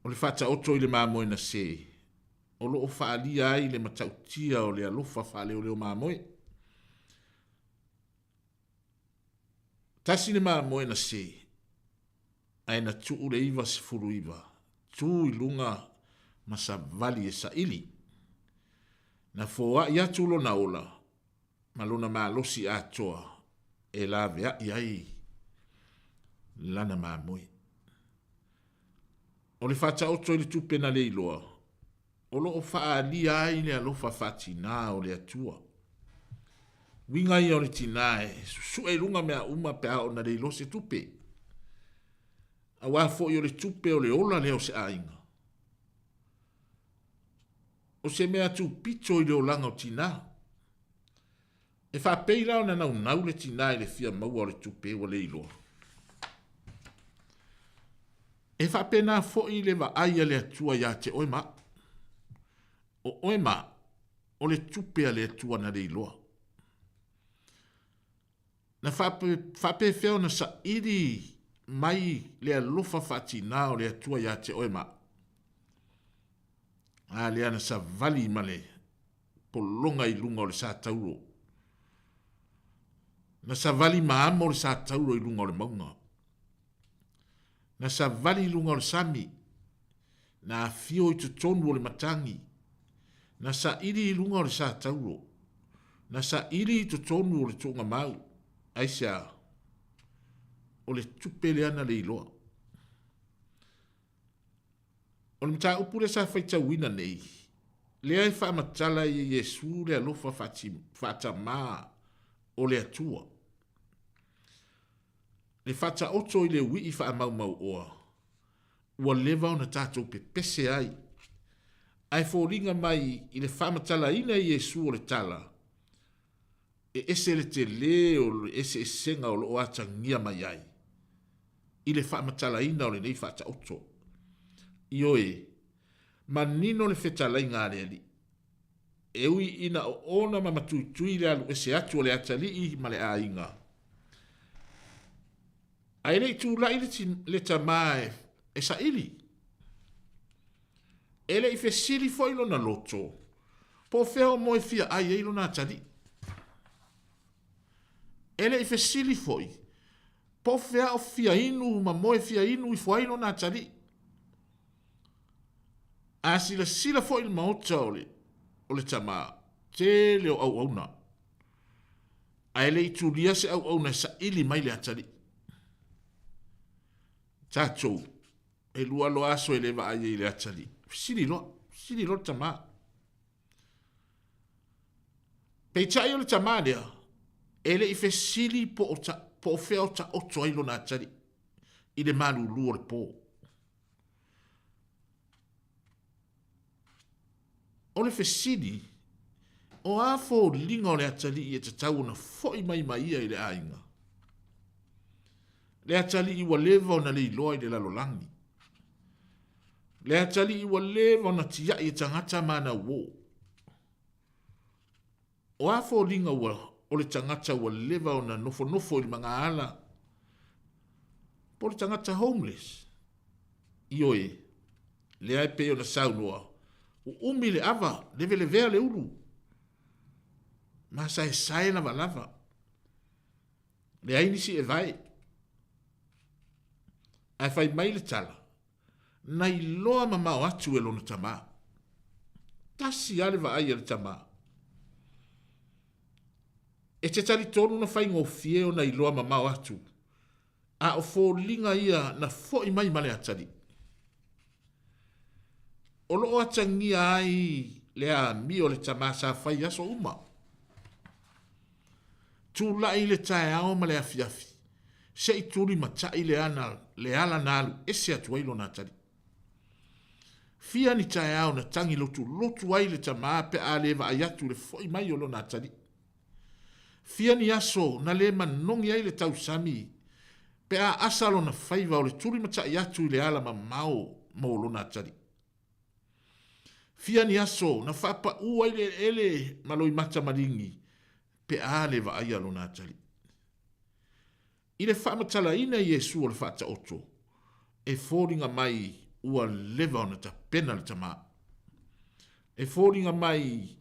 O le faataoto i le mamoe na se, o lo o faaalia ai le matautia o le alofa faaleoleo mamoe. Tasi le mamoe na se, ae na tuu le 99 tu i luga ma savali e saili. Na foai atu lona ola ma lona malosi atoa e laveai ai lana mamoe. O le faataoto i le tupe na le iloa, o lo o faaalia ai le alofa faatinā o le Atua. Uiga ia o le tinā e susue i luga mea uma pe a oo ina le iloa se tupe. Aua foi o le tupe o le ola lea o se aiga. O se mea tupito i le olaga o tinā. E faapei la ona naunau le tinā i le fia maua o le tupe ua le iloa. E faapena foi le vaai a le Atua ia te oe ma au. O oe ma au, o le tupe a le Atua na le iloa. Na faapefea ona saili mai le alofa faatinā o le Atua ia te oe ma au? A lea na savali ma le pologa i luga o le sa tauro. Na savali ma amo le sa tauro i luga o le mauga. Na savali i luga o le sami. Na afio i totonu o le matagi. Na saili i luga o le sa tauro. Na saili i totonu o le tuugamau. Aisea? O le tupe lea na le iloa. O le mataupu lea sa faitauina nei, lea e faamatala ai e Iesu le alofa faatamā o le Atua. Le faataoto i le uii faamaumauoa, ua leva ona tatou pepese ai, ae foliga mai i le faamatalaina e Iesu o le tala, e ese le telē o le eseesega o lo o atagia mai ai i le faamatalaina o lenei faataoto. Ioe, manino le fetalaiga a le Alii, e ui ina oona ma matuitui le alu ese atu o le atalii ma le aiga, ae le i tulai le tamā e saili. E le i fesili foi lona loto, po o fea o moe fia ai ai lona atalii. E le i fesili foi, po o fea o fia inu ma moe fia inu ifo ai lona atalii. A silasila foi le maota o le, o le tamā, tele o auauna. Ae le i tulia se auauna e saili mai le atalii. Tatou, E lua loa aso e le vaai ai i le atalii. Fesili loa, fesili loa le tamā. Peitai o le tamā lea, e le i fesili po o, ta, po o fea o taoto ai lona atalii i le malūlū o le pō. O le fesili, o a foliga o le atalii e tatau ona fo'i mai ma ia i le aiga? Le atalii ua leva ona leiloa i le lalolagi. Le atalii ua leva ona tia'i e tagata ma ana uō. O a foliga ua o le tagata ua leva ona nofonofo i le magaala po o le tagata homeless? Ioe, lea e pei ona saunoa, uumi le ava, levelevea le ulu, masaesae lavalava, leai nisi e vae. Ae fai mai le tala, na iloa mamao atu e lona tamā. Tasi lava le vaai a le tamā. E te talitonu na faigofie ona iloa mamao atu, a o foliga ia na fo'i mai ma le atalii. O lo o atagia ai le amio a le tamā sa fai i aso uma. Tulai i le taeao ma le afiafi, se i tuli matai le ana le ala na alu ese atu ai lona atalii. Fia ni taeao na tagi lotulotu ai le tamā pe a le vaai atu i le fo'i mai o lona atalii. Fia ni aso na le manogi ai le tausami pe a asa lona faiva o le tuli matai atu i le ala mamao mo lona atalii. Fia ni aso na faapaʻu ai le eleele ma loimata maligi pe a le vaaia lona atalii. I le faamatalaina e Iesu o le Faataoto, e foliga mai ua leva ona tapena le tamā. E foliga mai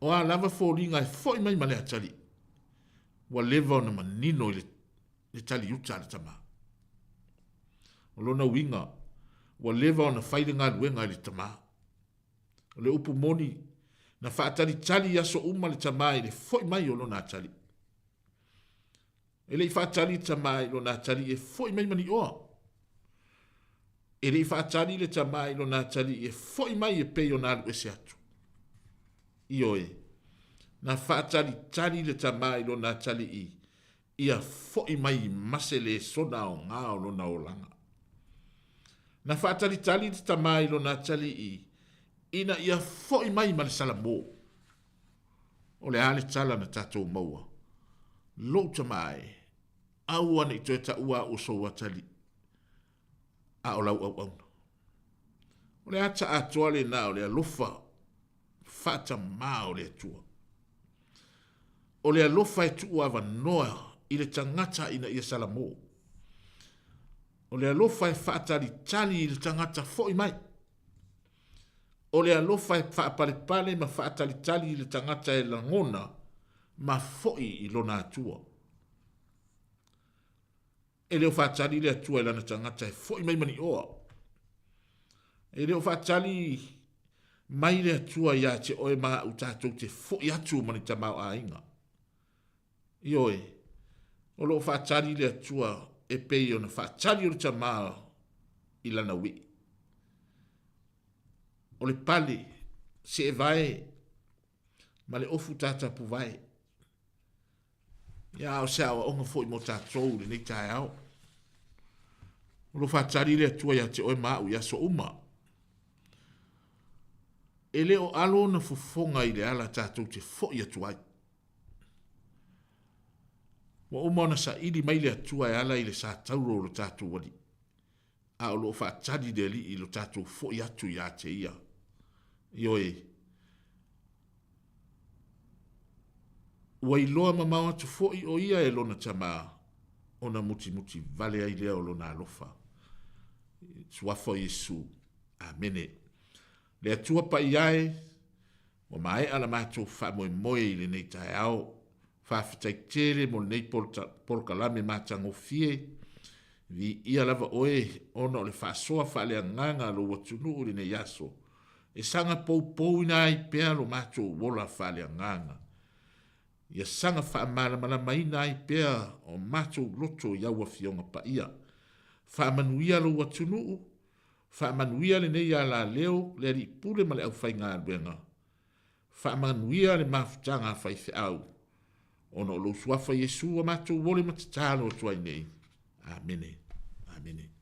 o a lava foliga e fo'i mai ma le atalii, ua leva ona manino i le, le taliuta a le tamā. O lona uiga, ua leva ona fai le galuega i le tamā. O le upu moni, na faatalitali i aso uma le tamā i le fo'i mai o lona atalii. E le i faatali le tamā i lona atalii e fo'i mai ma ni oa. E le i faatali le tamā i lona atalii e fo'i mai e pei ona alu ese atu. Ioe, na faatalitali le tamā i lona atalii ia fo'i mai ma se lesona aoga o lona olaga. Na faatalitali le tamā i lona atalii ina ia fo'i mai ma le salamo. O le a le tala na tatou maua? Lou tama e, aua ne i toe taua au o sou atalii, a o lau auauna. O le ata atoa lena o le alofa faatamā o le Atua. O le alofa e tuu avanoa i le tagata ina ia salamo. O le alofa e faatalitali i le tagata fo'i mai. O le alofa e faapalepale ma faatalitali i le tagata e lagona ma fo'i i lona Atua. E le o faatali le Atua i lana tagata e fo'i mai ma ni oa. E le o faatali mai le Atua iā te oe ma a'u tatou te fo'i atu ma ni tamaoaiga. Ioe, o lo o faatali le Atua e pei ona faatali o le tamā i lana ui'i. O le pale, seevae, ma le ofu tatapuvae. Ia, a o se aoaoga foi mo tatou i lenei taeao. O lo o faatali le Atua iā te oe ma a'u i aso uma. E le o alo ona fofoga i le ala tatou te fo'i atu ai. Ua uma ona saili mai le Atua e ala i le satauro o lo tatou Alii, a o lo o faatali le Alii i lo tatou fo'i atu iā te Ia. Ioe, ua iloa mamao atu fo'i o Ia e Lona Tamā, ona mutimuti vale ai lea o Lona alofa. Suafa o Iesu. Amene. Le Atua paia e, Ua maea la matou faamoemoe i lenei taeao. Faafetai tele mo lenei polokalame matagofie. Viia lava oe ona o le faasoa faaleagaga a lou atunuu i lenei aso. E saga poupouina ai pea lo matou ola faaleagaga. Ia saga faamalamalamaina ai pea o matou loto i au Afioga Paia. Faamanuia lou atunuu Faamanuia lenei alaleo, le Alii Pule ma le aufaigaluega. Faamanuia le mafutaga a faifeau, ona o lou Suafa Iesu ua matou ole ma tatalo atu ai nei. Amene. Amene.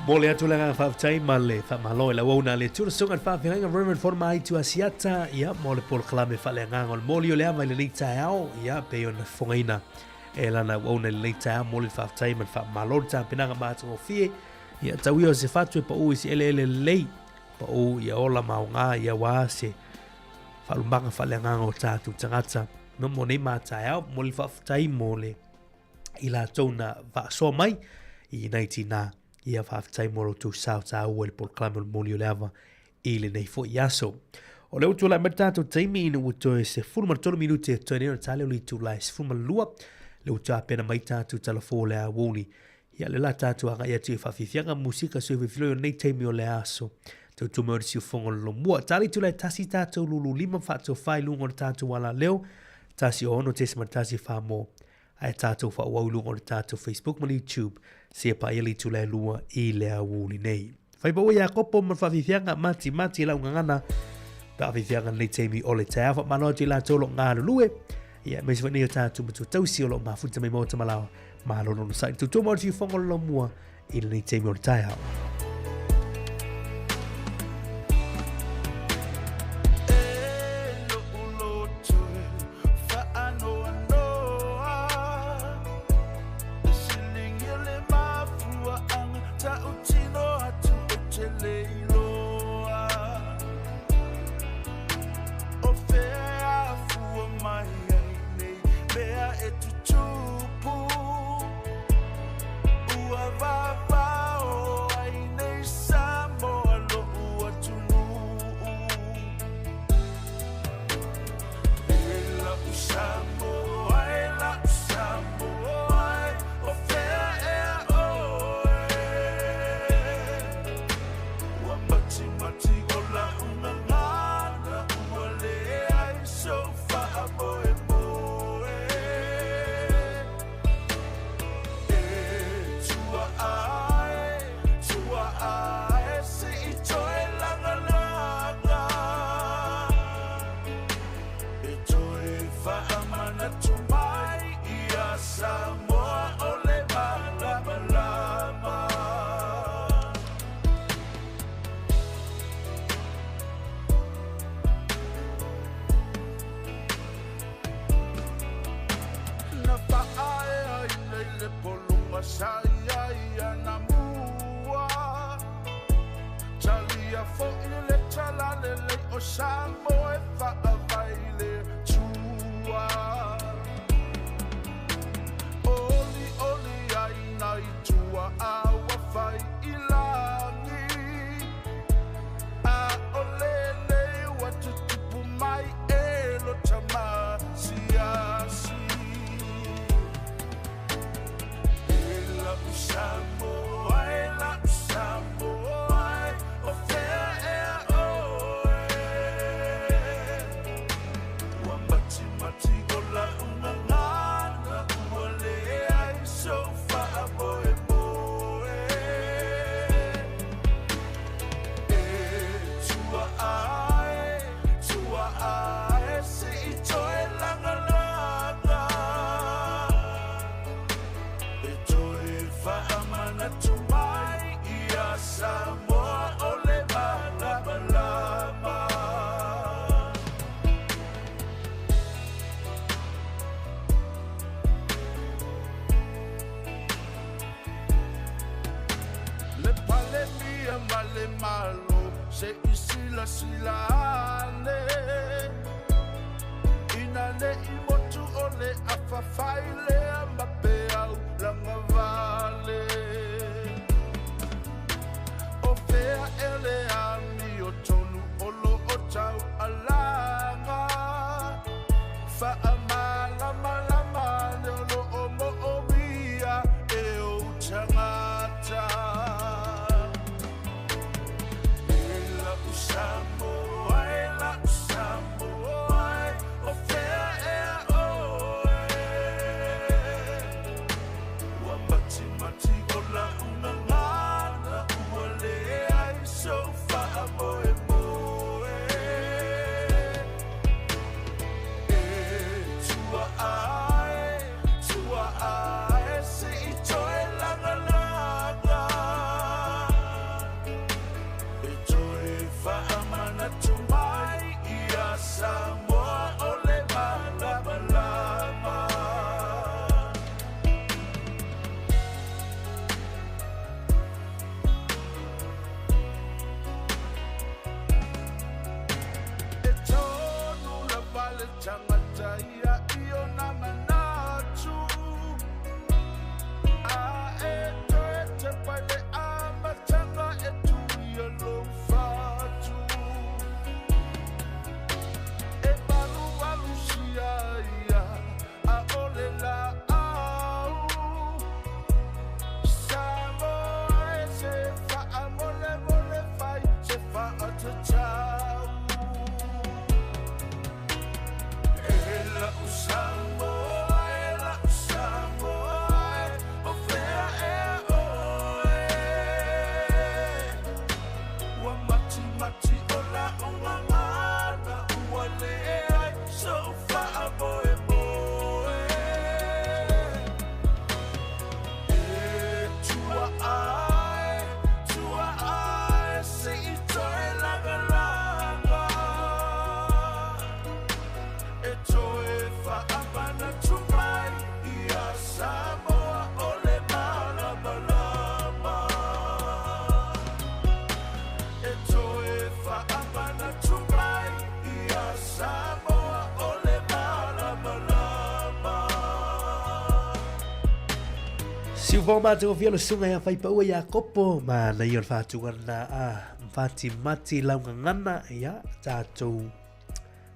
Mo le atu le agaga faafetai ma le faamalo i le auauna a le Atua le Susuga i le Faafeagaiga Reverend Fonomaitu Asiata, ia, mo le polokalame faaleagaga o le moli o le ava i lenei taeao, ia, pei ona fofogaina e lana auauna i lenei taeao, mo le faafetai ma le faamalo le tapenaga matagofie, ia, tau ia o se fatu e pau i se eleele lelei, pau ia ola ma aoga, ia aua se faalumaga faaleagaga o tatou tagata. No mo nei ma taeao, mo le faafetai mo le i latou na faasoa mai i nai tinā. Ia faafetai mo lo outou sao tāua i le polokalame o le moli o le ava i lenei foi aso. O lea ua tulai mai le tatou taimi ina ua toe 13 minute e totoe nei ona tali o le itula e 12, lea ua tapena mai tatou talafou o le aoauli. Ia lea la tatou agai atu i faafiafiaga musika soifofiloi o lenei taimi o le aso. Tautua mai o le siufofoga o le lomua. Tali itula e tasi tatou lulu lima faatofai luga o le tatou alaleo. 106.1 Whamo ae tatou faaauau i luga o le tatou Facebook ma le YouTube seia paia le itula e lua i le aoauli nei. Fai paua Iakopo ma le faafiafiaga mati mati e lau gagana faafiafiaga lenei taimi o le taeao faamalo atu i latou o lo o galulue ia aemaise foi nei o tatou matua tausi o lo o mafuta mai maota malaoa malo le onosai tautua mai o le siufofoga o le lomua i lenei taimi o le taeao. Faafofoga matagofie le susuga ia Faipaua Iakopo, manaia o le faatuga lena a fatimati lau gagana, ia tatou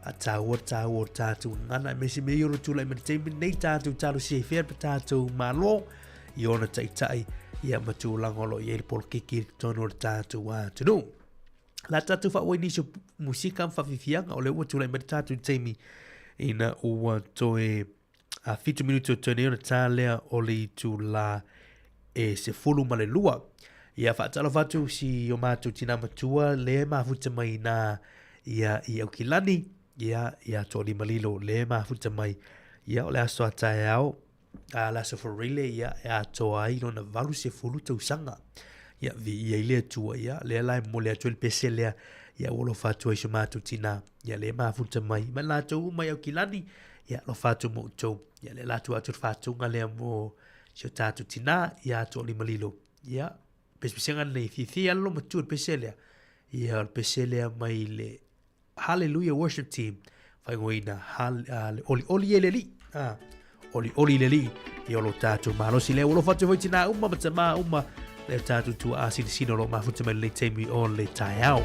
faataua le taua o le tatou gagana, aemaise mea ia o lo tulai mai le taimi lenei, tatou talosia i fea le tatou Malo i ona taitai, ia ma tulaga o lo o i ai le polokiki i totonu o le tatou atunuu. La tatou faauai nisi o musika ma faafiafiaga, o lea ua tulai mai le tatou taimi ina ua toe a 7 minuti o toe nei ona tā lea o le itulā e 12. Ia faatalofa atu si o matou tina matua lea e mafuta mai nā ia i Aukilani, ia ia Toalima Lilo lea e mafuta mai ia o le aso a taeao a le aso Faraile ia e atoa ai lona 80 tausaga. Ia viia i le Atua ia lea la e momoli atu ai le pese lea ia ua alofa atu ai si o matou tina ia lea e mafuta mai ma latou uma i Aukilani ia alofa atu mo outou ia lea la tuu atu le faatuga lea mo si o tatou tina ia Toalima Lilo ia pesepesega lenei fiafia lava matua le pese lea ia o le pese lea mai le Hallelujah Worship Team faaigoaina le olioli e le alii olioli le alii ia o lo tatou malosi lea ua alofa atu foi tinā uma ma tamā uma le tatou tuaa sinosino o lo o mafuta mai lenei taimi o le taeao.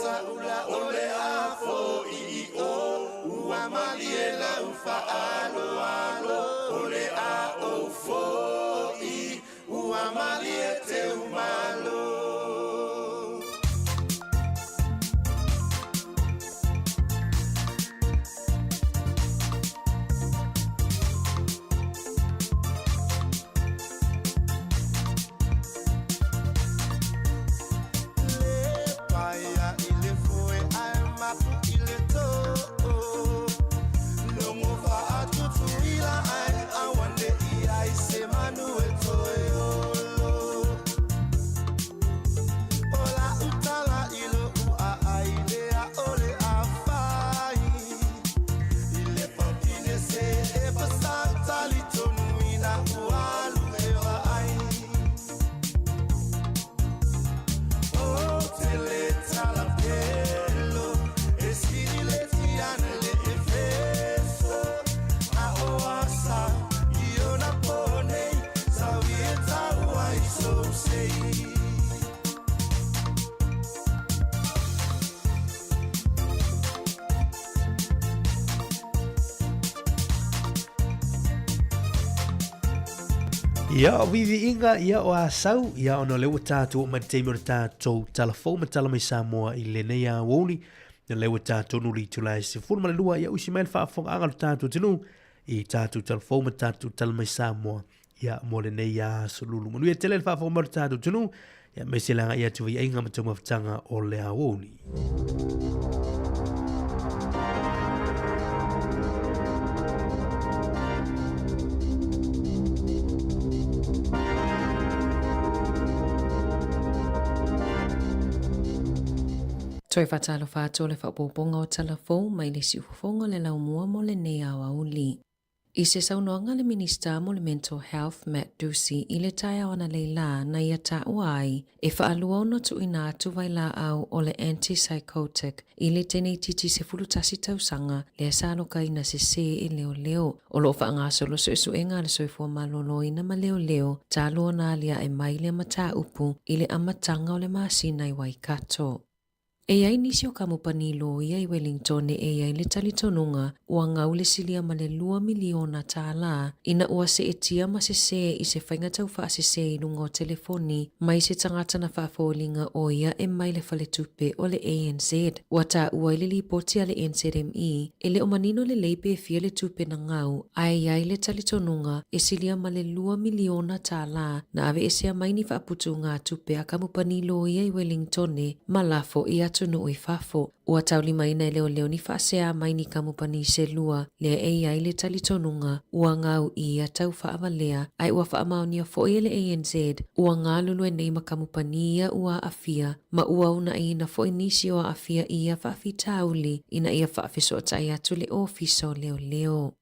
taula o le a foʻi i ʻō Ua malie lau faaaloalo O le a ou foʻi Ua malie teumalo. Paia i le foe ae mapu i le too Logo faatutuila ae auaneʻi ai se manu e toe olo O laʻu tala i loʻu ʻaʻai lea ʻole a fai I le paupine se e pasa talitonu ina ua alu e vaai O tele talapelo e sili le tiana le Efeso A o asa i ona po nei sau ia tau ai sou sei. Ia, o viiviiga, ia o Asau, ia ona o lea ua tatou oo mai i le taimi o le tatou tala fou ma tala mai Samoa i lenei aoauli, o lea ua tatou nuli i itula e 12, ia usi mai le faafofogaaga a lo tatou atunuu i tatou tala fou ma tatou tala mai Samoa, ia mo lenei aso lulu. Manuia tele le faafofoga mai o le tatou atunuu, ia aemaise le agai atu i aiga ma taumafataga o le aoauli. Toe faatalofa atu o le faaopoopoga o tala fou mai le siufofoga o le laumua mo lenei aoauli. I se saunoaga a le Minista mo le Mental Health, Matt Doocey, i le taeao analeila na ia taua ai, e faalua ona tuuina atu vailaau o le antipsychotic i le teneititi 11 tausaga lea sa alokaina sesē e leoleo. O lo o faagasolo suesuega a le Soifua Maloloina ma Leoleo talu ona aliae mai lea mataupu i le amataga o le masina i Waikato. E i ai nisi o kamupani loia i Wellingtone e i ai le talitonuga ua gau le silia ma le $2 miliona ina ua seetia ma sesē i se faiga taufaasesē i luga o telefoni mai se tagata na faafoliga o ia e mai le faletupe o le ANZ. Ua taua i le lipoti a le NZME e le o manino lelei pe fia le tupe na gau ae i ai le talitonuga e silia ma le $2 miliona na aveesea mai ni faaputugatupe a kamupani loia i Wellingtone ma lafo i atunuu i fafo. Ua taulimaina e leoleo ni faaseā mai ni kamupani se lua lea e i ai le talitonuga ua gau i ia tau faavalea ae ua faamaonia foi e le ANZ ua galulue nei ma kamupani ia ua aafia ma ua uunaiina foi nisi o aafia i ia faafitauli ina ia faafesootai atu le Ofisa o Leoleo.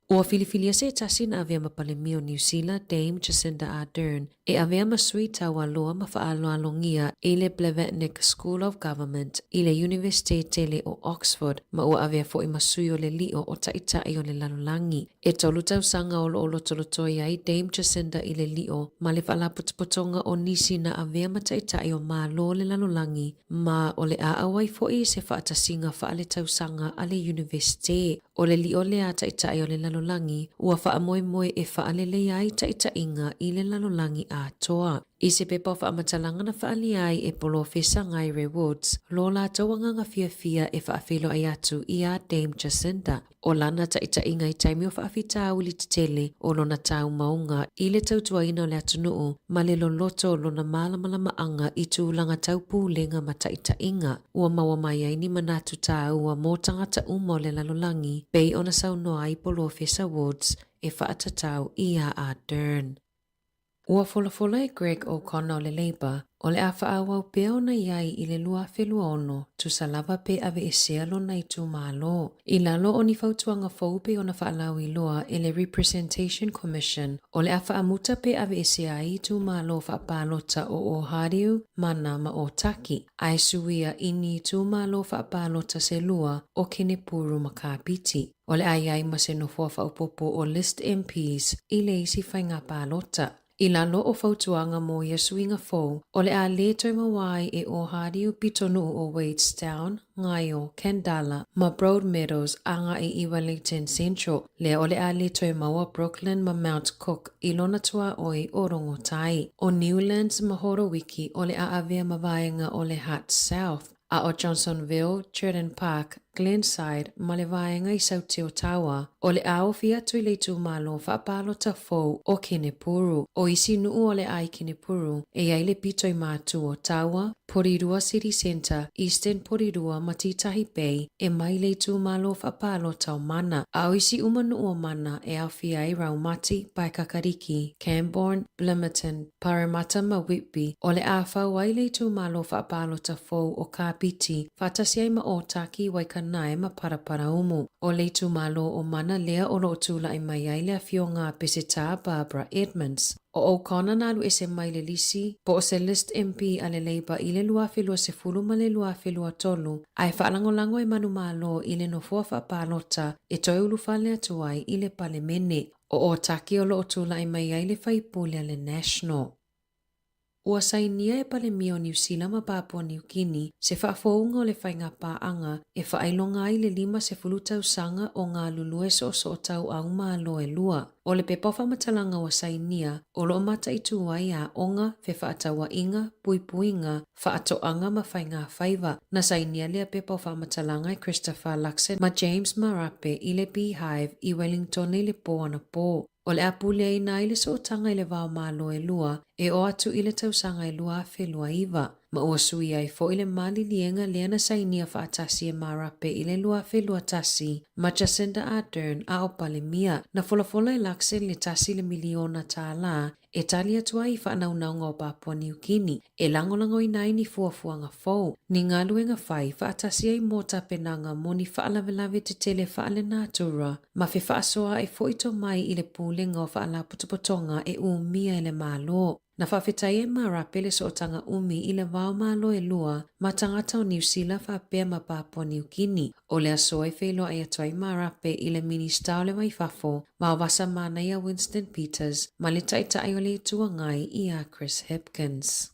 Ua filifilia se tasi na avea ma Palemia o Niu Sila, Dame Jacinda Ardern, e avea ma sui taualoa ma faaaloalogia i le Blavatnik School of Government i le Iunivesite tele o Oxford ma ua avea foi ma sui o le lio o Taitai o le Lalolagi. E tolu tausaga o lo o lotolotoi ai Dame Jacinda i le lio ma le Faalapotopotoga o nisi na avea ma Taitai o Malo o le Lalolagi ma o le a auai foi i se faatasiga faaletausaga a le Iunivesite. O le lio lea a Taitai o le Lalolagi ua faamoemoe e faaleleia ai taitaiga i le lalolagi atoa. I se pepa o faamatalaga na faaalia ai e Polofesa Ngaire Woods lo latou agaga fiafia e faafeiloai atu iā Dame Jacinda. O lana taitaiga i taimi o faafitauli tetele o lona taumauga i le tautuaina o le atunuu ma le loloto o lona malamalamaaga i tulaga tau pulega ma taitaiga. Ua maua mai ai ni manatu tāua mō tagata uma o le lalolagi, pei ona saunoa ai Polofesa Woods e faatatau i a Ardern. Ua folafola e Greg O'Connor o le Labour, o le a faaauau pea ona i ai i le 2026, tusa lava pe aveesea lona itumalo. I lalo o ni fautuaga fou pei ona faalauiloa e le Representation Commission, o le a faamuta pe aveesea ai itumalo faapalota o Ōhāriu, Mana ma Ōtaki. Ae suia i ni itumalo faapalota se lua o Kenepuru ma Kapiti. O le a i ai ma se nofoa faaopoopo o List MPs i le isi faiga palota. I lalo o fautuaga mo ia suiga fou, o le a lē toe maua ai e ō Hāliu pitonuu o Wadestown, Ngaio, Khandallah, ma Broadmeadows agai i Wellington Central, lea o le a lē toe maua Brooklyn ma Mount Cook i lona tuaoi o Rongotai. ʻO Newlands ma Horowick o le a avea ma vaega o le Hutt South, a ʻo Johnsonville, Churton Park, Glenside ma le vaega i Sauti o Taua, o le a ofi atu i le itumalo faapalota fou o Kenepuru. ʻO isi nuu o le a i Kenepuru, e i ai le pito i Mātū o Taua, Porirua City Centre, Eastern Porirua ma Tītahi Bay e mai le itumalo faapalota o Mana. A ʻo isi uma nuu o Mana e aofia ai Raumati, Paekakariki, Camborne, Plimmerton, Paremata ma Whitby, o le a fau ai le itumalo faapalota fou o Kāpiti, faatasi ai ma Ōtaki, Waikanae ma Paraparaumu. ʻO le itumalo o Mana lea o lo o tulaʻi mai ai le afioga a Pesetā Barbara Edmonds. ʻO O'Connor na alu ese mai le lisi, po o se list MP a le Labour i le 2020 ma le 2023, a e faalagolago e manumalo i le nofoa faapalota e toe ulufale atu ai i le Palemene. ʻO Ōtaki o lo o tulaʻi mai ai le faipule a le National. Ua sainia e Palemia o Niu Sila ma Papua Niu Kini se faafouga o le faiga paaga e faailoga ai le 50 tausaga o galulue soosootauau malo e lua. ʻO le pepa o faamatalaga ua sainia, o lo o mataitū ai aoga, fefaatauaiga, puipuiga, faatoaga ma faiga faiva. Na sainia lea pepa o faamatalaga e Christopher Luxon ma James Marape i le Beehive i Wellington i le pō anapō. O le a puleaina ai le sootaga i le va o Malo e lua e oo atu i le tausaga e 2029, ma ua sui ai foi le maliliega lea na sainia faatasi e Marape i le 2021 ma Jacinda Ardern a o Palemia. Na folafola e Luxon le tasi le miliona tālā e tali atu ai i faanaunauga o Papua Niu Kini e lagolagoina ai ni fuafuaga fou, ni galuega fai faatasi ai mo tapenaga mo ni faalavelave tetele faalenatura ma fefaasoaai foi tomai i le pulega o faalapotopotoga e umia e le Malo. Na faafetai ai Marape le sootaga umi i le va o Malo e lua ma tagata o Niu Sila faapea ma Papua Niu Kini. ʻO le aso e feiloai atu ai Marape i le Minista o le Va i Fafo, Vaovasa Manaia Winston Peters ma le Taitai o le Itu Agai iā Chris Hipkins.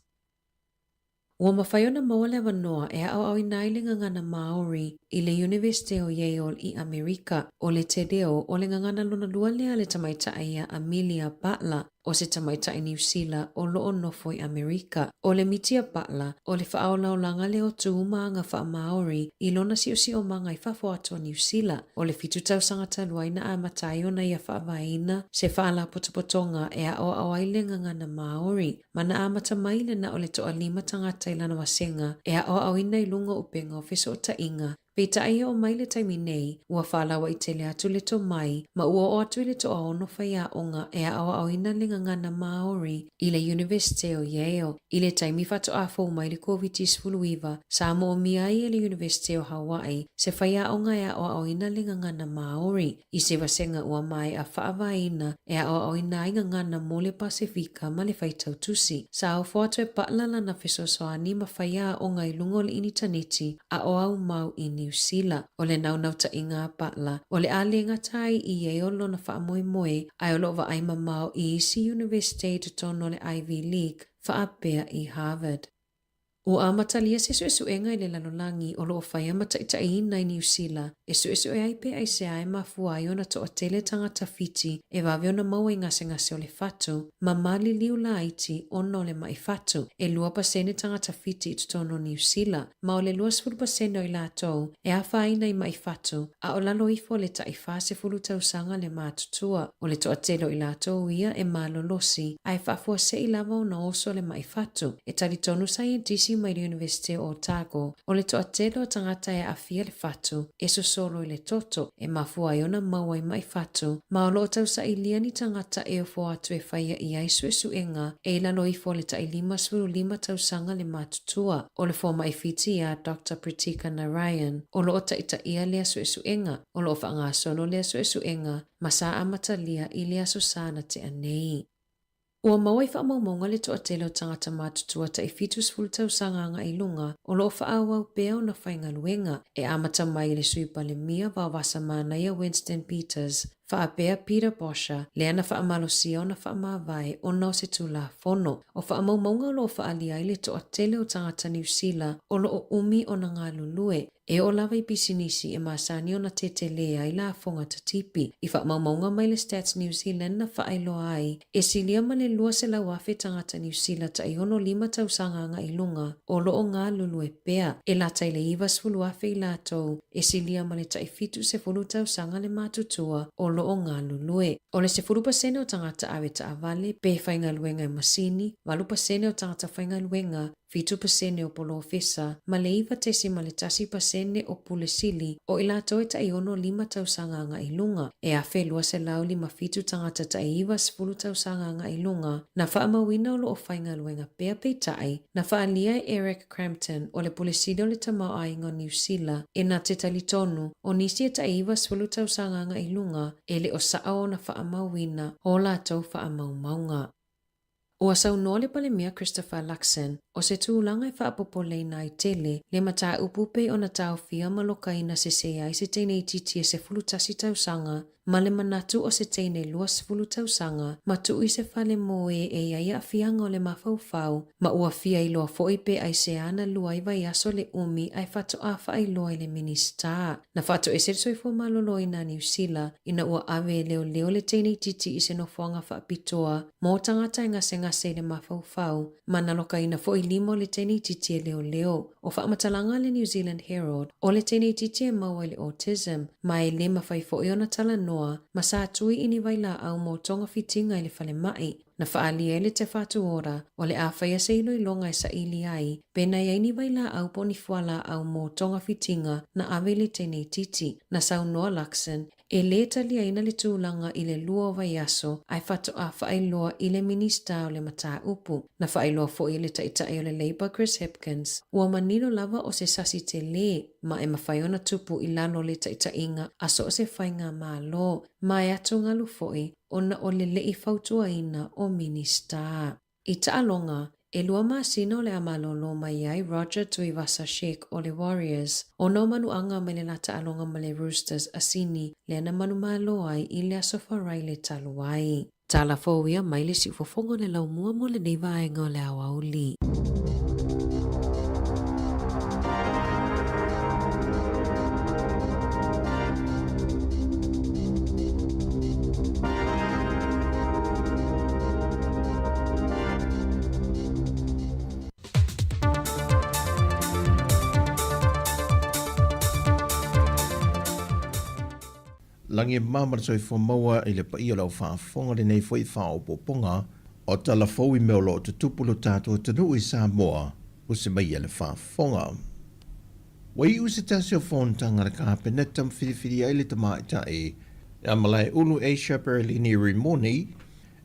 Ua mafai ona maua le avanoa e aʻoaʻoina ai le gagana Māori i le Iunivesite o Yale i ʻAmerika. ʻO le te reo o le gagana lona lua lea a le tamaitai iā Amelia Butler, ʻo se tamaitai Niu Sila o lo o nofo i ʻAmerika. ʻO le miti a Butler, ʻo le faaolaolaga lea o tū ma aga faa-Māori i lona siosiomaga i fafo atu o Niu Sila. ʻO le fitu tausaga talu ai na amata ai ona ia faavaeina se faalapotopotoga e aʻoaʻo ai le gagana Māori. Ma na amata mai le na o le toalima tagata i lana vasega e aʻoaʻoina i luga o ʻupega o fesoʻotaʻiga. Peitai e oo mai le taimi nei, ua faalauaitele atu le tomai ma ua oo atu i le toaono faiaoga e aʻoaʻoina le gagana Māori i le Iunivesite o Yale. I le taimi faatoa fou mai le Koviti-19, sa moʻomia ai e le Iunivesite o Hawaii se faiaoga e aʻoaʻoina le gagana Māori. I se vasega ua maeʻa faavaeina e aʻoaʻoina ai gagana mo le Pasefika ma le faitau tusi. Sa ofo atu e Butler lana fesoasoani ma faiaoga i luga o le initaneti a o au mau i Niu Sila. ʻO le naunautai a Butler, ʻo le a le gata ai i Yale lona faamoemoe ae o lo o vaai mamao i isi iunivesite i totonu o le Ivy League faapea i Harvard. Ua amatalia se suesuega i le lalolagi o lo o faia ma taitaiina i Niu Sila e suesue ai pe aisea e mafua ai ona toatele tagata Fiti e vave ona maua i gasegase o le fatu ma maliliu laiti ona o le maʻi fatu. E 2% tagata Fiti i totonu o Niu Sila ma o le 20% o i latou e afaina i maʻi fatu a o lalo ifo o le taʻi 40 tausaga le matutua. ʻO le toatele o i latou ia e malolosi a e faafuaseʻi lava ona oso le maʻi fatu. E talitonu saienitisi mai le Iunivesite o Otago, ʻo le toatele o tagata e aafia le fatu e sosolo i le toto e mafua ai ona maua i maʻi fatu, ma o lo o tausaʻilia ni tagata e ofo atu e faia i ai suesuega e i lalo ifo o le taʻi 55 tausaga le matutua. ʻO le fomaʻi Fiti iā Doctor Pritika Narayan, o lo o taʻitaʻia lea suesuega, o lo o faagasolo lea suesuega ma sa amatalia i le aso sa na tea nei. Ua maua i faamaumauga le toatele o tagata matutua taʻi 70 tausaga agaʻi i luga o lo o faaauau pea ona faigaluega, e amata mai i le Sui Palemia Vaovasa Manaia Winston Peters. Faapea Peter Bosher, lea na faamalosia ona faamavae ona o se Tulafono. O faamaumauga o lo o faaalia ai le toatele o tagata Niu Sila o lo o umi ona galulue, e oo lava i pisinisi e masani ona tetelē ai lafoga tatipi. I faamaumauga mai le Stats New Zealand na faailoa ai, e silia ma le 200,000 tagata Niu Sila tai 65 tausaga agai i luga o lo o galulue pea, e lata i le 90,000 i latou e silia ma le tai 70 tausaga le matutua o lo o galulue. O le 10% o tagata ave taavale pe faigaluega i masini, 8% o tagata faigaluega, 7% o polofesa, ma le 9.1% o pule sili, o i latou e tai 65 tausaga agai i luga. E 1,257 tagata tai 90 tausaga agai i luga na faamauina o lo o faigaluega pea peitai, na faaalia e Eric Crampton, o le Pule Sili o le Tamaoaiga o Niu Sila, e na te talitonu, o nisi e tai 90 tausaga agai i luga, e le o saʻo ona faamauina ō latou faamaumauga. Ua saunoa le Palemia Christopher Luxon, o se tulaga e faapopoleina ai tele le mataupu pei ona taofia ma lokaina sese ai se teine itiiti e 11 tausaga ma le manatu o se teine 20 tausaga ma tuu i se fale moe e i ai aafiaga o le mafaufau ma ua fia iloa foi pe aisea na lua ai vaiaso le umi ae faatoa faailoa i le Minisita. Na faatoese le soifua maloloina a Niu Sila ina ua ave e leoleo le teine itiiti i se nofoaga faapitoa mo tagata e gasegase i le mafaufau ma na lokaina foi lima o le teine itiiti e leoleo. O faamatalaga a le New Zealand Herald, o le teine itiiti e maua i le autism ma e le mafai foi ona talanoa ma sa tui i ni vailaau mo togafitiga i le falemai. Na faaalia ai le Te Whatu Ora o le a faia se iloiloga e saili ai pe na i ai ni vailaau po o ni fualaau mo togafitiga na ave i le teine itiiti. Na saunoa Luxon, E lē taliaina le tulaga i le lua o vaiaso ae faatoa faailoa i le Minisita o le mataupu. Na faailoa foi e le Taitai o le Labour Chris Hipkins, ua manino lava o se sasi telē ma e mafai ona tupu i lalo o le taitaiga a so o se faigamalo ma e atugalu foi ona o le leʻi fautuaina o Minisita. I taaloga, e lua masina o le a malōlō mai ai Roger Tuivasa-Sheck o le Warriors, ona o manuaga mai le la taaloga ma le Roosters a Sini lea na manumalo ai i le Aso Faraile talu ai. Tala fou ia mai le siufofoga o le laumua mo lenei vaega o le aoauli. Lagi e mama ma le soifua maua i le paia o le au faafofoga lenei foi faaopoopoga o tala fou i mea o lo o tutupu lo tatou atunuu i Samoa usi mai e le faafofoga. Ua iu se tasi o fonotaga a le Kapeneta ma filifili ai le tamaitai ia Malaeulu Asia Perelini Rimoni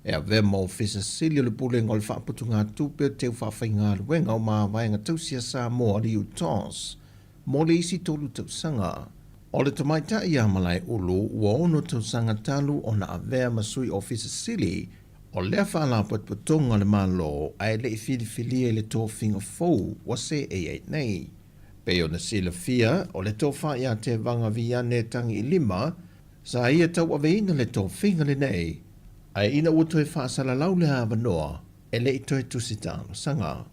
e avea ma Ofisa Sili o le Pulega o le Faaputugatupe o Teu Faafaigaluega o Mavaega Tausi a Samoa, le UTOS, mo le isi tolu tausaga. O le tamaitai ia Malaeulu ua ono tausaga talu ona avea ma Sui Ofisa Sili o lea Faalapotopotoga a le Malo ae le i filifilia i le tofiga fou ua seei ai nei. Pei ona silafia, o le tofa ia Tevaga Viane Tagiilima sa ia tauaveina le tofiga lenei, ae ina ua toe faasalalau le avanoa, e le i toe tusi talosaga.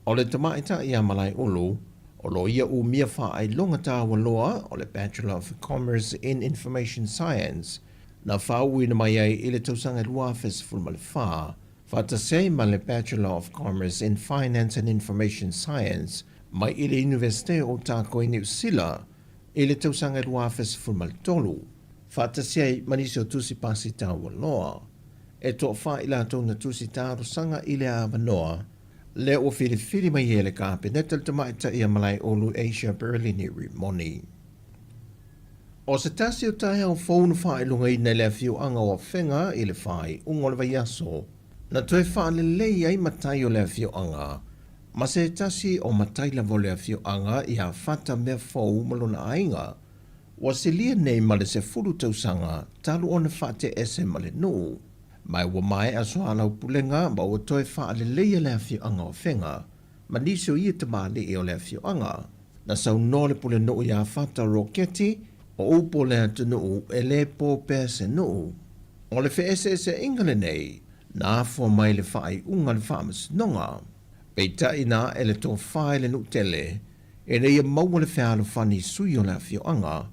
O le tamaitai ia Malaeulu, o lo o ia umia faailoga taua loa o le Bachelor of Commerce in Information Science, na faauuina mai ai i le tausaga 2014, faatasi ai ma le Bachelor of Commerce in Finance and Information Science mai i le Iunivesite o Otago i Niu Sila i le tausaga 2013, faatasi ai ma nisi o tusi pasi taua loa. E toafa i latou na tusi talosaga i le avanoa lea ua filifili mai e le Kapeneta le tamaitai ia Malaeolu Asia Berlini Rimoni. O se tasi o taeao fou na faailogaina i le afioaga o Afega i le faaiuga o le vaiaso, na toe faalelei ai matai o le afioaga ma se tasi o matai lava o le afioaga ia Fata Meafou ma lona aiga, ua silia nei ma le 10 tausaga talu ona faateese ma le nuu. Ma ua maea soalaupulega ma ua toe faaleleia le afioaga o Afega ma nisi o ia tamalii o le afioaga. Na saunoa le pulenuu ia Fata Roketi, O upu o le atunuu, e lē po pea se nuu. O le feeseeseaiga lenei, na afua mai i le faaiuga a le Faamasinoga. Peitai na ae le tofa i le nuu tele, ina ia maua le fealofani i sui o le afioaga.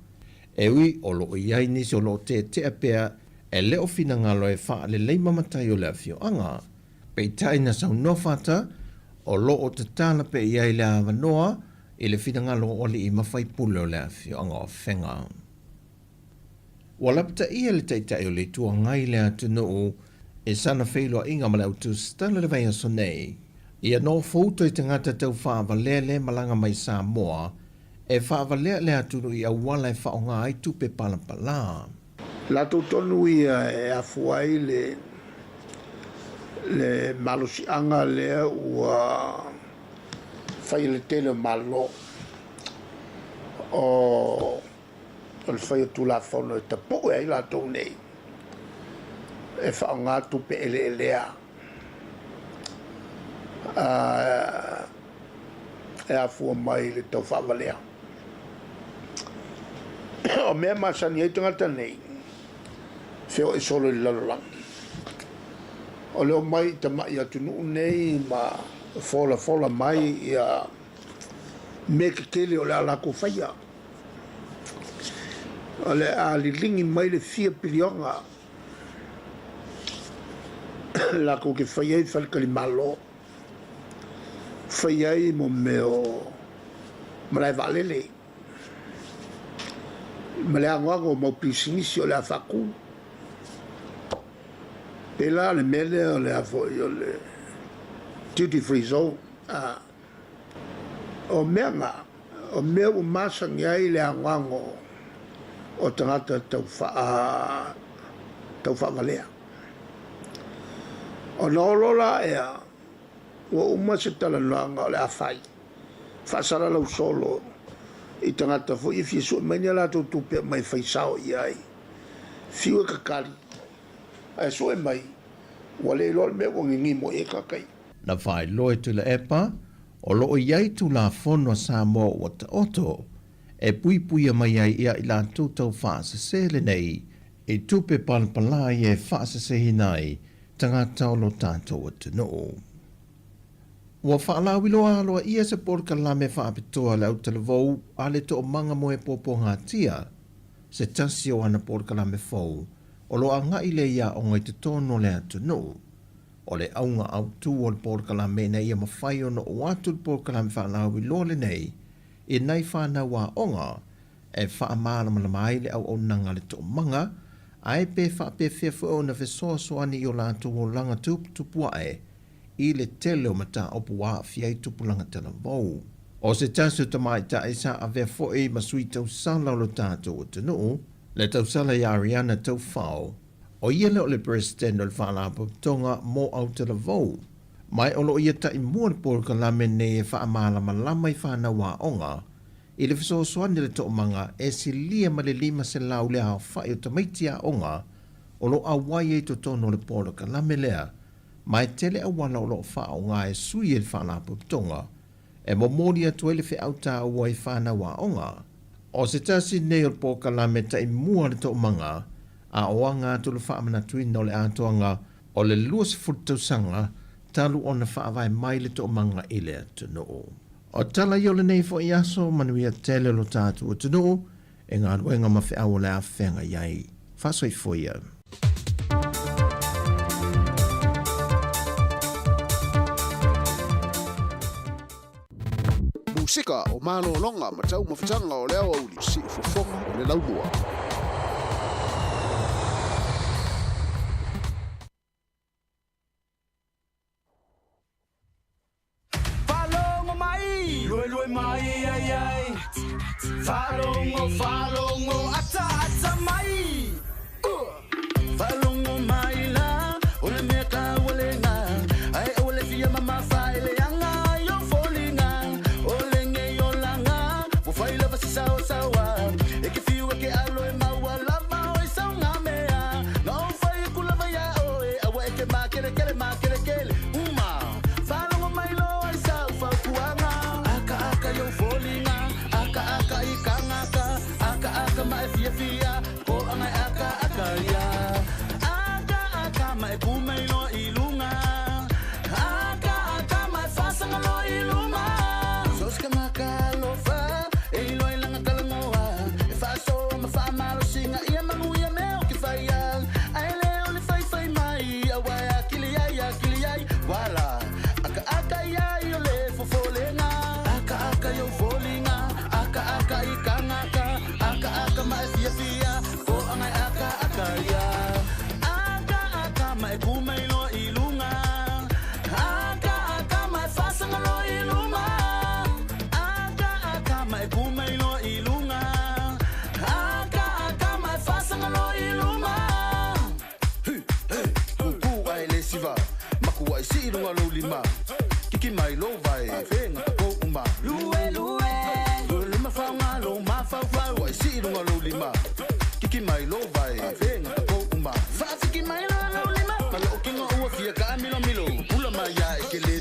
E ui o lo o i ai nisi o lo o tetea pea e le o finagalo e faalelei ma matai o le afioaga. Peitai na saunoa Fata, o lo o tatala pea i ai le avanoa i le finagalo o alii ma faipule o le afioaga o Afega. Ua lapataia le Taitai o le Itu Agai i le atunuu i sana feiloaiga ma le au tusitala i le vaiaso nei. Ia nofouto i tagata tau faavalea le malaga mai Samoa e faavalea le atunuu i auala e faaaoga ai tupe palapala. Latou tonu ia e afua ai le le malosiaga lea ua fai e le tele o Malo o le fai o Tulafono e tapue ai latou nei e faaaoga tupe eleelea e afua mai i le tau faavalea. O mea masani ai tagata nei, feoai solo i le lalolagi. O le omai i tamai atunuu nei ma folafola mai ia mea tetele o le a latou faia. O le a liligi mai le fia piliona latou te faia ai faletalimalo, faia ai mo mea o malae vaalele ma le anoano o mau pisinisi o le a faatu. Pēlā le mea lea o le a foi o le duty free zone. A o mea na, o mea ua masani ai le anoano o tagata tau faa tau faavalea. Ona o loa la ea, ua uma se talanoaga o le a fai, faasalalau solo i tagata foi e fia sue mai ni a latou tupe aumai e fai sao i ai. Fiu e kakali, ae sue mai, ua le iloa le mea ua gigimo i ai tagata ia. Na faailoa e Tuilaepa, o lo o i ai Tulafono a Samoa ua taoto e puipuia mai ai ia i latou tau faasese lenei i tupe palapala ia e faaseseina ai tagata o lo tatou atunuu. Ua faalauiloa aloaia se polokalame faapitoa a le autalavou a le Toomaga mo e Puapuagatia, se tasi o ana polokalame fou o lo o agai lea i aoga i totonu o le atunuu. O le auga autu o le polokalame ina ia mafai ona oo atu le polokalame faalauiloa lenei i nai fanau aoga e faamalamalama ai le auaunaga a le toomaga, ae pe faapefea foi ona fesoasoani i o latou olaga tuputupu ae i le tele o mataupu ua aafia ai tupulaga talavou. O se tasi o tamaitai sa avea foi ma sui tausala o lo tatou atunuu, le tausala ia Ariana Taufao, o ia lea o le Peresetene o le Faalapotopotoga mo Autalavou, ma o lo o ia taimua le polokalame nei e faamalamalama i fanau aoga I le fesoasoani a le toomaga e silia ma le 500 le aofai o tamaiti aoga o lo o auai ai totonu o le polokalame lea, ma e tele auala o lo o faaaoga e sui ai le faalapotopotoga e momoli atu ai le feau taua i fanau aoga. O se tasi lenei o le polokalame taimua a le toomaga a o aga atu le faamanatuina o le atoaga o le 20 tausaga talu ona faavae mai le toomaga i le atunuu. O tala ia o lenei foi aso, manuia tele lo tatou atunuu e galuega ma feau o le a feagai ai. Faasoifua ia. Musika o malologa ma taumafataga o le aoauli, siufofoga o le laumua. Faalogo mai, luelue mai ai ai. Faalogo, faalogo, ata ata mai. Faalogo mai la, o le mea taua lena. Ae aua le fia mamafa i le aga i ou foliga. O lenei olaga, ua fai lava si saosaoa. E ke fiu e ke alo e maua lava o i sauga mea. Na ou fai aku lava iā oe, aua e ke makelekele makelekele. Uma, faalogo mai loa i sau fautuaga. Akaaka i ou foliga, akaaka i kagaka, akaaka ma e fia. mai lo vai Venga ko uma Faafiki mai lo lo lima Ma lo kinga ua fia ka milo milo Pula mai ia e ke le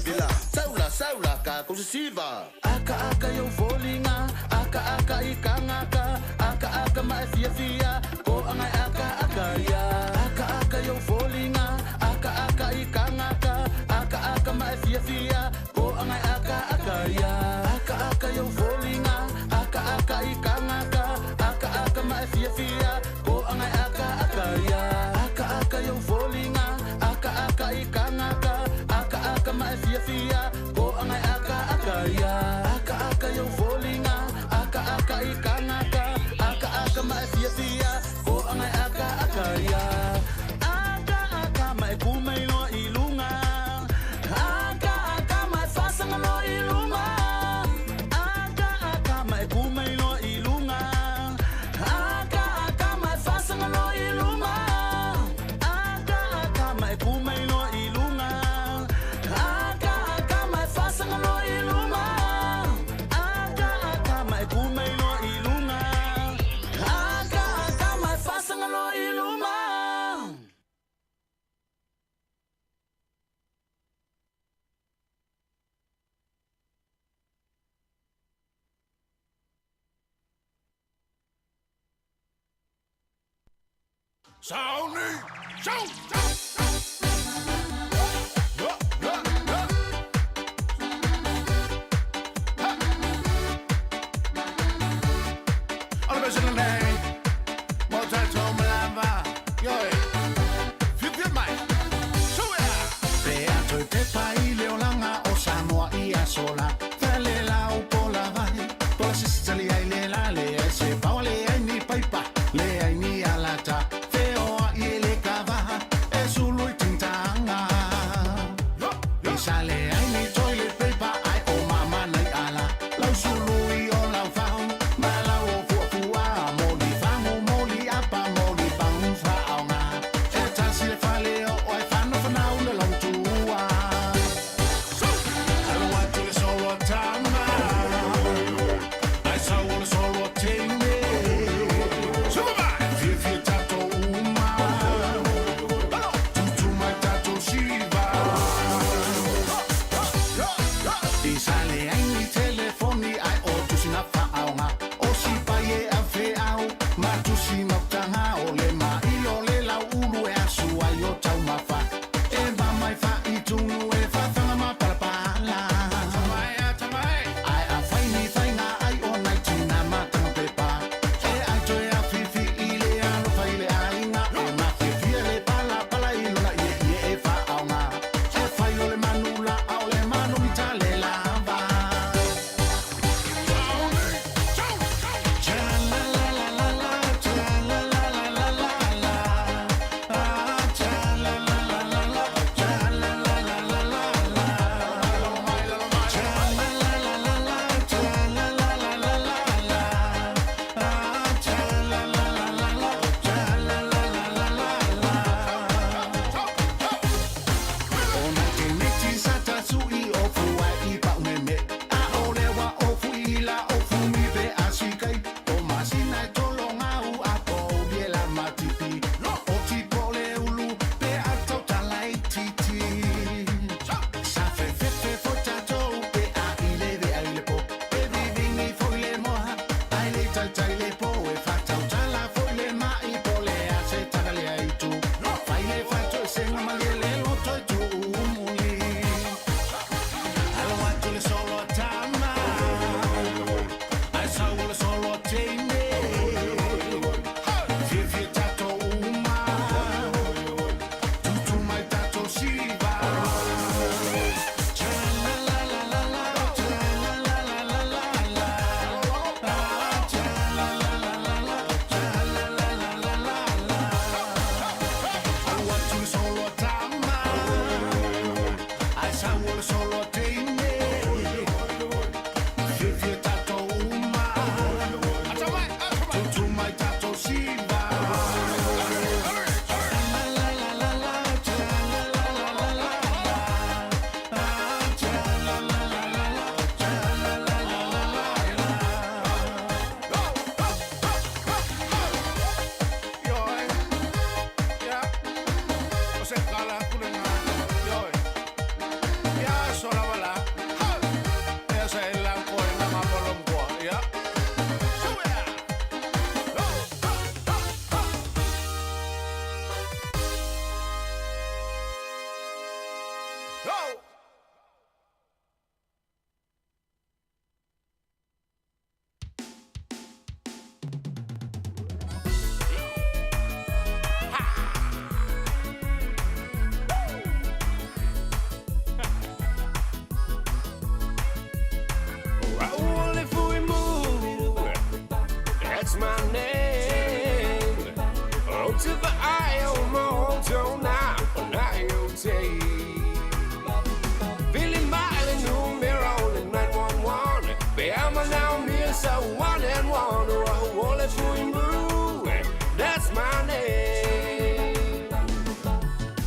Saula saula ka kusisiva Aka aka yo folinga Aka aka i kangaka Aka aka ma e fia fia Ko anga aka aka ia Aka aka yo folinga Aka aka i kangaka Aka aka ma e fia fia Ko anga aka aka ia Aka aka yo folinga Aka aka i kangaka Aka aka ma e fia fia Ko anga aka aka ia Aka aka yo folinga Aka aka i kangaka Aka aka ma e fia fia Ko anga aka aka ia Aka aka yo folinga Aka aka i kangaka Aka aka ma e fia fia Ko anga aka aka ia Aka aka ma e kumei loa i lunga Aka aka ma e fasanga loa i luma Aka aka ma e kumei loa i lunga Aka aka ma e fasanga loa i luma Aka aka ma e kumei loa i lunga Aka aka ma e fasanga loa i luma Aka aka ma e kumei loa i lunga Aka aka ma e fasanga loa i luma. Sauni! Sau! Sau! Sola, fale lau pola vai, pola sisali ai le la le ai se pawa le ai ni paipa, le ai ni alata, feoa i le kavaha, e sulu i tingtanga. I sa le ai ni toilet paper, ai o mama nei ala, lau sulu i o lau fau, ma lau o fuafua, moli fangu, moli apa, moli pang whaonga. E tasi le fale o ai whana whanau le lau tua. Alo atu le solo te vaai o matou na ona i o te. Vili mai le numera o le 911. Pe a manaomia sau 1 and 1. O au o le Fuimu, that's my name.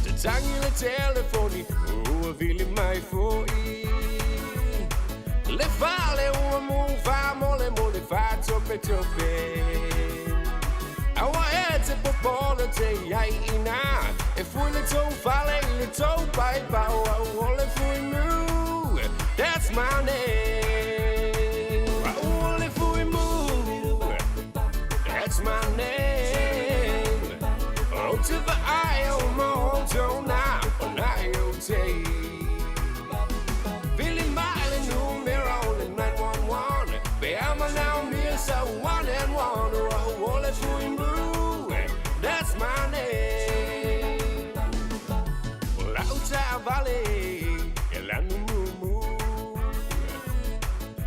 Tatagi le telefoni, ua vili mai fo'i. Le fale ua mufa mo le mo le fa'atopetope. Aua e te popole te iai ina. E fui le tou fale i le tou paipao. Au o le Fuimu, that's my name. Au o le Fuimu, that's my name. Ou te vaai o matou na ona i o te. Vili mai le numera o le 911. Pe a manaomia sau 1 and 1. O au o le Fuimu, that's my name. O lau taavale e lanu mumu.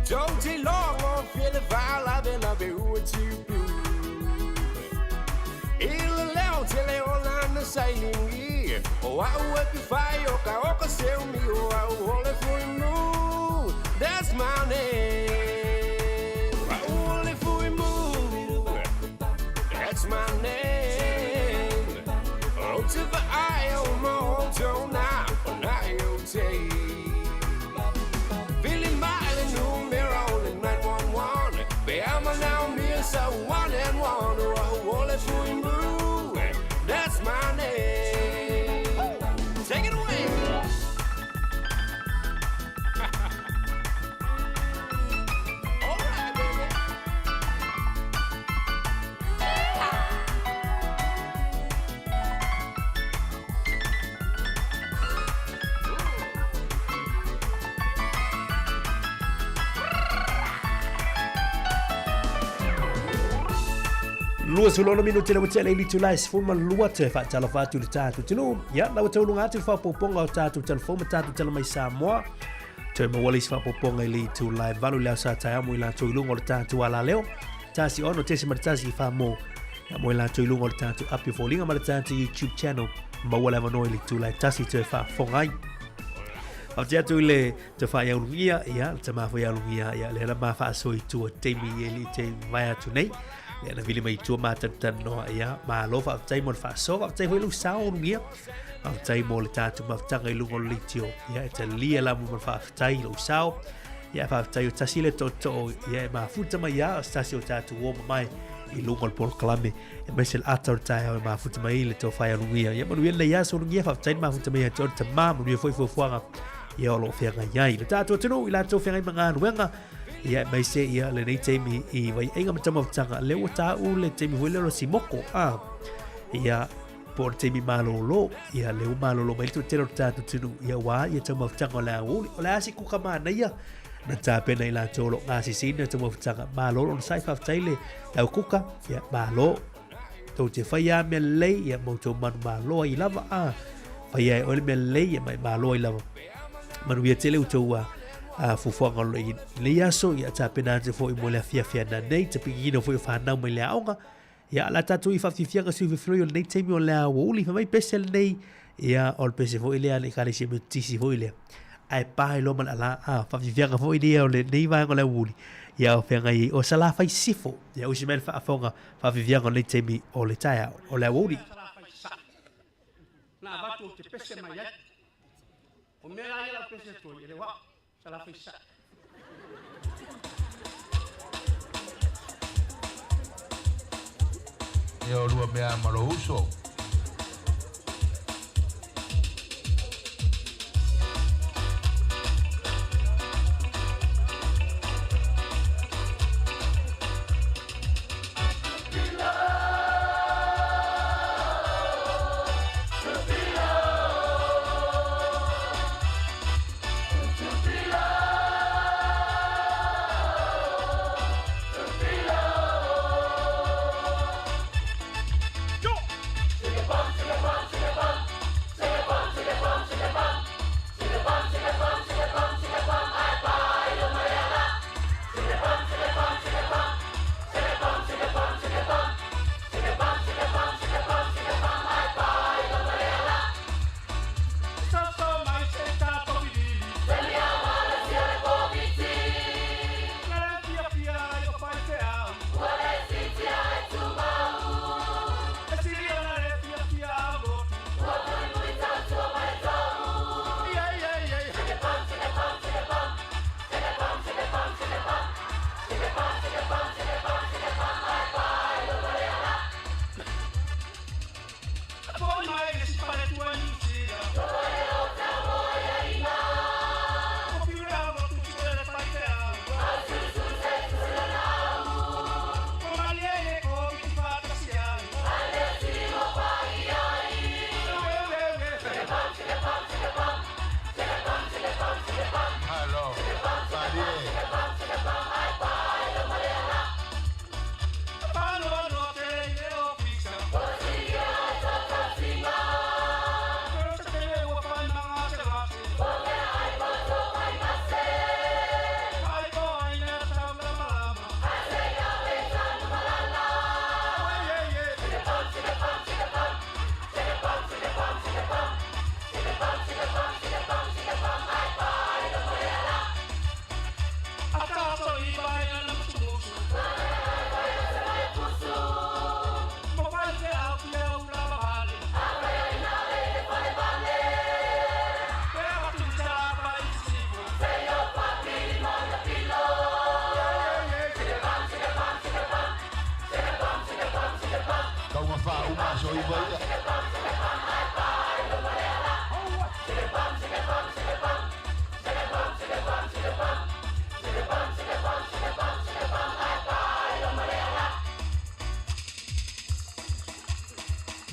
Tou te logo fie le faalavelave ua tupu. I le leo tele o lana sailigi. O au e pifai o ka o ka seumi. O au o le Fuimu, that's my name. Au o le Fuimu, that's my name. Ou te vaai o matou na ona i o te. Vili mai le numera o le 911. Pe a manaomia sau 1 and 1. O au o le Fuimu, that's my name. Take it away. All right, baby. 26 minute le ua tea le itula e 12 toe faatalofa atu i le tatou atunuu. Ia, la ua tauluga atu le faaopoopoga o tatou talafou ma tatou tala mai Samoa. Toe maua le isi faaopoopoga i le itula e 8 i le aso sa taeao mo i latou i luga o le tatou alaleo. 16.1 mo ia mo i latou i luga o le tatou api o foliga ma le tatou YouTube channel. Maua le avanoa i le itula e 1 toe faafofoga ai. Faafetai atu i le te whaiaulungia, ia, le tama whaiaulungia, ia, le ma whaaso i tua teimi e li te vai atu nei. Lea na vili mai i tua mātanutanu noa, ia, malo faafetai mo le faasoa, faafetai foi lou sao ulugia. Faafetai mo le tatou mafutaga i luga o le leitio. Ia, e talia la mo le faafetai lou sao. Ia, faafetai o tasi le tootoo, ia, e mafuta mai ia, o se tasi o tatou uo mamae i luga o le polokalame. E mai se le ata o le taeao e mafuta mai le tofa ia lugia. Ia, manuia lenei aso ulugia, faafetai le mafuta mai ia te oe le tama, manuia foi fuafuaga ia o lo o feagai ai. Le tatou atunuu i latou feagai ma galuega, ia mai se ia lenei taimi i vaiaiga ma taumafataga, lea ua tāu le taimi foi lea o le simoko, a, ia, po o le taimi malōlō, ia lea ua malōlō mai le toatele o le tatou atunuu, ia ua ia taumafataga o le aoauli. O le a se kuka manaia na tapena i latou o lo o gasesina taumafataga, malo le onosai, faafetai le lau kuka, ia malo. Tou te whai a mea lelei, ia ma outou manumalo ai lava, a whai ai oe le mea lelei, ia ma e malo ai lava. Manuia tele outou a fuafuaga o lenei aso, ia tapena atu foi mo le afiafi ananei, tapikiina foi o whanau mai le aoga, ia la tatou i whaafiafiaga sui fefiloi o lenei taimi o le aoauli, fai mai pese lenei, ia o le pese foi lea le ekalesia Metotisi foi lea. Ae pa ai loa ma le ala, a whaafiafiaga foi lea o lenei vaega o le aoauli, ia o feagai ai o Salafai Sisifo, ia usi mai le faafofoga faafiafiaga o lenei taimi o le taeao o le aoauli. Na avatu ou te pese mai ai. O mea la ia lau pese atu ai, e le o au, Salafai Sae. Ia o lua mea ma lou uso.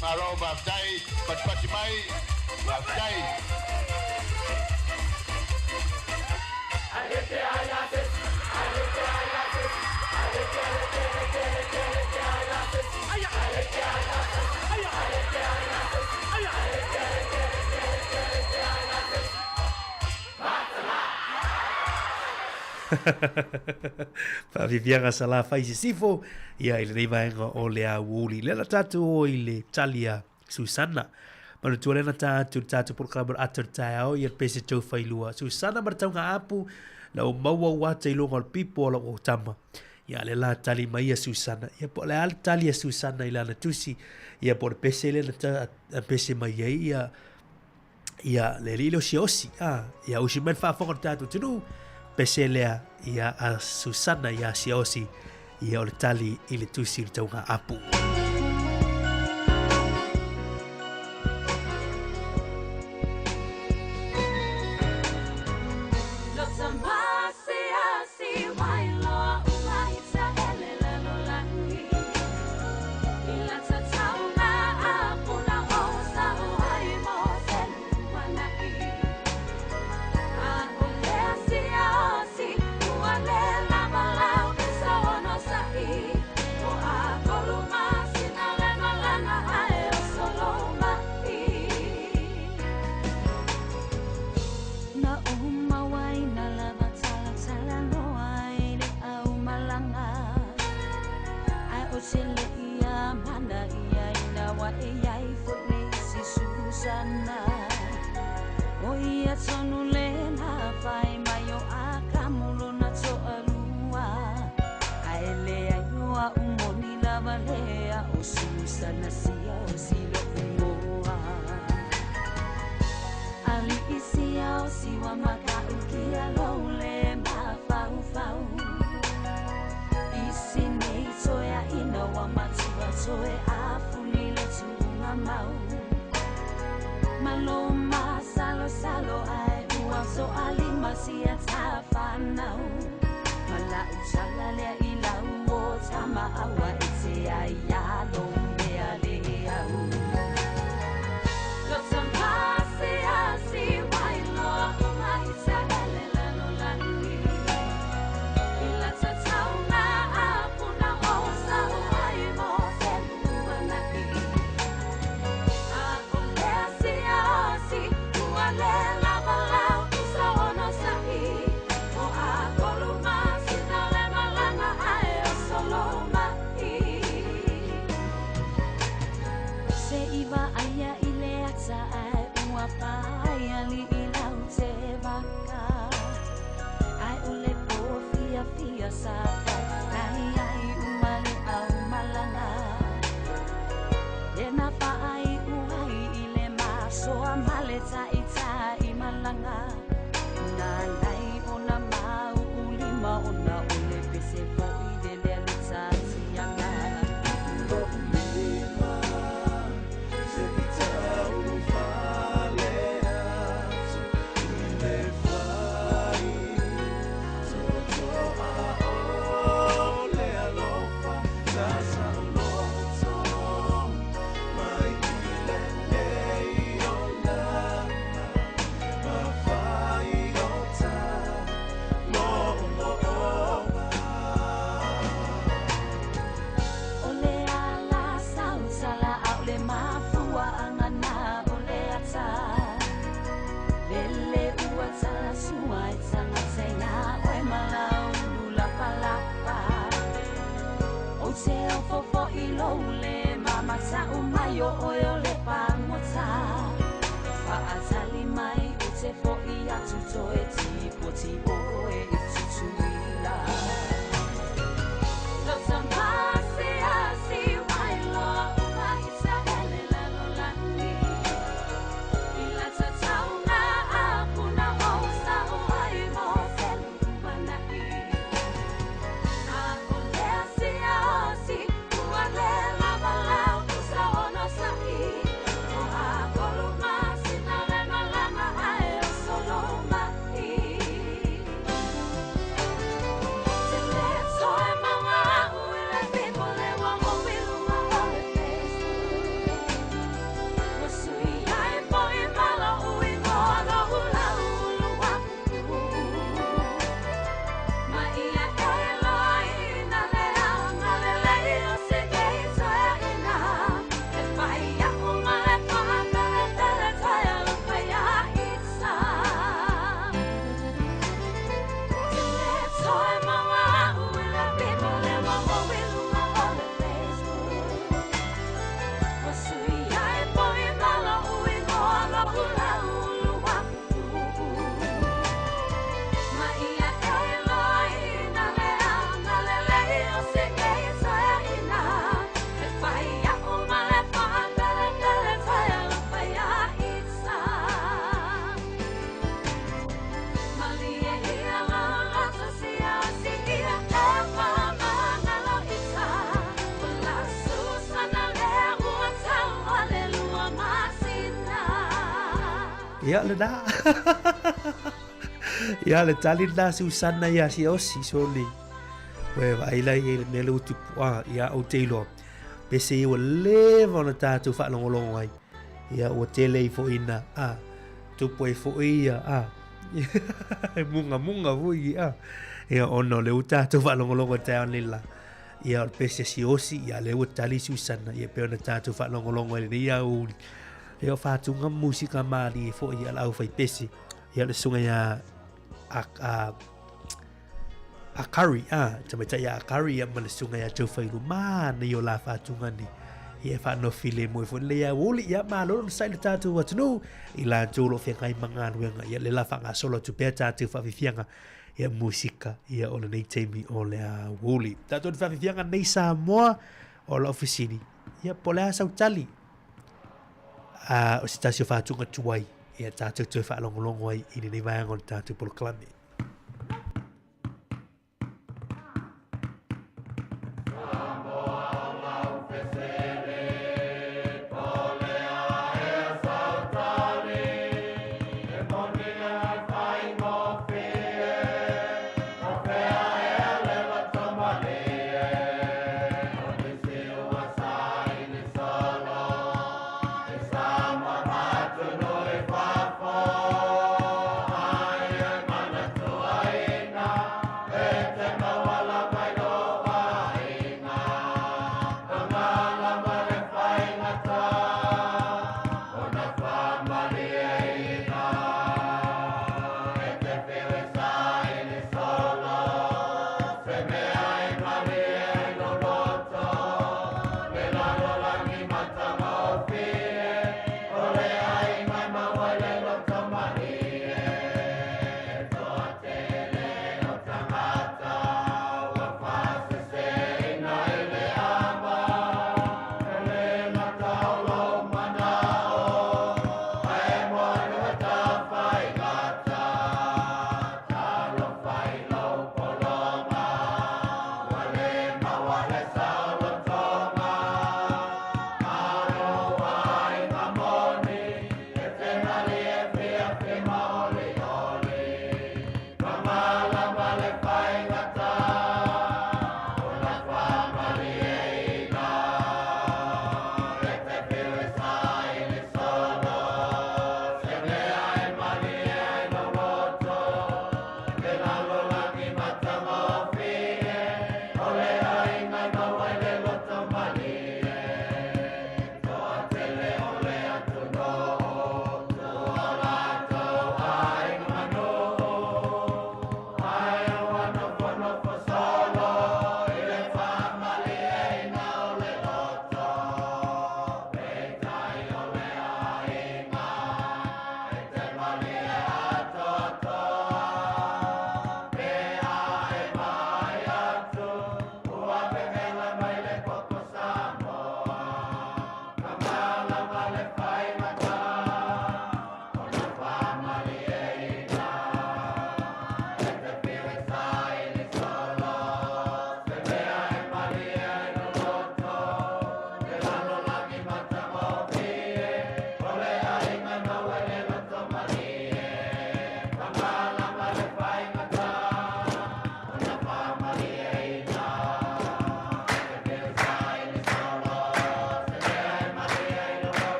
Malo faafetai patipati mai. Faafetai. Faafiafiaga Salafai Sisifo, ia i lenei vaega o le aoauli. Lea na tatou o i le tali a Susana. Manatua lea na ta atu i le tatou polokalame o le ata o le taeao, ia le pese tou failua. Susana ma le tauga apu, na ua maua ou ata i luga o le pipo o lau tama. Ia lea la tali mai ia Susana. Ia po o le a le tali a Susana i lana tusi. Ia po o le pese lea na ta, pese mai ai ia ia le alii lea o Siaosi, a, ia usi mai le faafofoga o le tatou atunuu, pese lea ia a Susana ia Siaosi, ia o le tali i le tusi i le tauga apu. Ia lena. Ia le tali lena Susana ia Siaosi soli. Ua e vaai la i le mea lea ua tupu. Ah, ia ou te iloa. Pese ia ua leva ona tatou faalogologo ai. Ia ua tele ai foi ina ah, tupu ai foi ia ah, e mugamuga foi ia. Ia ona o lea ua tatou faalogologo i le taeao nei la. Ia o le pese siosi, ia lea ua tali Susana, ia pei ona tatou faalogologo ai lenei aoauli. Ia o faatuga musika malie foi ia le aufaipese. Ia le susuga ia a, a, a Curry, a, tamaitai ia a Curry ia ma le susuga ia Joe Failu, manaia o la faatuga nei. Ia e faanofi le moe foi le aoauli, ia malo ona sai le tatou atunuu i latou o lo o feagai ma galuega. Ia le la faagasolo atu pea tatou faafiafiaga ia musika ia o lenei taimi o le aoauli. Tatou te faafiafiaga nei Samoa o lau fesili, ia po o le a sau tali? A, o se tasi o faatuga tuai ia tatou toe faalogologo ai i lenei vaega o le tatou polokalame.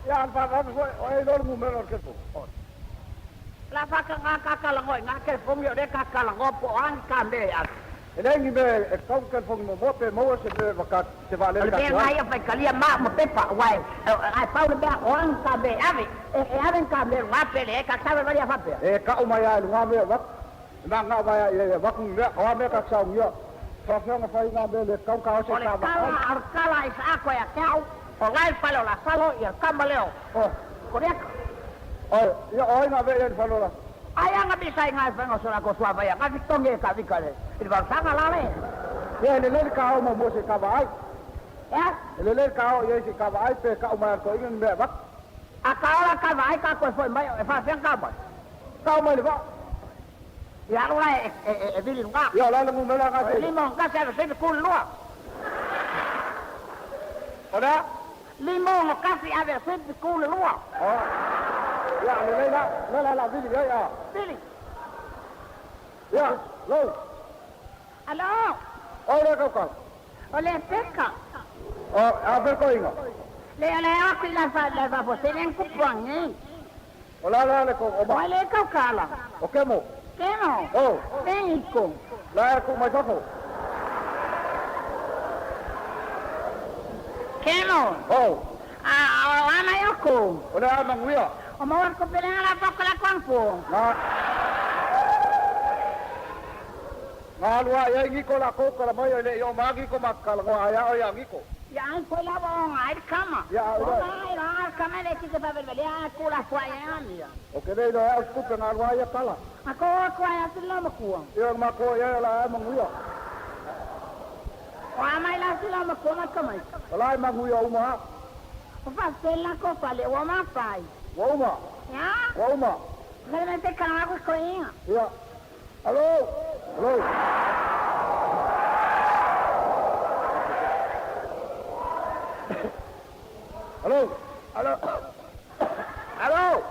Ia, le faavave foi, o e iloa le numera o le telefoni. La whakanga kakalango i ngā telefongi o le kakalango po o angi ka mea e ave. E leai ni mea e tatau ni telefoni muamua pe maua se mea e se vaalele O le mea ngā ia whaikalia mā ma pepa, wai, ai pau le mea o angi ka mea e ave, e ave ni ka mea lunga pe le e ka tawe wali a whapea. E kau mai a e luga mea e avatu, e ngangao mai a i ai e avatu ni mea, o a mea ka te saunia, faafefea ona fai ngā mea le tatau ka ose O le ka kala, vaai. o le kala i whaako e a te au, o lai whale o la salo i a kama leo o Koreaka. Oi, ia o ai ngā mea i ai le fale o la. Ai anga misa i ngā whenga so la ko sua vai a ngā tongi e ka vika le i le valusanga la le. Ia e lelei le ka ao muamua se i ka vaai. Ea? E lelei le ka ao i ai se i ka vaai pe kau mai a le toeaina ni mea e avatu. A ka ola ka vaai ka koe foi mai e faafefea ka mai. Kau mai le vaa. Ia alu la e vili lunga. Ia o le a le numera ngā O te. lima o kasi ave sevi kulu lua. O le a? Lima o kasi ave sevi kulu lua. O. Ia, lelei la, le la la vili ai a. Vili. Ia, lou. Alo. O le kaukau. O le peka. O, a fe koinga. Le le aku i la fa la fa fo se len kupuangi. O la la le ko o ma. O le kaukala. O kemo. Kemo. O. Teniko. La e ku mai fafo. Kemo. O. A o ana yoko. O le a manguia. O maua ko pele la fa ko la kwangpo. Nga. Nga lua ia i ngiko la ko kala mai le i o magi ko makala ngo aia o ia ngiko. Ia ai ko la wa ngai kama. Ia O o ngai la kama le ki te pa vele a ku la fwa ia ni. O ke le lo au skupe nga lua ia kala. A ko ko ia si la makua. Ia ma ko ia la a manguia. O a mai la si la makua ma kama. O la e manguia uma. O fa se la ko fa le o ma fai. Ua uma. Ia? Ua uma. Le me te kala ko ko ia. Ia. Alo. Alo. Alo. Alo. Alo.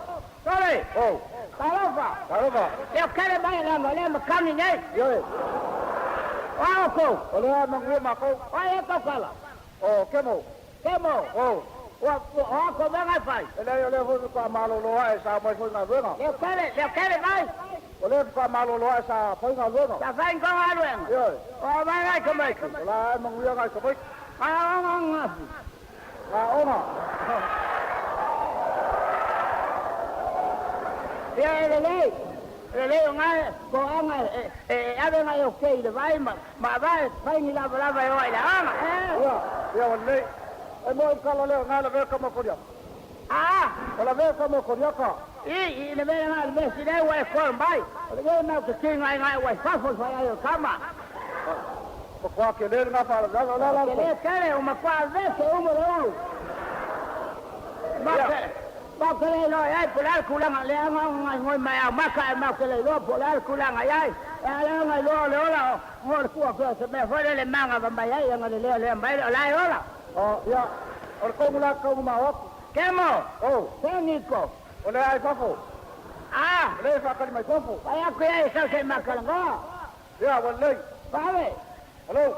Sole. Oh. Talofa. Talofa. Le kele mai la mo le makani nei. Ia. O a ko. O le a manguia ma ko. O e ko kala. O kemo. Kemo. Oh. O o ko manga fai. E le o le foi ka malo loa e sa mai foi ngā luenga. Le kele mai. O le ka malo loa e sa foi ngā luenga. Sa fai ko ngā luenga. Ia. O mai ngai ka mai. O la e manguia ngai ka mai. A o ngā ngā. Ngā ona. Ia e le lei. Le lei o ngai ko anga e ave ngai o kei le vai ma vai fai ni lava lava e o i le anga. Ia, ia o le. E mo i kala leo ngā la veka mo koria. A. O la veka mo koria ka. I le mea ngā le mea si lei wa e koe mai. O le mea nau te ki ngai ngai wa e fafo fai ai o kama. O kwa ke le ngā whala la la la. Ke le kele o makua vese umo le ulu. Ma ke ma ke le lo ai po la kulanga le anga ngai ngoi mai au maka e ma ke le lo po la kulanga ai. E ala ngai lo le ola o le kua ke se mea foi le manga va mai ai anga le le le mai o la e ola. O ia o le kongu la kaungu ma waku. Kemo. O. Teniko. O le ai fafo. A. O le whakali mai fafo. Vai aku ai sa se makalanga. Ia, wa lei. Vave. Alo.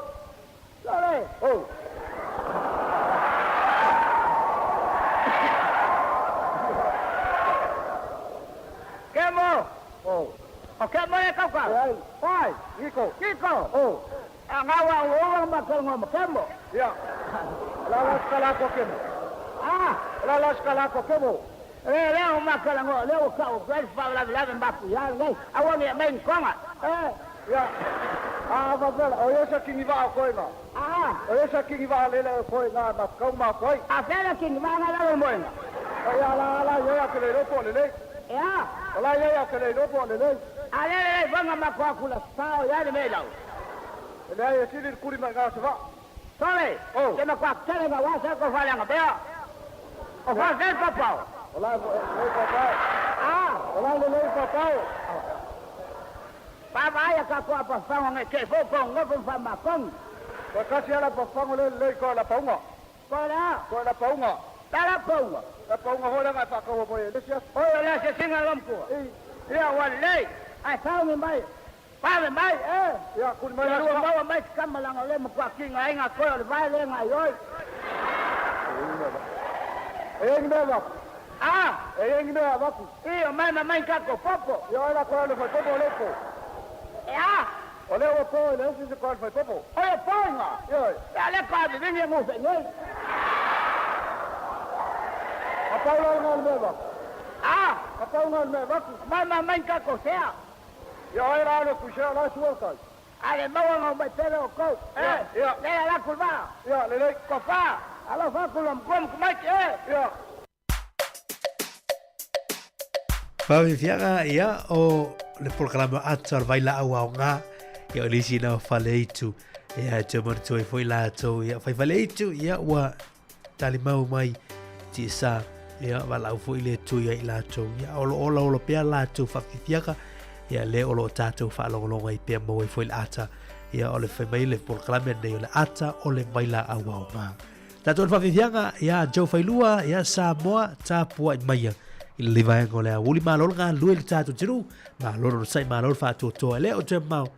Lole. O. Kemo. O. O kemo e kauka. Ai. Oi. Niko. Kiko. O. A ngā wa o makalanga ma kemo. Ia. La la skala ko kemo. A. La la skala ko kemo. Le le o makalanga le o ka o kwel fa la la ma pu ya le. A wa me mai konga. Eh. Ia. A va vela o ia sa kingi va o koe ngā. A. O ia sa kingi va le le o koe ngā ma kau ma koe. A fela kingi va ngā la mo ngā. O ia la la ia ke le ropo le le. Ia. O la ia ke le ropo le le. A le le vanga ma ko akula sa o ia le me lau. E le ia sili kuri mai ngā se va. Sole. O. Ke ma kwa kele nga wa sa ko fa nga bea. O fa se papa. O la le papa. A. O la le le papa. Pa va ia ka ko pa fa ngai ke fo ko ngo fo fa ma kong. Ko kasi ala pa fango le le ko la paunga. Ko la. Ko la paunga. Ta la paunga. La paunga ho la ngai fa ko mo le sia. O la se singa lom ko. Ia wa le. Ai sa ngi mai. Pa me mai e. Ia kuri mai la la ma mai kama la le ma kwa ki ngai nga ko le vai le ngai oi. E ai ni mea avatu? A? E ai ni mea avatu? Io mai ma mai kako popo. Ia oe la koe le faipopo o lea po. E a? O lea ua po e leai se isi koe le faipopo. O ia po inga? Ioe. Ia lea koe vivini e ngu fengei. A pau la lena o le mea avatu? A? A pau lena o le mea avatu? Mai ma mai kako sea. Ia oe la le kuisea la sua le kai. A le maua ngau mai pele o kou. E, ia. Le la ku va. Ia, lelei. Ko fa. Alofa ku lo mkom ku mai e. Ia. Faafiafiaga ia o le polokalame o ata o le vailaau aoga ia o le isi na o Faleitu ia e toe manatua ai foi latou ia fai Faleitu ia ua talimau mai tiisa ia valaau foi le Atua ia i latou ia o lo o olaola pea latou faafiafiaga ia le o lo o tatou faalogologo ai pea maua ai foi le ata ia o le fai mai le polokalame nei o le ata o le vailaau aoga. Tatou le faafiafiaga ia Joe Failua ia Samoa tapuai maia i le vaega o le aoauli. Malo le galulue i le tatou atunuu, malo le onosai, malo le faatoatoa. E le o toe mamao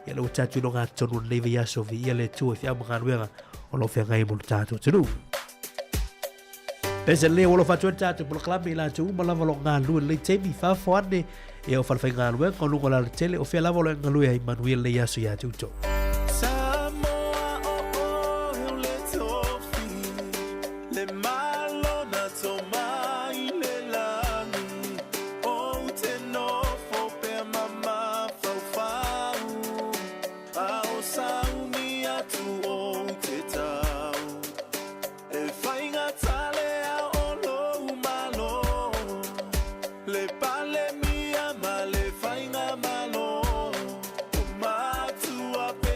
ia le ua tatou iloga tonu o lenei vaiaso, viia le Atua i feau ma galuega o lo o feagai mo le tatou atunuu. Pese le ua alofa atu ai le tatou polokalame i latou uma lava o lo o galulue i lenei taimi, fafo ane ia o falefaigaluega o luga o le alatele, o fea lava o lo o e galue ai, manuia lenei aso ia te outou. Samoa o oe o le tofi, le malo na tomai le lagi, ou te nofo pea ma mafaufau, a o sauni atu ou te tau. E faigata le ao o lou Malo, le Palemia ma le Faigamalo, o matua pea.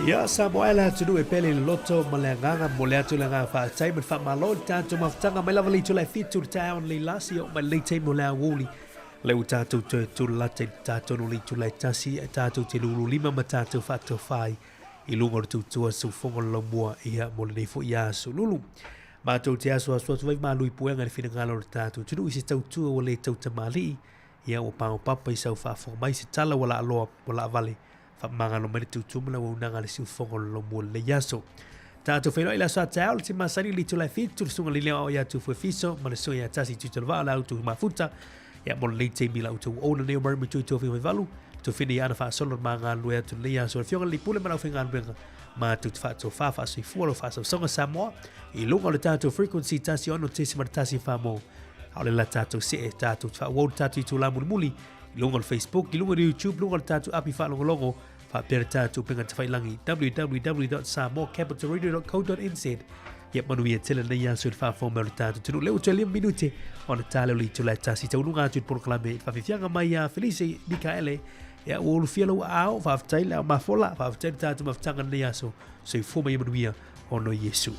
Ia, Samoa e le atunuu e pele i le loto ma le agaga, momoli atu le agaga faafetai ma le faamalo i le tatou mafutaga mai lava le itula e 7 i le taeao nei la seia oo mai lenei taimi o le aoauli lea ua tatou toe tulalata i le tatonu o le itula e 1 e tatou te lululima ma tatou faatofa ai i luga o le tautua sofoga o le laumua ia mo lenei foi aso lulu. Matou te asuasu atu ai malu i puega i le finagalo o le tatou atunuu i se tautua ua le tautamalii ia ua paopapa i sau faafofoga mai se tala ua laaloa ua laavale faamagalo mai le tautua ma le auaunaga a le siufofoga o le laumua i lenei aso. Tatou feiloai i le aso a taeao le te masani le itula e 7 le susuga le leo ao ia Tufue Fiso ma le susuga ia Tasi Tuitalavaa o le autu mafuta ia mo lenei taimi la outou auauna nei o Murray Matui Tofi Vaivalu Tofina ia ana faasolo ma galulue atu lenei aso le Afioga i le Pule ma le aufaigaluega matou te faatofa faasoifua lau faasaosaoga Samoa i luga o le tatou frequency 16.1 whamō. A o le la tatou see tatou te faaauau le tatou itulā mulimuli i luga o le Facebook, i luga o le YouTube, luga o le tatou api faalogologo faapea le tatou upega tafailangi www.samoacapitalradio.co.nz. Ia manuia tele lenei aso i le faafofoga mai o le tatou atunuu. Lea ua toe 5 minute ona ta lea o le itula e 1 taunuga atu i le polokalame i le faafiafiaga mai ia Felice Mikaele. Ia ua ulufia lou aao, faafetai le ao mafola, faafetai le tatou mafutaga i lenei aso. Soifua ma ia manuia ona o Iesu.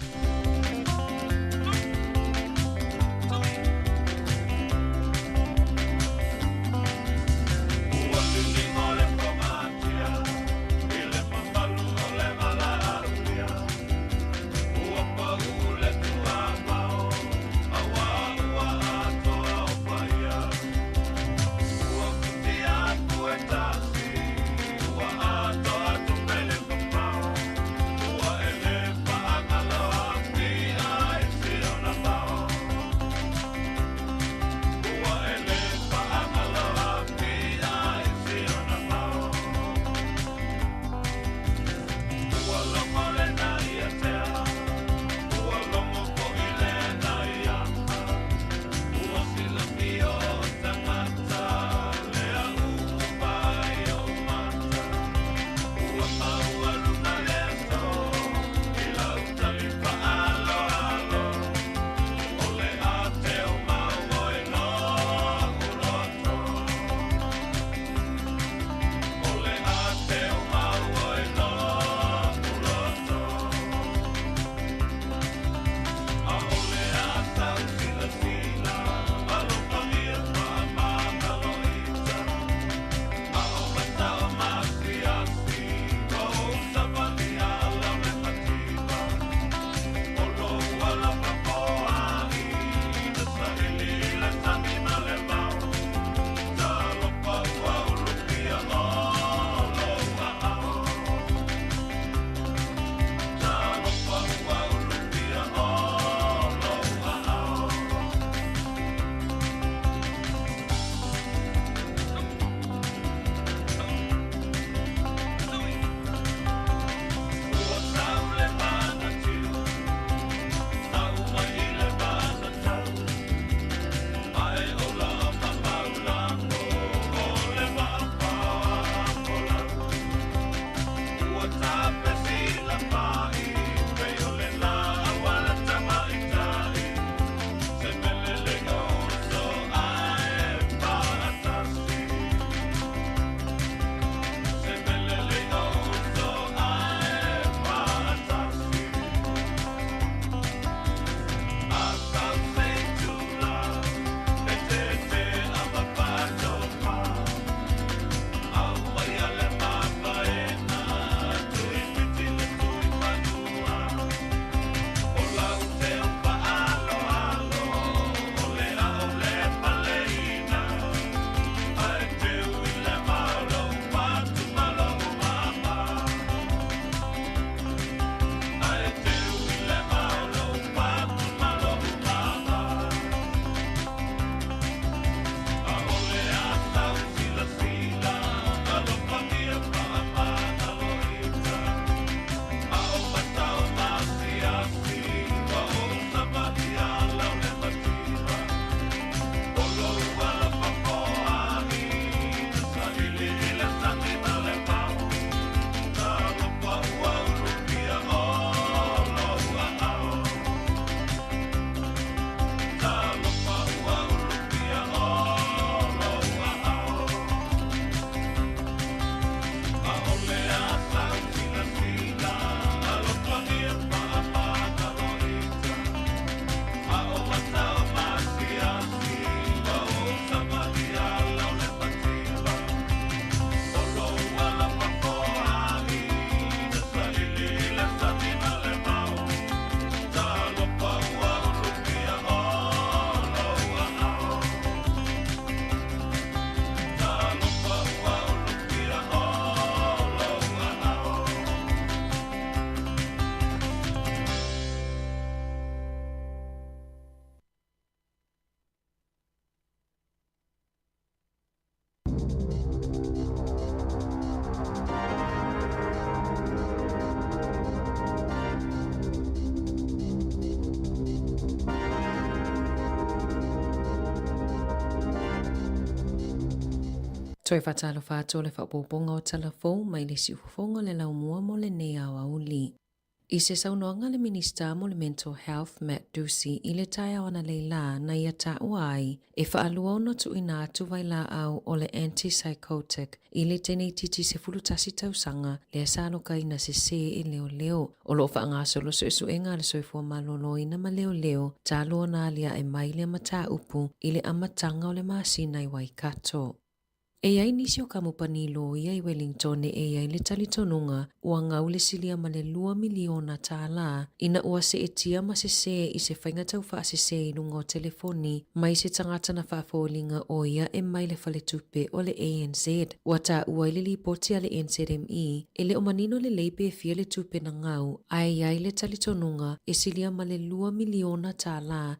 Toe faatalofa atu o le faaopoopoga o tala fou mai le siufofoga o le laumua mo lenei aoauli. I se saunoaga a le Minisita mo le Mental Health, Matt Doocey, i le taeao analeila na ia taua ai e faalua ona tuuina atu vailaau o le antipsychotic i le teneititi 11 tausaga lea sa alokaina sesē e leoleo. O lo o faagasolo suesuega a le Soifua Maloloina ma Leoleo talu ona aliae mai lea mataupu i le amataga o le masina i Waikato. E i ai nisi o kamupani loia i Welingtone e i ai le talitonuga ua gau le silia ma le $2 miliona ina ua seetia ma sesē i se faiga taufaasesē i luga o telefoni mai se tagata na faafoliga o ia e mai le faletupe o le ANZ. Ua taua i le lipoti a le NZME e le o manino lelei pe fia le tupe na gau ae i ai le talitonuga e silia ma le $2 miliona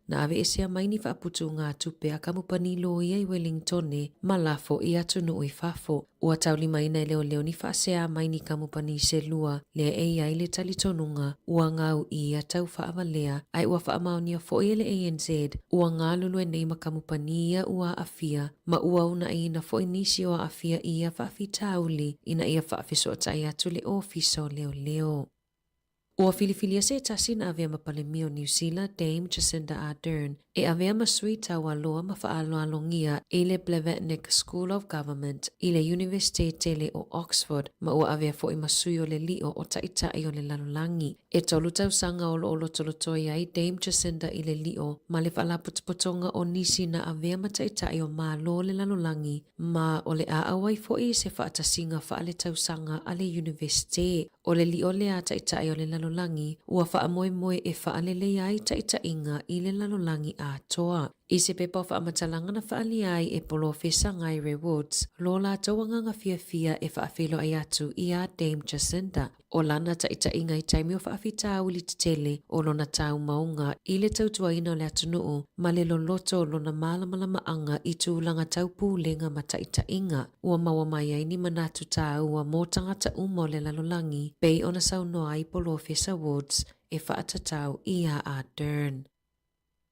na aveesea mai ni faaputugatupe a kamupani loia i Welingtone ma lafo i atunuu i fafo. Ua taulimaina e leoleo ni faasea mai ni kamupani se lua lea e i ai le talitonuga ua gau i ia tau faavalea ae ua faamaonia foi e le ANZ ua galulue nei ma kamupani ia ua aafia ma ua uunaiina foi nisi o aafia i ia faafitauli ina ia faafesootai atu le Ofisa o Leoleo. Ua filifilia se tasi na avea ma Palemia o Niu Sila, Dame Jacinda Ardern, e avea ma sui taualoa ma faaaloalogia i le Blavatnik School of Government i le Iunivesite tele o Oxford ma ua avea foi ma sui o le lio o Taitai o le Lalolagi. E tolu tausaga o lo o lotolotoi ai Dame Jacinda i le lio ma le Faalapotopotoga o nisi na avea ma Taitai o Malo o le Lalolagi ma o le a auai foi i se faatasiga faaletausaga a le Iunivesite. O le lio lea a Taitai o le Lalolagi ua faamoemoe e faaleleia ai taitaiga i le lalolagi atoa. I se pepa o faamatalaga na faaalia ai e Polofesa Ngaire Woods lo latou agaga fiafia e faafeiloai atu iā Dame Jacinda. O lana taitaiga i taimi o faafitauli tetele o lona taumauga i le tautuaina o le atunuu ma le loloto o lona malamalamaaga i tulaga tau pulega ma taitaiga. Ua maua mai ai ni manatu tāua mō tagata uma o le lalolagi, pei ona saunoa ai Polofesa Woods e faatatau iā Ardern.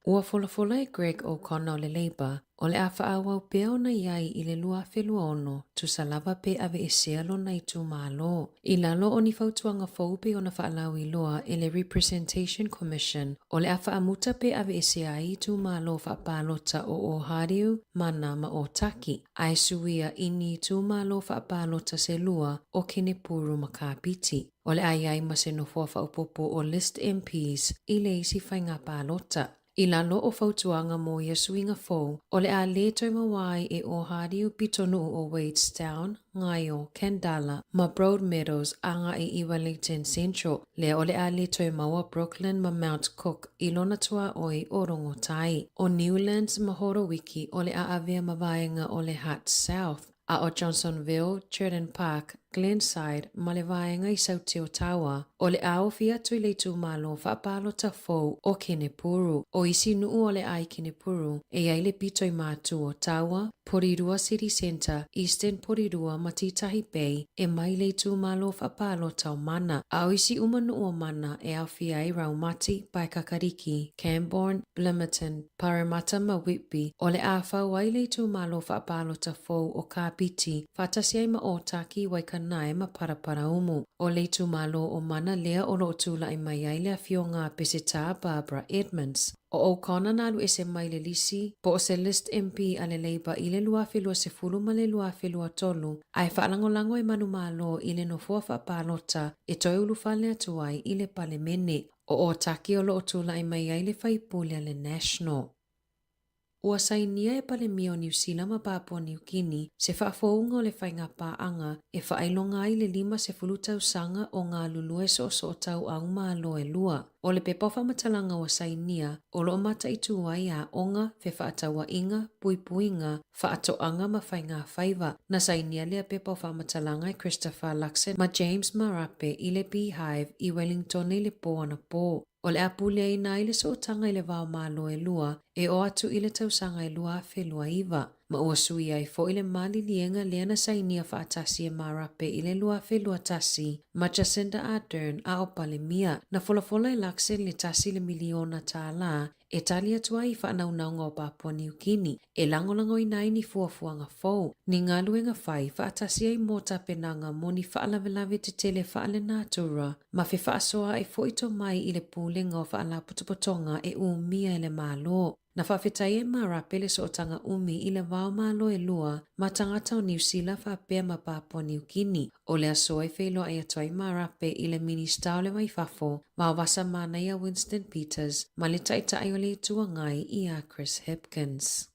Ua folafola e Greg O'Connor o le Labour, o le a faaauau pea ona i ai i le 2026, tusa lava pe aveesea lona itumalo. I lalo o ni fautuaga fou pei ona faalauiloa e le Representation Commission, o le a faamuta pe aveesea ai itumalo faapalota o Ōhāriu, Mana ma Ōtaki. Ae suia i ni itumalo faapalota se lua o Kenepuru ma Kapiti. O le a i ai ma se nofoa faaopoopo o List MPs i le isi faiga palota. I lalo o fautuaga mo ia suiga fou, o le a lē toe maua ai e Ōhāriu pitonuu o Wadestown, Ngaio, Khandallah, ma Broadmeadows agai i Wellington Central, lea o le a lē toe maua Brooklyn ma Mount Cook i lona tuaoi o Rongotai. ʻO Newlands ma Horowick o le a avea ma vaega o le Hutt South, a ʻo Johnsonville, Churton Park, Glenside ma le vaega i Saute o Tawa, o le a ofi atu i le itumalo faapalota fou o Kenepuru. ʻO isi nuu o le a i Kenepuru, e i ai le pito i Matu o Tawa, Porirua City Centre, Eastern Porirua ma Titahi Bay e mai le itumalo faapalota o Mana. A ʻo isi uma nuu o Mana e aofia ai Raumati, Paekakariki, Camborne, Plimmerton, Paremata ma Whitby, o le a fau ai le itumalo faapalota fou o Kapiti, faatasi ai ma Ōtaki, Waikanae ma Paraparaumu. ʻO le itumalo o Mana lea o lo o tulai mai ai le afioga a Pesetā Barbara Edmonds. ʻO O'Connor na alu ese mai le lisi, po o se List MP a le Labour i le 2020 ma le 2023, a e faalagolago e manumalo i le nofoa faapalota e toe ulufale atu ai i le Palemene. ʻO Ōtaki o lo o tulai mai ai le faipule a le National. Ua sainia e Palemia o Niu Sila ma Papua Niu Kini se faafouga o le faiga paaga e faailoga ai le 50 tausaga o galulue soosootauau malo e lua. ʻO le pepa o faamatalaga ua sainia, o lo o mataitū ai aoga, fefaatauaiga, puipuiga, faatoaga ma faiga faiva. Na sainia lea pepa o faamatalaga e Christopher Luxon ma James Marape i le Beehive i Wellingtone i le pō anapō. O le a puleaina ai le sootaga i le va o Malo e lua e oo atu i le tausaga e 2029. Ma ua suia ai foi le maliliega lea na sainia faatasi e Marape i le 2021 ma Jacinda Ardern a o Palemia. Na folafola e Luxon le tasi le miliona tālā e tali atu ai i faanaunauga o Papua Niu Kini e lagolagoina ai ni fuafuaga fou, ni galuega fai faatasi ai mo tapenaga mo ni faalavelave tetele faalenatura ma fefaasoaai foi tomai i le Pulega o Faalapotopotoga e umia e le Malo. Na faafetai e Marape le sootaga umi i le va o Malo e lua ma tagata o Niu Sila faapea ma Papua Niu Kini. O le aso e feiloai atu ai Marape i le Minista o le Vaifafo, Vaovasa Manaia Winston Peters ma le Taitai o le Itu Agai iā Chris Hipkins.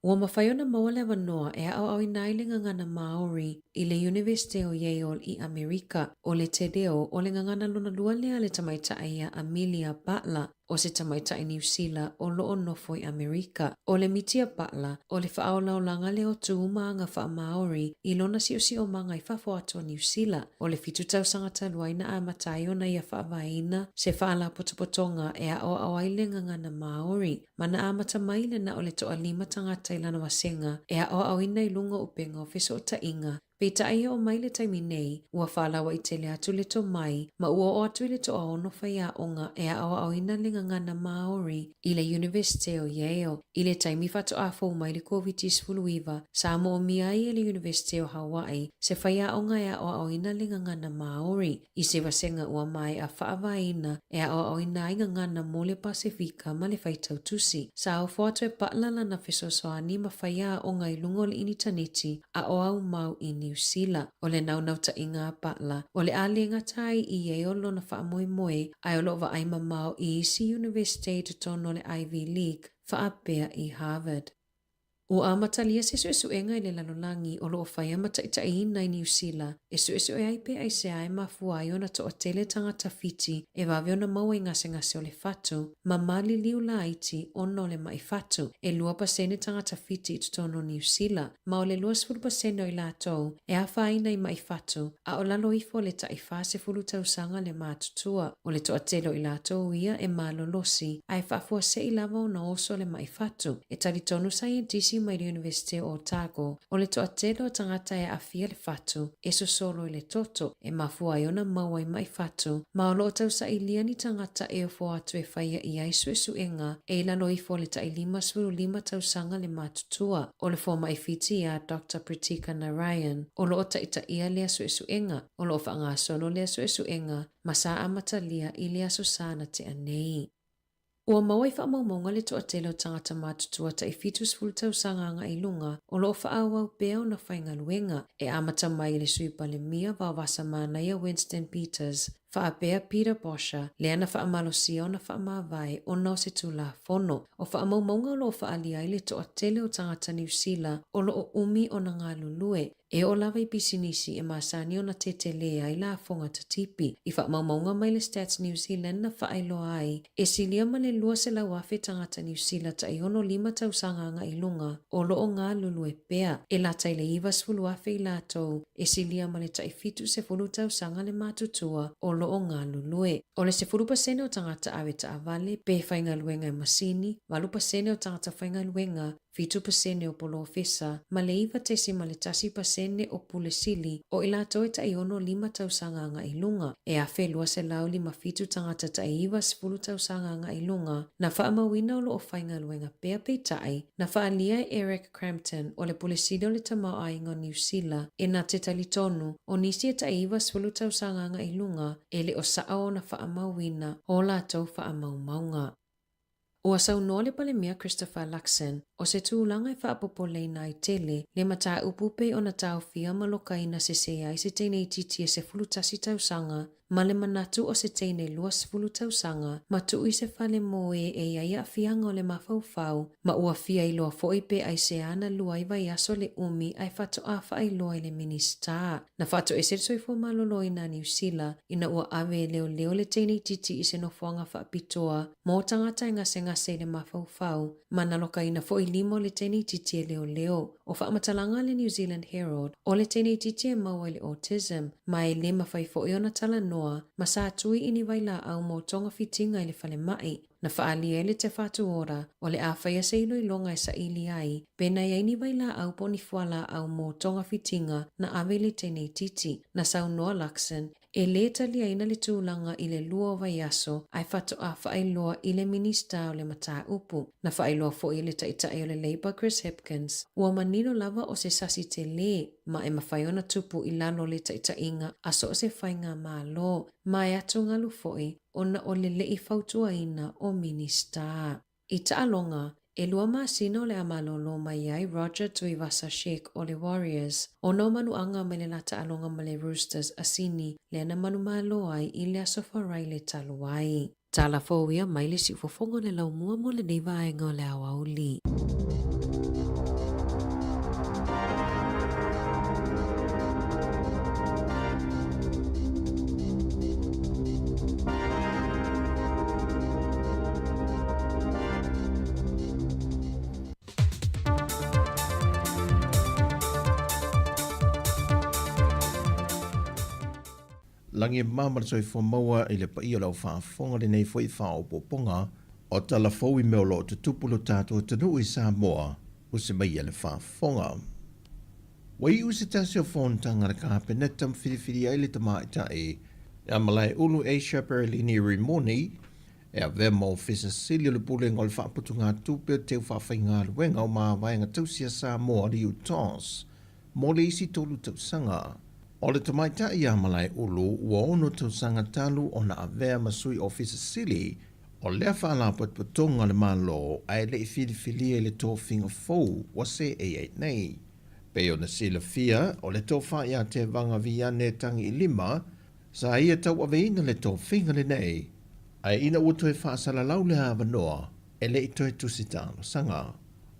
Ua mafai ona maua le avanoa e aʻoaʻoina ai le gagana Māori i le Iunivesite o Yale i ʻAmerika. ʻO le te reo o le gagana lona lua lea a le tamaitai iā Amelia Butler, ʻo se tamaitai Niu Sila o loʻo nofo i ʻAmerika. ʻO le Mitia Butler, ʻo le faaolaolaga lea o tu ma aga faa-Māori i lona siʻosiʻomaga i fafo atu o Niu Sila. ʻO le fitu tausaga talu ai na amata ai ona ia faavaeina se faalapotopotoga e aʻoaʻo ai le gagana Māori. Ma na amata mai le na o le toalima tagata i lana vasega e aʻoaʻoina i luga o ʻupega o fesoʻotaʻiga. Peitai e oo mai le taimi nei, ua faalauaitele atu le tomai ma ua oo atu i le toaono faiaoga e aʻoaʻoina le gagana Māori i le Iunivesite o Yale. I le taimi faatoa fou mai le Koviti-19, sa moʻomia ai e le Iunivesite o Hawaii se faiaoga e aʻoaʻoina le gagana Māori. I se vasega ua maeʻa faavaeina e aʻoaʻoina ai gagana mo le Pasefika ma le faitau tusi. Sa ofo atu e Butler lana fesoasoani ma faiaoga i luga o le initaneti a o au mau i Niu Sila. ʻO le naunautai-ga a Butler, ʻo le a le gata ai i Yale lona faamoemoe ae o loʻo vaai mamao i isi iunivesite i totonu o le Ivy League faapea i Harvard. Ua amatalia se suʻesuʻega i le lalolagi o loʻo faia ma taʻitaʻiina i Niu Sila e suʻesuʻe ai pe ʻaisea e mafua ai ona toʻatele tagata Fiti e vave ona maua i gasegase o le fatu ma maliliu laiti ona o le maʻi fatu. ʻElua pasene tagata Fiti i totonu o Niu Sila ma o le 20 pasene o i latou e afaina i maʻi fatu a o lalo ifo o le taʻi 40 tausaga le matutua. ʻO le toʻatele o i latou ia e malolosi a e faafuaseʻi lava ona oso le maʻi fatu. E talitonu saienitisi mai le Iunivesite o Otago, ʻo le toʻatele o tagata e aʻafia le fatu e sosolo i le toto e mafua ai ona maua i maʻi fatu, ma o loʻo tausaʻilia ni tagata e ofo atu e faia i ai suʻesuʻega e i lalo ifo o le taʻi 55 tausaga le matutua. ʻO le fomaʻi Fiti iā Doctor Pritika Narayan, o loʻo taʻitaʻia lea suʻesuʻega, o loʻo faagasolo lea suʻesuʻega ma sa amatalia i le aso sa na tea nei. Ua maua i faamaumauga le toʻatele o tagata matutua taʻi 70 tausaga agaʻi i luga o loʻo faaauau pea ona faigaluega e amata mai i le Sui Palemia Vaovasa Manaia Winston Peters, faapea Peter Bosher, lea na faamalosia ona faamavae ona o se Tulafono. ʻO faamaumauga o loʻo faaalia ai le toʻatele o tagata Niu Sila o loʻo ʻumi ona galulue E oo lava i pisinisi e masani ona tetelē ai lafoga tatipi. I faamaumauga mai le Stats New Zealand na faailoa ai, e silia ma le 200,000 tagata Niu Sila taʻi 65 tausaga agaʻi luga o loʻo galulue pea. E lata i le 90,000 i latou e silia ma le taʻi 70 tausaga le matutua o loʻo galulue. ʻO le 10 pasene o tagata ʻawe taʻawale pe faigaluega e masini, 8 pasene o tagata faigaluega 7 pasene o polofesa, ma le 9.1 pasene o pule sili, o i latou e taʻi 65 tausaga agaʻi luga, e 1,257 tagata taʻi 90 tausaga agaʻi luga, na faamauina o loʻo faigaluega pea peitai, na faalia e Eric Crampton o le pule sili o le tamaoaiga o Niu Sila e na te talitonu o nisi e taʻi 90 tausaga agaʻi luga e le o saʻo ona faamauina o latou faamaumauga. Ua saunoa le Palemia Christopher Luxon, ʻo se tulaga e faapopoleina ai tele le mataupu pei ona taofia ma lokaina sese ai se teine itiiti e 11 tausaga ma le manatu o se teine 20 tausaga ma tuu i se fale mo e e i ai aafiaga o le mafaufau ma ua fia iloa foʻi pe ʻaisea na lua ai vaiaso le ʻumi ae faatoa faailoa i le Minisita. Na faatoese le soifua maloloina a Niu Sila ina ua ave e leoleo le teine itiiti i se nofoaga faapitoa mo tagata e gasegase i le mafaufau ma na lokaina foʻi lima o le teine itiiti e leoleo. ʻO faamatalaga a le New Zealand Herald, ʻo le teine itiiti e maua i le autism ma e le mafai foʻi ona talanoa. avanoa ma sa tui i ni vailaau mo togafitiga i le falemai. Na faaalia ai le Te Whatu Ora o le a faia se iloiloga e saili ai pe na i ai ni vailaau po o ni fualaau mo togafitiga na ave i le teneititi. Na saunoa Luxon, e lē taliaina le tulaga i le lua o vaiaso ae faatoa faailoa i le Minisita o le mataupu. Na faailoa foi e le Taitai o le Labour Chris Hipkins, ua manino lava o se sasi telē ma e mafai ona tupu i lalo o le taitaiga a so o se faigamalo ma e atugalu foi ona o le leʻi fautuaina o Minisita. I taaloga, ʻelua masina o le a malōlō mai ai Roger Tuivasa-Sheck o le Warriors ona o manuaga mai le lā taaloga ma le Roosters a Sini lea na manumalo ai i le Aso Faraile talu ai. Tala fou ia mai le siufofoga o le laumua mo lenei vaega o le aoauli. Lagi e mama le soifua maua i le paia o le au faafofoga lenei foi faaopoopoga o tala fou i mea o lo o tutupu lo tatou atunuu i Samoa usi mai e le faafofoga. Ua iu se tasi o fonotaga a le Kapeneta ma filifili ai le tamaitai ia Malaeulu Asia Perelini Rimoni e avea ma Ofisa Sili o le Pulega o le Faaputugatupe o Teu Faafaigaluega o Mavaega Tausi a Samoa, le UTOS, mo le isi tolu tausaga. O le tamaitai ia Malaeulu ua ono tausaga talu ona avea ma Sui Ofisa Sili o lea Faalapotopotoga a le Malo ae le i filifilia i le tofiga fou ua seei ai nei. Pei ona silafia, o le tofa ia Tevaga Viane Tagiilima sa ia tauaveina le tofiga lenei, ae ina ua toe faasalalau le avanoa, e le i toe tusi talosaga.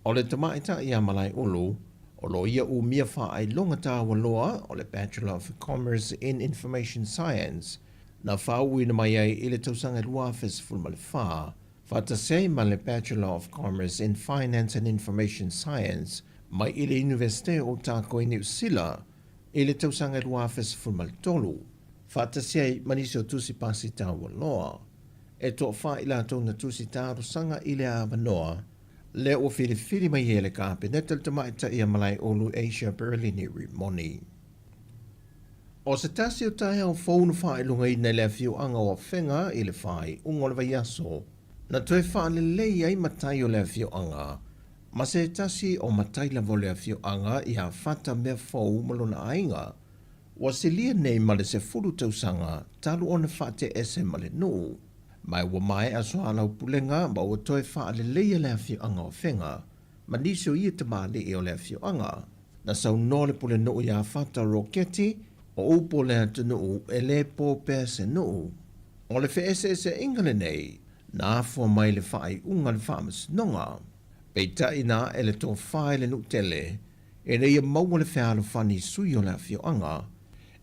O le tamaitai ia Malaeulu, o lo o ia umia faailoga taua loa o le Bachelor of Commerce in Information Science, na faauuina mai ai i le tausaga 2014, faatasi ai ma le Bachelor of Commerce in Finance and Information Science mai i le Iunivesite o Otago i Niu Sila i le tausaga 2013, faatasi ai ma nisi o tusi pasi taua loa. E toafa i latou na tusi talosaga i le avanoa lea ua filifili mai e le Kapeneta le tamaitai ia Malaeulu Asia Perelini Rimoni. O se tasi o taeao fou na faailogaina i le afioaga o Afega i le faaiuga o le vaiaso, na toe faalelei ai matai o le afioaga ma se tasi o matai lava o le afioaga ia Fata Meafou ma lona aiga, ua silia nei ma le 10 tausaga talu ona faateese ma le nuu. Ma ua maea soalaupulega ma ua toe faaleleia le afioaga o Afega ma nisi o ia tamalii o le afioaga. Na saunoa le pulenuu iā Fata Roketi, o upu o le atunuu e lē po pea se nuu. O le feeseeseaiga lenei, na afua mai le faaiuga a le Faamasinoga. Peitai na ae le tofa i le nuu tele, ina ia maua le fealofani i sui o le afioaga.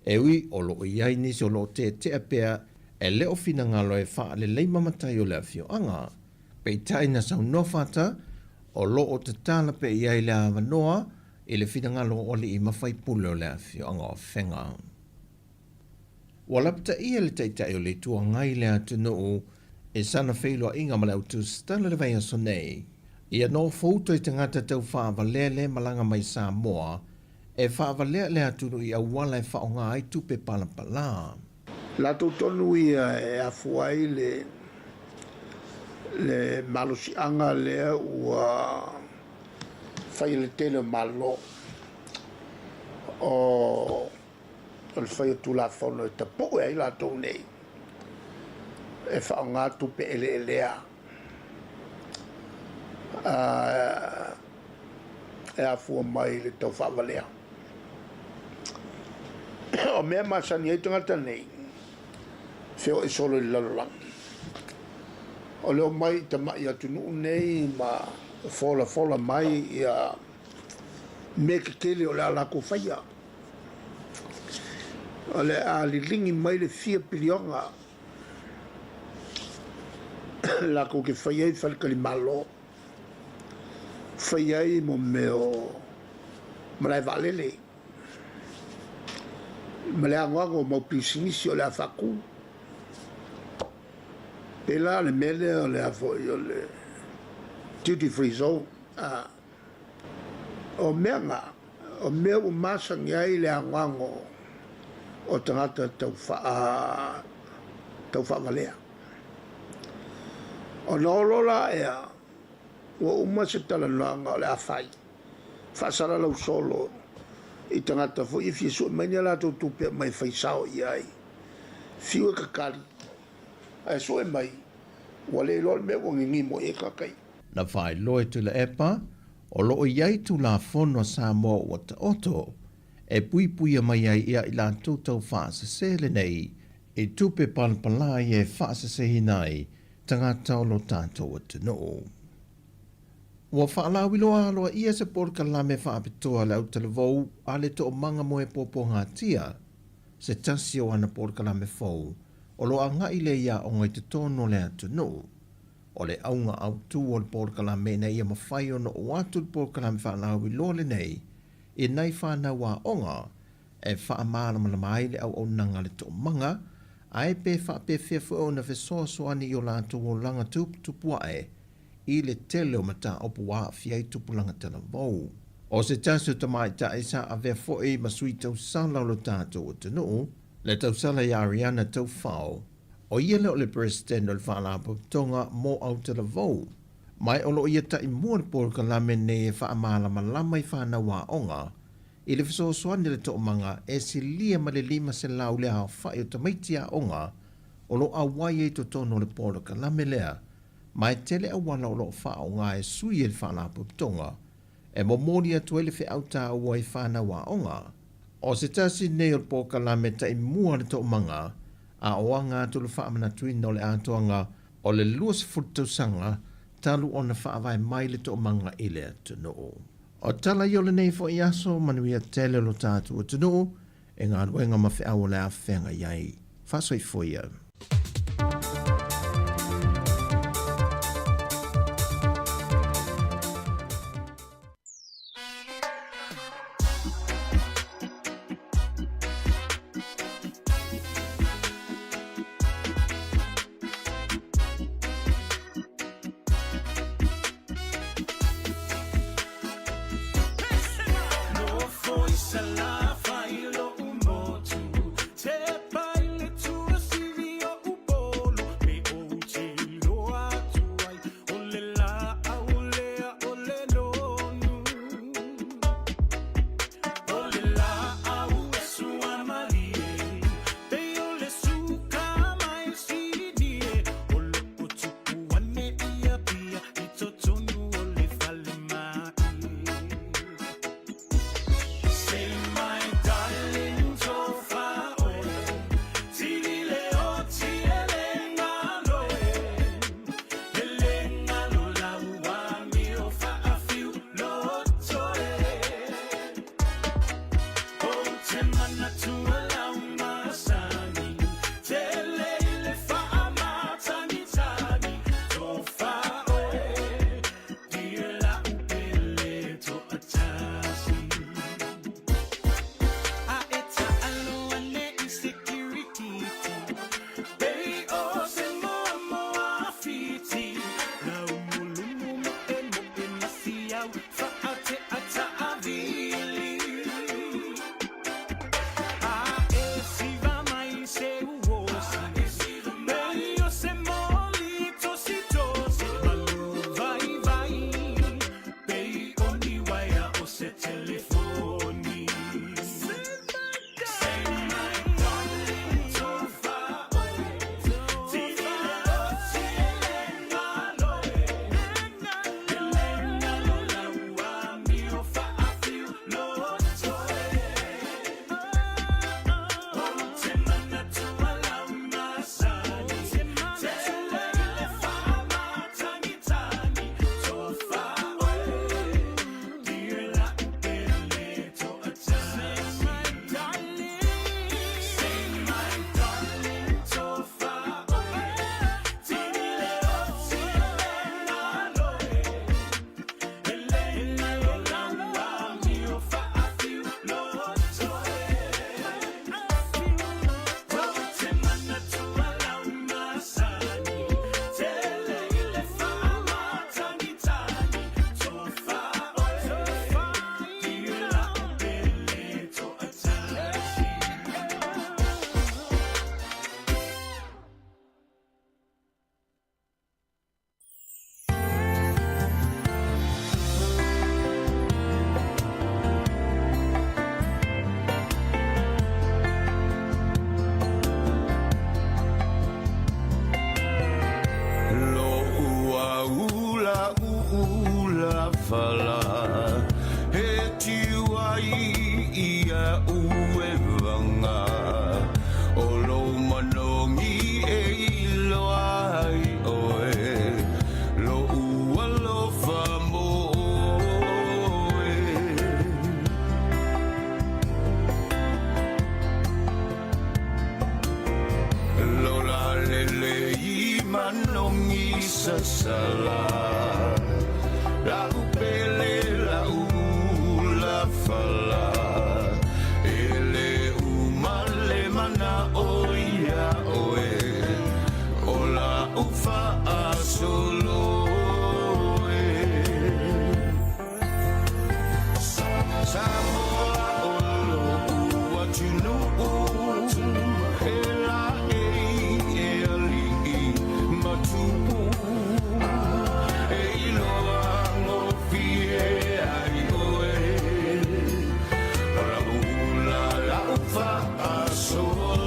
E ui o lo o i ai nisi o lo o tetea pea e le o finagalo e faalelei mamatai o le afioaga. Peitai na saunoa Fata, o lo o tatala pea i ai le avanoa i le finagalo o alii ma faipule o le afioaga o Afega. Ua lapataia le Taitai o le Itu Agai le atunuu i sana feiloaiga ma le au tusitala i le vaiaso nei. Ia nofouto i tagata tau faavalea le malaga mai Samoa e faavalea le atunuu i auala e faaaoga ai tupe palapala. Latou tonu ia e afua ai le le malosiaga lea ua fai e le tele o Malo o le fai o Tulafono e tapue ai latou nei e faaaoga tupe eleelea e afua mai i le tau faavalea. O mea masani ai tagata nei, feoai solo i le lalolagi. O le omai i tamai atunuu nei ma folafola mai ia mea tetele o le a latou faia. O le a liligi mai le fia piliona latou te fai ai faletalimalo, fai ai mo mea o malae vaalele. Ma le agoago o mau pisinisi o le a faatū. Pēlā le mea lea o le a foi o le duty free zone. A, o mea na, o mea ua masani ai le agoago o tagata tau faa, tau faavalea. Ona o loa la ea, ua uma se talanoaga o le a fai, faasalalau solo i tagata foi e fia sue mai ni a latou tupe aumai e fai sao i ai. Fiu e kakali, ae sue mai, ua le iloa le mea ua gigimo i ai tagata ia. Na faailoa e Tuilaepa, o lo o i ai Tulafono a Samoa ua taoto e puipuia mai ai ia i latou tau faasese lenei i tupe palapala ia e faaseseina ai tagata o lo tatou atunuu. Ua faalauiloa aloaia se polokalame faapitoa a le autalavou a le Toomaga mo e Puapuagatia, se tasi o ana polokalame fou o lo o agai lea i aoga i totonu o le atunuu. O le auga autu o le polokalame ina ia mafai ona oo atu le polokalame faalauiloa lenei i nai fanau aoga e faamalamalama ai le auaunaga a le toomaga, ae pe faapefea foi ona fesoasoani i o latou olaga tuputupu ae i le tele o mataupu ua aafia ai tupulaga talavou. O se tasi o tamaitai sa avea foi ma sui tausala o lo tatou atunuu, le tausala ia Ariana Taufao, o ia lea o le Peresetene o le Faalapotopotoga mo Autalavou, ma o lo o ia taimua le polokalame nei e faamalamalama i fanau aoga I le fesoasoani a le toomaga e silia ma le 500 le aofai o tamaiti aoga o lo o auai ai totonu o le polokalame lea, ma e tele auala o lo o faaaoga e sui ai le Faalapotopotoga e momoli atu ai le feau taua i fanau aoga. O se tasi lenei o le polokalame taimua a le toomaga a o aga atu le faamanatuina o le atoaga o le 20 tausaga talu ona faavae mai le toomaga i le atunuu. O tala ia o lenei foi aso, manuia tele lo tatou atunuu e galuega ma feau o le a feagai ai. Faasoifua ia. sasala La'u pele la'u ulafala E le uma le mana'o iā oe O la'u fa'asolo e Samoa o lo'u atunu'u E laʻei e aliʻi ma tupu E iloa gofie ai oe O la'u ula la'u fa'asolo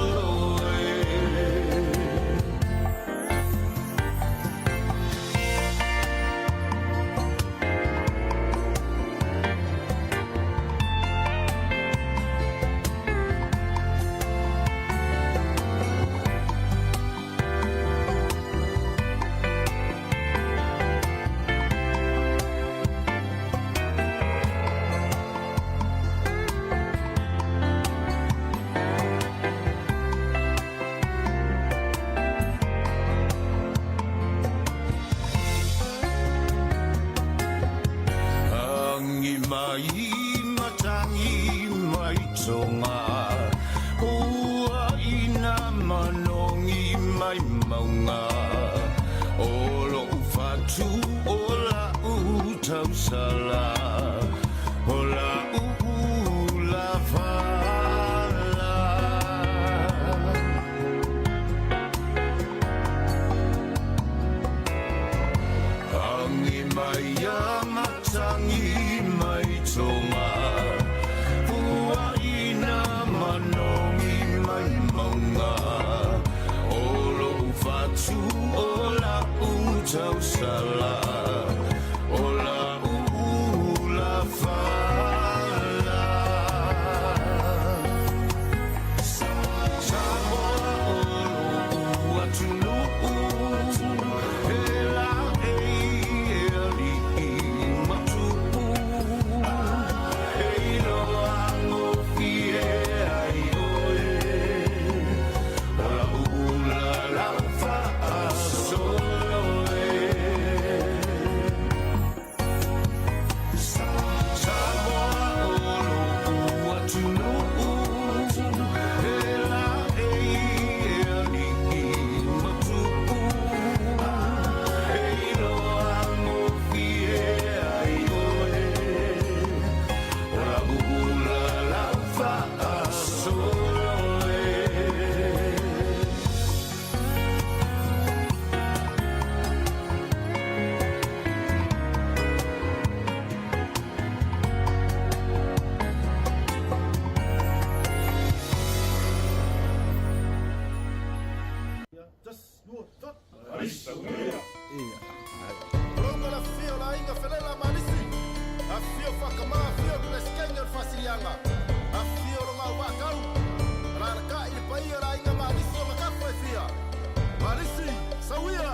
e. Agi mai matangi mai tonga Ua ina manogi mai mauga O lo'u fatu o la'u tausala O la'u ulafala Agi mai a matangi mai tonga Puaʻina manogi mai mauga O lo'u fatu o la'u tausala O la'u ulafala Samoa o lo'u atunu'u E laʻei e aliʻi ma tupu E iloa gofie ai oe O la'u ula la'u fa'asolo e Samoa o lo'u atunu'u E laʻei e aliʻi ma tupu E iloa gofie ai oe O la'u ula la'u fa'asolo e. Longa la fia o le aiga Felela ma Alisi. Afio Faakama, afio le Peresetene o le Faasiliaga, afio Logaovaakau, alaalatai le paia o le aiga ma Alisi o Gakafa e fia. Ma Alisi, sauia!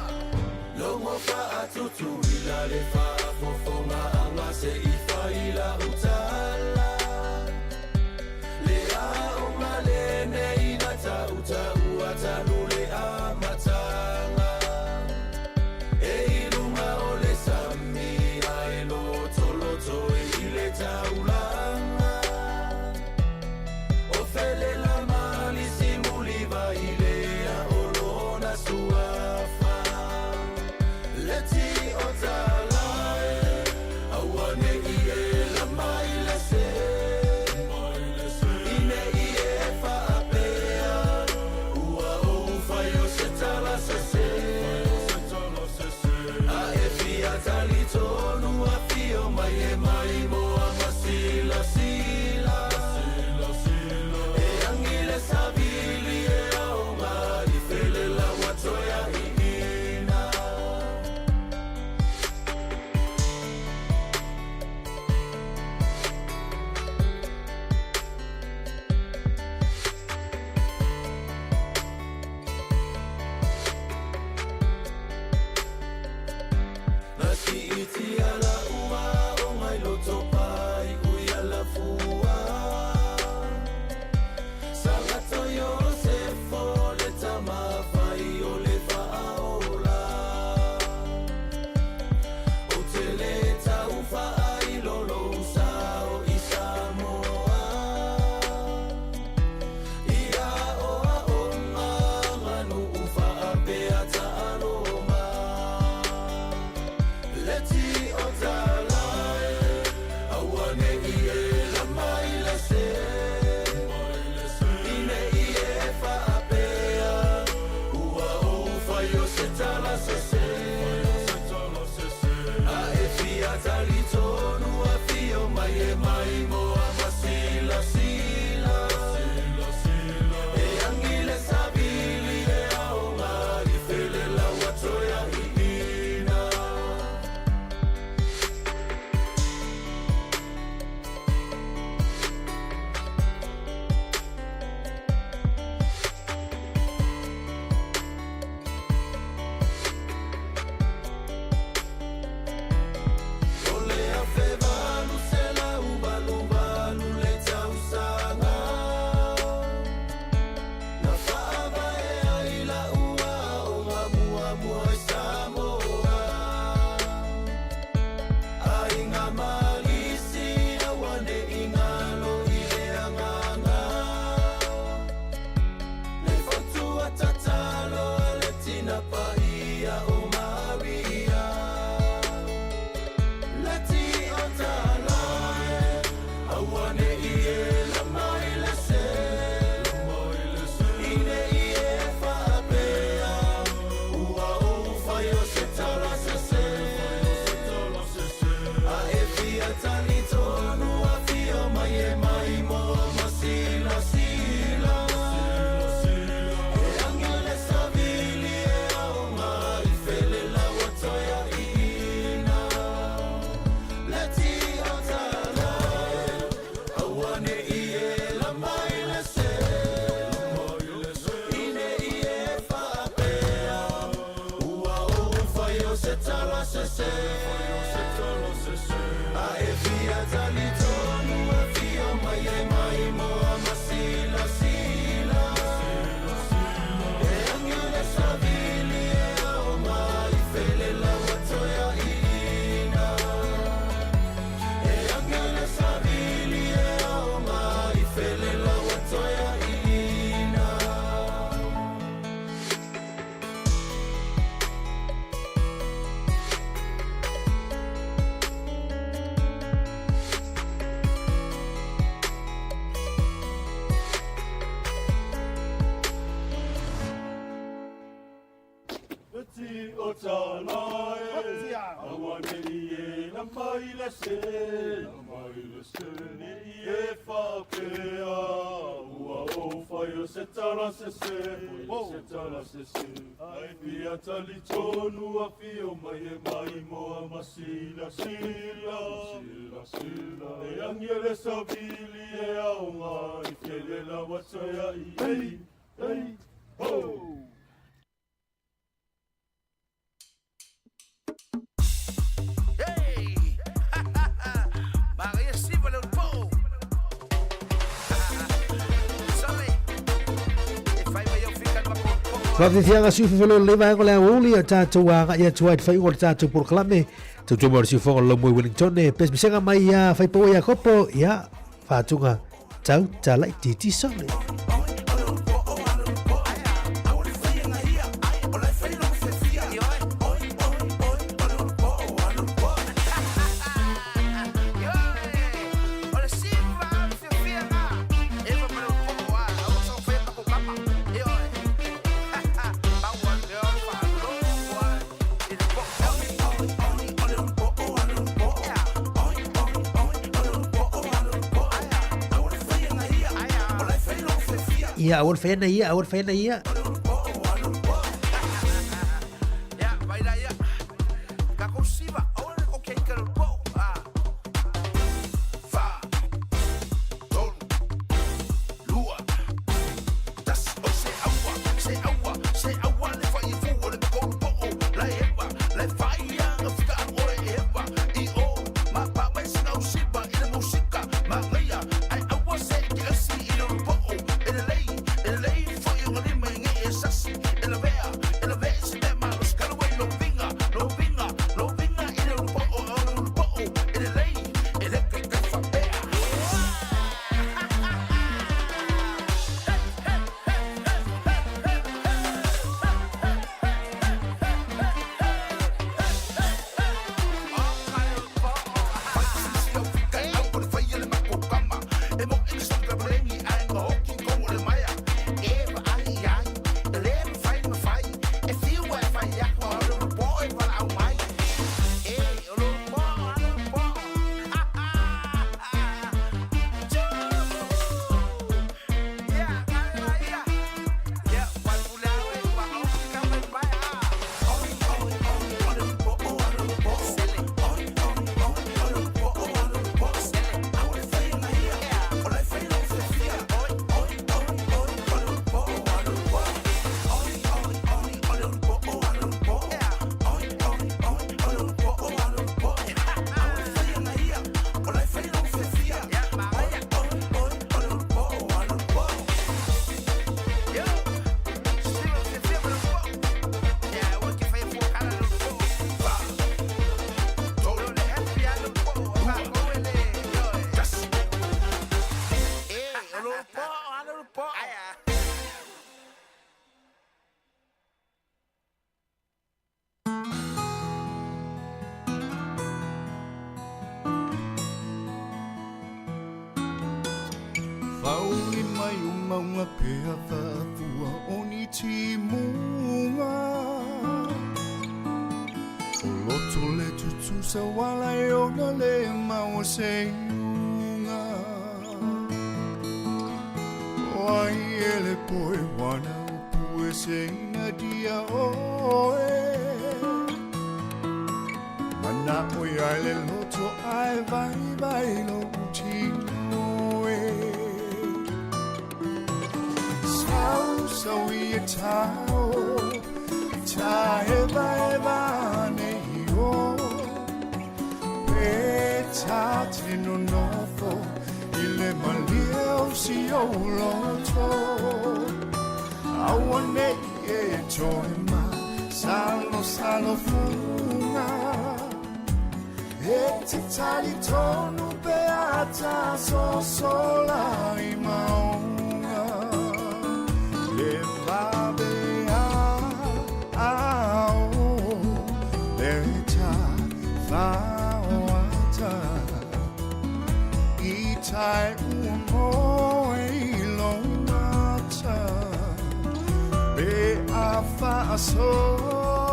Logo fa'atutuila le fa'afofoga'aga se i fai la'u tala Le aoga lenei na ta'uta'ua talu le amataga E i luga o le sami ae lotoloto i le taulaga O Felela ma Alisi Mulivailea o lona suafa Le ti o talae fia talitonu afio mai e mai moa masilasila. E agi le savili e aoga i fele lau atoea iina. Le tia tala e, aua ne i e la mai le se. Ine i e faapea, ua ou fai o se tala sese. A e fia talitonu afio mai e mai moa masilasila. E agi le savili e aoga i fele lau atoea iina. E agi le savili e aoga i fele lau atoea iina. Le ti o tala e, aua ne i e la mai le se, ne i e whapea, ua o whai o se tala se se, se tala se se. Ai fia talitonu a fio mai e mai moa masila sila, sila. E angi le savili e aoga i fele la watoea i ei, ei, ho! Hey! Maria Siva le po. Sale. E fai mai au fika ma po. Faafefiaga siufefelo lelei vaega o le aoauli a tatou agaʻi atu ai le faiʻuga o le tatou polokalame tautoma o le siufoga o le laumoi Wellington e pesepesega mai ia Faipaua Iakopo ia faatuga tau talaʻi sole. O le siva le fiafia nga. Eva ma le po a. O sa fai pa ko kama. E oe. Paua le o fa lo wa. I le po. Ia aua le faiana ia, aua le faiana ia. Ia, vai la ia. Kako siva. O le o ke ka le po. Ah. Fa, tolu, lua, tasi, o se aua, se aua, se aua le fai e fua le makolu po'o, la e hepa, la e fai aga fika alu oe e hepa, i o, ma pa mai sina o siva i le musika, ma ngaia, ai aua se ke asi i le po'o, e le lei, e le lei foi o lima i nge e sasi, e la vea, e la vea se mea malo skala wai lo vinga, lo vinga, lo vinga i le po'o, o le po'o, e le lei, e le kai kai whapea. Whauli mai o maunga pea whafua o ni timunga. O loto le tutusa wala e ona le mau se iuga. O ai e le poe wana upu e se ina dia oe. Mana o ia le loto ai vai vai lo tino e. Sau sau i e tau, i ta eva eva ne i o. Pe ta te no nofo, i le malie o si o loto. Aua nei e toe ma, salo salo funga. E te tali tonu pe ata so sola i maunga. Le vabe a ao, le ta whaoata. I tai ua moe i lo mata. Pe a whaasolo,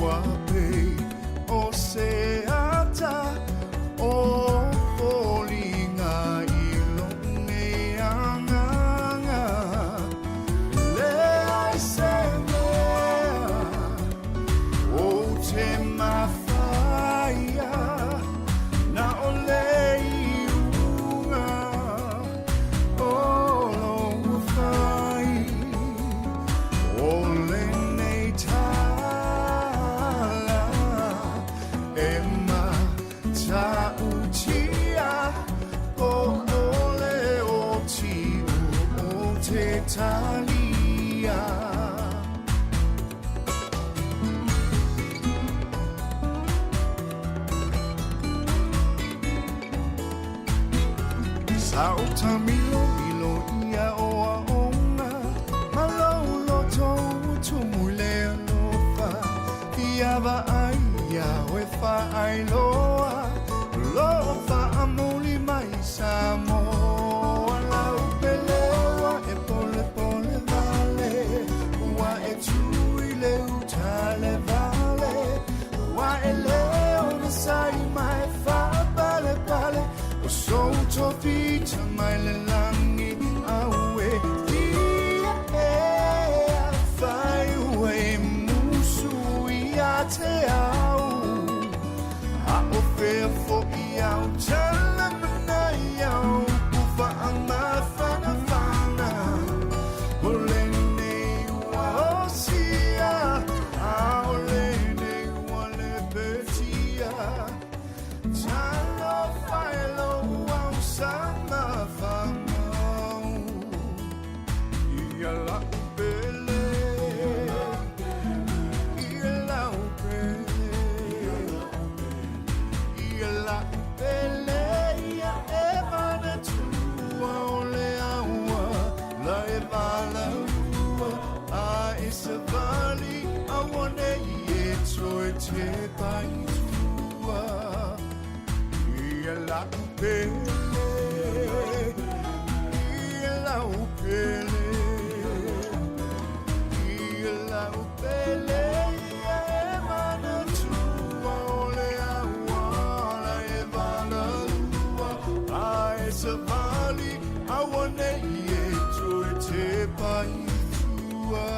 ua pe o se ata o foliga i lo nei anganga. Le ai se mea o te mafaia, na o le iuga o lo fai. O lenei tala e matautia, o ole o tiu o te talia. Sa o tamilo milo ia o a onga, ma lau loto tumu le alofa. Ia va ai ia o e fa ai loa, lofa a muli mai sa moa. Lau pelewa e pole pole vale, ua e tui le utale vale. Ua e leo na sai mai fa pale pale, o so to fita mai le langi au e tia e a fai ue musu i a te au. A o fea fo i au tala mana i au, kufa a mawhana whana. O le nei ua o sia, a o le nei ua le petia. Talo whai lo au sama whamau. Ia la upele, ia la upele, ia la upele, ia e mana tua o le aua, la e vala ua, a e se vali, a wane i e toe te pai tua. Ia la upele, ia la upele, ia la upele, ia e mana tua o le aua, la e vala ua, a e se vali, a wane i e toe te pai tua.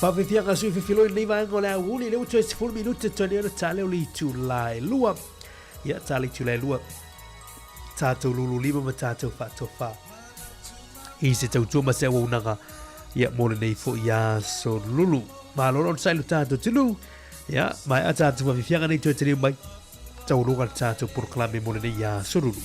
Faafiafiaga sui fefiloi lenei vaega o le aoauli lea ua toe 10 minute toe ona tale o le itula e lua. Ia, tale itula e lua. Tātou lulu lima ma tātou faatofa. I se tautua ma se auaunaga. Ia, mo lenei foi aso lulu. Malo le onosai lo tātou atunuu. Ia, maea tātou faafiafiaga nei toe taliu mai. Taualuga le tātou polokalame mo lenei aso lulu.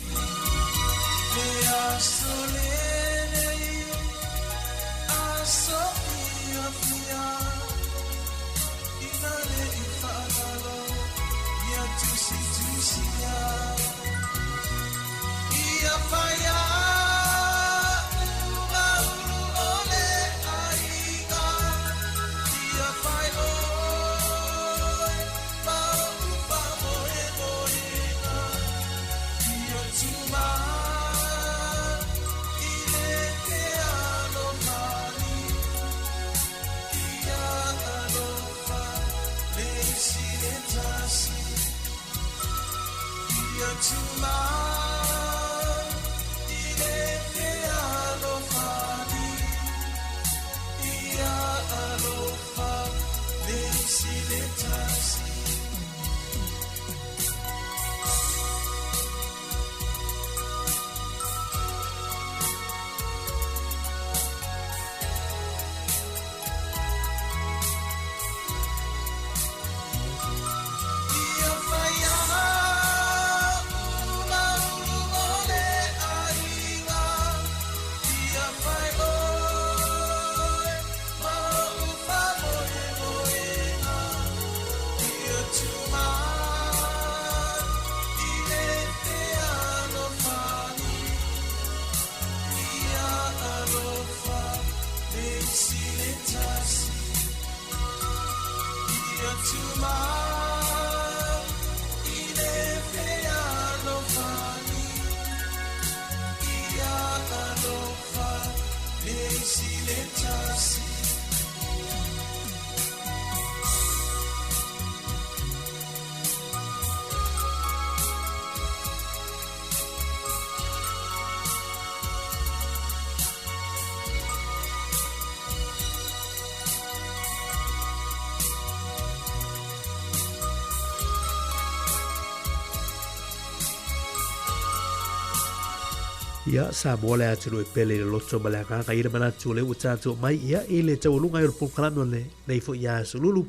Ia, Samoa le atunuu e pele i le loto ma le agaga i le manatu o lea ua tatou mai ia i le taualuga ai o le polokalame o lenei foi aso lulu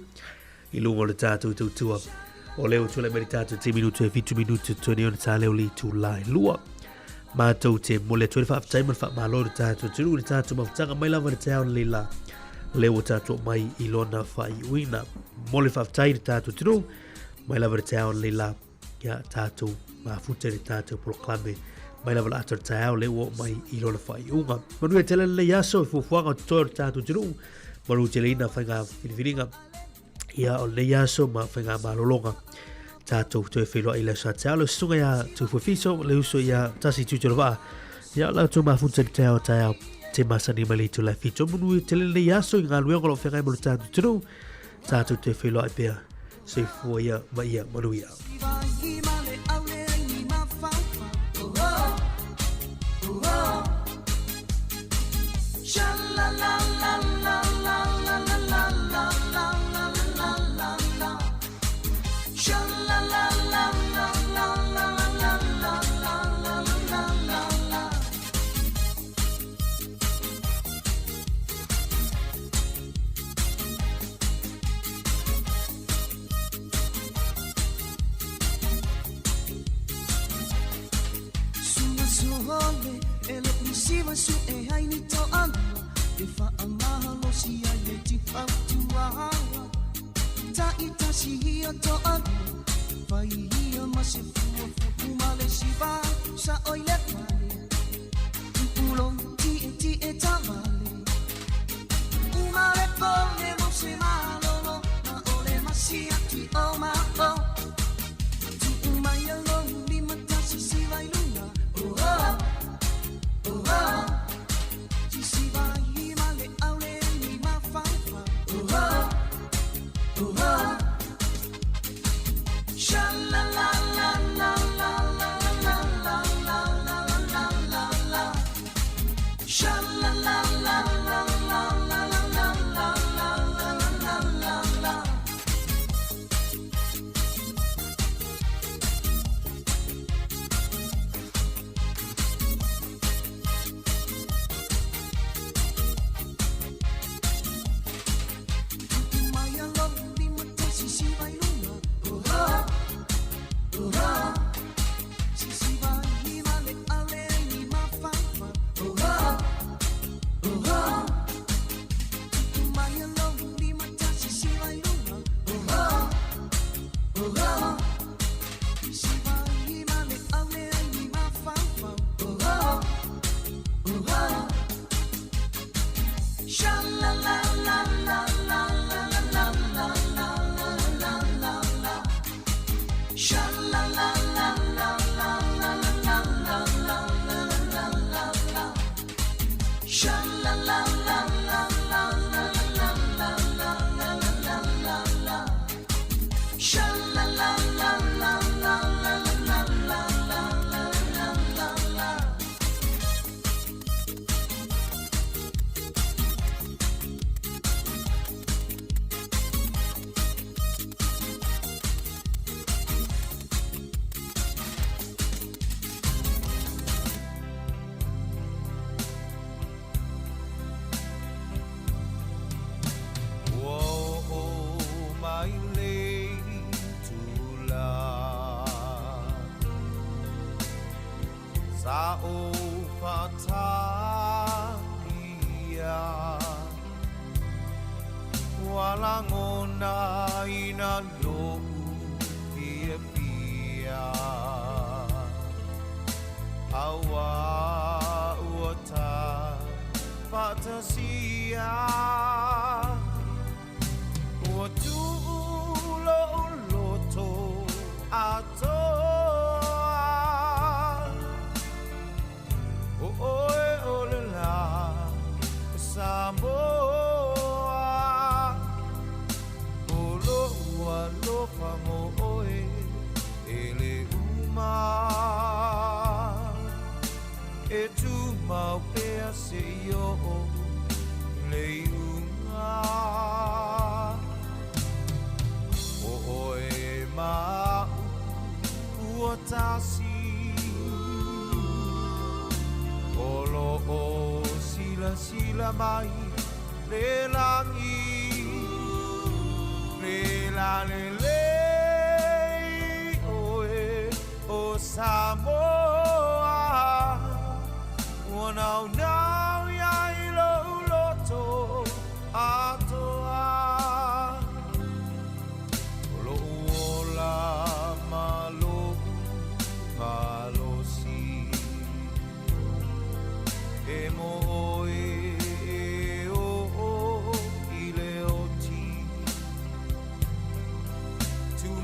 i luga o le tatou tautua. O lea ua tulai mai le tatou te minutu e 7 minutu toe nei ona tā leo le itula e lua. Matou te momoli atu ai le faafetai ma le faamalo i le tatou atunuu i le tatou mafutaga mai lava i le taeao lenei la. Lea ua tatou mai i lona faaiuina. Momoli le faafetai i le tatou atunuu mai lava i le taeao lenei la. Ia tatou mafuta i le tatou polokalame mai lava le ata o le taeao lea ua oo mai i lona faaiuga. Manuia tele lenei aso i fuafuaga o totoe o le tatou atunuu. Maluteleina faiga filifiliga ia o lenei aso ma faiga malologa tatou toe feiloai i le aso Sa Teao le susuga iā Tufuefiso le uso iā Tasi Tutolovaa ia o la outou mafuta i le taeao taeao te masani mai le itu lai fito manu i tele lenei aso i galuega o lo o feagai ma lo tatou atunuu tatou toe feiloai pea soifua ia ma ia manuia.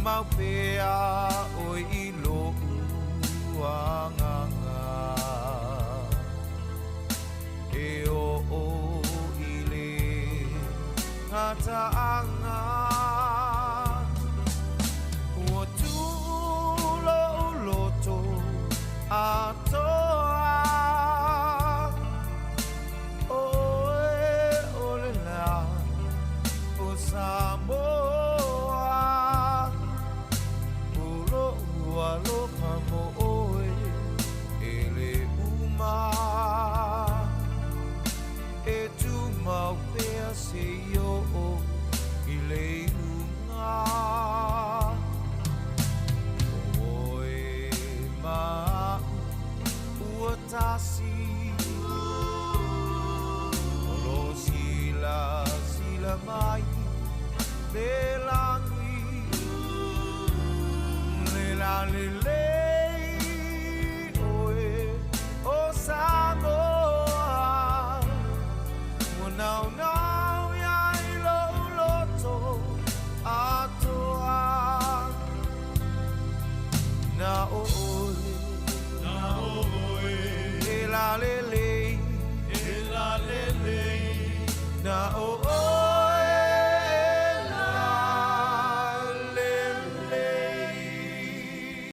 tumau pea ʻoe i loʻu agaga. E oo i le gataaga. Ua tuu loʻu loto atoa. ʻOe o le la o Samoa. O loʻu aloha mo ʻoe e le uma. E tumau pea seia oo i le iuga. ʻO ʻoe ma aʻu ua tasi.